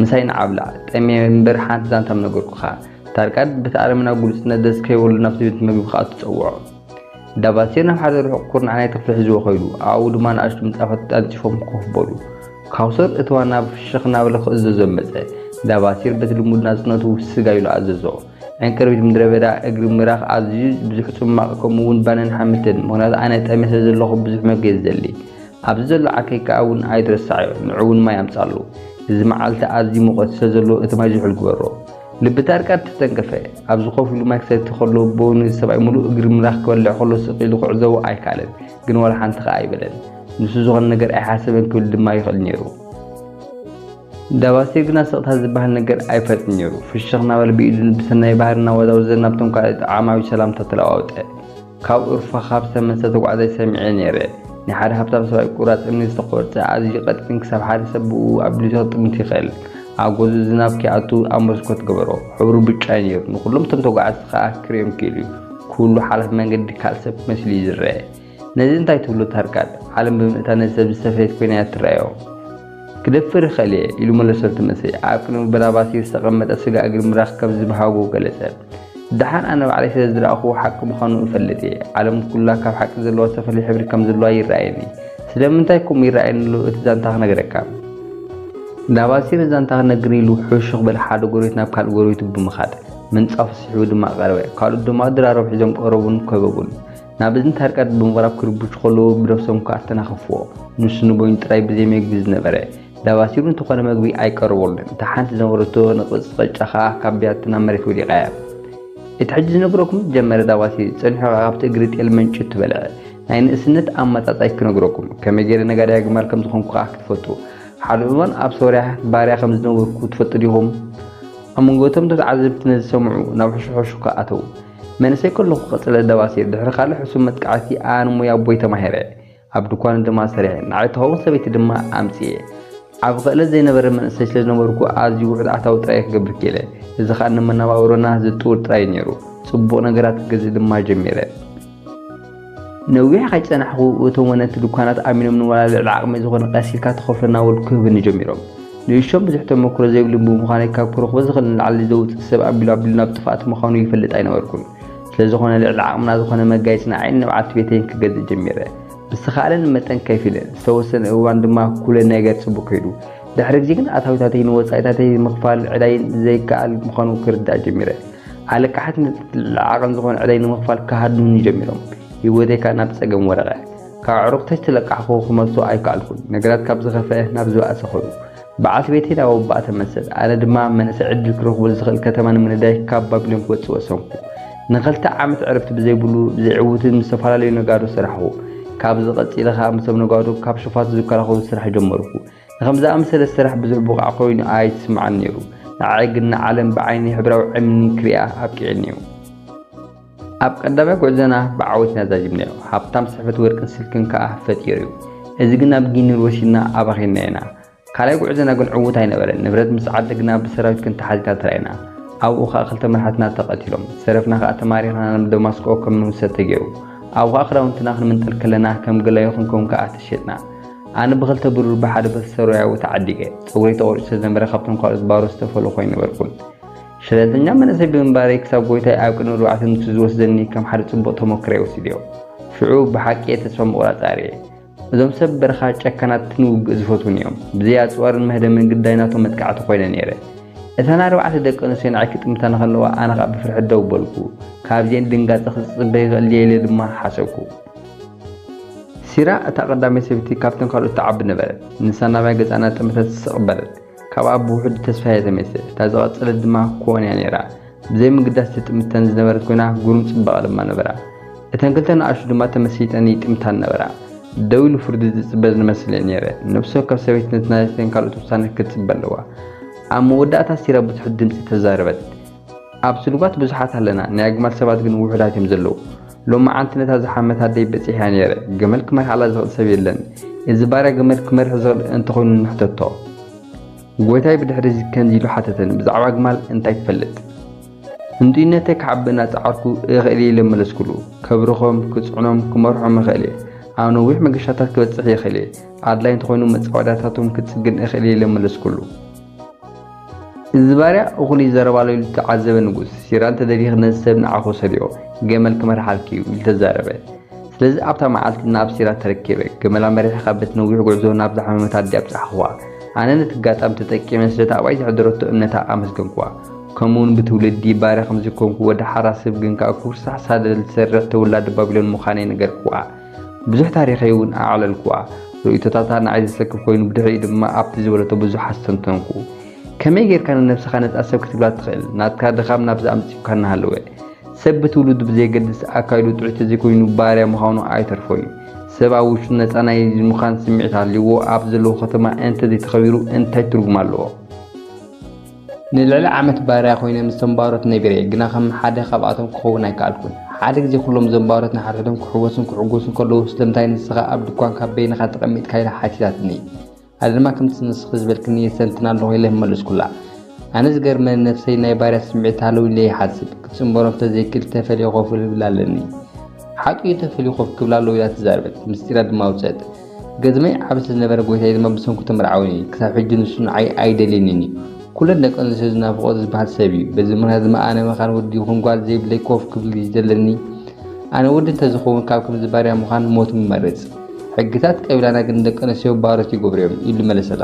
ምሳይ ንዓ ብላዕ፣ ጠምየ እምበር ሓንቲ ዛንታ ምነገርኩኻ። ታርቃድ በቲ ኣረሜናዊ ግሉጽነት ደስ ከይበሎ ናብቲ ቤት መግቢ ክኣቱ ጸውዖ። ዳባሲር ናብ ሓደ ርሑቕ ኩርናዕ ናይቲ ክፍሊ ሒዝዎ ከይዱ፣ ኣብኡ ድማ ንኣሽቱ ምንጻፋት ኣንጺፎም ኮፍ በሉ። ካውሰር እቲ ዋና ፍሽኽ እናበለ ክእዘዞም መጸ። ዳባሲር በቲ ልሙድ ናጽነቱ ስጋ ኢሉ ኣዘዞ። ዕንቅርቢት ምድረ በዳ እግሪ ምራኽ ኣዝዩ ብዙሕ ጽማቕ፣ ከምኡ እውን ባንን ሓምልትን፣ ምኽንያቱ ኣነ ጠምየ ስለ ዘለኹ ብዙሕ መግቢ እየ ዝደሊ። ኣብዚ ዘሎ ዓርከይ ከኣ እውን ኣይትረስዓዮ፣ ንዑ እውን ማይ ኣምጻሉ። እዚ መዓልቲ ኣዝዩ ሙቐት ስለ ዘሎ እቲ ማይ ዝሑል ግበሮ። ልቢ ታርቃድ ተተንከፈ። ኣብዚ ኮፍ ኢሉ ማይ ክሰቲ ከሎ፣ በውኒ እቲ ሰብኣይ ምሉእ እግሪ ምራኽ ክበልዕ ከሎ ስቕ ኢሉ ክዕዘቦ ኣይከኣለን፣ ግን ዋላ ሓንቲ ከኣ ኣይበለን። ንሱ ዝኾነ ነገር ኣይሓሰበን ክብል ድማ ይኽእል ነይሩ። ዳባሲር ግና ስቕታ ዝበሃል ነገር ኣይፈልጥን ነይሩ። ፍሽኽ እናበለ ብኢዱ ብሰናይ ባህሪ እናወዛወዘ ናብቶም ካልኦት ዓማዊል ሰላምታ ተለዋወጠ። ካብ ኡርፋ ካብ ዝተመልሰ ተጓዓዛይ ሰሚዐ ነይረ። ናይ ሓደ ሃብታም ሰብኣይ ቁራጽ እምኒ ዝተቖርጸ ኣዝዩ ቀጢን ክሳብ ሓደ ሰብ ብኡ ኣቢሉ ክጥምት ይኽእል። ኣብ ገዝኡ ዝናብ ከይኣቱ ኣብ መስኮት ገበሮ። ሕብሩ ብጫ እዩ ነይሩ። ንኹሎም እቶም ተጓዓዝቲ ከኣ ክርእዮም ክኢሉ እዩ። ኩሉ ሓላፊ መንገዲ ካልእ ሰብ መሲሉ እዩ ዝረአ። ነዚ እንታይ ትብሎ ታርቃድ? ዓለም ብምእታ ነዚ ሰብ ዝሰፈየት ኮይና እያ ትረኣዮ። ክደፍር ይኽእል እየ፣ ኢሉ መለሰሉ እቲ መንእሰይ። ኣብ ቅድሚ ዳባሲር ዝተቐመጠ ስጋ እግሪ ምራኽ ከም ዝበሃጎ ገለጸ። ደሓን ኣነ ባዕለይ ስለ ዝረኣኹዎ ሓቂ ምዃኑ እፈልጥ እየ። ዓለም ኩላ ካብ ሓቂ ዘለዋ ዝተፈላለየ ሕብሪ ከም ዘለዋ ይረኣየኒ። ስለምንታይ ከምኡ ይረኣየኒ ኣሎ እቲ ዛንታ ክነግረካ። ዳባሲር ዛንታ ክነግር ኢሉ ሕሹኽ በለ ሓደ ጎረቤት ናብ ካልእ ጎረቤቱ ብምኻድ ምንጻፉ ስሒቡ ድማ ቀረበ። ካልኦት ድማ ድራሮም ሒዞም ቀረቡን ከበቡን። ናብ እዝኒ ታርቃድ ብምቕራብ ክርብሹ ከለዉ ብነብሶም ከኣ ኣተናኸፍዎ። ንሱ ንበይኑ ጥራይ ብዘይ መግቢ ዝነበረ። ዳባሲሩ እንተኾነ መግቢ ኣይቀረበሉን። እታ ሓንቲ ዝነበረቶ ንቕጽ ቅጫ ከኣ ካብ ቢያቲ ናብ መሬት ወዲቓ እያ። እቲ ሕጂ ዝነግረኩም ጀመረ ዳባሲር፣ ጸኒሑ ከኣ ካብቲ እግሪ ጤል መንጭት በልዐ። ናይ ንእስነት ኣመጻጽኣይ ክነግረኩም፣ ከመይ ገይረ ነጋዳይ ኣግማል ከም ዝኾንኩ ከኣ ክትፈልጡ። ሓደ እዋን ኣብ ሶርያ ባርያ ከም ዝነበርኩ ትፈልጡ ዲኹም? ኣብ መንጎ እቶም ተዓዘብቲ ነዚ ዝሰምዑ ናብ ሕሹኽሕሹኽ ኣተዉ። መንእሰይ ከለኹ ቀጸለ ዳባሲር፣ ድሕሪ ካልእ ሕሱም መጥቃዕቲ ኣነ ሞያ ኣቦይ ተማሂረ። ኣብ ድኳኑ ድማ ሰሪሐ፣ ንዓይ ትኸውን ሰበይቲ ድማ ኣምጺኤ። ዓቢ ክእለት ዘይነበረ መንእሰይ ስለ ዝነበርኩ ኣዝዩ ውሑድ ኣታዊ ጥራይ ክገብር ክኢለ። እዚ ኸኣ ንመነባብሮና ዝጥውር ጥራይ እዩ ነይሩ። ጽቡቕ ነገራት ክገዝእ ድማ ጀሚረ። ነዊሕ ከይጸናሕኩ እቶም ወነንቲ ድኳናት ኣሚኖምኒ ዋላ ልዕሊ ዓቕመይ ዝኾነ ቀስ ኢልካ ትኸፍሎ እናበሉ ክህቡኒ ጀሚሮም። ንእሽቶን ብዙሕ ተመክሮ ዘይብሉን ብምዃነይ ካብ ክረኽቦ ዝኽእል ንላዕሊ ዘውጽእ ሰብ ኣቢሉ ኣቢሉ ናብ ጥፍኣት ምዃኑ ይፈልጥ ኣይነበርኩን። ስለ ዝኾነ ልዕሊ ዓቕምና ዝኾነ መጋየጺ ንዓይን ንብዓልቲ ቤተይን ክገዝእ ጀሚረ። ብዝተኻእለኒ መጠን ከፊለ፣ ዝተወሰነ እዋን ድማ ኩለ ነገር ጽቡቕ ከይዱ። ድሕሪ ግዜ ግን ኣታዊታተይን ወጻኢታተይ ምኽፋል ዕዳይን ዘይከኣል ምዃኑ ክርዳእ ጀሚረ። ኣለቃሕቲ ነቲ ልዕሊ ዓቐን ዝኾነ ዕዳይ ንምኽፋል ክሃድኑኒ ጀሚሮም። ህይወተይ ከኣ ናብ ጸገም ወደቐ። ካብ ኣዕሩኽተይ ዝተለቃሕኩዎ ክመልሶ ኣይከኣልኩን። ነገራት ካብ ዝኸፍአ ናብ ዝበኣሰ ኸዱ። በዓልቲ ቤተይ ናብ ኣቦኣ ተመልሰት። ኣነ ድማ መንእሰይ ዕድል ክረኽበሉ ዝኽእል ከተማ ንምንዳይ ካብ ባቢሎን ክወጽእ ወሰንኩ። ንኽልተ ዓመት ዕረፍቲ ብዘይብሉ፣ ብዘይ ዕዉትን ምስ ዝተፈላለዩ ነጋዶ ሰራሕኹ። ካብዚ ቀጺለ ኸኣ ምስቶም ነጋዶ ካብ ሸፋቱ ዝከላኸሉ ስራሕ ጀመርኩ። ንኸም ዝኣመሰለ ስራሕ ብዙሕ ብቑዕ ኮይኑ ኣይስምዓን ነይሩ። ንዓይ ግን ንዓለም ብዓይኒ ሕብራዊ ዕምኒ ክሪኣ ኣብቂዑኒ እዩ። ኣብ ቀዳማይ ጉዕዞና ብዓወት ኢና ዛዚምናዮ። ሃብታም ስሕበት ወርቅን ስልክን ከኣ ፈጢሩ እዩ። እዚ ግን ናብ ጊኒር ወሲድና ኣባኺንና ኢና። ካልኣይ ጉዕዞና ግን ዕዉት ኣይነበረን። ንብረት ምስ ዓደግና ብሰራዊት ክንተሓዝ ኢና ተራእና። ኣብኡ ከኣ ክልተ መራሕትና ተቐቲሎም። ዝተረፍና ከኣ ተማሪኽና ናብ ደማስቆ ከም ንውሰድ ተገይሩ። ኣብኡ ከኣ ክዳውንትና ክንምንጠል ከለና ከም ገላዩ ክንከውን ከኣ ተሸጥና። ኣነ ብኽልተ ብሩር ብሓደ ብሶርያዊ ተዓዲገ። ጸጉረይ ተቖሪጹ ስለ ዝነበረ ካብቶም ካልኦት ባሮት ዝተፈልኹ ኣይነበርኩን። ሸለልተኛ መንእሰይ ብምንባረይ ክሳብ ጎይታይ ኣብ ቅድሚ ኣርባዕተ ንሱ ዝወስደኒ ከም ሓደ ጽቡቕ ተመክሮ'የ ወሲደዮ። ሽዑ ብሓቂ እየ ተስፋ ምቑራጽ ኣርእየ። እዞም ሰብ በረኻ ጨካናት ንውግእ ዝፈትዉን እዮም። ብዘይ ኣጽዋርን መህደምን ግዳይ ናቶም መጥቃዕቲ ኮይነ ነይረ። እተን ኣርባዕተ ደቂ ኣንስትዮ ንዓይ ክጥምታ እንከለዋ ኣነ ኸኣ ብፍርሒ ደው በልኩ። ካብዚኤን ድንጋጸ ክጽበ ይኽእል ድየ ኢለ ድማ ሓሰብኩ። ሲራ እታ ቀዳመይቲ ሰበይቲ ካብተን ካልኦት ትዓቢ ነበረት። ንሳ ናባይ ገጻ እናጠመተት ስቕ በለት። ካብኣ ብውሑድ ተስፋ እያ ተመይሰ። እታ ዝቐጸለት ድማ ክወን እያ ነይራ። ብዘይ ምግዳስ ትጥምተን ዝነበረት ኮይና ግሩም ጽባቐ ድማ ነበራ። እተን ክልተ ንኣሽቱ ድማ ተመሲጠን ይጥምታን ነበራ። ደው ኢሉ ፍርዲ ዝጽበ ዝመስል እየ ነይረ። ነፍሲ ወከፍ ሰበይቲ ነቲ ናይተን ካልኦት ውሳነ ክትጽበ ኣለዋ። ኣብ መወዳእታ ሲራ ብትሑት ድምጺ ተዛረበት። ኣብ ስሉባት ብዙሓት ኣለና፣ ናይ ኣግማል ሰባት ግን ውሑዳት እዮም ዘለዉ። ሎማዓንቲ ነታ ዝሓመት ኣደይ በጺሐያ ነይረ። ገመል ክመርሓላ ዝኽእል ሰብ የለን። እዚ ባርያ ገመል ክመርሕ ዝኽእል እንተኾይኑ ንሕተቶ። ጎይታይ ብድሕሪ እዚ ከምዚ ኢሉ ሓተተኒ፣ "ብዛዕባ ኣግማል እንታይ ትፈልጥ?" ህንጡይነተይ ክዓቢ እናጸዓርኩ፣ "እኽእል እየ" ኢለ መለስኩሉ። ከብርኾም፣ ክጽዕኖም፣ ክመርሖም እኽእል እየ። ኣብ ነዊሕ መገሻታት ክበጽሕ ይኽእል እየ። ኣድላዪ እንተኾይኑ መጻወድያታቶም ክጽግን እኽእል እየ ኢለ መለስኩሉ። "እዚ ባርያ እኹል እዩ ዘረባ ኣሎ" ኢሉ ተዓዘበ ንጉስ። "ሲራ እንተደሊኺ ነዚ ሰብ ንዓኺ ውሰድዮ፣ ገመል ክመርሓልኪ እዩ" ኢሉ ተዛረበ። ስለዚ ኣብታ መዓልቲ ናብ ሲራ ተረኪበ፣ ገመላ መሪሐ ካብ በቲ ነዊሕ ጉዕዞ ናብ ዝሓመመት ኣደይ ኣብጻሕኽዋ። ኣነ ነቲ ኣጋጣሚ ተጠቂመ ስለቲ ኣብኣይ ዘሕደረቶ እምነታ ኣመስገንክዋ። ከምኡውን ብትውልዲ ባርያ ከም ዘይኮንኩ ወዲ ሓራ ሰብ ግን ከኣ ክውርሳሕ ሳደል ዝሰርሕ ተወላዲ ባቢሎን ምዃነይ ነገርክዋ። ብዙሕ ታሪኸይ እውን ኣዕለልክዋ። ርእይቶታታ ንዓይ ዘሰክፍ ኮይኑ ብድሕሪኡ ድማ ኣብቲ ዝበለቶ ብዙሕ ኣስተንተንኩ። ከመይ ጌርካ ንነብስኻ ነጻ ሰብ ክትብላ ትኽእል? ናትካ ድኻም ናብዚ ኣምጺኡካ እናሃለወ። ሰብ ብትውልዱ ብዘየገድስ ኣካይዱ ጥዑይ ተዘይኮይኑ ባርያ ምዃኑ ኣይተርፎ እዩ። ሰብ ኣብ ውሽጡ ነጻ ናይ ምዃን ስምዒት ሃልይዎ ኣብ ዘለዎ ከተማ እንተዘይተኸቢሩ እንታይ ትርጉም ኣለዎ? ንልዕሊ ዓመት ባርያ ኮይነ ምስቶም ባሮት ነቢረ፣ ግና ከም ሓደ ካብኣቶም ክኸውን ኣይከኣልኩን። ሓደ ግዜ ኩሎም እዞም ባሮት ንሓድሕዶም ክሕወሱን ክሕጎሱን ከለዉ፣ "ስለምንታይ ንስኻ ኣብ ድኳንካ በይንኻ ተቐሚጥካ?" ኢላ ሓቲታትኒ። ኣነ ድማ "ከምቲ ንስኺ ዝበልክኒ የስተንትን ኣለኹ" ኢለ መለስኩላ። ኣነ ዝገርመኒ ነብሰይ ናይ ባርያ ስምዒት ሃለዉ ኢለ ይሓስብ። ክጽንበሮም ተዘይክእል ተፈልየ ኮፍ ክብል ኣለኒ። ሓቂ እዩ ተፈልዩ ኮፍ ክብል ኣለዎ ኢላ ተዛረበት። ምስጢራ ድማ ኣውጸት። ገጥመይ ዓቢ ስለ ዝነበረ ጎይታይ ድማ ብሰንኩ ተመርዓወኒ። ክሳብ ሕጂ ንሱ ንዓይ ኣይደልየንን እዩ። ኩለን ደቂ ኣንስትዮ ዝናፍቖ ዝበሃል ሰብ እዩ። በዚ ምኽንያት ድማ ኣነ መኻን ወዲ ይኹን ጓል ዘይብለይ ኮፍ ክብል እዩ ዘለኒ። ኣነ ወዲ እንተዝኸውን ካብ ከምዚ ባርያ ምዃን ሞት ምመርጽ። ሕግታት ቀቢላና ግን ደቂ ኣንስትዮ ባሮት ይገብርዮም ኢሉ መለሰላ።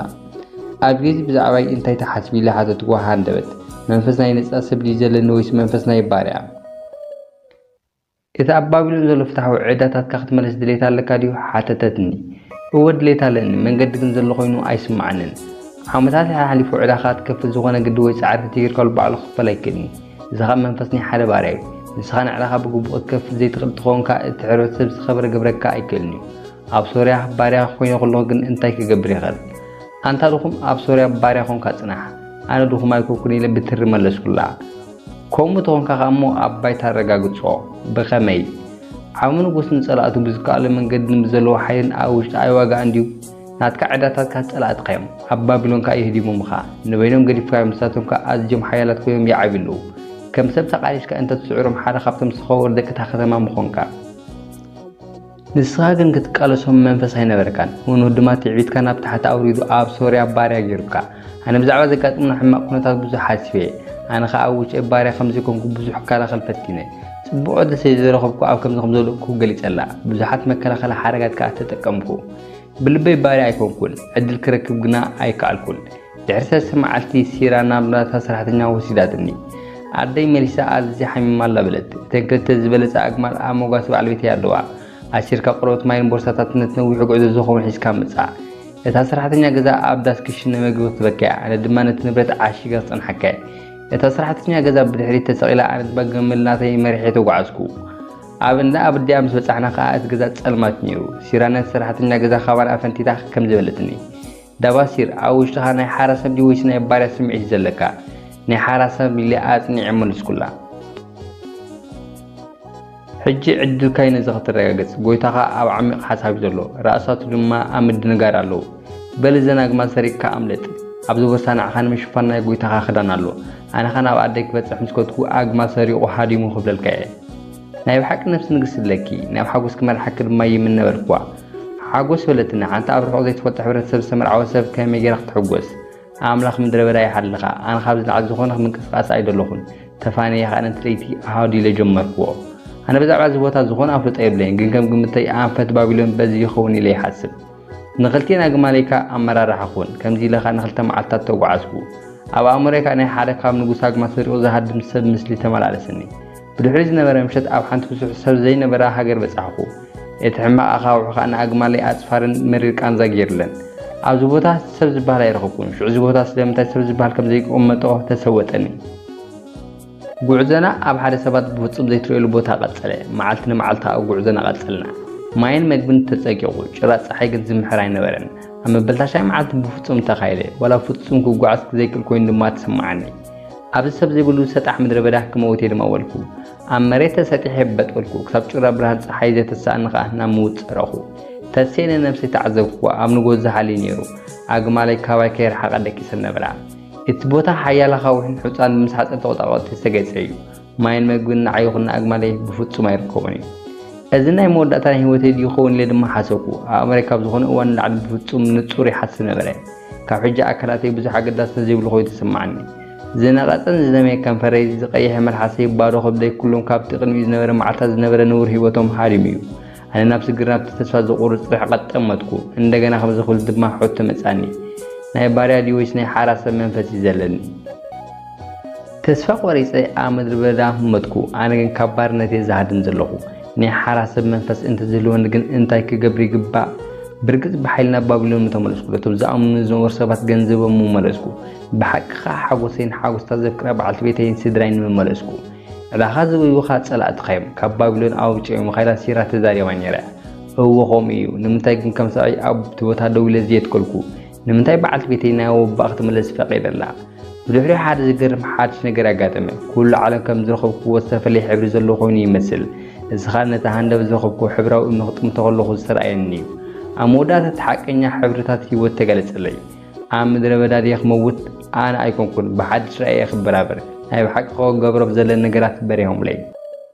ኣብ ግዜ ብዛዕባይ እንታይ ትሓስቢ ኢለ ሓተትኩዋ ሃንደበት። መንፈስ ናይ ነጻ ሰብ ድዩ ዘለኒ ወይስ መንፈስ ናይ ባርያ? እቲ ኣብ ባቢሎን ዘሎ ፍትሓዊ ዕዳታትካ ክትመልስ ድሌት ኣለካ ድዩ? ሓተተትኒ። እወ ድሌት ኣለኒ፣ መንገዲ ግን ዘሎ ኮይኑ ኣይስምዓንን። ዓመታት ሓሓሊፉ ዕዳኻ ክትከፍል ዝኾነ ግዲ ወይ ጻዕሪ ተተጊርካሉ ባዕሉ ክኽፈል ኣይክእልን እዩ። እዚ ኸኣ መንፈስ ናይ ሓደ ባርያ እዩ። ንስኻ ንዕዳኻ ብግቡእ ክትከፍል ዘይትኽእል ተኾንካ እቲ ሕብረተሰብ ዝኸበረ ገብረካ ኣይክእልን እዩ። ኣብ ሶርያ ባርያ ኮይነ ከለኹ ግን እንታይ ክገብር ይኽእል? ኣንታ ድኹም ኣብ ሶርያ ባርያ ኮንካ ጽናሕ። ኣነ ድኹም ኣይኮንኩን ኢለ ብትሪ መለስኩላ። ከምኡ ተኾንካ ከኣ እሞ ኣብ ባይታ ኣረጋግጾ። ብኸመይ? ዓሚ ንጉስ ንጸላእቱ ብዝከኣሎ መንገዲ ንብዘለዎ ሓይልን ኣብ ውሽጢ ኣይዋጋእን ድዩ? ናትካ ዕዳታትካ ጸላእትኻ እዮም። ኣብ ባቢሎን ከኣ የህዲሞምኻ። ንበይኖም ገዲፍካዮም ንሳቶም ከኣ ኣዝዮም ሓያላት ኮይኖም ይዓብዩ ኣለዉ። ከም ሰብ ተቓሊስካ እንተትስዕሮም ሓደ ካብቶም ዝኸበሩ ደቂ እታ ከተማ ምኾንካ። ንስኻ ግን ክትቃለሶም መንፈስ ኣይነበረካን። ንህድማ ትዕቢትካ ናብ ታሕቲ ኣውሪዱ ኣብ ሶርያ ባርያ ገይሩካ። ኣነ ብዛዕባ ዘጋጥሙና ሕማቕ ኩነታት ብዙሕ ሓሲበ እየ። ኣነ ኸኣ ኣብ ውሽጠይ ባርያ ከም ዘይኮንኩ ብዙሕ ክከላኸል ፈቲነ። ጽቡቕ ዕድል ስለ ዘይረኸብኩ ኣብ ከምዚ ከም ዘውደቕኩ ገሊጸላ። ብዙሓት መከላኸሊ ሓረጋት ከኣ ተጠቀምኩ። ብልበይ ባርያ ኣይኮንኩን። ዕድል ክረክብ ግና ኣይከኣልኩን። ድሕሪ ሰለስተ መዓልቲ ሲራ ናብ ናታ ሰራሕተኛ ወሲዳትኒ። ኣደይ መሊሳ ኣዝያ ሓሚማ ኣላ በለት። እተን ክልተ ዝበለጸ ኣግማል ኣብ መጓሰ በዓል ቤተይ ኣለዋ። ኣሲርካ ቆርበት ማይን ቦርሳታት ነቲ ነዊሕ ጉዕዞ ዝኸውን ሒዝካ ምጻእ። እታ ሰራሕተኛ ገዛ ኣብ ዳስ ክሽነ መግቢ ክትበካ እያ፣ ኣነ ድማ ነቲ ንብረት ዓሺገ ክጸንሓካ እየ። እታ ሰራሕተኛ ገዛ ብድሕሪት ተሰቒላ፣ ኣነ ድማ ገመል ናተይ መሪሐ ተጓዓዝኩ። ኣብ እንዳ ኣብዲኣ ምስ በጻሕና ከኣ እቲ ገዛ ጸልማት ነይሩ። ሲራ ነቲ ሰራሕተኛ ገዛ ካባና ኣፈንቲታ ከምዚ በለትኒ፣ "ዳባሲር፣ ኣብ ውሽጥኻ ናይ ሓራ ሰብ ድዩ ወይስ ናይ ባርያ ስምዒት እዩ ዘለካ? ናይ ሓራ ሰብ" ኢለ ኣጽኒዐ መለስኩላ። "ሕጂ ዕድልካ እዩ ነዚ ከተረጋግጽ። ጎይታኻ ኣብ ዓሚቕ ሓሳብ እዩ ዘሎ፣ ራእሳቱ ድማ ኣብ ምድንጋር ኣለዉ። በል እዘን ኣግማል ሰሪቕካ ኣምልጥ። ኣብዚ ቦርሳ ንዓኻ ንምሽፋን ናይ ጎይታኻ ክዳን ኣሎ። ኣነ ኸኣ ናብ ኣደይ ክበጽሕ ምስ ከድኩ ኣግማል ሰሪቑ ሃዲሙ ክብለልካ እየ። ናይ ብሓቂ ነፍሲ ንግስቲ ኣለኪ፣ ናብ ሓጎስ ክመርሓኪ ድማ ይምነ" በልክዋ። ሓጎስ በለትኒ፣ ሓንቲ ኣብ ርሑቕ ዘይትፈልጦ ሕብረተሰብ ዝተመርዓወ ሰብ ከመይ ገይራ ክትሕጎስ? ኣምላኽ ምድረ በዳ ይሓልኻ። ኣነ ካብ ዝለዓል ዝኾነ ምንቅስቓስ ኣይደለኹን። ተፋንየ ኸኣ ነቲ ለይቲ ኣሃዱ ኢለ ጀመርክዎ። ኣነ ብዛዕባ እዚ ቦታ ዝኾነ ኣፍልጦ የብለይን፣ ግን ከም ግምተይ ኣንፈት ባቢሎን በዚ ይኸውን ኢለ ይሓስብ። ንኽልቲኤን ኣግማለይ ከኣ ኣመራርሓ ክውን። ከምዚ ኢለ ኸኣ ንኽልተ መዓልትታት ተጓዓዝኩ። ኣብ ኣእምሮይ ከኣ ናይ ሓደ ካብ ንጉስ ኣግማል ሰሪቑ ዝሃድም ሰብ ምስሊ ተመላለሰኒ። ብድሕሪ ዝነበረ ምሸት ኣብ ሓንቲ ብዙሕ ሰብ ዘይነበራ ሃገር በጻሕኩ። እቲ ሕማቕ ኣኻውሕ ከኣ ንኣግማለይ ኣጽፋርን መሪር ቃንዛ ገይሩለን። ኣብዚ ቦታ ሰብ ዝበሃል ኣይረኸብኩን። ሽዑ እዚ ቦታ ስለምንታይ ሰብ ዝበሃል ከም ዘይቀመጦ ተሰወጠኒ። ጉዕዞና ኣብ ሓደ ሰባት ብፍጹም ዘይትርእየሉ ቦታ ቀጸለ። መዓልቲ ንመዓልቲ ኣብ ጉዕዞና ቀጸልና። ማይን መግብን ተጸቂቑ፣ ጭራ ጸሓይ ግን ዝምሕር ኣይነበረን። ኣብ መበልታ ሻይ መዓልቲ ብፍጹም ተኻይደ፣ ዋላ ፍጹም ክጓዓዝ ዘይክእል ኮይኑ ድማ ተሰማዓኒ። ኣብዚ ሰብ ዘይብሉ ሰጣሕ ምድረ በዳ ክመውት እየ ድማ በልኩ። ኣብ መሬት ተሰጢሐ በጥ በልኩ። ክሳብ ጭራ ብርሃን ጸሓይ ዘተስኣኒ ከኣ ናብ ምውት ጸረኹ። ተስኤ ንነብሰይ ተዓዘብኩዋ። ኣብ ንጎ ዝሓሊ ነይሩ። ኣግማለይ ካባይ ከይረሓቓ ደቂሰን ነበራ። እቲ ቦታ ሓያል ኣኻውሕን ሑጻን ብምስሓጸን ተቖጣቆጥቲ ዝተገጸ እዩ። ማይን መግብን ንዓይ ይኹን ንኣግማለይ ብፍጹም ኣይርከቦን እዩ። እዚ ናይ መወዳእታ ናይ ህይወተይ ድዩ ይኸውን ኢለ ድማ ሓሰብኩ። ኣእምሮይ ካብ ዝኾነ እዋን ንላዕሊ ብፍጹም ንጹር ይሓስብ ነበረ። ካብ ሕጂ ኣካላተይ ብዙሕ ኣገዳስነት ዘይብሉ ኮይኑ ተሰማዓኒ። ዝነቐጸን ዝደመየ ከንፈረይ፣ ዝቐየሐ መልሓሰይ፣ ባዶ ከብደይ፣ ኩሎም ካብቲ ቅድሚኡ ዝነበረ መዓልታት ዝነበረ ንቡር ህይወቶም ሃዲሙ እዩ። ኣነ ናብ ስግር ናብቲ ተስፋ ዘቑርጽ ርሕቀት ጠመትኩ። እንደገና ከምዚ ክብል ድማ ሕቶ መጻኒ። ናይ ባርያ ድዩ ወይስ ናይ ሓራ ሰብ መንፈስ እዩ ዘለኒ? ተስፋ ቆሪጸ ኣብ ምድሪ በዳ ሞትኩ። ኣነ ግን ካብ ባርነት እየ ዝሃድም ዘለኹ። ናይ ሓራ ሰብ መንፈስ እንተዝህልወኒ ግን እንታይ ክገብር ይግባእ? ብርግጽ ብሓይሊ ናብ ባቢሎን ምተመለስኩ። ነቶም ዝኣምኑኒ ዝነበሩ ሰባት ገንዘቦም ምመለስኩ። ብሓቂ ከኣ ሓጎሰይን ሓጎስታ ዘፍቅራ በዓልቲ ቤተይን ስድራይን ምመለስኩ። ዕዳኻ ዝበይቡኻ ጸላእትኻ እዮም። ካብ ባቢሎን ኣውጽኦም ኢኻ ኢላ ሲራ ተዛሪባ ነይራ። እወ ከምኡ እዩ። ንምንታይ ግን ከም ሰብኣይ ኣብቲ ቦታ ደው ኢለ ዝየትከልኩ? ንምንታይ በዓልቲ ቤተይ ናይ ወባእ ክትምለስ ፈቒደላ? ብድሕሪኡ ሓደ ዝገርም ሓድሽ ነገር ኣጋጠመ። ኩሉ ዓለም ከም ዝረኸብክዎ ዝተፈላለየ ሕብሪ ዘለዎ ኮይኑ ይመስል። እዚ ኸኣ ነቲ ሃንደበት ዝረኸብክዎ ሕብራዊ እምኒ ክጥምቶ ከለኹ ዝተራእየኒ እዩ። ኣብ መወዳእታ እቲ ሓቀኛ ሕብርታት ህይወት ተገለጸለይ። ኣብ ምድረ በዳ ድየ ክመውት? ኣነ ኣይኮንኩን፣ ብሓድሽ ራእይ እየ ክበራበር። ናይ ብሓቂ ክገብሮ ብዘለኒ ነገራት በሪሆምለይ።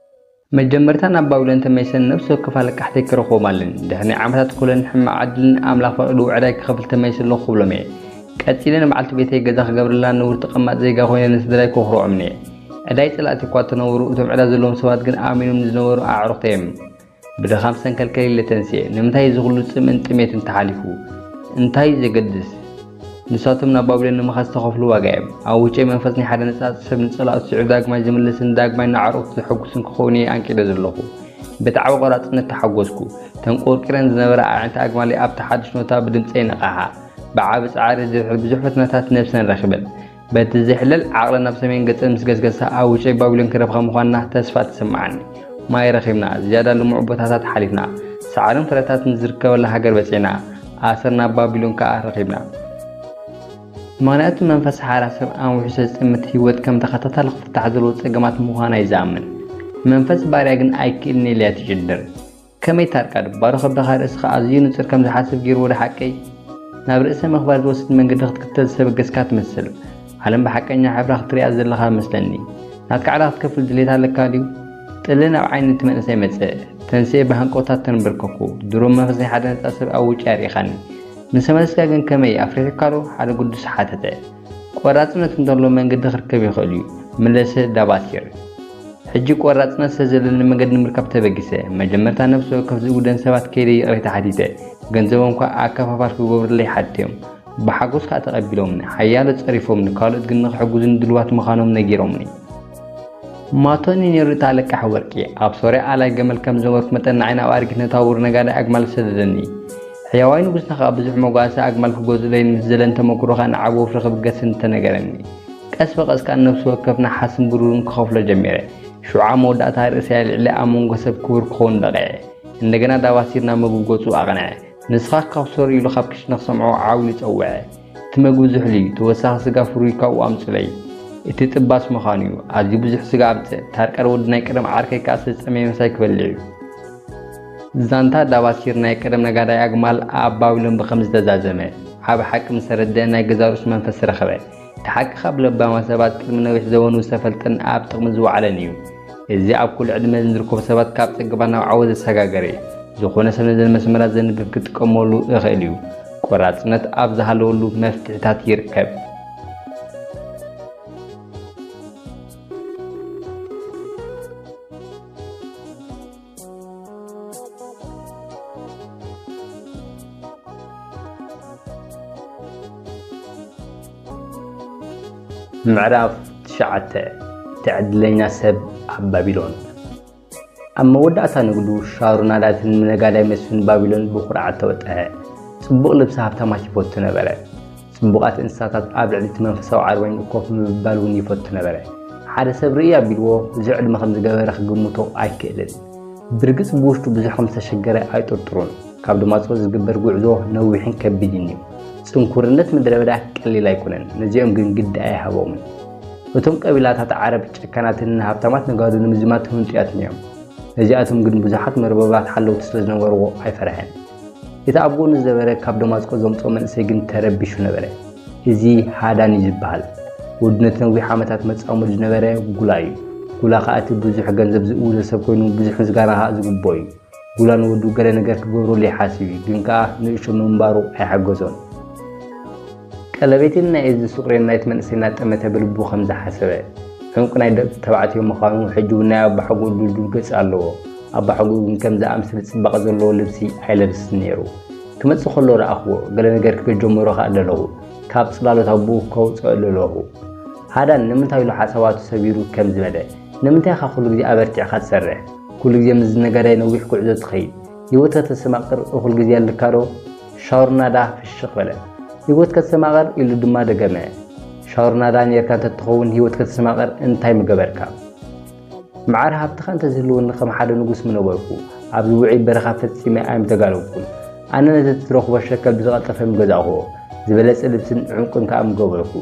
መጀመርታ ናብ ባቢሎን ተመሊሰ ነፍሲ ወከፍ ኣለቃሕተይ ክረኽቦም ኣለኒ። ድሕሪ ናይ ዓመታት ኮለልን ሕማቕ ዕድልን ኣምላኽ ፈቒዱ ዕዳይ ክኸፍል ተመሊሰ ኣለኹ ክብሎም እየ። ቀጺለ ንበዓልቲ ቤተይ ገዛ ክገብረላ፣ ንቡር ተቐማጢ ዜጋ ኮይነ ንስድራይ ከኹርዖምን እየ። ዕዳይ ጸላእቲ እኳ እንተነበሩ፣ እቶም ዕዳ ዘለዎም ሰባት ግን ኣሚኖም ንዝነበሩ ኣዕሩኽተይ እዮም። ብድኻም ሰንከልከል ኢለ ተንስኤ። ንምንታይ እዚ ኹሉ ጽምእን ጥሜትን ተሓሊፉ? እንታይ እዩ ዘገድስ? ንሳቶም ናብ ባቢሎን ንምኻድ ዝተኸፍሉ ዋጋ እዮም። ኣብ ውሽጠይ መንፈስ ናይ ሓደ ነጻ ሰብ ንጸላእቱ ስዒሩ ዳግማይ ዝምልስን ዳግማይ ንኣዕሩኽቱ ዘሐጉስን ክኸውን እየ ኣንቂደ ዘለኹ። ብጣዕሚ ቆራጽነት ተሓጎስኩ። ተንቆርቂረን ዝነበራ ኣዒንቲ ኣግማለይ ኣብቲ ሓድሽ ኖታ ብድምጸይ ነቓሓ። ብዓቢ ጻዕሪ ድሕሪ ብዙሕ ፈተነታት ነብሰን ረኺበን። በቲ ዘይሕለል ዓቕለን ናብ ሰሜን ገጸን ምስ ገስገሳ፣ ኣብ ውሽጠይ ባቢሎን ክረብኻ ምዃንና ተስፋ ተሰማዓኒ። ማይ ረኺብና፣ ዝያዳ ልሙዕ ቦታታት ሓሊፍና፣ ሳዕርን ፍረታትን ዝርከበላ ሃገር በጺሕና፣ ኣሰር ናብ ባቢሎን ከኣ ረኺብና። ምኽንያቱ መንፈስ ሓራ ሰብ ኣንዊሑ ዘጽምት ህይወት ከም ተኸታታሊ ክፍታሕ ዘለዎ ጸገማት ምዃና እዩ ዝኣምን። መንፈስ ባርያ ግን ኣይክእልን ኢላ እያ ትጭድር። ከመይ ታርቃ ባዶ ከብድኻ ርእስኻ ኣዝዩ ንጹር ከም ዝሓስብ ገይሩ ወደ ሓቀይ? ናብ ርእሰ ምኽባር ዝወስድ መንገዲ ክትክተል ዝተበገስካ ትመስል። ዓለም ብሓቀኛ ሕብራ ክትሪኣ ዘለኻ መስለኒ። ናትካ ዕዳ ክትከፍል ድሌት ኣለካ ድዩ? ጥልህ ናብ ዓይኒ እቲ መንእሰይ መጸ። ተንስኤ ብሃንቀውታ ተንበርከኩ። ድሮ መንፈስ ናይ ሓደ ነጻ ሰብ ኣብ ውጭ ኣርኢኻኒ። ምስ ተመለስካ ግን ከመይ ኣፍሪሑካ ዶ? ሓደ ግዱስ ሓተተ። ቆራጽነት እንተሎ መንገዲ ክርከብ ይኽእል እዩ፣ መለሰ ዳባሲር። ሕጂ ቆራጽነት ስለ ዘለኒ መገዲ ንምርካብ ተበጊሰ። መጀመርታ ነፍሲ ወከፍ ዝውደን ሰባት ከይደ ይቕሬታ ሓቲተ። ገንዘቦም ከኣ ኣከፋፋል ክገብሩለይ ሓቲቶም። ብሓጎስ ከኣ ተቐቢሎምኒ። ሓያሎ ጸሪፎምኒ፣ ካልኦት ግን ንኽሕግዙኒ ድሉዋት ምዃኖም ነጊሮምኒ። ማቶኒ ነይሩ እቲ ኣለቃሒ ወርቂ። ኣብ ሶርያ ኣላይ ገመል ከም ዝነበርኩ መጠን ንዓይ ናብ ኣረጊት ነታውር ነጋዳይ ኣግማል ሰደደኒ። ሕያዋይ ንጉስና ከኣ ብዙሕ መጓሰ ኣግማል ክገዝኡለይን ምስ ዘለን ተመክሮ ከኣ ንዓቢ ወፍሪ ክብገስን ተነገረኒ። ቀስ ብቐስ ከኣ ነፍሲ ወከፍ ነሓስን ብሩርን ክኸፍሎ ጀሚረ። ሽዑ ኣብ መወዳእታ ርእሰይ ኣልዒለ ኣብ መንጎ ሰብ ክቡር ክኸውን በቒዐ። እንደገና ዳባሲር ናብ መግቢ ገጹ ኣቕንዐ። ንስኻ ካብ ሶር ኢሉ ካብ ክሽነ ክሰምዖ ዓው ኢሉ ጸውዐ። እቲ መግቢ ዝሑል እዩ። ተወሳኺ ስጋ ፍሩይ ካብኡ ኣምጹለይ። እቲ ጥባስ ምዃኑ እዩ። ኣዝዩ ብዙሕ ስጋ ኣምጽእ። ታርቀር ወዲ ናይ ቀደም ዓርከይ ከኣ ዝተጸመየ ምሳይ ክበልዕ እዩ። ዛንታ ዳባሲር ናይ ቀደም ነጋዳይ ኣግማል ኣብ ባቢሎን ብኸምዚ ተዛዘመ። ዓቢ ሓቂ ምስ ተረድአ ናይ ገዛእ ርእሱ መንፈስ ረኸበ። እቲ ሓቂ ካብ ለባማት ሰባት ቅድሚ ነዊሕ ዘበኑ ዝተፈልጠን ኣብ ጥቕሚ ዝወዓለን እዩ። እዚ ኣብ ኩሉ ዕድመ ንዝርከቡ ሰባት ካብ ጸገማት ናብ ዓወት ዘሰጋገረ እዩ። ዝኾነ ሰብ ነዘን መስመራት ዘንብብ ክጥቀመሉ ይኽእል እዩ። ቆራጽነት ኣብ ዝሃለወሉ መፍትሕታት ይርከብ። ምዕራፍ ትሽዓተ። እቲ ዕድለኛ ሰብ ኣብ ባቢሎን። ኣብ መወዳእታ ንግዱ፣ ሻሩናዳ እቲ ንነጋዳይ መስፍን ባቢሎን ብኹርዓት ተወጠሐ። ጽቡቕ ልብሲ ሃብታማት ይፈቱ ነበረ። ጽቡቓት እንስሳታት ኣብ ልዕሊ እቲ መንፈሳዊ ዓርበኛ ኮፍ ምባል እውን ይፈቱ ነበረ። ሓደ ሰብ ርእይ ኣቢልዎ፣ ብዙሕ ዕድመ ከም ዝገበረ ክግምቶ ኣይክእልን። ብርግጽ ብውሽጡ ብዙሕ ከም ዝተሸገረ ኣይጥርጥሩን። ካብ ደማስቆ ዝግበር ጉዕዞ ነዊሕን ከቢድን እዩ። ጽንኩርነት ምድረ በዳ ቀሊል ኣይኮነን። ነዚኦም ግን ግዲ ኣይሃቦምን። እቶም ቀቢላታት ዓረብ ጨካናትን ንሃብታማት ነጋዶ ንምዝማት ህንጡያትን እዮም። ነዚኣቶም ግን ብዙሓት መርበባት ሓለውቲ ስለ ዝነበርዎ ኣይፈርሐን። እቲ ኣብ ጎኑ ዝነበረ ካብ ደማስቆ ዘምጽኦ መንእሰይ ግን ተረቢሹ ነበረ። እዚ ሃዳን እዩ ዝበሃል። ወዲ ነቲ ነዊሕ ዓመታት መጻምዱ ዝነበረ ጉላ እዩ። ጉላ ከኣ እቲ ብዙሕ ገንዘብ ዝእውሎ ሰብ ኮይኑ ብዙሕ ምስጋና ከኣ ዝግብኦ እዩ። ጉላ ንወዱ ገለ ነገር ክገብረሉ ይሓስብ እዩ፣ ግን ከኣ ንእሽቶ ንምንባሩ ኣይሓገዞን። ቀለቤትን ናይ እዝኒ ሱቕሬን ናይቲ መንእሰይ እናጠመተ ብልቡ ከም ዝሓሰበ፣ ዕንቁ ናይ ደቂ ተባዕትዮ ምዃኑ፣ ሕጂ እውን ናይ ኣባሓጎኡ ድልዱል ገጽ ኣለዎ። ኣባሓጎኡ ግን ከም ዝኣምስል ጽባቐ ዘለዎ ልብሲ ኣይለብስን ነይሩ። ክመጽእ ከሎ ረኣኽዎ፣ ገለ ነገር ክብል ጀመሮ ከኣ ደለኹ። ካብ ጽላሎት ኣቦኡ ከውጽኦ ደለኹ። ሃዳን ንምንታይ ኢሉ ሓሳባቱ ሰቢሩ ከም ዝበለ፣ ንምንታይ ኢኻ ኩሉ ግዜ ኣበርቲዕካ ትሰርሕ? ኩሉ ግዜ ምስ ነጋዳይ ነዊሕ ጉዕዞ ትኸይድ? ህይወት ከተስተማቕር እኹል ግዜ ኣለካ ዶ? ሻውርናዳ ፍሽኽ በለ። ህይወት ከተስተማቕር ኢሉ ድማ ደገመ። ሻውርናዳ ኔርካ እንተትኸውን ህይወት ከተስተማቕር እንታይ ምገበርካ? መዓር ሃብትኻ እንተዝህልወኒ ከም ሓደ ንጉስ ምነበርኩ። ኣብዚ ውዑይ በረኻ ፈጺመ ኣይምተጋለብኩን። ኣነ ነቲ ትረኽቦ ሸከል ብዝቐልጠፈ ምገዛእክዎ። ዝበለጸ ልብስን ዕንቁን ከኣ ምገበርኩ።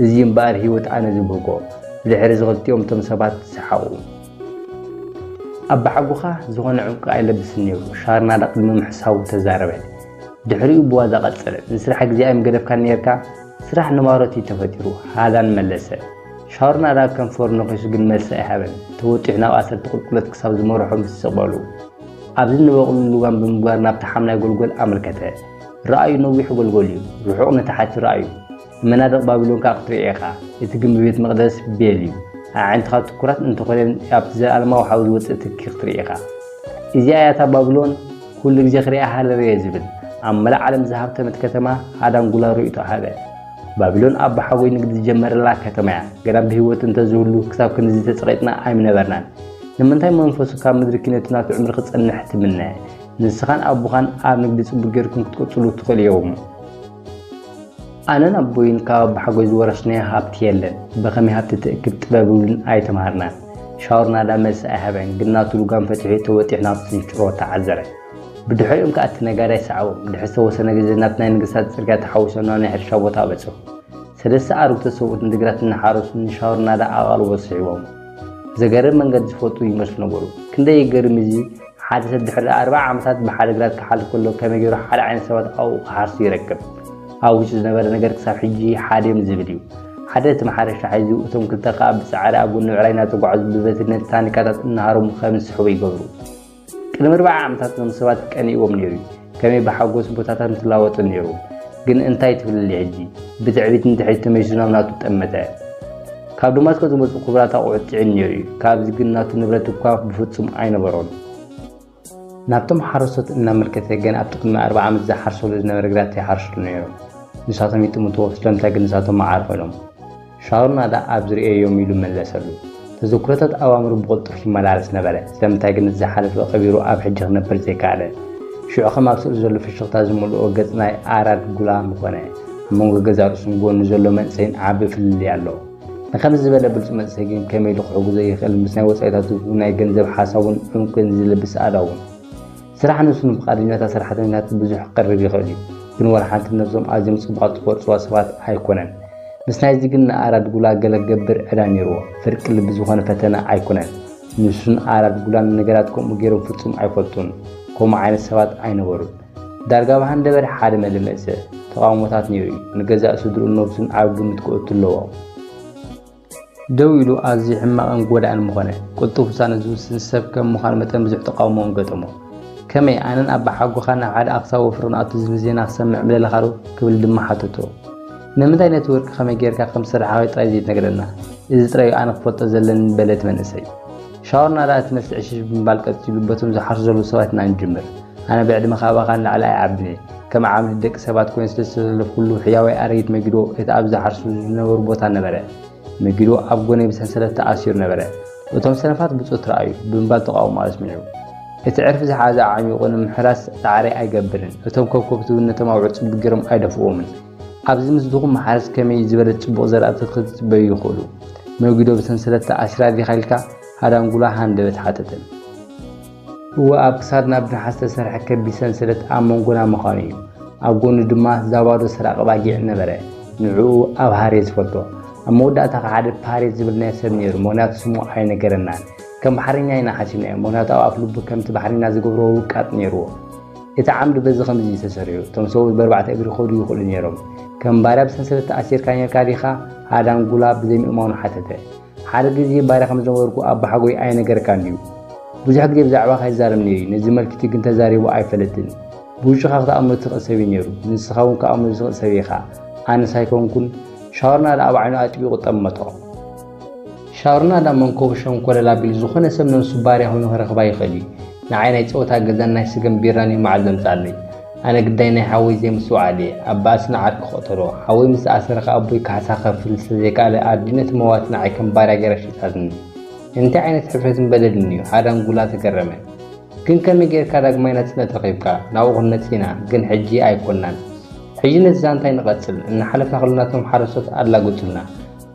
እዚ እምበኣር ህይወት ኣነ ዝብህጎ። ብድሕሪ እዚ ክልቲኦም እቶም ሰባት ሰሓቑ። ኣባሓጎኻ ዝኾነ ዕንቁ ኣይለብስን ነይሩ፣ ሻርናዳ ቅድሚ ምሕሳቡ ተዛረበ። ድሕሪኡ ብዋዛ ቀጸለ፣ ንስራሕ ግዜ ኣይምገደፍካን ነይርካ? ስራሕ ንማሮት እዩ ተፈጢሩ፣ ሃዳን መለሰ። ሻርናዳ ከም ፈርኖ ኺሱ ግን መልሲ ኣይሃበን። ተወጢሑ ናብ ኣሰርቲ ቁልቁለት ክሳብ ዝመርሖ ምስ ስቕ በሉ። ኣብዚ ንበቕሉ ልጓም ብምግባር ናብቲ ሓምላይ ጎልጎል ኣመልከተ። ረኣዩ ነዊሕ ጎልጎል እዩ፣ ርሑቕ ንታሕቲ ረኣዩ። መናድቕ ባቢሎን ከኣ ክትርኢ ኢኻ። እቲ ግምቢ ቤት መቕደስ ቤል እዩ። ኣዒንትኻ ትኩራት እንተኾነን ኣብቲ ዘለኣለማዊ ሓዊ ዝወጽእ ትኪ ክትርኢ ኢኻ። እዚኣ እያ እታ ባቢሎን ኩሉ ግዜ ክሪኣ ሃለለየ ዝብል። ኣብ መላእ ዓለም ዝሃብተመት ከተማ ሃዳን ጉላ ርእይቶ ሃበ። ባቢሎን ኣባሓጎይ ንግዲ ዝጀመረላ ከተማ እያ። ገና ብህይወት እንተዝህሉ ክሳብ ክንድዚ ተጸቒጥና ኣይምነበርናን። ንምንታይ መንፈሱ ካብ ምድሪ ኪነቱ ናቱ ዕምሪ ክጸንሕ ትምነ? ንስኻን ኣቦኻን ኣብ ንግዲ ጽቡቕ ጌርኩም ክትቅጽሉ ትኽእሉ ኢኹም። ኣነን ኣቦይን ካብ ኣባሓጎይ ዝወረስናዮ ሃብቲ የለን። ብኸመይ ሃብቲ ትእክብ ጥበብ እውን ኣይተማሃርናን። ሻውርናዳ መልሲ ኣይሃበን፣ ግን ናቱ ልጓም ፈቲሑ ተወጢሑ ናብቲ ጭሮ ተዓዘረ። ብድሕሪኦም ከኣ እቲ ነጋዳይ ሰዓቦም። ድሕሪ ዝተወሰነ ግዜ ናብቲ ናይ ነገስታት ጽርግያ ተሓዊሶም ናብ ናይ ሕርሻ ቦታ በጽሑ። ሰለስተ ኣረጉቶት ሰብኡት ንግራት እናሓረሱ ንሻውርናዳ ኣቓልቦ ስሒቦም። ዘገርም መንገዲ ዝፈልጡ ይመስሉ ነበሩ። ክንደይ ይገርም እዚ፣ ሓደ ሰብ ድሕሪ ኣርብዓ ዓመታት ብሓደ ግራት ክሓልፍ ከሎ ከመይ ገይሩ ሓደ ዓይነት ሰባት ኣብኡ ክሓርሱ ይረክብ? ኣብ ውሽጡ ዝነበረ ነገር ክሳብ ሕጂ ሓደ እዮም ዝብል እዩ። ሓደ እቲ ማሕረሻ ሒዙ፣ እቶም ክልተ ከኣ ብጻዕሪ ኣብ ጎኒ ብዕራይ እናተጓዕዙ ብበትሪ ነቲ ታኒካታት እናሃረሙ ከም ዝስሕቡ ይገብሩ። ቅድሚ ኣርብዓ ዓመታት እዞም ሰባት ቀኒእዎም ነይሩ እዩ። ከመይ ብሓጎስ ቦታታት ምትላወጡ ነይሩ። ግን እንታይ ትብልለይ ሕጂ? ብትዕቢት ንድሕሪት ተመሊሱ ናብ ናቱ ጠመተ። ካብ ደማስቆ ዝመጹ ክቡራት ኣቑሑት ጽዒኑ ነይሩ እዩ። ካብዚ ግን ናቱ ንብረት እኳ ብፍጹም ኣይነበሮን። ናብቶም ሓረስቶት እናመልከተ፣ ገና ኣብቲ ቅድሚ ኣርብዓ ዓመት ዝሓርሰሉ ዝነበረ ግራት ይሓርሱ ነይሮም። ንሳቶም ይጥምትዎ፣ ስለምንታይ ግን ንሳቶም መዓር ኮይኖም? ሻውርናዳ ኣብ ዝርእየዮም ኢሉ መለሰሉ። ተዘክሮታት ኣብ ኣእምሮ ብቕልጡፍ ይመላለስ ነበረ። ስለምንታይ ግን ዝሓለፈ ቀቢሩ ኣብ ሕጂ ክነብር ዘይከኣለ? ሽዑ ከም ኣብ ስእሊ ዘሎ ፍሽኽታ ዝመልኦ ገጽ ናይ ኣራድ ጉላ ምኾነ። ኣብ መንጎ ገዛእ ርእሱን ጎኑ ዘሎ መንእሰይን ዓቢ ፍልልይ ኣሎ። ንኸምዚ ዝበለ ብሉጽ መንእሰይ ግን ከመይ ኢሉ ክሕግዞ ይኽእል? ምስ ናይ ወጻኢታቱ ናይ ገንዘብ ሓሳቡን ዕንቁን ዝልብስ ኣእዳውን። ስራሕ ንሱ ንፍቓደኛታት ሰራሕተኛታት ብዙሕ ክቐርብ ይኽእል እዩ፣ ግን ወላ ሓንቲ ነብሶም ኣዝዮም ጽቡቓት ዝቖጽርዋ ሰባት ኣይኮነን። ምስ ናይዚ ግን ንኣራድ ጉላ ገለ ክገብር ዕዳ ነይርዎ። ፍርቂ ልቢ ዝኾነ ፈተነ ኣይኮነን። ንሱን ኣራድ ጉላን ነገራት ከምኡ ገይሮም ፍጹም ኣይፈልጡን። ከምኡ ዓይነት ሰባት ኣይነበሩን። ዳርጋ ብሃንደበት ሓደ መለመሰ ተቓውሞታት ነይሩ እዩ። ንገዛእ ስድርኡን ነብሱን ኣብ ግምት ክእቱ ኣለዎ። ደው ኢሉ ኣዝዩ ሕማቕን ጎዳእን ምኾነ። ቅልጡፍ ውሳነ ዝውስን ሰብ ከም ምዃኑ መጠን ብዙሕ ተቓውሞ እውን ገጠሞ። ከመይ ኣነን ኣባሓጎኻን ናብ ሓደ ኣኽሳዊ ወፍሪ ክንኣቱ ዝብል ዜና ክሰምዕ ምደለኻ ዶ? ክብል ድማ ሓተቶ። ንምንታይ ነቲ ወርቂ ከመይ ጌርካ ከም ዝሰራሕኻዮ ጥራይ ዘይትነግረና? እዚ ጥራይ እዩ ኣነ ክፈልጦ ዘለኒ በለ እቲ መንእሰይ። ሻወር ናዳ እቲ መልሲ ዕሽሽ ብምባል ቀጺሉ፣ በቶም ዝሓርሱ ዘለዉ ሰባት ኢና ንጅምር። ኣነ ብዕድመ ካባኻ ንላዕሊ ኣይዓብን እየ። ከም ዓምዲ ደቂ ሰባት ኮይነ ስለ ዝተሰለፍኩሉ፣ ሕያዋይ ኣረጊት መጊዶ እቲ ኣብ ዝሓርሱ ዝነበሩ ቦታ ነበረ። መጊዶ ኣብ ጎነይ ብሰንሰለት ተኣሲሩ ነበረ። እቶም ሰለፋት ብጾት ረኣዩ፣ ብምባል ተቓውሞ ኣስሚዑ። እቲ ዕርፊ ዝሓዘ ኣዕሚቑ ንምሕራስ ጻዕሪ ኣይገብርን። እቶም ከብከብቲ እውን ነቶም ኣውዕር ጽቡቕ ገይሮም ኣይደፍእዎምን። ኣብዚ ምስ ድኹም ማሕረስ ከመይ ዝበለ ጽቡቕ ዘርኢ ኣብተትኺ ዝጽበዩ ይኽእሉ? መጊዶ ብሰንሰለት ተኣሲራ ዲኻ ኢልካ ሃዳንጉላ ሃንደበት ሓተተ። እወ፣ ኣብ ክሳድና ብነሓስ ዝተሰርሐ ከቢድ ሰንሰለት ኣብ መንጎና ምዃኑ እዩ። ኣብ ጎኑ ድማ ዛባዶ ሰራቒ ባጊዕ ነበረ። ንዕኡ ኣብሃር እየ ዝፈልጦ። ኣብ መወዳእታ ከኣ ሓደ ፓሬት ዝብል ናይ ሰብ ነይሩ፣ ምኽንያቱ ስሙ ኣይነገረናን። ከም ባሕረኛ ኢና ሓሲብናዮ፣ ምኽንያቱ ኣብ ኣፍ ልቡ ከምቲ ባሕረኛ ዝገብሮ ውቃጥ ነይርዎ። እቲ ዓምዲ በዚ ከምዚ እዩ ተሰሪሑ። እቶም ሰብኡት ብኣርባዕተ እግሪ ክኸዱ ይኽእሉ ነይሮም። ከም ባርያ ብሰንሰለት ተኣሲርካ ነርካ ዲኻ? ሃዳንጉላ ብዘይምእማኑ ሓተተ። ሓደ ግዜ ባርያ ከም ዝነበርኩ ኣባሓጎይ ኣይነገረካን ድዩ? ብዙሕ ግዜ ብዛዕባኻ ይዛረብ ነይሩ እዩ። ነዚ መልክቲ ግን ተዛሪቡ ኣይፈልጥን። ብውሽኻ ክትኣምኖ ትኽእል ሰብ እዩ ነይሩ። ንስኻ እውን ክኣምኖ ዝኽእል ሰብ ኢኻ። ኣነስ ኣይኮንኩን። ሻወርናዳ ኣብ ዓይኑ ኣጥቢቑ ጠመቶ። ሻወርናዳ መንኮቡ ሸንኮለል ኣቢሉ ዝኾነ ሰብ ነብሱ ባርያ ኮይኑ ክረኽባ ይኽእል እዩ። ንዓይ ናይ ጸወታ ገዛን ናይ ስገም ቢራን እዩ መዓል ዘምጽኣለይ። ኣነ ግዳይ ናይ ሓወይ ዘይምስትውዓል እየ። ኣባእሲ ንዓርኪ ክቕተሎ። ሓወይ ምስ ተኣሰረ ከኣ ኣቦይ ካሕሳ ክኸፍል ስለ ዘይከኣለ ኣዲኡ ነቲ መዋቲ ንዓይ ከም ባርያ ገይራ ሸይጣትኒ። እንታይ ዓይነት ሕፍረትን በደልን እዩ? ሃዳንጉላ ተገረመ። ግን ከመይ ጌርካ ዳግማይ ናጽነት ረኺብካ? ናብኡ ክንመጽእ ኢና፣ ግን ሕጂ ኣይኮናን። ሕጂ ነቲ ዛንታ ኣይንቐጽል። እናሓለፍና ከለና እቶም ሓረስቶት ኣላገጹልና።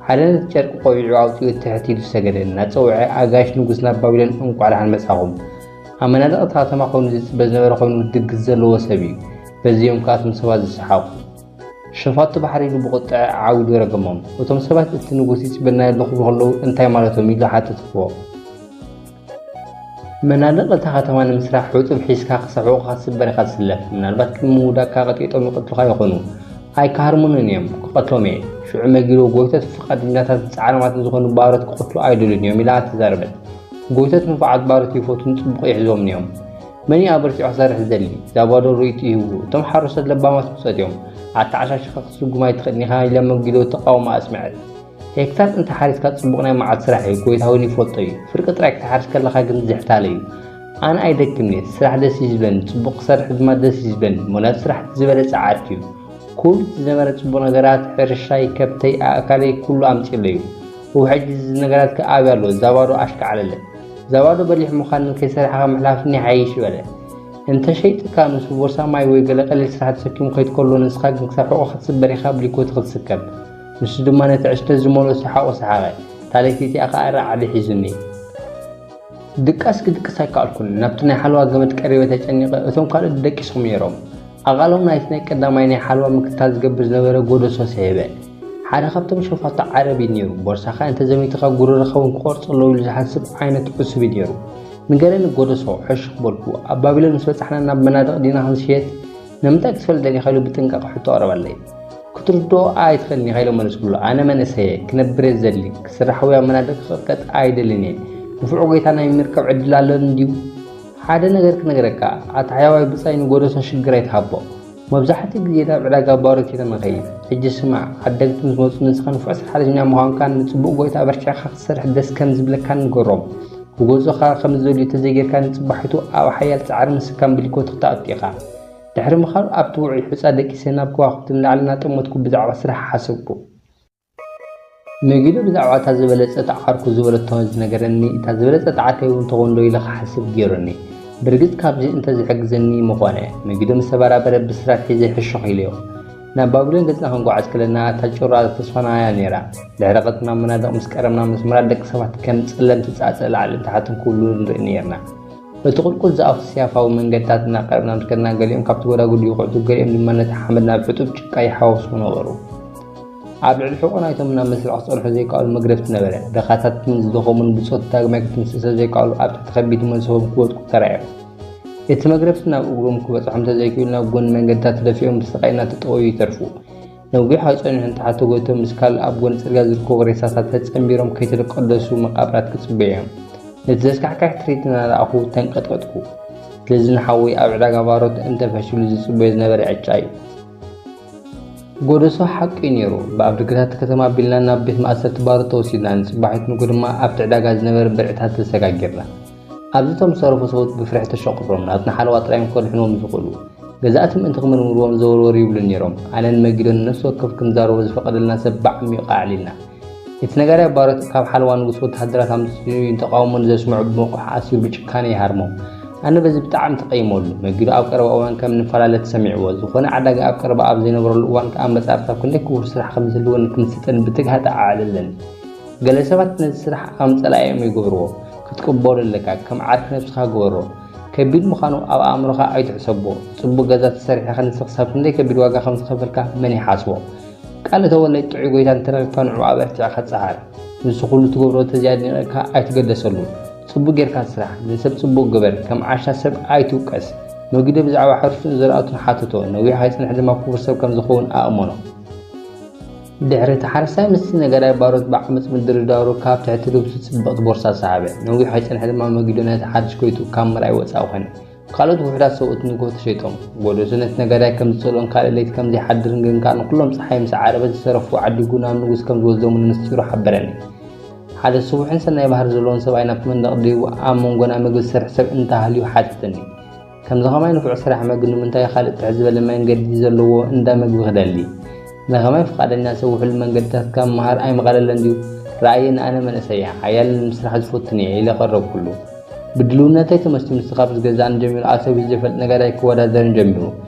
ሓደ ነቲ ጨርቂ ቆቢዑ ኣውጺኡ ትሕት ኢሉ ሰገደ። እናጸውዐ፣ ኣጋይሽ ንጉስ ናብ ባቢሎን እንቋዕ ደሓን መጻኹም። ኣብ መናድቕ እታ ከተማ ኮይኑ ዝጽበ ዝነበረ ኮይኑ ድግስ ዘለዎ ሰብ እዩ። በዚኦም ከኣ እቶም ሰባት ዝሰሓቑ። ሸፋቱ ባሕሪ ኢሉ ብቑጥዐ ዓው ኢሉ ረገሞም። እቶም ሰባት እቲ ንጉስ ይጽበና ኣሎ ክብሉ ከለዉ እንታይ ማለቶም ኢሉ ሓተትዎ። መናድቕ እታ ከተማ ንምስራሕ ሕጡብ ሒዝካ ክሰሕቑኻ ክትስበር ኢኻ ትስለፍ። ምናልባት ቅድሚ ምውዳቕካ ቀጥቂጦም ይቐትሉኻ ይኾኑ። ኣይክሃርሙንን እዮም፣ ክቐትሎም እየ። ሽዑ መጊዶ ጎይቶት ፍቓደኛታትን ጻዕራማትን ዝኾኑ ባሮት ክቐትሉ ኣይደልዩን እዮም ኢላ ተዛረበት። ጎይቶት ንፉዓት ባሮት ይፈትዉን ጽቡቕ ይሕዝዎምን እዮም። መን እዩ ኣበርቲዑ ክሰርሕ ዝደሊ? ዛባዶ ርእይቶ ይህቡ። እቶም ሓረስቶት ለባማት ብጾት እዮም። ኣተዓሻሺኻ ክትስጉም ኣይትኽእልን ኢኻ ኢላ መጊዶ ተቓውሞ ኣስምዐት። ሄክታር እንተ ሓሪስካ ጽቡቕ ናይ መዓልቲ ስራሕ እዩ፣ ጎይታ እውን ይፈልጦ እዩ። ፍርቂ ጥራይ ክትሓርስ ከለኻ ግን ዝሕታለ እዩ። ኣነ ኣይደክምን እየ፣ ስራሕ ደስ እዩ ዝብለኒ፣ ጽቡቕ ክሰርሕ ድማ ደስ እዩ ዝብለኒ። ምኽንያቱ ስራሕ እቲ ዝበለጸ ዓርኪ እዩ። ኩሉ እቲ ዝነበረ ጽቡቕ ነገራት፣ ሕርሻይ፣ ከብተይ፣ ኣእካለይ፣ ኩሉ ኣምጺእለይ እዩ። እው ሕጂ እዚ ነገራት ከ ኣበይ ኣሎ? ዛባዶ ኣሽካዕለለ። ዛባዶ በሊሕ ምዃንን ከይሰራሕኻ ምሕላፍን ይሓይሽ በለ። እንተ ሸይጥካ ንሱ ቦርሳ ማይ ወይ ገለ ቀሊል ስራሕ ተሰኪሙ ከይድ ከሎ ንስኻ ግን ክሳብ ሕቖኻ ትስበር ኢኻ ብሊኮቲ ክትስከም። ንሱ ድማ ነቲ ዕሽነት ዝመልኦ ሰሓቑ ሰሓቐ። እታ ለይቲ እቲኣ ከኣ ራዕዲ ሒዙኒ። ድቃስ ክድቅስ ኣይከኣልኩን። ናብቲ ናይ ሓለዋ ገመድ ቀሪበ ተጨኒቐ፣ እቶም ካልኦት ደቂሶም ነይሮም። ኣቓልቦም ናይቲ ናይ ቀዳማይ ናይ ሓለዋ ምክትታል ዝገብር ዝነበረ ጎደሶ ስሒበ። ሓደ ካብቶም ሸፋቱ ዓረብ እዩ ነይሩ። ቦርሳኻ እንተ ዘሚቱኻ ጉረሮኻ እውን ክቖርጾ ኣለዉ ኢሉ ዝሓስብ ዓይነት ዕሱብ እዩ ነይሩ። ንገረኒ ጎደሶ፣ ሕሹኽ በልኩ። ኣብ ባቢሎን ምስ በጻሕና ናብ መናድቕ ዲና ክንሽየጥ? ንምንታይ ክትፈልጥ ደሊኻ? ኢሉ ብጥንቃቐ ሕቶ ኣቕረበለይ። ክትርድኦ ኣይትኽእልን ኢኻ ኢለ መለስኩሉ። ኣነ መንእሰይ እየ፣ ክነብር እየ ዝደሊ። ክስራሕ ወይ ኣብ መናድቕ ክቕጥቀጥ ኣይደልን እየ። ንፉዕ ጎይታ ናይ ምርካብ ዕድል ኣለኒ ድዩ? ሓደ ነገር ክነግረካ፣ ኣታ ሕያዋይ ብጻይ ንጎደሶ ሽግር ኣይትሃቦ። መብዛሕትኡ ግዜ ናብ ዕዳጋ ባሮት ኢና ንኸይድ። ሕጂ ስማዕ፣ ዓደግቲ ምስ መጹ ንስኻ ንፉዕ ሰራሕተኛ ምዃንካን ንጽቡቕ ጎይታ ኣበርቲዕካ ክትሰርሕ ደስ ከም ዝብለካን ንገሮም። ክገዝኡኻ ከም ዝደልዩ እንተዘይጌርካ ንጽባሒቱ ኣብ ሓያል ጻዕሪ ምስካም ብሊኮቲ ክትኣቱ ኢኻ። ድሕሪ ምኻኑ ኣብቲ ውዑይ ሑጻ ደቂሰ ናብ ከዋኽብቲ ንላዕሊ እናጠመትኩ ብዛዕባ ስራሕ ሓሰብኩ። መጊዶ ብዛዕባ እታ ዝበለጸት ዓርኩ ዝበለቶ ዝነገረኒ፣ እታ ዝበለጸት ዓርከይ እውን ትኸውን ዶ ኢለ ክሓስብ ገይሩኒ። ብርግጽ ካብዚ እንተዝሕግዘኒ ምኾነ። መጊዶ ምስ ተበራበረ ብስራት ሒዘ ሕሹኽ ኢለዮ። ናብ ባቢሎን ገጽና ክንጓዓዝ ከለና እታ ጭራ ተስፋና እያ ነይራ። ድሕሪ ቀትሪ ናብ መናድቕ ምስ ቀረብና መስመራት ደቂ ሰባት ከም ጸለምቲ ጻጸ ላዕልን ታሕትን ክውልውሉ ንርኢ ነይርና። በቲ ቁልቁል ዝኣፉ ሰያፋዊ መንገድታት እናቐረብና ምስ ከድና፣ ገሊኦም ካብቲ ጎዳጉዲ ይኹዕቱ፣ ገሊኦም ድማ ነቲ ሓመድ ናብ ሕጡብ ጭቃ ይሓወስዎ ነበሩ። ኣብ ልዕሊ ሕቖ ናይቶም ናብ መስርዕ ክጸንሑ ዘይከኣሉ መግረፍቲ ነበረ። ድኻታትን ዝደኸሙን ብጾት ዳግማይ ክትምስሶ ዘይከኣሉ ኣብ ትሕቲ ከቢድ መሶቦም ክወድቁ ተራእዮም። እቲ መግረፍቲ ናብ እግሮም ክበጽሖም እንተዘይክኢሉ ናብ ጎኒ መንገድታት ተደፊኦም ብስቓይ እናተጠወዩ ይተርፉ። ነዊሕ ኣይጸንሑን፣ ተሓተ ጎይቶም ምስ ካልእ ኣብ ጎኒ ጽርግያ ዝርከቡ ሬሳታት ተጸንቢሮም ከይተቀደሱ መቓብራት ክጽበዩ እዮም። ነቲ ዘስካሕክሕ ትርኢት እናረኣኹ ተንቀጥቀጥኩ። ስለዚ ንሓወይ ኣብ ዕዳጋ ባሮት እንተ ፈሺሉ ዝጽበዮ ዝነበረ ዕጫ እዩ። ጎደሶ ሓቂ እዩ ነይሩ። ብኣፍደገታት ከተማ ኣቢልና ናብ ቤት ማእሰርቲ ባሮት ተወሲድና። ንጽባሒት ንግሆ ድማ ኣብቲ ዕዳጋ ዝነበረ ብርዕታት ተሰጋጊርና። ኣብዚ እቶም ዝተረፉ ሰብኡት ብፍርሒ ተሸቑሮም፣ ናትና ሓለዋ ጥራይ እዮም ከድሕንዎም ዝኽእሉ። ገዛእቲ ምእንቲ ክምርምርዎም ዘወርወር ይብሉ ነይሮም። ኣነን መጊዶን ነፍሲ ወከፍ ክንዛረቦ ዝፈቐደልና ሰብ ብዓሚቕ ኣዕሊልና። እቲ ነጋዳይ ባሮት ካብ ሓለዋ ንጉስ ወተሃደራት ኣምጺኡ ንተቓውሞ ንዘስምዑ ብመቑሕ ኣሲሩ ብጭካነ ይሃርሞም። ኣነ በዚ ብጣዕሚ ተቐይመሉ። መጊዱ ኣብ ቀረባ እዋን ከም ንፈላለ ተሰሚዕዎ። ዝኾነ ዓዳጊ ኣብ ቀረባ ኣብ ዘይነበረሉ እዋን ከኣ መጻርታ ክንደይ ክቡር ስራሕ ከም ዝህልወኒ ክምስጠኒ ብትግሃት ኣዓለለኒ። ገለ ሰባት ነዚ ስራሕ ከም ጸላኢ እዮም ይገብርዎ። ክትቅበሎ ኣለካ፣ ከም ዓርኪ ነብስኻ ግበሮ። ከቢድ ምዃኑ ኣብ ኣእምሮኻ ኣይትሕሰቦ። ጽቡቕ ገዛ ተሰሪሕኻ ንስኻ ክሳብ ክንደይ ከቢድ ዋጋ ከም ዝኸፈልካ መን ይሓስቦ? ቃል እተወለይ ጥዑይ ጎይታ እንተረኺብካ ንዕኡ ኣበርቲዕካ ጸዓር። ንሱ ኩሉ ትገብሮ ተዘይኣድኒቐካ ኣይትገደሰሉ። ጽቡቕ ጌርካ ስራሕ፣ ንሰብ ጽቡቕ ግበር፣ ከም ዓሻ ሰብ ኣይትውቀስ። መጊዶ ብዛዕባ ሕርሽኡን ዘራእቱን ሓተቶ። ነዊሕ ከይጸንሕ ድማ ክቡር ሰብ ከም ዝኸውን ኣእመኖ። ድሕሪ እቲ ሓረስታይ ምስቲ ነጋዳይ ባሮት ብዓመጽ ምድርዳሩ ካብ ትሕቲ ልብሱ ጽብቕቲ ቦርሳ ሰሓበ። ነዊሕ ከይጸንሐ ድማ መጊዶ ነቲ ሓድሽ ጎይትኡ ካብ ምርኣይ ወጻኢ ኾነ። ካልኦት ውሑዳት ሰብኡት ንግሆ ተሸይጦም። ጎዶሱ ነቲ ነጋዳይ ከም ዝጸልኦን ካልእ ለይቲ ከም ዘይሓድርን ግን ከኣ ንኹሎም ጸሓይ ምስ ዓረበት ዝተረፉ ዓዲጉ ናብ ንጉስ ከም ዝወስዶም ንምስጢሩ ሓበረኒ። ሓደ ስቡሕን ሰናይ ባህሪ ዘለዎን ሰብኣይ ናብቲ መንደቕ ደይቡ ኣብ መንጎና ምግቢ ዝሰርሕ ሰብ እንተሃልዩ ሓተተኒ። ከምዚ ኸማይ ንፉዕ ስራሕ መግቢ ንምንታይ ካልእ ትሕት ዝበለ መንገዲ ዘለዎ እንዳ ምግቢ ክደሊ? ንኸማይ ፍቓደኛ ሰብ ውሕሉል መንገድታት ካብ ምሃር ኣይምቐለለን ድዩ? ረኣየ ንኣነ መንእሰይ እየ፣ ሓያል ንምስራሕ ዝፈቱን እየ ኢለ ቀረብኩሉ። ብድልውነተይ ተመስዩ ምስቲ ካብ ዝገዛእኒ ጀሚሩ ኣሰቢሑ ዘይፈልጥ ነጋዳይ ክወዳደርን ጀሚሩ።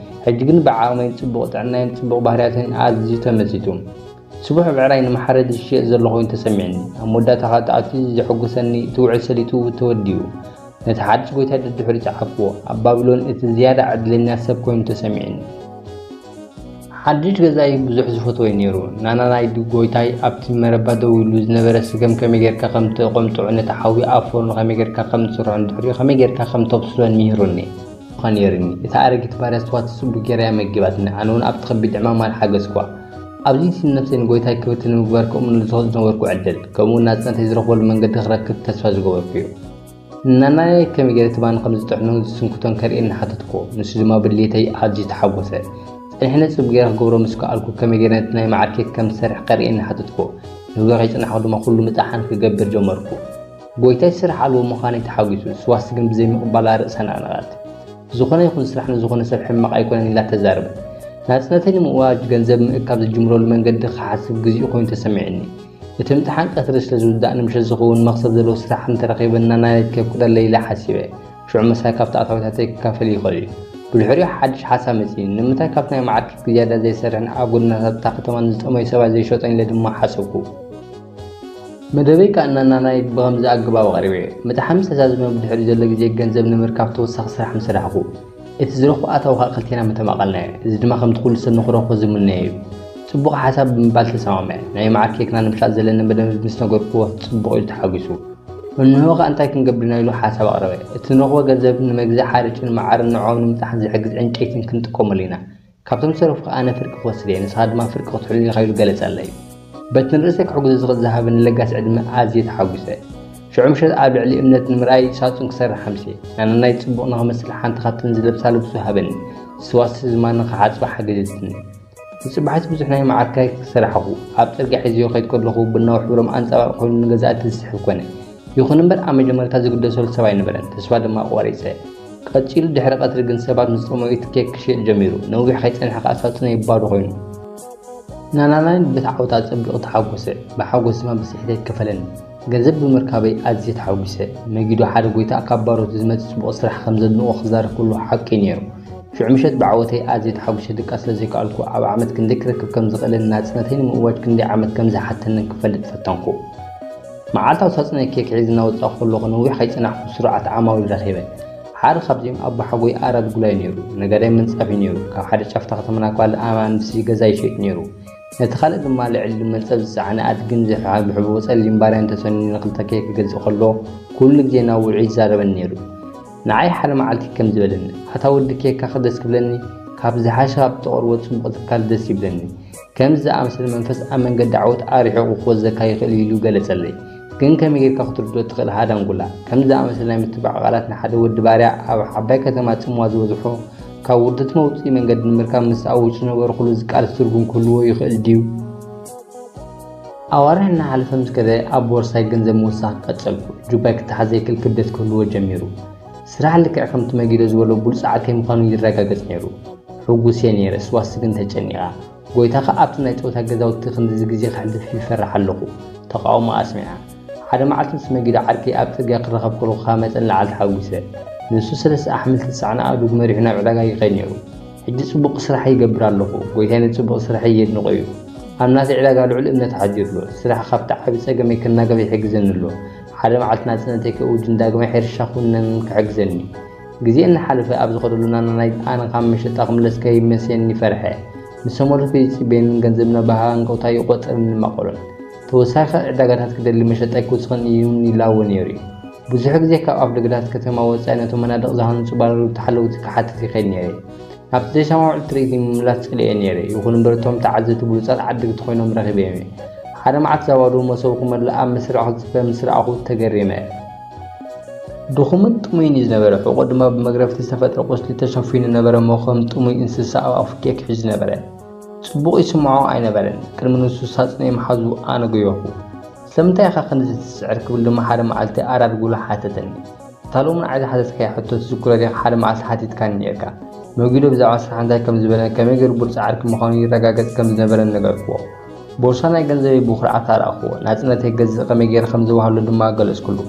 ሕጂ ግን ብዓቕመይን ጽቡቕ ጥዕናይን ጽቡቕ ባህርያተይን ኣዝዩ ተመሲጡ። ስቡሕ ብዕራይ ንመሓረዲ ዝሽየጥ ዘሎ ኮይኑ ተሰሚዕኒ። ኣብ መወዳእታ ከኣ ኣትዩ ዘሐጉሰኒ እቲ ውዕል ሰሊጡ ተወዲኡ። ነቲ ሓድሽ ጎይታይ ደድሕሪኡ ጸሓፍዎ። ኣብ ባቢሎን እቲ ዝያዳ ዕድለኛ ሰብ ኮይኑ ተሰሚዕኒ። ሓድሽ ገዛኢ ብዙሕ ዝፈትዎ እዩ ነይሩ። ናናናይ ጎይታይ ኣብቲ መረባ ደው ኢሉ ዝነበረ ስገም ከመይ ጌርካ ከም ተቖምጥዖ፣ ነቲ ሓዊ ኣብ ፎርኖ ከመይ ጌርካ ከም ትስርሖ፣ ንድሕሪኡ ከመይ ጌርካ ከም ተብስሎን ምሂሩኒ። እኳ ነይሩኒ። እታ ኣረጊት ባርያ ስዋ ጽቡቕ ጌራ እያ መጊባትኒ። ኣነ እውን ኣብቲ ከቢድ ዕማም ኣልሓገዝኩዋ። ኣብዚ ሲን ነፍሰይ ንጎይታይ ክብርቲ ንምግባር ከምኡ ንዝኸድ ዝነበርኩ ዕድል፣ ከምኡ እውን ናጽነተይ ዝረኽበሉ መንገዲ ክረክብ ተስፋ ዝገበርኩ እዩ። ናናናይ ከመይ ገይረ ትማኒ ከም ዝጥሕኖን ዝስንክቶን ከርእየኒ ሓተትኩዎ። ንሱ ድማ ብድሌተይ ኣዝዩ ተሓጎሰ። ጸኒሐ ጽቡቕ ገይረ ክገብሮ ምስ ከኣልኩ ከመይ ገይረ ነቲ ናይ መዓር ኬክ ከም ዝሰርሕ ከርእየኒ ሓተትኩዎ። ንግሆ ከይጸናሕኩ ድማ ኩሉ ምጥሓን ክገብር ጀመርኩ። ጎይታይ ስራሕ ኣልቦ ምዃነይ ተሓጒሱ፣ ስዋስ ግን ብዘይምቕባላ ርእሳ ነቕነቐት። ዝኾነ ይኹን ስራሕ ንዝኾነ ሰብ ሕማቕ ኣይኮነን ኢላ ተዛረበት። ናጽነተይ ንምእዋጅ ገንዘብ ምእካብ ዝጅምረሉ መንገዲ ክሓስብ ግዜኡ ኮይኑ ተሰሚዑኒ። እቲ ምጥሓን ቀትሪ ስለ ዝውዳእ ንምሸት ዝኸውን መኽሰብ ዘለዎ ስራሕ እንተረኺበ ናናናይ ኬክ ክቕደለይ ኢለ ሓሲበ። ሽዑ ምሳይ ካብቲ ኣታዊታተይ ክካፈል ይኽእል እዩ። ብድሕሪኡ ሓድሽ ሓሳብ መጺኡኒ። ንምንታይ ካብቲ ናይ መዓር ኬክ ብዝያዳ ዘይሰርሕን ኣብ ጎደናታት እታ ከተማ ንዝጠመዩ ሰባት ዘይሸጦን ኢለ ድማ ሓሰብኩ። መደበይ ከኣ ናናናይ ብኸምዚ ኣገባብ ኣቕሪበዮ። ምጥሓን ምስ ተዛዘመ ብድሕሪኡ ዘሎ ግዜ ገንዘብ ንምርካብ ተወሳኺ ስራሕ ምሰራሕኩ። እቲ ዝረኽቦ ኣታዊ ከኣ ክልቴና ምተማቐልናዮ። እዚ ድማ ከምቲ ኩሉ ሰብ ንኽረኽቦ ዝምነዮ እዩ። ጽቡቕ ሓሳብ ብምባል ተሰማምዐ። ናይ መዓር ኬክና ንምሻጥ ዘለና መደብ ምስ ነገርኩዎ ጽቡቕ ኢሉ ተሓጒሱ። እንሆ ከኣ እንታይ ክንገብር ኢና ኢሉ ሓሳብ ኣቕረበ። እቲ ንረኽቦ ገንዘብ ንመግዛእ ሓርጭን መዓርን ንዕኦም ንምጥሓን ዝሕግዝ ዕንጨይትን ክንጥቀመሉ ኢና። ካብቶም ዝተረፉ ከኣ ኣነ ፍርቂ ክወስድ እየ፣ ንስኻ ድማ ፍርቂ ክትሕሉ ኢኻ ኢሉ ገለጸለይ። በቲ ንርእሰይ ክሕግዞ ዝኽእል ዝሃበኒ ለጋስ ዕድመ ኣዝየ ተሓጒሰ። ሽዑ ምሸት ኣብ ልዕሊ እምነት ንምርኣይ ሳጹን ክሰርሕ ሓምሴ። ናናናይ ጽቡቕ ንኽመስል ሓንቲ ካብተን ዝለብሳ ልብሱ ሃበኒ። ስዋስ ዝማነ ክሓጽባ ሓገዘትኒ። ንጽባሒት ብዙሕ ናይ መዓር ኬክ ሰራሕኹ። ኣብ ጽርግያ ሒዘዮ ከይድ ከለኹ ቡናዊ ሕብሮም ኣንጸባሪቕ ኮይኑ ንገዛእቲ ዝስሕብ ኮነ። ይኹን እምበር ኣብ መጀመርታ ዝግደሰሉ ሰብ ኣይነበረን። ተስፋ ድማ ቆሪጸ። ቀጺሉ ድሕሪ ቀትሪ ግን ሰባት ምስ ጠመዩ እቲ ኬክ ክሽየጥ ጀሚሩ። ነዊሕ ከይጸንሐ ከኣ ሳጹነይ ባዶ ኮይኑ። ናናናይ በቲ ዓወት ኣጸቢቑ ተሓጎሰ። ብሓጎስ ድማ ብስሒተይ ከፈለኒ። ገንዘብ ብምርካበይ ኣዝየ ተሓጒሰ። መጊዶ ሓደ ጎይታ ካብ ባሮቱ ዝመጽእ ጽቡቕ ስራሕ ከም ዘድንቖ ክዛረብ ከሎ ሓቂ እዩ ነይሩ። ሽዑ ምሸት ብዓወተይ ኣዝየ ተሓጒሰ ድቃስ ስለ ዘይከኣልኩ ኣብ ዓመት ክንደይ ክረክብ ከም ዝኽእልን ናጽነተይ ንምእዋጅ ክንደይ ዓመት ከም ዝሓተንን ክፈልጥ ፈተንኩ። መዓልታዊ ሳጹነይ ኬክ ሒዘ እናወጻእኩ ከለኹ ነዊሕ ከይጸናሕኩ ስሩዓት ዓማዊል ረኺበ። ሓደ ካብዚኦም ኣቦሓጎይ ኣራድ ጉላይ ነይሩ። ነጋዳይ ምንጻፍ እዩ ነይሩ። ካብ ሓደ ጫፍ እታ ከተማ ናብ ካልእ ኣንፍሲ ገዛ ይሸይጥ ነይሩ። ነቲ ካልእ ድማ ልዕሊ መንጸፍ ዝጸዓነ ኣድግን ዝሕብሕቦ ጸሊም ባርያን ተሰንዩ ንኽልተ ኬክ ክገዝእ ከሎ ኩሉ ግዜ ናብ ውዑይ ይዛረበኒ ነይሩ። ንዓይ ሓደ መዓልቲ ከምዚ በለኒ፣ ኣታ ወዲ ኬክካ ደስ ክብለኒ፣ ካብ ዝሓሸ ኣብ ተቕርቦ ጽቡቕ ትካል ደስ ይብለኒ። ከምዚ ዝኣመሰለ መንፈስ ኣብ መንገዲ ዓወት ኣርሒቑ ክወስደካ ይኽእል እዩ ኢሉ ገለጸለይ። ግን ከመይ ጌርካ ክትርድኦ ትኽእል ሃዳንጉላ? ከምዚ ዝኣመሰለ ናይ ምትብባዕ ቃላት ንሓደ ወዲ ባርያ ኣብ ዓባይ ከተማ ጽምዋ ዝበዝሖ ካብ ውርደት መውጽኢ መንገዲ ንምርካብ ምስ ኣብ ውጭ ዝነበርኩሉ ዝቃለስ ትርጉም ክህልዎ ይኽእል ድዩ? ኣዋርሕ እናሓለፈ ምስ ከደ ኣብ ቦርሳይ ገንዘብ ምውሳኽ ቀጸልኩ። ጁባይ ክተሓዝ ዘይክእል ክብደት ክህልዎ ጀሚሩ። ስራሕ ልክዕ ከምቲ መጊዶ ዝበሎ ብሉጽ ዓርከይ ምዃኑ ይረጋገጽ ነይሩ። ሕጉስ እየ ነይረ፣ ስዋስ ግን ተጨኒቓ። ጎይታ ከኣ ኣብቲ ናይ ጸወታ ገዛውቲ ክንድዚ ግዜ ከሕልፍ ይፈርሕ ኣለኹ። ተቓውሞ ኣስሚዓ። ሓደ መዓልቲ ምስ መጊዶ ዓርከይ ኣብ ጽርግያ ክራኸብ ከለኹ ካብ መጠን ንላዕሊ ተሓጒሰ። ንሱ ሰለስተ ኣሕምልቲ ዝጸዓነ ኣእዱግ መሪሑ ናብ ዕዳጋ ይኸይድ ነይሩ። ሕጂ ጽቡቕ ስራሕ ይገብር ኣለኹ። ጎይታይ ንጽቡቕ ስራሐይ የድንቖ እዩ። ኣብ ናተይ ዕዳጋ ልዑል እምነት ኣሕዲሩ ኣሎ። ስራሕ ካብቲ ዓቢ ጸገመይ ክናገፍ ይሕግዘኒ ኣሎ። ሓደ መዓልቲ ናጽነተይ ከእውጅን ዳግማይ ሕርሻ ክውንንን ክሕግዘኒ እዩ። ግዜ እናሓለፈ ኣብ ዝኸደሉ ናናይ ኣነ ካብ መሸጣ ክምለስ ከይመስለኒ ፈርሐ። ምስ ተመለስኩ ይጽበየንን ገንዘብ ናብ ሃንቀውታ ይቖጽርን ይማቐሎን። ተወሳኺ ዕዳጋታት ክደሊ መሸጣይ ክውስኽን እዩን ይላወ ነይሩ እዩ። ብዙሕ ግዜ ካብ ኣፍ ደገታት ከተማ ወጻኢ ነቶም መናድቕ ዝሃንጹ ባለሩብቲ ሓለውቲ ክሓትት ይኸይድ ነይረ። ናብቲ ዘይሰማምዑ ትርኢት ንምምላስ ጽልኤ ነይረ። ይኹን እምበር እቶም ተዓዘብቲ ብሉጻት ዓደግቲ ኮይኖም ረኺበዮም እየ። ሓደ መዓልቲ እዛ ባዶ መሶብ ክመልእ ኣብ መስርዕ ክጽበ ምስ ረኣኹ ተገሪመ። ድኹምን ጥሙይን እዩ ዝነበረ። ሕቖኡ ድማ ብመግረፍቲ ዝተፈጥረ ቁስሊ ተሸፊኑ ነበረ እሞ ከም ጥሙይ እንስሳ ኣብ ኣፉ ኬክ ሒዙ ነበረ። ጽቡቕ ይስምዖ ኣይነበረን። ቅድሚ ንሱ ሳጽነይ ምሓዙ ኣነ ጎየኹ። ስለምንታይ ኢኻ ክንድዚ ትስዕር? ክብል ድማ ሓደ መዓልቲ ኣራድ ጉላ ሓተተኒ። እታ ሎሚ ንዓይ ዝሓተትካያ ሕቶ ትዝክሮ ዲኻ? ሓደ መዓልቲ ሓቲትካኒ ነይርካ። መጊዶ ብዛዕባ ስራሕ እንታይ ከም ዝበለን ከመይ ገይሩ ብሉጽ ዓርኪ ምዃኑ ይረጋገጽ ከም ዝነበረን ነገርክዎ። ቦርሳ ናይ ገንዘበይ ብኹርዓት ኣርኣኽዎ። ናጽነተይ ክገዝእ ከመይ ገይረ ከም ዝወሃሎ ድማ ገለጽኩሉ።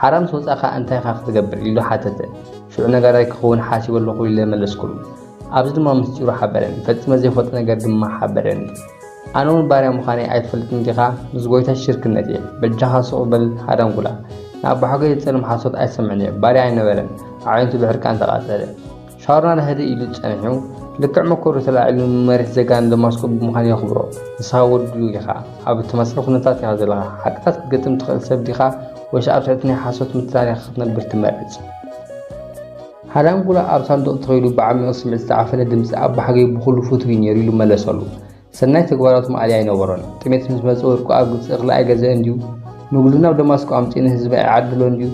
ሓራ ምስ ወጻእካ እንታይ ኢኻ ክትገብር? ኢሉ ሓተተ። ሽዑ ነጋዳይ ክኸውን ሓሲበ ኣለኹ ኢለ መለስኩሉ። ኣብዚ ድማ ምስጢሩ ሓበረኒ። ፈጺመ ዘይፈልጦ ነገር ድማ ሓበረኒ። ኣነ እውን ባርያ ምዃነይ ኣይትፈልጥን ዲኻ? ምስ ጎይታ ሽርክነት እየ። በጃኻ ስቕ በል ሃዳንጉላ። ንኣቦሓጎይ ዘጸልም ሓሶት ኣይሰምዕን እየ። ባርያ ኣይነበረን። ኣዕይንቱ ብሕርቃን ተቓጸለ። ሻወር ናዳ ህድእ ኢሉ ጸኒሑ፣ ልክዕ መኮሩ ተላዒሉ ንመሪሕ ዜጋ ንደማስቆ ብምዃን የኽብሮ። ንስኻ ወዱ ኢኻ። ኣብ እተመስረ ኩነታት ኢኻ ዘለኻ። ሓቅታት ክትገጥም ትኽእል ሰብ ዲኻ ወይስ ኣብ ትሕቲ ናይ ሓሶት ምትላል ኢኻ ክትነብር ትመርጽ? ሃዳንጉላ ኣብ ሳንዱቕ ተኺሉ ብዓሚቕ ስምዒት ዝተዓፈነ ድምጺ ኣባሓጎይ ብኹሉ ፍቱው እዩ ነይሩ ኢሉ መለሰሉ። ሰናይ ተግባራቱ ማእለያ ኣይነበሮን። ጥሜት ምስ መጸ ወርቁ ኣብ ግብጺ እኽሊ ኣይገዝአን ድዩ? ምግዱ ናብ ደማስቆ ኣምጺኡ ንህዝቢ ኣይዓደሎን ድዩ?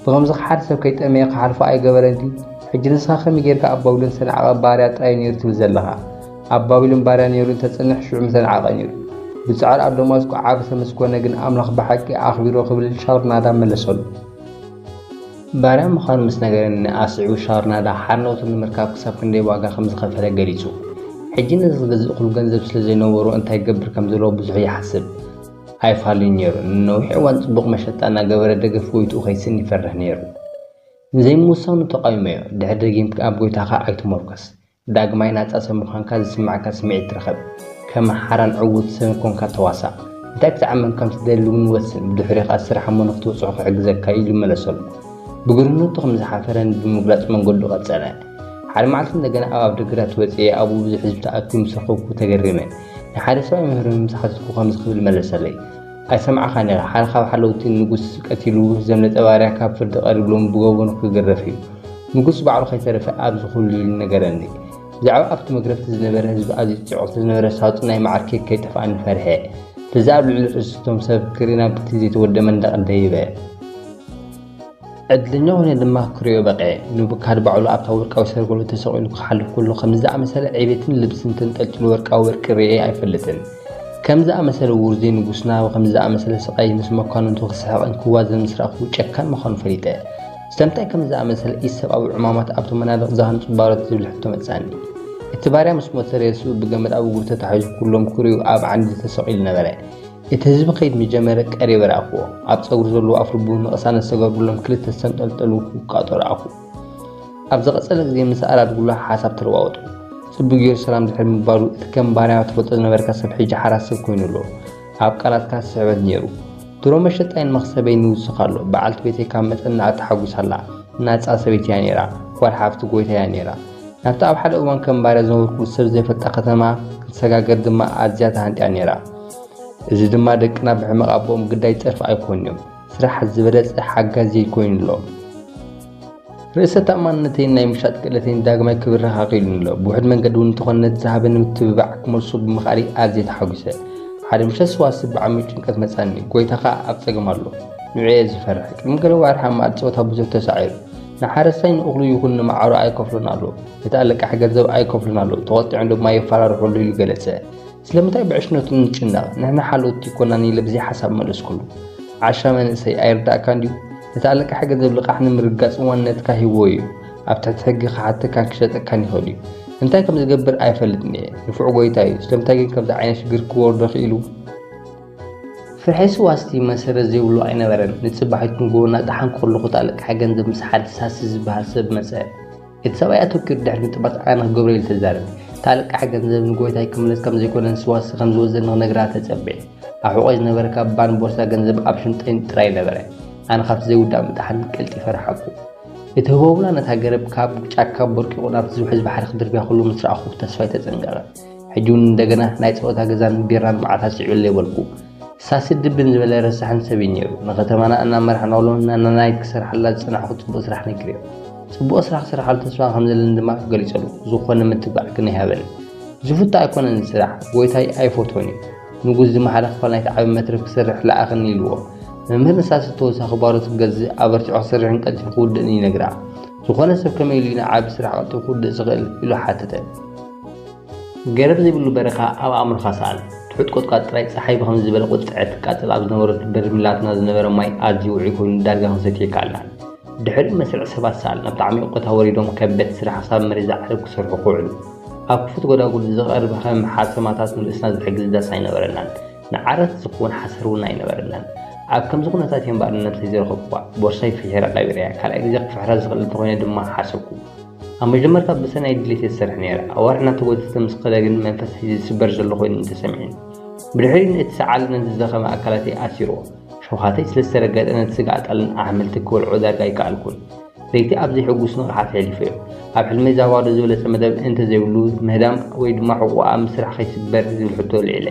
ብኸምዚ ሓደ ሰብ ከይጠመየ ክሓልፎ ኣይገበረን ድዩ? ሕጂ ንስኻ ከመይ ጌርካ ኣብ ባቢሎን ዝተናዕቐ ባርያ ጥራይ ነይሩ ትብል ዘለኻ? ኣብ ባቢሎን ባርያ ነይሩ እንተጸንሕ ሽዑ ምተናዕቐ ነይሩ። ብጻዕሩ ኣብ ደማስቆ ዓቢ ተመስገነ ግን ኣምላኽ ብሓቂ ኣኽቢሮ ክብል ሻውር ናዳ መለሰሉ። ባርያ ምዃኑ ምስ ነገረኒ ኣስዒቡ ሻውር ናዳ ሓርነቱ ንምርካብ ክሳብ ክንደይ ዋጋ ከም ዝኸፈለ ገሊጹ። ሕጂ ነዚ ዝገዝእ ኩሉ ገንዘብ ስለ ዘይነበሮ እንታይ ክገብር ከም ዘለዎ ብዙሕ ይሓስብ ኣይፋሉን ነይሩ። ንነዊሕ እዋን ጽቡቕ መሸጣ እናገበረ ደገፍ ጎይትኡ ከይስእን ይፈርሕ ነይሩ። ንዘይምውሳኑ ተቓዊመዮ። ድሕሪ ደጊምካ ኣብ ጎይታኻ ኣይትመርኮስ። ዳግማይ ናጻ ሰብ ምዃንካ ዝስምዓካ ስምዒት ርኸብ። ከም ሓራን ዕዉት ሰብ ኮንካ ተዋሳእ። እንታይ ክትዓመም ከም ትደሊ እውን ወስን። ብድሕሪኡ ኸኣ ስራሕ እሞ ንኽትበጽሖ ክሕግዘካ እዩ ኢሉ መለሰሉ። ብግርህነቱ ከም ዝሓፈረን ብምግላጽ መንገዱ ቀጸለ። ሓደ መዓልቲ እንደገና ኣብ ኣፍደገ ግራት ወጺኤ ኣብኡ ብዙሕ ህዝቢ ተኣኪቡ ምስ ረኸብኩ ተገሪመ። ንሓደ ሰብኣይ መብርሂ ምስ ሓተትኩ ከምዚ ክብል መለሰለይ። ኣይሰማዕኻን ኢኻ። ሓደ ካብ ሓለውቲ ንጉስ ቀቲሉ ዘምለጠ ባርያ ካብ ፍርዲ ቀሪብሎም ብገበኑ ክግረፍ እዩ። ንጉስ ባዕሉ ከይተረፈ ኣብዚ ኩሉ ኢሉ ነገረኒ። ብዛዕባ ኣብቲ መግረፍቲ ዝነበረ ህዝቢ ኣዝዩ ጽዑቕ ስለ ዝነበረ ሳጹን ናይ መዓር ኬክ ከይጠፍኣኒ ፈሪሐ። በዚ ኣብ ልዕሊ ርእሲ እቶም ሰብ ክርኢ ናብቲ ዘይተወድአ መንደቕ ደይበ። ዕድለኛ ኾይነ ድማ ክርእዮ በቕዐ። ንቡካድ ባዕሉ ኣብታ ወርቃዊ ሰርጎሎ ተሰቒሉ ክሓልፍ ከሎ ከምዚ ዝኣመሰለ ዕቤትን ልብስን ተንጠልጢሉ ወርቃዊ ወርቂ ርእየ ኣይፈልጥን። ከምዚ ዝኣመሰለ ውርዙይ ንጉስና ብኸምዚ ዝኣመሰለ ስቓይ ምስ መኳንንቱ ክስሕቕን ክዋዘን ምስ ረኣኹ ጨካን ምዃኑ ፈሊጠ። ስለምንታይ ከምዚ ዝኣመሰለ ኢሰብኣዊ ዕማማት ኣብቶም መናድቕ ዝሃንጹ ባሮት ዝብል ሕቶ መጻኒ። እቲ ባርያ ምስ ሞተ ሬስኡ ብገመድ ኣብ እግሩ ተታሒዙ ኩሎም ክርእዩ ኣብ ዓንዲ ተሰቒሉ ነበረ። እቲ ህዝቢ ክኸይድ ምስ ጀመረ ቀሪበ ረኣኽዎ። ኣብ ጸጉሪ ዘለዎ ኣፍልቡ ንቕሳነት ዝተገብሩሎም ክልተ ዝተንጠልጠሉ ውቃጦ ረኣኹ። ኣብ ዝቐጸለ ግዜ ምስ ኣራድ ጉላ ሓሳብ ተለዋወጡ። ጽቡቕ ገይሩ ሰላም ድሕሪ ምባሉ፣ እቲ ከም ባርያ ትፈልጦ ዝነበርካ ሰብ ሕጂ ሓራ ሰብ ኮይኑ ኣሎ። ኣብ ቃላትካ ስሕበት ነይሩ። ድሮ መሸጣይን መኽሰበይን ይውስኽ ኣሎ። በዓልቲ ቤተይ ካብ መጠን ንላዕሊ ተሓጒሳ ኣላ። ናጻ ሰበይቲ እያ ነይራ። ጓል ሓፍቲ ጎይታ እያ ነይራ። ናብቲ ኣብ ሓደ እዋን ከም ባርያ ዝነበርኩሉ ሰብ ዘይፈልጣ ከተማ ክትሰጋገር ድማ ኣዝያ ተሃንጥያ ነይራ። እዚ ድማ ደቅና ብሕመቕ ኣቦኦም ግዳይ ጸርፊ ኣይኮኑን እዮም። ስራሕ ዝበለጸ ሓጋዚ ኮይኑሎም። ርእሰ ተኣማንነተይን ናይ ምሻጥ ክእለተይን ዳግማይ ክብርኽ ኣኽኢሉኒ ኣሎ። ብውሑድ መንገዲ እውን እንተኾነ ነቲ ዝሃበኒ ምትብባዕ ክመልሶ ብምኽኣለይ ኣዝየ ተሓጒሰ። ሓደ ምሸት ስዋ ዝስተ ብዓሚቕ ጭንቀት መጻኒ። ጎይታ ኸኣ ኣብ ጸገም ኣሎ። ንዑ እየ ዝፈርሕ። ቅድሚ ገለ ዋርሒ ኣብ መኣዲ ጸወታ ብዙሕ ተሳዒሩ። ንሓረስታይ ንእኽሉ ይኹን ንመዓሩ ኣይከፍሎን ኣሎ። ነቲ ኣለቃሒ ገንዘብ ኣይከፍሎን ኣሎ። ተቖጢዖም ድማ የፈራርሑ ኣሎ ኢሉ ገለጸ። ስለምንታይ ብዕሽነቱ ንጭነቕ? ንሕና ሓለውቲ ኣይኮናን ኢለ ብዘይ ሓሳብ መለስኩሉ። ዓሻ መንእሰይ ኣይርዳእካን ድዩ? ነቲ ኣለቃሒ ገንዘብ ልቓሕ ንምርጋጽ ዋንነትካ ሂብዎ እዩ። ኣብ ትሕቲ ሕጊ ክሓተካን ክሸጠካን ይኽእል እዩ። እንታይ ከም ዝገብር ኣይፈልጥን እየ። ንፉዕ ጎይታ እዩ። ስለምንታይ ግን ከምዚ ዓይነት ሽግር ክወርዶ ክኢሉ? ፍርሒ ስዋስቲ መሰረት ዘይብሉ ኣይነበረን። ንጽባሒቱ ንጎና ደሓን ከለኹ፣ እቲ ኣለቃሒ ገንዘብ ምስ ሓደ ሳሲ ዝበሃል ሰብ መጸ። እቲ ሰብኣይ ኣተኲሩ ድሕሪ ምጥማት ኣነ ክገብሮ ኢሉ ተዛረበ። እቲ ኣለቃሒ ገንዘብ ንጎይታይ ክምለስ ከም ዘይኮነን ስዋስቲ ከም ዝወዘኒ ክነግራ ተጸበየ። ኣብ ሕቖይ ዝነበረ ካባን ቦርሳ ገንዘብ ኣብ ሽንጠይ ጥራይ ነበረ። ኣነ ካብቲ ዘይውዳእ ምጥሓን ቀልጢፈ ረሓቕኩ። እቲ ህቦብላ ነታ ገረብ ካብ ጫካ በርቂቑ ናብቲ ዝውሕዝ ባሕሪ ክድርብያ ከሎ ምስ ረኣኹ ተስፋይ ተጸንቀቐ። ሕጂ እውን እንደገና ናይ ጸወታ ገዛን ቢራን መዓት ኣስዒበለይ በልኩ። ሳሲ ድብን ዝበለ ረሳሕን ሰብ እዩ ነይሩ። ንከተማና እናመራሕናሉ ናናናይት ክሰርሓላ ዝጸናሕኩ ጽቡቕ ስራሕ ነጊረዮ። ጽቡቕ ስራሕ ክሰርሓሉ ተስፋ ከም ዘለኒ ድማ ገሊጸሉ። ዝኾነ ምትብባዕ ግን ኣይሃበኒ። ዝፍቶ ኣይኮነን ስራሕ፣ ጎይታይ ኣይፈትዎን እዩ። ንጉስ ድማ ሓደ ክፋል ናይቲ ዓቢ መትረብ ክሰርሕ ለኣኸኒ ኢልዎ። መምህር ንሳሲ ተወሳኺ ባሮት ክገዝእ፣ ኣበርቲዑ ክሰርሕን ቀልጢፉ ክውድእን ይነግራ። ዝኾነ ሰብ ከመይ ኢሉ እዩ ንዓቢ ስራሕ ቀልጢፉ ክውድእ ዝኽእል? ኢሉ ሓተተ። ገረብ ዘይብሉ በረኻ ኣብ ኣእምሮኻ ሰኣል። ትሑት ቁጥቋጥ ጥራይ ጸሓይ ብኸምዚ ዝበለ ቁጥዐ ትቃጸል ኣብ ዝነበረቱ በርሚላትና ዝነበረ ማይ ኣዝዩ ውዑይ ኮይኑ ዳርጋ ክንሰትዮ ኣይከኣልናን። ድሕሪኡ መስርዕ ሰባት ሰኣል። ናብቲ ዓሚቕ ቦታ ወሪዶም ከበድቲ ስራሕ ክሳብ መሬት ዝዓርብ ክሰርሑ ክውዕሉ። ኣብ ክፉት ጎዳጉዲ ዝቐርብ ከም ሓሰማታት ንርእስና ዝሕግዝ ዳስ ኣይነበረናን። ንዓራት ዝኸውን ሓሰር እውን ኣይነበረናን። ኣብ ከምዚ ኩነታት እየ እምበኣር ንነብሰይ ዝረኸብኩዋ። ቦርሳይ ፍሒረ ቀቢረያ። ካልኣይ ግዜ ክፍሕራ ዝኽእል እንተኾይነ ድማ ሓሰብኩ። ኣብ መጀመርታ ብሰናይ ድሌት እየ ዝሰርሕ ነይረ። ኣዋርሕ እናተጎተተ ምስ ከደ ግን መንፈስ ሒዙ ዝስበር ዘሎ ኮይኑ እዩ ተሰሚዑኒ። ብድሕሪኡ ነቲ ሰዓል ነቲ ዝደኸመ ኣካላተይ ኣሲርዎ። ሸውሃተይ ስለ ዝተረገጠ ነቲ ስጋ ኣጣልን ኣሕምልቲ ክበልዖ ዳርጋ ኣይከኣልኩን። ለይቲ ኣብ ዘይሕጉስ ንቕሓት የሕሊፈዮ። ኣብ ሕልመይ እዛ ባዶ ዝበለጸ መደብ እንተዘይብሉ ምህዳም ወይ ድማ ሕቖኣ ኣብ ምስራሕ ከይስበር ዝብል ሕቶ ኣልዒለ።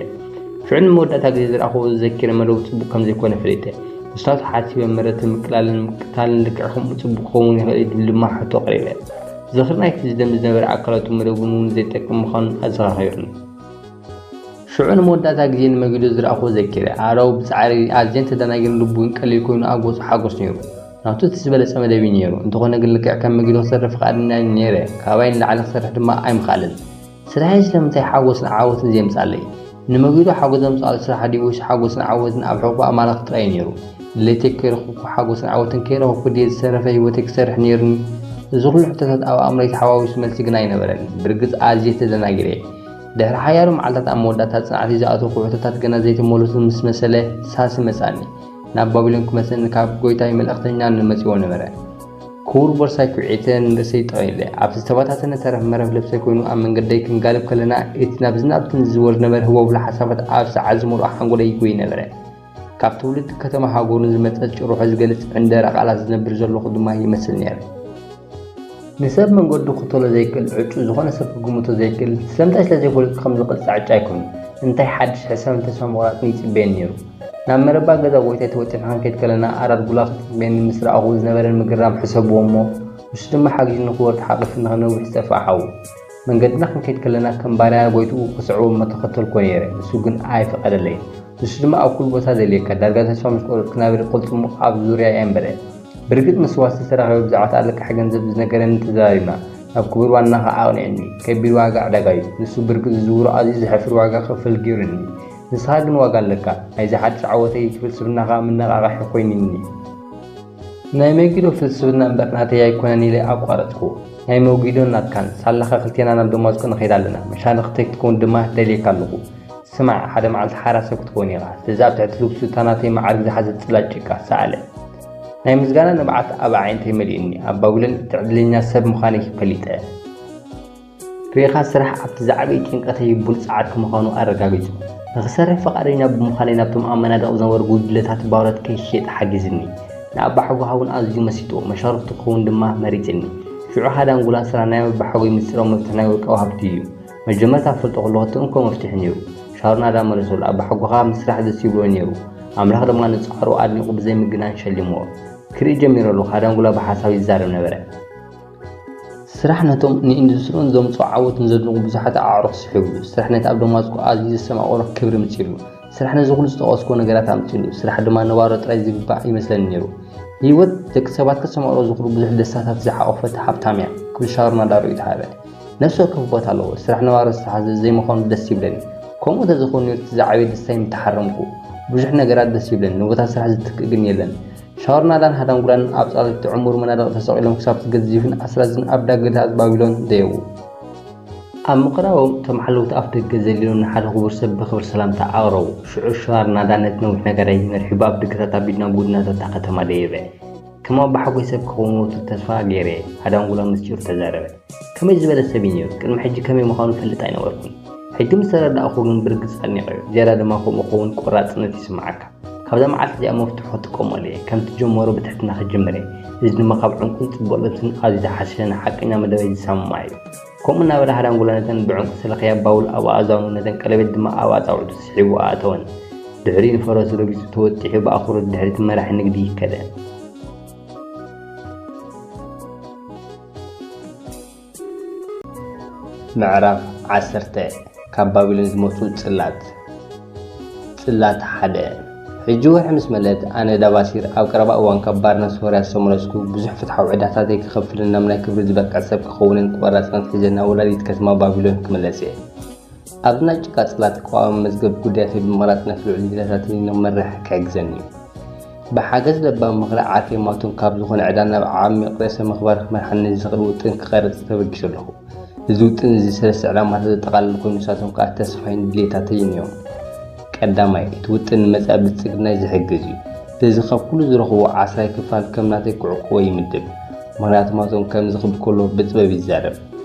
ሽዑ ንመወዳእታ ግዜ ዝረኣኽዎ ዘኪረ መደቡ ጽቡቕ ከም ዘይኮነ ፈሊጠ። ንሳቱ ሓሲበ ምረት ምቅላልን ምቅታልን ልክዕ ከምኡ ጽቡቕ ክኸውን ይኽእል እዩ ዝብል ድማ ሕቶ ኣቕሪበ። ዝኽሪ ናይቲ ዝደሚ ዝነበረ ኣካላቱ መደቡ እውን ዘይጠቅም ምዃኑ ኣዘኻኺሩኒ። ሽዑ ንመወዳእታ ግዜ ንመጊዶ ዝረኣኽዎ ዘኪረ። ኣረው ብጻዕሪ ኣዝየን ተደናጊሩ ልቡ እውን ቀሊል ኮይኑ ኣብ ገጹ ሓጎስ ነይሩ። ናቱ እቲ ዝበለጸ መደብ እዩ ነይሩ። እንተኾነ ግን ልክዕ ከም መጊዶ ክሰርሕ ፍቓደኛ ነይረ። ካባይ ንላዕሊ ክሰርሕ ድማ ኣይምኽኣለን። ስራሐይ ስለምንታይ ሓጎስን ዓወትን ዘየምጻለይ? ንመጊዶ ሓጎስ ዘምጻሉ ስራሕ ድዩ ወይስ ሓጎስን ዓወትን ኣብ ሕቑፎ ኣማላኽ ጥራይ ነይሩ? ድሌተይ ከይረኸብኩ ሓጎስን ዓወትን ከይረኸብኩ ድየ ዝሰረፈ ህይወተይ ክሰርሕ ነይሩኒ? እዚ ኩሉ ሕቶታት ኣብ ኣእምሮይ ተሓዋዊሱ መልሲ ግና ኣይነበረን። ብርግጽ ኣዝየ ተደናጊረ። ድሕሪ ሓያሎ መዓልታት ኣብ መወዳእታ ጽንዓተይ ዝኣተውኩ ሕቶታት ገና ዘይተመለሱ ምስ መሰለ ሳሲ መጻኒ። ናብ ባቢሎን ክመልሰኒ ካብ ጎይታይ መልእኽተኛ ንመጺዎ ነበረ። ክቡር ቦርሳይ ኩዒተ ንርእሰይ ጠቕሊለ፣ ኣብቲ ዝተበታተነ ተረፍ መረፍ ልብሰይ ኮይኑ ኣብ መንገደይ ክንጋልብ ከለና፣ እቲ ናብዚ ናብትን ዝዝወር ዝነበረ ህቦብላ ሓሳባት ኣብ ሰዓት ዝመልኦ ሓንጎለይ ይጎይ ነበረ። ካብ ትውልዲ ከተማ ሃገሩን ዝመጸ ጭርሖ ዝገልጽ ዕንደራ ቃላት ዝነብር ዘለኹ ድማ ይመስል ነይረ። ንሰብ መንገዱ ክተሎ ዘይክእል ዕጩ፣ ዝኾነ ሰብ ክግምቶ ዘይክእል፣ ስለምንታይ ስለ ዘይፈለጡ ከም ዝቕጻዕ ዕጫ ኣይኮኑን። እንታይ ሓድሽ ሕሰምን ተስፋ ምቑራጽን ይጽበየኒ ነይሩ? ናብ መረባ ገዛ ጎይታይ ተወጢሕና ክንከይድ ከለና፣ ኣራድ ጉላ ክጽበየኒ ምስ ረኣኹ ዝነበረን ምግራም ሕሰብዎ እሞ፣ ንሱ ድማ ሓጊዙኒ ክወርድ ሓቒፉኒ ከነውሕ ዝጠፍኣ ሓዉ። መንገድና ክንከይድ ከለና ከም ባርያ ጎይትኡ ክስዕቦ እሞ ተኸተልኩዎ ነይረ። ንሱ ግን ኣይፈቐደለይን። ንሱ ድማ ኣብ ኩሉ ቦታ ዘልየካ፣ ዳርጋ ተስፋ ምስ ቆረጽኩ ናብሪ ቅልጽሙ ኣብ ዙርያይ ኣንበረ። ብርግጽ ምስ ዋስቲ ዝተራኸበ ብዛዕባ ኣለቃሒ ገንዘብ ዝነገረኒ ተዘራሪብና። ናብ ክቡር ዋናኻ ኣቕኒዕኒ። ከቢድ ዋጋ ዕዳጋ እዩ። ንሱ ብርግጽ ዝዝውሮ ኣዝዩ ዘሕፍር ዋጋ ክኽፈል ገይሩኒ። ንስኻ ግን ዋጋ ኣለካ። ናይዚ ሓድሽ ዓወተይ ፍልስፍናኻ መነቓቕሒ ኮይኑኒ። ናይ መጊዶ ፍልስፍና እምበር ናተይ ኣይኮነን ኢለ ኣቋረጽኩ። ናይ መጊዶን ናትካን ሳላኻ ክልቴና ናብ ደማስቆ ንኸይድ ኣለና። መሻርኽተይ ክትከውን ድማ ደልየካ ኣለኹ። ስማዕ፣ ሓደ መዓልቲ ሓራ ሰብ ክትከውን ኢኻ። ስለዚ ኣብ ትሕቲ ልግሱ እታ ናተይ መዓርግ ዝሓዘት ጽላት ጭቃ ሰኣለ። ናይ ምስጋና ንብዓት ኣብ ኣዒንተይ መሊኡኒ። ኣብ ባቢሎን እቲ ዕድለኛ ሰብ ምዃነይ ፈሊጠ። ርኢኻ፣ ስራሕ ኣብቲ ዝዓበየ ጭንቀተይ ብሉጽ ዓርኪ ምዃኑ ኣረጋጊጹ። ንኽሰርሕ ፍቓደኛ ብምዃነይ ናብቶም ኣብ መናድቕ ዝነበሩ ጉጅለታት ባሮት ከይሸጥ ሓጊዝኒ። ንኣባሓጎኻ እውን ኣዝዩ መሲጥዎ፣ መሻርኽቱ ክኸውን ድማ መሪጽኒ። ሽዑ ሃዳንጉላ ስራሕ ናይ ኣባሓጎይ ምስጢራዊ መፍትሕ ናይ ወርቃዊ ሃብቱ እዩ። መጀመርታ ክፈልጦ ከለኹ እቲ እንኮ መፍትሒ ነይሩ። ሻሩናዳ መለሰሉ፣ ኣባሓጎኻ ምስራሕ ደስ ይብሎ ነይሩ። ኣምላኽ ድማ ንጻዕሩ ኣድኒቑ ብዘይ ምግናን ሸሊምዎ። ክርኢ ጀሚረ ኣለኹ፣ ሃዳንጉላ ብሓሳብ ይዛረብ ነበረ። ስራሕ ነቶም ንኢንዱስትሪኡን ዘምጽኦ ዓወትን ዘድንቑ ብዙሓት ኣዕሩኽ ስሒቡ እዩ። ስራሕ ነቲ ኣብ ደማስቆ ኣዝዩ ዘስተማቐሮ ክብሪ ምጺሉ። ስራሕ ነዚ ኩሉ ዝጠቐስኩዎ ነገራት ኣምጺሉ። ስራሕ ድማ ንባሮ ጥራይ ዝግባእ ይመስለኒ ነይሩ። ህይወት ደቂ ሰባት ከስተማቕሮ ዝኽእሉ ብዙሕ ደስታታት ዝሓቖፈት ሃብታም እያ፣ ክብል ሻሩናዳ ርእይቶ ሃበ። ነፍሲ ወከፍ ቦታ ኣለዎ። ስራሕ ንባሮ ዝተሓዘ ዘይምዃኑ ደስ ይብለኒ። ከምኡ እንተዝኸውን ነይሩ እቲ ዝዓበየ ደስታይ ምተሓረምኩ። ብዙሕ ነገራት ደስ ይብለኒ፣ ንቦታ ስራሕ ዝትክእ ግን የለን። ሻሩናዳን ሃዳንጉላን ኣብ ጻድቕቲ ዕሙር መናድቕ ተሰቒሎም ክሳብ እቲ ገዚፍን ኣስራዝን ኣብ ዳገታት ባቢሎን ደየቡ። ኣብ ምቕራቦም እቶም ሓለውቲ ኣፍ ደገ ዘሊሎም ንሓደ ክቡር ሰብ ብኽብሪ ሰላምታ ኣቕረቡ። ሽዑ ሽዋር ናዳነት ነዊሕ ነገር ኣይመርሒ ብኣፍ ደገታት ኣቢሉ ናብ ጎድናታት እታ ከተማ ደየበ። ከም ኣቦሓጎይ ሰብ ክኸውን ወትሩ ተስፋ ገይረ። ሃዳንጉላ ምስጢሩ ተዛረበ። ከመይ ዝበለ ሰብ እዩ ነይሩ? ቅድሚ ሕጂ ከመይ ምዃኑ እፈልጥ ኣይነበርኩን። ሕጂ ምስ ተረዳእኹ ግን ብርግጽ ኣድኒቐዮ። ዝያዳ ድማ ከምኡ ክኸውን ቆራጽነት ይስምዓካ። ካብዛ መዓልቲ እዚኣ መፍትሑ ክጥቀመሉ እየ። ከም ትጀመሮ ብትሕትና ክጅምር እየ። እዚ ድማ ካብ ዕንቁን ጽቡቕ ልብስን ኣዝዩ ዝሓሸን ሓቀኛ መደበይ ዝሰማማዕ እዩ። ከምኡ እናበለ ሃዳንጉላ ነተን ብዕንቁ ዝተለኽያ ባውል ኣብ ኣእዛኑ ነተን ቀለቤት ድማ ኣብ ኣጻብዕቱ ስሒቡ ኣእተወን። ድሕሪኡ ንፈረሱ ረጊጹ ተወጢሑ ብኣኽብሮት ድሕሪ እቲ መራሒ ንግዲ ይከደ። ምዕራፍ ዓሰርተ። ካብ ባቢሎን ዝመጹ ጽላት። ጽላት ሓደ። ሕጂ ወርሒ ምስ መለት ኣነ ዳባሲር ኣብ ቀረባ እዋን ካብ ባርነት ሶርያ ዝተመለስኩ ብዙሕ ፍትሓዊ ዕዳታተይ ክኸፍልን ናብ ናይ ክብሪ ዝበቅዕ ሰብ ክኸውንን ቆራጽነት ሒዘ ናብ ወላዲት ከተማ ባቢሎን ክምለስ እየ። ኣብዚ ናይ ጭቃ ጽላት ኣቀዋውማ መዝገብ ጉዳያተይ ብምቕራጽነት ልዑል ድሌታተይ ንኽመርሕ ክሕግዘኒ እዩ። ብሓገዝ ለባም ምኽሪ ዓርከይ ማቶን ካብ ዝኾነ ዕዳ ናብ ዓሚቕ ርእሰ ምኽባር ክመርሓኒ ዝኽእል ውጥን ክቐርጽ ተበጊሱ ኣለኹ። እዚ ውጥን እዚ ሰለስተ ዕላማታት ዘጠቓልል ኮይኑ ንሳቶም ከኣ ተስፋይን ድሌታተይን እዮም። ቀዳማይ፣ እቲ ውጥን ንመጻኢ ብልጽግናይ ዝሕግዝ እዩ። ስለዚ ካብ ኩሉ ዝረኽቦ ዓስራይ ክፋል ከም ናተይ ክዕቅቦ ይምድብ። ምኽንያቱ ማቶን ከምዚ ክብል ከሎ ብጥበብ ይዛረብ።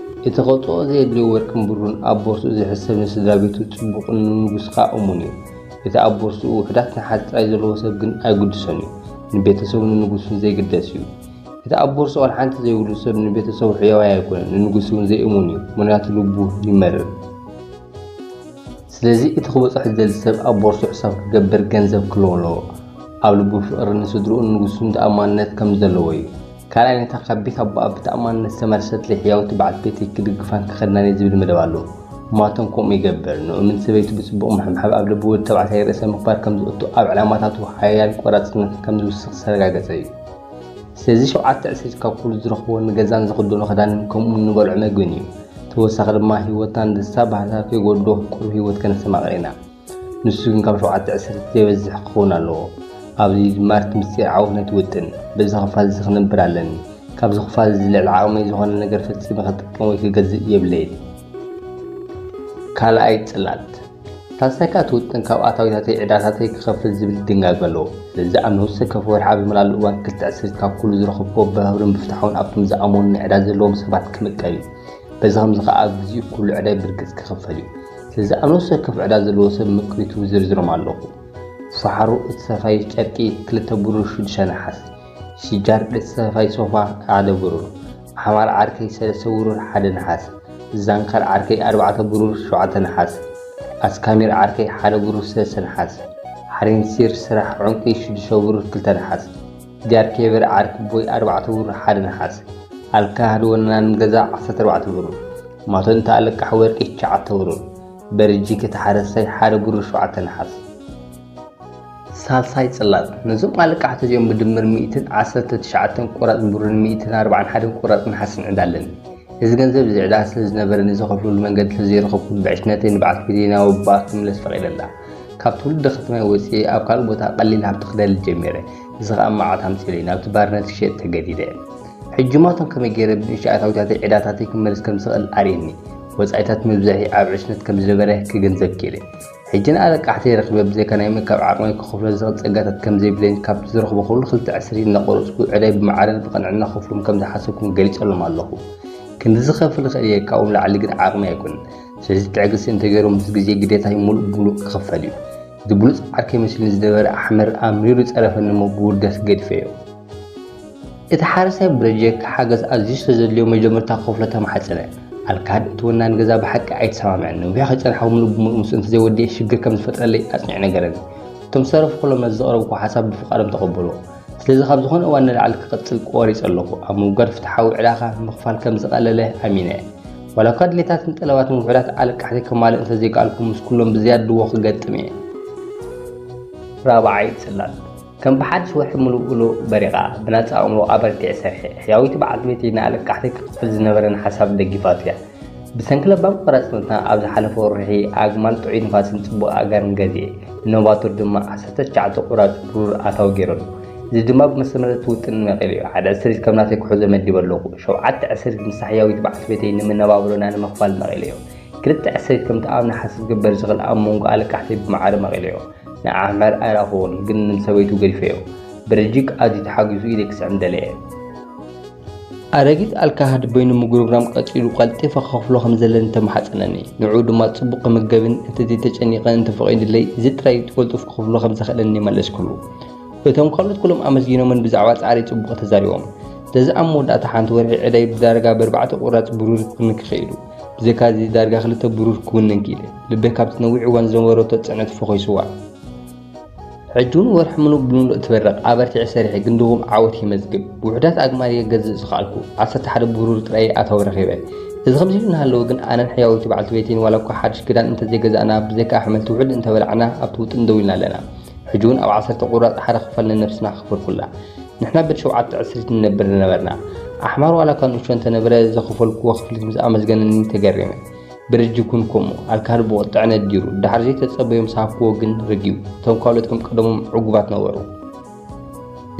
እቲ ከውጽኦ ዘየድልዮ ወርቅን ብሩርን ኣብ ቦርስኡ ዝሕሰብ ንስድራ ቤቱ ጽቡቕን ንንጉስ ከኣ እሙን እዩ። እቲ ኣብ ቦርስኡ ውሑዳት ነሓስ ጥራይ ዘለዎ ሰብ ግን ኣይግድሶን እዩ። ንቤተሰቡን ንንጉሱን ዘይግደስ እዩ። እቲ ኣብ ቦርሱ ዋላ ሓንቲ ዘይብሉ ሰብ ንቤተሰቡ ሕያዋይ ኣይኮነን፣ ንንጉስ እውን ዘይእሙን እዩ፣ ምኽንያቱ ልቡ ይመርር። ስለዚ እቲ ክበጽሖ ዝደሊ ሰብ ኣብ ቦርሱ ሕሳብ ክገብር ገንዘብ ክህልዎ ኣለዎ። ኣብ ልቡ ፍቕሪ ንስድርኡን ንንጉሱን ተኣማንነት ከም ዘለዎ እዩ። ካልኣይ ነታ ካብ ቤት ኣቦኣ ብተኣማንነት ዝተመርሰትለይ ሕያውቲ በዓልቲ ቤተይ ክድግፋን ክኸድናን እየ ዝብል መደብ ኣሎ። ማቶን ከምኡ ይገብር። ንእሙን ሰበይቱ ብጽቡቕ ምሕብሓብ ኣብ ልቢ ወዲ ተባዕታይ ርእሰ ምኽባር ከም ዝእቱ ኣብ ዕላማታቱ ሓያል ቆራጽነት ከም ዝውስኽ ዝተረጋገጸ እዩ። ስለዚ ሸውዓተ ዕስሪት ካብ ኩሉ ዝረኽቦ ንገዛን ዝኽደኖ ክዳንን ከምኡውን ንበልዖ መግብን እዩ። ተወሳኺ ድማ ህይወትና ንደስታ ባህታ ከይጎድሎ ቁሩብ ህይወት ከነስተማቕር ኢና። ንሱ ግን ካብ ሸውዓተ ዕስሪት ዘይበዝሕ ክኸውን ኣለዎ። ኣብዚ ድማ እቲ ምስጢር ዓወት ናይቲ ውጥን። በዚ ክፋል እዚ ክነብር ኣለኒ። ካብዚ ክፋል እዚ ልዕሊ ዓቕመይ ዝኾነ ነገር ፈጺመ ክጥቀም ወይ ክገዝእ የብለይን። ካልኣይ ጽላት። ሳልሳይ ከኣ እቲ ውጥን ካብ ኣታዊታተይ ዕዳታተይ ክኸፍል ዝብል ድንጋገ ኣለዎ። ስለዚ ኣብ ነፍሲ ወከፍ ወርሒ ኣብ ዝመልኣሉ እዋን ክልተ ዕስሪት ካብ ኩሉ ዝረኸብክዎ ብኽብርን ብፍትሓውን ኣብቶም ዝኣመኑኒ ዕዳ ዘለዎም ሰባት ክምቀል እዩ። በዚ ከምዚ ከኣ ኣብ ግዚኡ ኩሉ ዕዳይ ብርግጽ ክኽፈል እዩ። ስለዚ ኣብ ነፍሲ ወከፍ ዕዳ ዘለዎ ሰብ ምቅሪቱ ዝርዝሮም ኣለኹ። ፋሕሩ እቲ ሰፋይ ጨርቂ ክልተ ብሩር ሽዱሽተ ነሓስ። ሽጃር እቲ ሰፋይ ሶፋ ሓደ ብሩር። ሓማር ዓርከይ ሰለስተ ብሩር ሓደ ነሓስ። ዛንካር ዓርከይ ኣርባዕተ ብሩር ሸውዓተ ነሓስ። ኣስካሚር ዓርከይ ሓደ ብሩር ሰለስተ ነሓስ። ሓሪንሲር ስራሕ ዕንቂ ሽዱሽተ ብሩር ክልተ ነሓስ። ዲያርኬቨር ዓርኪ ቦይ ኣርባዕተ ብሩር ሓደ ነሓስ። ኣልካህድ ወናን ገዛ ዓሰርተ ኣርባዕተ ብሩር። ማቶን እቲ ኣለቃሕ ወርቂ ትሽዓተ ብሩር። በርጂክ እቲ ሓረስታይ ሓደ ብሩር ሸውዓተ ነሓስ። ሳልሳይ ጽላት። ነዞም ኣለቃሕቲ እዚኦም ብድምር ሚእትን ዓሰርተ ትሽዓተን ቁራጽ ብሩርን ሚእትን ኣርባዓን ሓደን ቁራጽ ነሓስን ዕዳ ኣለኒ። እዚ ገንዘብ እዚ ዕዳ ስለ ዝነበረኒ ዝኸፍለሉ መንገዲ ስለ ዘይረኸብኩ ብዕሽነተይ ንበዓልቲ ቤተይ ናብ ኣቦኣ ክምለስ ፈቒደላ። ካብ ትውልዲ ከተማይ ወጺኤ ኣብ ካልእ ቦታ ቀሊል ሃብቲ ክደሊ ጀሚረ። እዚ ኸኣ መዓት ኣምጺኡለይ ናብቲ ባርነት ክሸጥ ተገዲደ። ሕጂ ማቶም ከመይ ገይረ ብንእሽቶ ኣታዊታተይ ዕዳታተይ ክመልስ ከም ዝኽእል ኣርእየኒ። ወጻኢታት ምብዛሒ ኣብ ዕሽነት ከም ዝነበረ ክግንዘብ ክኢለ። ሕጂ ንኣለቃሕተይ ረኺበ ብዘይካ ናይ ምእካብ ዓቕመይ ክኸፍሎ ዝኽእል ጸጋታት ከም ዘይብለይን ካብቲ ዝረኽቦ ኩሉ ክልተ ዕስሪት እናቖረጽኩ ዕዳይ ብማዕረን ብቕንዕና ክኸፍሎም ከም ዝሓሰብኩን ገሊጸሎም ኣለኹ። ክንድዚ ክኸፍል እኽእል እየ፣ ካብኡ ንላዕሊ ግን ዓቕመይ ኣይኮነን። ስለዚ ትዕግስቲ እንተገይሮም ምስ ግዜ ግዴታይ ምሉእ ብምሉእ ክኽፈል እዩ። እቲ ብሉጽ ዓርከይ መሲሉኒ ዝነበረ ኣሕመር ኣሚሩ ጸረፈኒ እሞ ብውርደት ገዲፈዮ። እቲ ሓረስታይ ብረጀክ ሓገዝ ኣዝዩ ስለ ዘድልዮ መጀመርታ ክኸፍሎ ተማሕጸነ። ኣልካድ እቲ ወናኒ ገዛ ብሓቂ ኣይተሰማምዐን። ነዊሕ ከይጸንሓ ምሉእ ብምሉእ ምስኡ እንተዘይወዲኤ ሽግር ከም ዝፈጥረለይ ኣጽኒዑ ነገረኒ። እቶም ዝተረፉ ኩሎም ነቲ ዘቕረብኩ ሓሳብ ብፍቓዶም ተቐበልዎ። ስለዚ ካብ ዝኾነ እዋን ንላዕሊ ክቕጽል ቆሪጸ ኣለኹ። ኣብ ምውጋድ ፍትሓዊ ዕዳኻ ምኽፋል ከም ዝቐለለ ኣሚነ እየ። ዋላ እኳ ድሌታትን ጠለባትን ውሑዳት ኣለቃሕተይ ከማልእ እንተዘይከኣልኩ ምስ ኩሎም ብዘይ ኣድልዎ ክገጥም እየ። ራብዓይ ጽላት። ከም ብሓድሽ ወርሒ ምሉእ ምሉእ በሪቓ፣ ብናጻ ኣእምሮ ኣበርቲዐ ሰሪሐ። ሕያዊት በዓልቲ ቤተይ ንኣለቃሕተይ ክኽፈል ዝነበረኒ ሓሳብ ደጊፋቶ እያ። ብሰንኪ ለባም ቆራጽነትና ኣብ ዝሓለፈ ወርሒ ኣግማል ጥዑይ ንፋስን ጽቡቕ ኣእጋርን ገዚኤ። ንኖቫቶር ድማ ዓሰርተ ትሽዓተ ቁራጽ ብሩር ኣታዊ ገይረሉ። እዚ ድማ ብመሰረት ውጥን መቒለዮ። ሓደ ዕስሪት ከም ናተይ ክሕዞ መዲበ ኣለኹ። ሸውዓተ ዕስሪት ምስ ሓያዊት በዓልቲ ቤተይ ንመነባብሮና ንምኽፋል መቒለዮ። ክልተ ዕስሪት ከምቲ ኣብ ነሓስ ክግበር ዝኽእል ኣብ መንጎ ኣለቃሕተይ ብማዕረ መቒለዮ። ንኣሕመር ኣይረኣኹዎን፣ ግን ንሰበይቱ ገዲፈዮ። ብርጅክ ኣዝዩ ተሓጒሱ ኢደይ ክስዕም ደለየ። ኣረጊት ኣልካሃድ በይኑ ምጉርምራም ቀጺሉ፣ ቀልጢፈ ክኸፍሎ ከም ዘለኒ ተመሓጸነኒ። ንዕኡ ድማ ጽቡቕ ክምገብን እንተዘይተጨኒቐ እንተፈቒዱለይ እዚ ጥራይ ቅልጡፍ ክኸፍሎ ከም ዘኽእለኒ መለስኩሉ። እቶም ካልኦት ኩሎም ኣመስጊኖምን ብዛዕባ ጻዕሪ ጽቡቕ ተዛሪቦም። ስለዚ ኣብ መወዳእታ ሓንቲ ወርሒ ዕዳይ ብዳርጋ ብኣርባዕተ ቁራጽ ብሩር ክውንን ክኽኢሉ። ብዘይካ እዚ ዳርጋ ክልተ ብሩር ክውንን ክኢለ። ልበይ ካብቲ ነዊሕ እዋን ዝነበረቶ ጽዕነት ፈኾይስዋ። ሕጂ እውን ወርሒ ምሉእ ብምሉእ ትበርቕ፣ ኣበርቲዐ ሰሪሐ ግን ድኹም ዓወት የመዝግብ። ውሑዳት ኣግማል እየ ክገዝእ ዝኸኣልኩ። ዓሰርተ ሓደ ብሩር ጥራይ ኣታዊ ረኺበ። እዚ ከምዚ ኢሉ እናሃለወ ግን ኣነን ሕያወይቲ በዓልቲ ቤተይን ዋላ እኳ ሓድሽ ክዳን እንተዘይገዛእና፣ ብዘይካ ኣሕምልቲ ውሑድ እንተበላዕና ኣብቲ ውጥን ደው ኢልና ኣለና። ሕጂ እውን ኣብ ዓሰርተ ቁራጽ ሓደ ክፋል ነነብስና ከፈልኩላ። ንሕና በቲ ሸውዓተ ዕስሪት ንነብር ዝነበርና። ኣሕማር ዋላ እኳ ንእሽቶ እንተነበረ ዘኸፈልኩዎ ክፍሊት ምስ ኣመስገነኒ ተገሪመ። ብርጅክ እውን ከምኡ፣ ኣልካሃድ ብቑጥዐ ነዲሩ፣ ድሓር ዘይተጸበዮም ዝሃብክዎ ግን ርግዩ። እቶም ካልኦት ከም ቀደሞም ዕጉባት ነበሩ።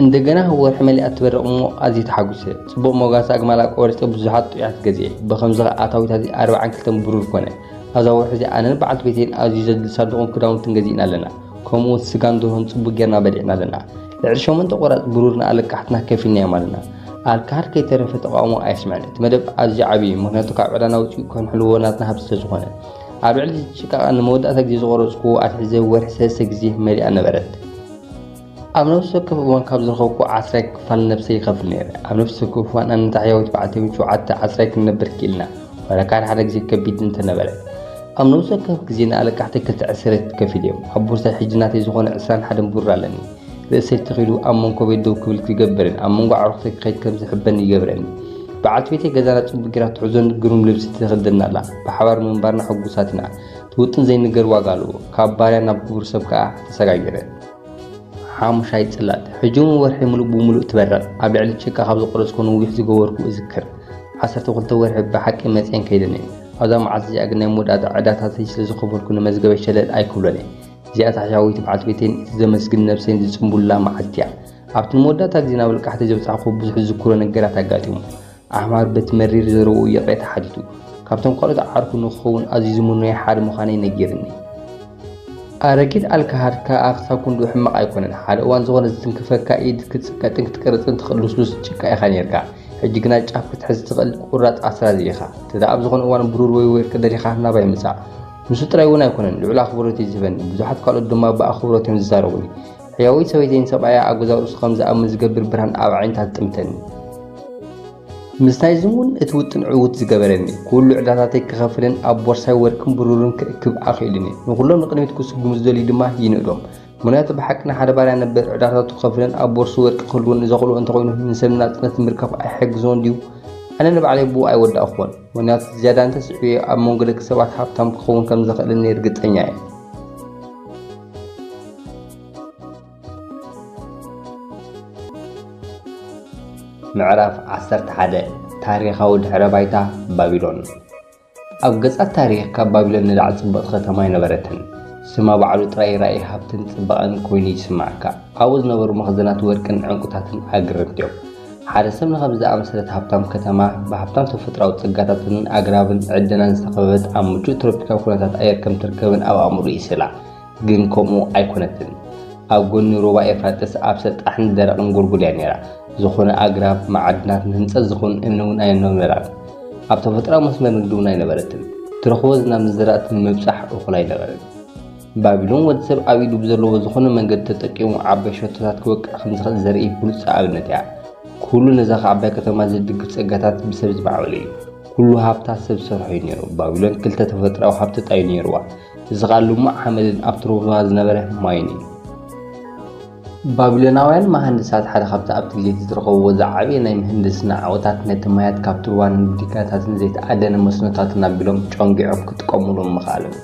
እንደገና ወርሒ መሊኣ ትበርቕ እሞ ኣዝየ ተሓጒሰ። ጽቡቕ መጓሰ ኣግማል ኣቋሪጸ ብዙሓት ጥዑያት ገዚኤ። ብኸምዚ ኸኣ ኣታዊት ኣዚ ኣርብዓን ክልተን ብሩር ኮነ። ኣብዛ ወርሒ እዚኣ ኣነን በዓልቲ ቤተይን ኣዝዩ ዘድሊ ሳንዱቕን ክዳውንትን ገዚእና ኣለና። ከምኡ እውን ስጋን ደርሆን ጽቡቕ ጌርና በሊዕና ኣለና። ልዕሊ ሸሞንተ ቁራጽ ብሩር ንኣለቃሕትና ከፊልናዮም ኣለና። ኣልካሃድ ከይተረፈ ተቓውሞ ኣየስምዐን። እቲ መደብ ኣዝዩ ዓቢ እዩ፣ ምኽንያቱ ካብ ዕዳና ውጽኡ ከንሕልዎ ናትና ሃብቲ ስለ ዝኾነ። ኣብ ልዕሊ እዚ ጭቃ ንመወዳእታ ግዜ ዝቖረጽኩዎ ኣትሒዘ ወርሒ ሰለስተ ግዜ መሊኣ ነበረት። ኣብ ነፍሲ ወከፍ እዋን ካብ ዝረኸብኩ ዓስራይ ክፋል ነብሰይ ይኸፍል ነይረ። ኣብ ነፍሲ ወከፍ እዋን ኣነ ነታ ሕያዊት በዓልተይ እውን ሸውዓተ ዓስራይ ክንነብር ክኢልና፣ ዋላ እኳ ሓደ ሓደ ግዜ ከቢድ እንተነበረ። ኣብ ነፍሲ ወከፍ ግዜ ንኣለቃሕተይ ክልተ ዕስረት ከፊለዮም። ኣብ ቦርሳይ ሕጂ ናተይ ዝኾነ ዕስራን ሓደን ብሩር ኣለኒ። ርእሰይ ተኺሉ ኣብ መንኮበይ ደው ክብል ክገብርን ኣብ መንጎ ኣዕሩኽተይ ክኸይድ ከም ዝሕበን ይገብረኒ። በዓልቲ ቤተይ ገዛና ጽቡቕ ጌራ ትሕዞን ግሩም ልብሲ ትኽደን ኣላ። ብሓባር ምንባርና ሕጉሳት ኢና። እቲ ውጥን ዘይንገር ዋጋ ኣለዎ። ካብ ባርያ ናብ ክቡር ሰብ ከኣ ተሰጋጊረ። ሓሙሻይ ጽላት። ሕጂ እውን ወርሒ ምሉእ ብምሉእ ትበርቕ። ኣብ ልዕሊ ጭቃ ካብ ዝቆረጽኩ ነዊሕ ዝገበርኩ እዝክር። ዓሰርተ ክልተ ወርሒ ብሓቂ መጺኤን ከይደን እየን። ኣብዛ መዓልቲ እዚኣ ግን ናይ መወዳእታ ዕዳታተይ ስለ ዝኸፈልኩ ንመዝገበይ ሸለል ኣይክብሎን እየ። እዚኣ እታ ሕያወይቲ በዓልቲ ቤተይን እቲ ዘመስግን ነብሰይን ዝጽንቡላ መዓልቲ እያ። ኣብቲ ንመወዳእታ ግዜ ናብ ኣልቃሕተይ ዘብጻሕኩዎ ብዙሕ ዝዝክሮ ነገራት ኣጋጢሙ። ኣሕማር በቲ መሪር ዘረብኡ ይቕሬታ ሓቲቱ። ካብቶም ካልኦት ዓርኩ ንክኸውን ኣዝዩ ዝምነዮ ሓደ ምዃነይ ነጊርኒ። ኣረጊት ኣልካሃድ ከኣ ክሳብ ክንድኡ ሕማቕ ኣይኮነን። ሓደ እዋን ዝኾነ ዝትንክፈካ ኢድ ክትጽቀጥን ክትቅርጽን ትኽእል ልስሉስ ጭቃ ኢኻ ኔርካ። ሕጂ ግና ጫፍ ክትሕዝ ትኽእል ቁራጽ ኣስራዚ ኢኻ። እንተ ደኣ ኣብ ዝኾነ እዋን ብሩር ወይ ወርቂ ደሊኻ ናባይ ምጻእ። ንሱ ጥራይ እውን ኣይኮነን፣ ልዑል ኣኽብሮት እዩ ዝህበኒ። ብዙሓት ካልኦት ድማ ብኣኽብሮት እዮም ዝዛረቡኒ። ሕያወይቲ ሰበይተይን ሰብኣያ ኣብ ገዛ ርእሱ ከም ዝኣምን ዝገብር ብርሃን ኣብ ኣዒንታ ትጥምተኒ። ምስታይ ዝሙን እቲ ውጥን ዕዉት ዝገበረኒ፣ ኩሉ ዕዳታተይ ክኸፍልን ኣብ ቦርሳይ ወርቅን ብሩርን ክእክብ ኣኽኢሉኒ። ንኹሎም ንቕድሚት ክስጉሙ ዝደልዩ ድማ ይንእዶም። ምኽንያቱ ብሓቂ ንሓደ ባርያ ነበር ዕዳታቱ ክኸፍልን ኣብ ቦርሱ ወርቂ ክህልዎን ዘኽእሎ እንተኾይኑ ንሰብ ናጽነት ንምርካብ ኣይሕግዞን ድዩ? ኣነ ንባዕለይ ብኡ ኣይወዳእኩዎን። ምኽንያቱ ዝያዳ እንተስዕብዮ ኣብ መንጎ ደቂ ሰባት ሃብታም ክኸውን ከም ዘኽእለኒ ርግጸኛ እየ። ምዕራፍ ዓሰርተ ሓደ። ታሪኻዊ ድሕረ ባይታ ባቢሎን። ኣብ ገጻት ታሪኽ ካብ ባቢሎን ንላዕሊ ጽብቕቲ ከተማ ኣይነበረትን። ስማ ባዕሉ ጥራይ ራእይ ሃብትን ጽባቐን ኮይኑ ይስምዓካ። ኣብኡ ዝነበሩ መኽዘናት ወርቅን ዕንቁታትን ኣገረምቲ እዮም። ሓደ ሰብ ንኸምዚ ዝኣመሰለት ሃብታም ከተማ ብሃብታም ተፈጥሮኣዊ ጸጋታትን ኣግራብን ዕደናን ዝተኸበበት ኣብ ምቹእ ትሮፒካዊ ኩነታት ኣየር ከም ትርከብን ኣብ ኣእምሮኡ ይስእላ። ግን ከምኡ ኣይኮነትን። ኣብ ጎኒ ሩባ ኤፍራጥስ ኣብ ሰጣሕን ደረቕን ጎልጎል እያ ነይራ። ዝኾነ ኣግራብ፣ መዓድናት፣ ንህንጸት ዝኾን እምኒ እውን ኣይነበራን። ኣብ ተፈጥሮኣዊ መስመር ንግዲ እውን ኣይነበረትን። ትረኽቦ ዝናብ ንዝራእቲ ንምብጻሕ እኹል ኣይነበረን። ባቢሎን ወዲ ሰብ ኣብ ኢዱ ብዘለዎ ዝኾነ መንገዲ ተጠቂሙ ዓባይ ሸቶታት ክወቅዕ ከም ዝኽእል ዘርኢ ብሉጽ ኣብነት እያ። ኩሉ ነዛ ዓባይ ከተማ ዝድግፍ ጸጋታት ብሰብ ዝማዕበለ እዩ። ኩሉ ሃብታ ሰብ ዝሰርሖ እዩ ነይሩ። ባቢሎን ክልተ ተፈጥሮኣዊ ሃብትታት እዩ ነይርዋ። እዚ ኸኣ ልሙዕ ሓመድን ኣብቲ ሩባ ዝነበረ ማይን እዩ። ባቢሎናውያን መሃንድሳት ሓደ ካብቲ ኣብቲ ግዜ እቲ ዝረኸብዎ ዝዓበየ ናይ ምህንድስና ዓወታት ነቲ ማያት ካብቲ ሩባን ድንጋታትን ዘይተኣደነ መስኖታትን ኣቢሎም ጨንጊዖም ክጥቀሙሎም ምኽኣሎም።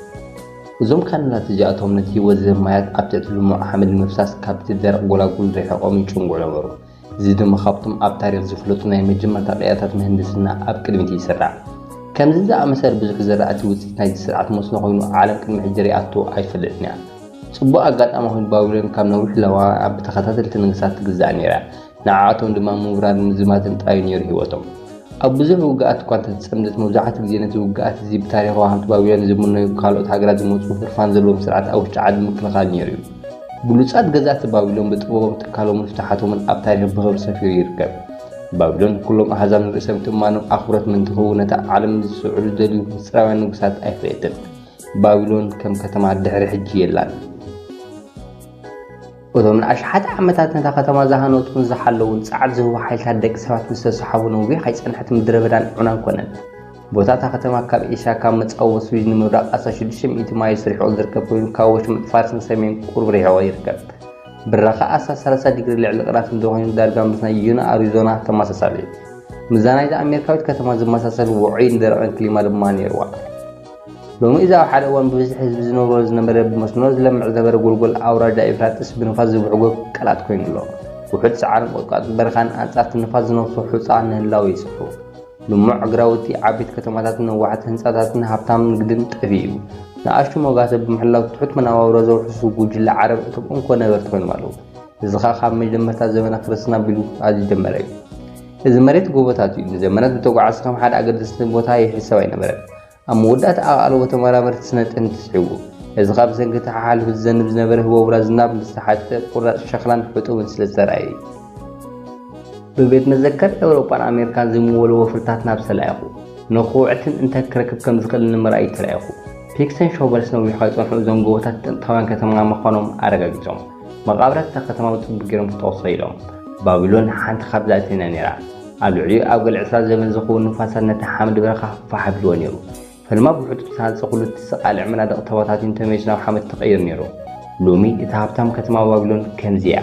እዞም ካናላት እዚኣቶም ነቲ ህይወት ዝህብ ማያት ኣብ ትሕቲ ልሙዕ ሓመድ ንምፍሳስ ካብቲ ደረቕ ጎላጉል ርሒቖም ይጭንጉዑ ነበሩ። እዚ ድማ ካብቶም ኣብ ታሪኽ ዝፍለጡ ናይ መጀመርታ ቅያታት ምህንድስና ኣብ ቅድሚት ይስራዕ። ከምዚ ዝኣመሰለ ብዙሕ ዝራእቲ ውጽኢት ናይዚ ስርዓት መስኖ ኮይኑ ዓለም ቅድሚ ሕጂ ሪኣቶ ኣይትፈልጥን እያ። ጽቡቕ ኣጋጣሚ ኮይኑ ባቢሎን ካብ ነዊሕ ለዋ ኣብ ተኸታተልቲ ንግስታት ትግዛእ ነይራ። ንዓኣቶም ድማ ምውራድ ምዝማትን ጥራይ ነይሩ ህይወቶም። ኣብ ብዙሕ ውግኣት እኳ እንተተጸምደት፣ መብዛሕትኡ ግዜ ነቲ ውግኣት እዚ ብታሪኻዊ ሃብቲ ባቢሎን ዝምነዩ ካልኦት ሃገራት ዝመጹ ህርፋን ዘለዎም ስርዓት ኣብ ውሽጢ ዓዲ ምክልኻል ነይሩ እዩ። ብሉጻት ገዛእቲ ባቢሎን ብጥበቦም፣ ትካሎምን ፍትሓቶምን ኣብ ታሪኽ ብኽብሪ ሰፊሩ ይርከብ። ባቢሎን ንኩሎም ኣህዛብ ንርእሰ ምትእምማኖም ኣኽብሮት ምእንቲ ክህቡ ነታ ዓለም ዝስዕሩ ዝደልዩ ምስጢራውያን ንጉሳት ኣይፈለየትን። ባቢሎን ከም ከተማ ድሕሪ ሕጂ የላን። እቶም ንኣሽሓት ዓመታት ነታ ከተማ ዝሃነጹን ዝሓለዉን ጸዓት ዝህቡ ሓይልታት ደቂ ሰባት ምስ ተሰሓቡ ነዊሕ ኣይጸንሐት ምድረ በዳን ዑናን ኮነት። ቦታ እታ ከተማ ካብ ኤስያ ካብ መጻወ ስዊዝ ንምብራቕ ኣስታት ሽዱሽተ ሚእቲ ማይልስ ርሒቑ ዝርከብ ኮይኑ ካብ ወሽመጥ ፋርስን ሰሜን ቁሩብ ርሒቑ ይርከብ። ብራኸ ኣስታት ሰላሳ ዲግሪ ልዕሊ ቅርናፍ እንተኾይኑ ዳርጋ ምስ ናይ ዩና ኣሪዞና ተመሳሳሊ እዩ። ምስዛ ናይዛ ኣሜሪካዊት ከተማ ዝመሳሰል ውዑይን ደረቕን ክሊማ ድማ ነይርዋ። ሎሚ እዚ ኣብ ሓደ እዋን ብብዝሒ ህዝቢ ዝነብሮ ዝነበረ ብመስኖ ዝለምዕ ዝነበረ ጎልጎል ኣውራጃ ኤፍራጥስ ብንፋስ ዝብሕጎ ቀላጥ ኮይኑ ኣሎ። ውሑድ ሰዓርን ቁጥቋጥ በረኻን ኣንጻርቲ ንፋስ ዝነፍሱ ሑጻ ንህላወ ይጽሑ። ልሙዕ ግራውቲ፣ ዓበይቲ ከተማታትን ነዋሕቲ ህንጻታትን ሃብታም ንግድን ጠፊኡ እዩ። ንኣሽቱ ሞጋተ ብምሕላው ትሑት መነባብሮ ዘውሕሱ ጉጅለ ዓረብ እቶም እንኮ ነበርቲ ኮይኖም ኣለዉ። እዚ ኸኣ ካብ መጀመርታ ዘመነ ክርስትና ኣቢሉ ዝጀመረ እዩ። እዚ መሬት ጎቦታት እዩ። ንዘመናት ብተጓዓዝቲ ከም ሓደ ኣገደስቲ ቦታ ይሕሰብ ኣይነበረን። ኣብ መወዳእታ ኣቓልቦ ተመራመርቲ ስነ ጥንቲ ስሒቡ። እዚ ኸኣ ብሰንኪ እቲ ሓሓሊፉ ዝዘንብ ዝነበረ ህቦብራ ዝናብ ምስ ተሓጽበ ቁራጽ ሸኽላን ሕጡብን ስለ ዝተራእየ እዩ። ብቤት መዘከር ኤውሮጳን ኣሜሪካን ዝምወሉ ወፍርታት ናብ ሰላይኹ ንኽውዕትን እንታይ ክረክብ ከም ዝኽእል ንምርኣይ ተላኢኹ። ፒክሰን ሾቨልስ ነዊሕ ከይጸንሑ እዞም ጎቦታት ጥንታውያን ከተማ ምዃኖም ኣረጋጊጾም። መቓብራት እታ ከተማ እውን ጽቡቕ ገይሮም ክጠቕሱ ኢሎም። ባቢሎን ሓንቲ ካብዛ እቲና ነይራ። ኣብ ልዕሊኡ ኣብ ገለ ዕስራ ዘበን ዝኸውን ንፋሳት ነቲ ሓመድ በረኻ ፋሕ ኣቢልዎ ነይሩ። ፈለማ ብሕጡብ ዝተሃንጸ ኩሉ እቲ ዝቓልዕ መናድቕ ተበታቲኑ ተመሊሱ ናብ ሓመድ ተቐይሩ ነይሩ። ሎሚ እታ ሃብታም ከተማ ባቢሎን ከምዚ እያ።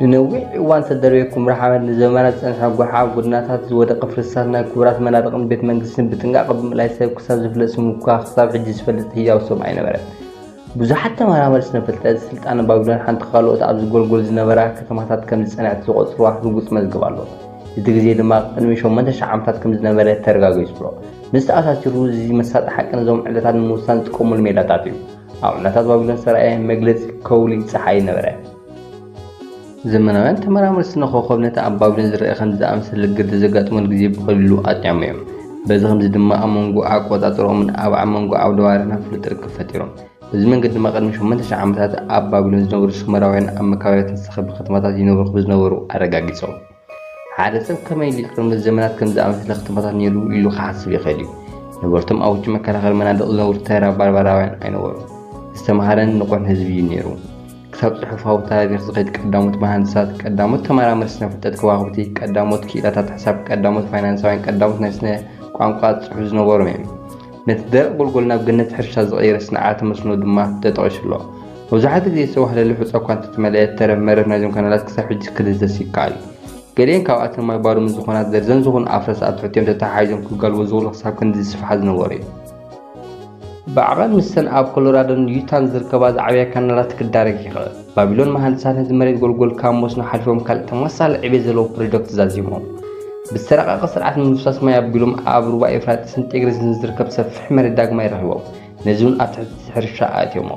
ንነዊሕ እዋን ዝተደርበየ ኩምራ ሓመድ፣ ንዘመናት ዝጸንሐ ጓሓ፣ ኣብ ጎደናታት ዝወደቐ ፍርስራስ ናይ ክቡራት መናድቕን ቤት መንግስትን ብጥንቃቐ ብምእላይ ሰብ ክሳብ ዝፍለጥ ስሙ እኳ ክሳብ ሕጂ ዝፈልጥ ህያው ሰብ ኣይነበረን። ብዙሓት ተመራመርቲ ስነ ፍልጠት፣ ስልጣነ ባቢሎን ሓንቲ ካብ ካልኦት ኣብዚ ጎልጎል ዝነበራ ከተማታት ከም ዝጸንዐት ዝቖጽርዋ ርጉጽ መዝገብ ኣሎ። እቲ ግዜ ድማ ቅድሚ ሸሞንተ ሽሕ ዓመታት ከም ዝነበረ ተረጋጊጹ ኣሎ። ምስ ተኣሳሲሩ፣ እዚ መሳጢ ሓቂ ነዞም ዕለታት ንምውሳን ዝጥቀሙሉ ሜላታት እዩ። ኣብ ዕለታት ባቢሎን ዝተራእየ መግለጺ ከውሊ ጸሓይ ነበረ። ዘመናውያን ተመራመርቲ ስነ ኮኾብ ነቲ ኣብ ባቢሎን ዝረአ ከምዚ ዝኣመሰለ ግርዲ ዘጋጥመሉ ግዜ ብቐሊሉ ኣጥዕያሞ እዮም። በዚ ከምዚ ድማ ኣብ መንጎ ኣቆጻጽርኦምን ኣብ መንጎ ዓውደ ባርነትን ፍሉጥ ርክብ ፈጢሮም። በዚ መንገዲ ድማ ቅድሚ ሸሞንተ ሽሕ ዓመታት ኣብ ባቢሎን ዝነበሩ ሹመራውያን ኣብ መካበብያታት ዝተኸበ ከተማታት ይነብሩ ከም ዝነበሩ ኣረጋጊጾም። ሓደ ሰብ ከመይ ኢሉ ቅድሚ ዘመናት ከም ዝኣመሰለ ከተማታት ነይሩ ኢሉ ክሓስብ ይኽእል እዩ። ነበርቶም ኣብ ውጭ መከላኸሊ መናድቕ ዝነብሩ ተራ ባርባራውያን ኣይነበሩን። ዝተምሃረን ንቑሕን ህዝቢ እዩ ነይሩ። ክሳብ ጽሑፋዊ ታሪኽ ዝኸይድ ቀዳሞት መሃንድሳት፣ ቀዳሞት ተመራመርቲ ስነ ፍልጠት ከዋኽብቲ፣ ቀዳሞት ክኢላታት ሕሳብ፣ ቀዳሞት ፋይናንሳውያን፣ ቀዳሞት ናይ ስነ ቋንቋ ጽሑፍ ዝነበሮም እዮም። ነቲ ደረቕ ጎልጎል ናብ ገነት ሕርሻ ዝቐየረ ስነ ዓርተ መስኖ ድማ ተጠቒሱ ኣሎ። መብዛሕትኡ ግዜ ዝተዋህለለ ሑጻ እኳ እንተተመልአ፣ ተረፍ መረፍ ናይዞም ካናላት ክሳብ ሕጂ ክድህሰስ ይከኣል እዩ። ገሊአን ካብኣተን ማይ ባሮ ምስ ዝኾና፣ ደርዘን ዝኾኑ ኣፍረስ ኣብ ትሕቲኦም ተተሓሒዞም ክጋልቡ ዝኽእሉ ክሳብ ክንዲ ዝስፍሓ ዝነበሩ እዮም። ብዓቐን ምስተን ኣብ ኮሎራዶን ዩታን ዝርከባ ዝዓበያ ካናላት ክዳረግ ይኽእል። ባቢሎን መሃንድሳት ነቲ መሬት ጎልጎል ካብ መስኖ ሓሊፎም ካልእ ተመሳሳሊ ዕቤት ዘለዎ ፕሮጀክት ዛዚሞም። ብዝተራቐቐ ስርዓት ምፍሳስ ማይ ኣቢሎም ኣብ ሩባ ኤፍራጥስን ጤግሪስን ዝርከብ ሰፊሕ መሬት ዳግማይ ረኺቦም፣ ነዚ እውን ኣብ ትሕቲ ሕርሻ ኣእትዮሞ።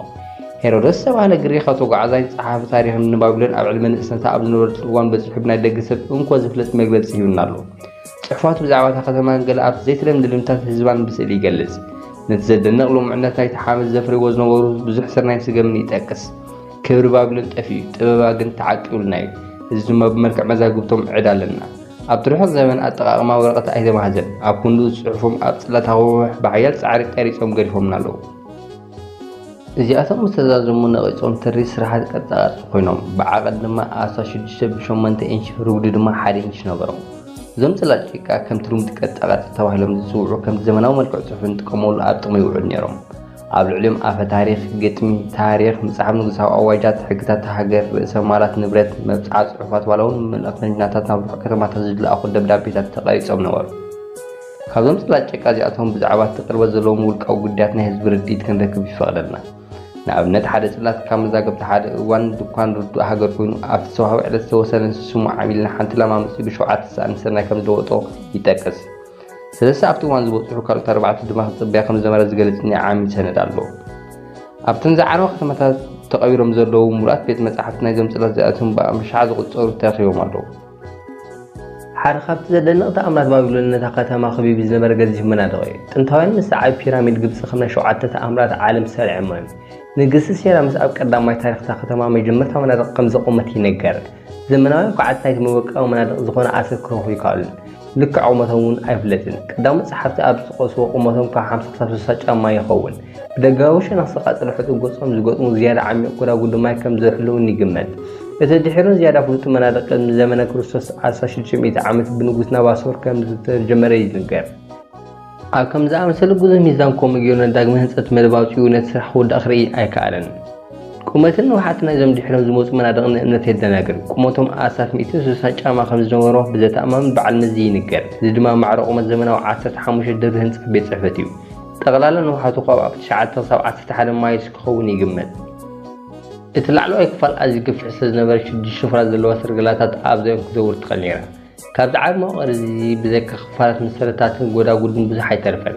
ሄሮዶስ ዝተባህለ ግሪኻዊ ተጓዓዛይን ጸሓፊ ታሪኽን ንባቢሎን ኣብ ዕድመ ንእስነታ ኣብ ዝነበረትሉ እዋን በጺሑ ብናይ ደገ ሰብ እንኮ ዝፍለጥ መግለጺ ሂቡና ኣሎ። ጽሑፋቱ ብዛዕባ እታ ከተማን ገለ ኣብቲ ዘይተለምደ ልምድታት ህዝባን ብስእሊ ይገልጽ። ነቲ ዘደንቕ ልሙዕነት ናይቲ ሓመድ ዘፍርይዎ ዝነበሩ ብዙሕ ስርናይን ስገምን ይጠቅስ። ክብሪ ባቢሎን ጠፊኡ፣ ጥበባ ግን ተዓቂቡልና እዩ። እዚ ድማ ብመልክዕ መዛግብቶም ዕዳ ኣለና። ኣብቲ ርሑቕ ዘመን ኣጠቓቕማ ወረቐት ኣይተማህዘን። ኣብ ክንድኡ ጽሑፎም ኣብ ጽላት ኣኻውሕ ብሓያል ጻዕሪ ቀሪጾም ገዲፎምና ኣለዉ። እዚኣቶም ምስ ተዛዘሙ ነቒጾም ትሪ ስራሓት ቅርጻ ቅርጺ ኮይኖም፣ ብዓቐን ድማ ኣስታት ሽዱሽተ ብሸሞንተ ኢንች፣ ርጉዲ ድማ ሓደ ኢንች ነበሮም። እዞም ጽላት ጭቃ ከምቲ ልሙድ ቅርጻ ቅርጺ ተባሂሎም ዝጽውዑ ከምቲ ዘመናዊ መልክዕ ጽሑፍ እንጥቀመሉ ኣብ ጥቕሚ ይውዕሉ ነይሮም። ኣብ ልዕሊኦም ኣፈ ታሪኽ፣ ግጥሚ፣ ታሪኽ፣ መጽሓፍ ንጉሳዊ ኣዋጃት፣ ሕግታት ሃገር፣ ርእሰ ማላት፣ ንብረት፣ መብጽዓ ጽሑፋት፣ ዋላ እውን መልእኽተኛታት ናብ ርሑቕ ከተማታት ዝለኣኹ ደብዳቤታት ተቐሪጾም ነበሩ። ካብዞም ጽላት ጭቃ እዚኣቶም ብዛዕባ እቲ ቅርበት ዘለዎም ውልቃዊ ጉዳያት ናይ ህዝቢ ርድኢት ክንረክብ ይፈቕደልና። ንኣብነት፣ ሓደ ጽላት ካብ መዛግብቲ ሓደ እዋን ድኳን ርዱእ ሃገር ኮይኑ፣ ኣብቲ ዝተዋህበ ዕለት ዝተወሰነ ስሙ ዓሚል ንሓንቲ ላም ኣምጺኡ ብሸውዓተ ሳእኒ ስርናይ ከም ዝለወጦ ይጠቅስ። ሰለስተ ኣብቲ እዋን ዝበጽሑ ካልኦት ኣርባዕተ ድማ ክጽበያ ከም ዝነበረ ዝገልጽ ናይ ዓሚል ሰነድ ኣሎ። ኣብተን ዝዓረባ ከተማታት ተቐቢሮም ዘለዉ ምሉኣት ቤት መጻሕፍቲ ናይዞም ጽላት እዚኣቶም ብኣምሻሓት ዝቑጸሩ ተረኺቦም ኣለዉ። ሓደ ካብቲ ዘደንቕ ተኣምራት ባቢሎን፣ ነታ ከተማ ከቢቡ ዝነበረ ገዚፍ መናድቕ እዩ። ጥንታውያን ምስ ዓቢ ፒራሚድ ግብጺ ከም ናይ ሸውዓተ ተኣምራት ዓለም ሰሪዖሞ እዮም። ንግስቲ ሴራምስ ኣብ ቀዳማይ ታሪኽ እታ ከተማ መጀመርታ መናድቕ ከም ዘቖመት ይንገር። ዘመናውያን ኳዕቲ ናይቲ መበቆላዊ መናድቕ ዝኾነ ኣሰር ክረኽቡ ኣይከኣሉን። ልክዕ ቁመቶም እውን ኣይፍለጥን። ቀዳሞት ጸሓፍቲ ኣብ ዝጠቐስዎ ቁመቶም ካብ ሓምሳ ክሳብ ስሳ ጫማ ይኸውን። ብደጋዊ ሸነኽ ዝተቓጸለ ሕጡብ ገጾም ዝገጥሙ ዝያዳ ዓሚቕ ጎዳጉዲ ማይ ከም ዘሕልውን ይግመት። እቲ ድሒሩ ዝያዳ ፍሉጥ መናድቕ ቅድሚ ዘመነ ክርስቶስ ኣስታት ሽዱሽተ ሚእቲ ዓመት ብንጉስ ናባሶር ከም ዝተጀመረ ይንገር። ኣብ ከም ዝኣመሰለ ግዙፍ ሚዛን ኮመጊዮኖ ዳግመ ህንጸት መደብ ኣውጺኡ ነቲ ስራሕ ክውዳእ ክርኢ ኣይከኣለን። ቁመትን ንውሓትን ናይዞም ድሒሮም ዝመጹ መናድቕ ንእምነት የደናግር። ቁመቶም ኣስታት ሚእትን ስሳን ጫማ ከም ዝነበሮ ብዘተኣማምን በዓል መዚ ይንገር። እዚ ድማ ማዕረ ቁመት ዘመናዊ ዓሰርተ ሓሙሽተ ደርቢ ህንጻ ቤት ጽሕፈት እዩ። ጠቕላላ ንውሓቱ ካብ ኣብ ትሽዓተ ክሳብ ዓሰርተ ሓደ ማይልስ ክኸውን ይግመት። እቲ ላዕለዋይ ክፋል ኣዝዩ ገፊሕ ስለ ዝነበረ፣ ሽዱሽተ ሸፋላት ዘለዋ ሰርገላታት ኣብዚኦም ክትዘውር ትኽእል ነይራ። ካብዚ ዓቢ መዋቕር እዚ ብዘይካ ክፋላት መሰረታትን ጎዳጉድን ብዙሕ ኣይተረፈን።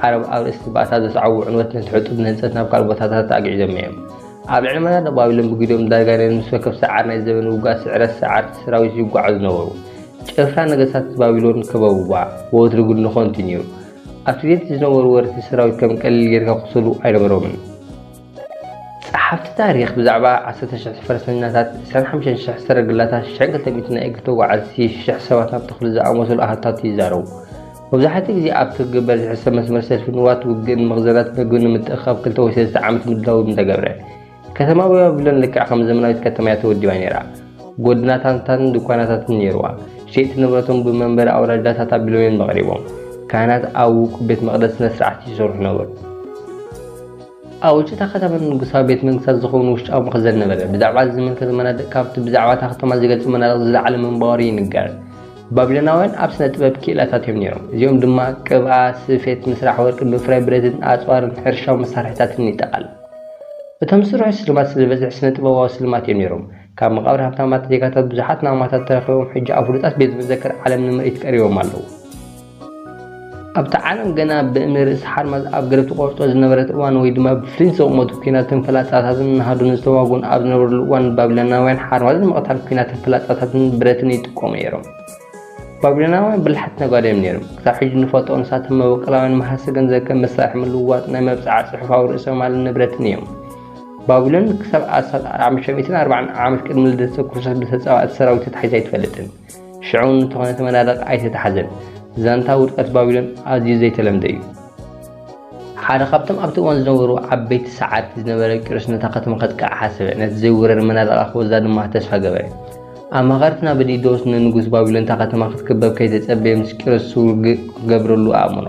ዓረብ ኣብ ርእሲ ባእታ ዘስዓቡ ዕንወት ነቲ ሕጡብ ንህንጸት ናብ ካልእ ቦታታት ኣግዒዞም እዮም። ኣብ ልዕሊ መናድቕ ባቢሎን ብግዲኦም ዳርጋንዮን ምስ ወከፍ ሰዓር ናይ ዘበን ውጉኣት ስዕረት ሰዓርቲ ሰራዊት ይጓዓዙ ነበሩ። ጭፍራ ነገስታት ባቢሎን ከበብዋ፣ ወትሩ ግን ንኾንቱ ነይሩ። ኣብቲ ቤት ዝነበሩ ወረርቲ ሰራዊት ከም ቀሊል ጌርካ ክቑሰሉ ኣይነበሮምን። ጸሓፍቲ ታሪኽ ብዛዕባ ዓሰርተ ሽሕ ፈረሰኛታት፣ ዕስራን ሓሙሽተን ሽሕ ሰረገላታት፣ ሽሕን ክልተ ሚእትን ናይ እግሪ ተጓዓዝቲ፣ ሽሕ ሰባት ናብ ተኽሊ ዝኣመሰሉ ኣሃታት ይዛረቡ። መብዛሕትኡ ግዜ ኣብቲ ክግበር ዝሕሰብ መስመር ሰልፊ ንዋት ውግእን መኽዘናት መግብን ንምትእኽኻብ ክልተ ወይ ሰለስተ ዓመት ምድላው ምተገብረ። ከተማ ባቢሎን ልክዕ ከም ዘመናዊት ከተማ እያ ተወዲባ ነይራ። ጎደናታትን ድኳናታትን ነይርዋ። ሸየጥቲ ንብረቶም ብመንበሪ ኣውራጃታት ኣቢሎም እዮም ኣቕሪቦም። ካህናት ኣብ ውቁብ ቤት መቕደስ ስነ ስርዓት ይሰርሑ ነበሩ። ኣብ ውሽጢ እታ ከተማ ንንጉሳዊ ቤት መንግስታት ዝኸውን ውሽጣዊ መኽዘን ነበረ። ብዛዕባ እዚ ዝምልከት መናድቕ ካብቲ ብዛዕባ እታ ከተማ ዝገልጽ መናድቕ ዝለዓለ መንባወሪ ይንገር። ባቢሎናውያን ኣብ ስነ ጥበብ ክኢላታት እዮም ነይሮም። እዚኦም ድማ ቅብኣ፣ ስፌት፣ ምስራሕ ወርቂ፣ ምፍራይ ብረትን ኣጽዋርን ሕርሻዊ መሳርሒታትን ይጠቓልል። እቶም ዝስርሑ ስልማት ዝበዝሕ ስነ ጥበባዊ ስልማት እዮም ነይሮም። ካብ መቓብር ሃብታማት ዜጋታት ብዙሓት ናሙናታት ተረኺቦም፣ ሕጂ ኣብ ፍሉጣት ቤት መዘክር ዓለም ንምርኢት ቀሪቦም ኣለዉ። ኣብታ ዓለም ገና ብእምኒ ርእሲ ሓርማዝ ኣብ ገደብ ትቖርጾ ዝነበረት እዋን፣ ወይ ድማ ብፍሊንት ዝቕመቱ ኲናትን ፍላጻታትን ንሃዱን ዝተዋግኡን ኣብ ዝነበሩሉ እዋን፣ ባቢሎናውያን ሓርማዝ ንምቕታል ኲናትን ፍላጻታትን ብረትን ይጥቀሙ ነይሮም። ባቢሎናውያን ብልሓት ነጋዶ እዮም ነይሮም። ክሳብ ሕጂ ንፈልጦ ንሳቶም መበቆላውያን መሃሰ ገንዘብ ከም መሳርሒ ምልውዋጥ ናይ መብጽዓ ጽሑፋዊ ርእሰ ማልን ንብረትን እዮም። ባቢሎን ክሳብ ኣስታት ሓሙሽተ ሚእትን ኣርባዓን ዓመት ቅድሚ ልደተ ክርስቶስ ብተጻባእቲ ሰራዊት ተታሒዛ ኣይትፈልጥን። ሽዑ እውን እንተኾነ እቲ መናድቕ ኣይተታሕዘን። ዛንታ ውድቀት ባቢሎን ኣዝዩ ዘይተለምደ እዩ። ሓደ ካብቶም ኣብቲ እዋን ዝነበሩ ዓበይቲ ሰዓርቲ ዝነበረ ቂሮስ ነታ ከተማ ከጥቅዓ ሓሰበ። ነቲ ዘይውረር መናድቓ ክወዛ ድማ ተስፋ ገበረ። ኣማኸርቲ ናቡዲዶስ ንንጉስ ባቢሎን እታ ከተማ ክትክበብ ከይተጸበየ ምስ ቂሮስ ውግእ ክገብረሉ ኣእምኖ።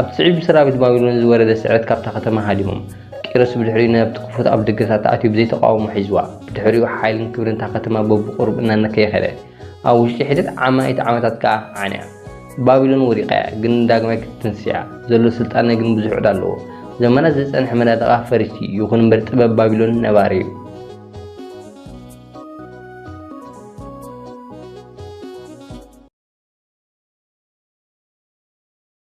ኣብቲ ስዒቡ ብሰራዊት ባቢሎን ዝወረደ ስዕረት ካብታ ከተማ ሃዲሞም። ቂሮስ ብድሕሪኡ ናብቲ ክፉት ኣፍደገታት ኣትዩ ብዘይተቓውሞ ሒዝዋ። ብድሕሪኡ ሓይልን ክብርን እታ ከተማ በብቑሩብ እናነከየ ከደ። ኣብ ውሽጢ ሒደት ኣማኢት ዓመታት ከኣ ዓንያ። ባቢሎን ወዲቓ እያ፣ ግን ዳግማይ ክትትንስእ እያ። ዘሎ ስልጣነ ግን ብዙሕ ዕዳ ኣለዎ። ዘመናት ዝጸንሐ መናድቓ ፈሪሱ እዩ፣ ይኹን እምበር ጥበብ ባቢሎን ነባሪ እዩ።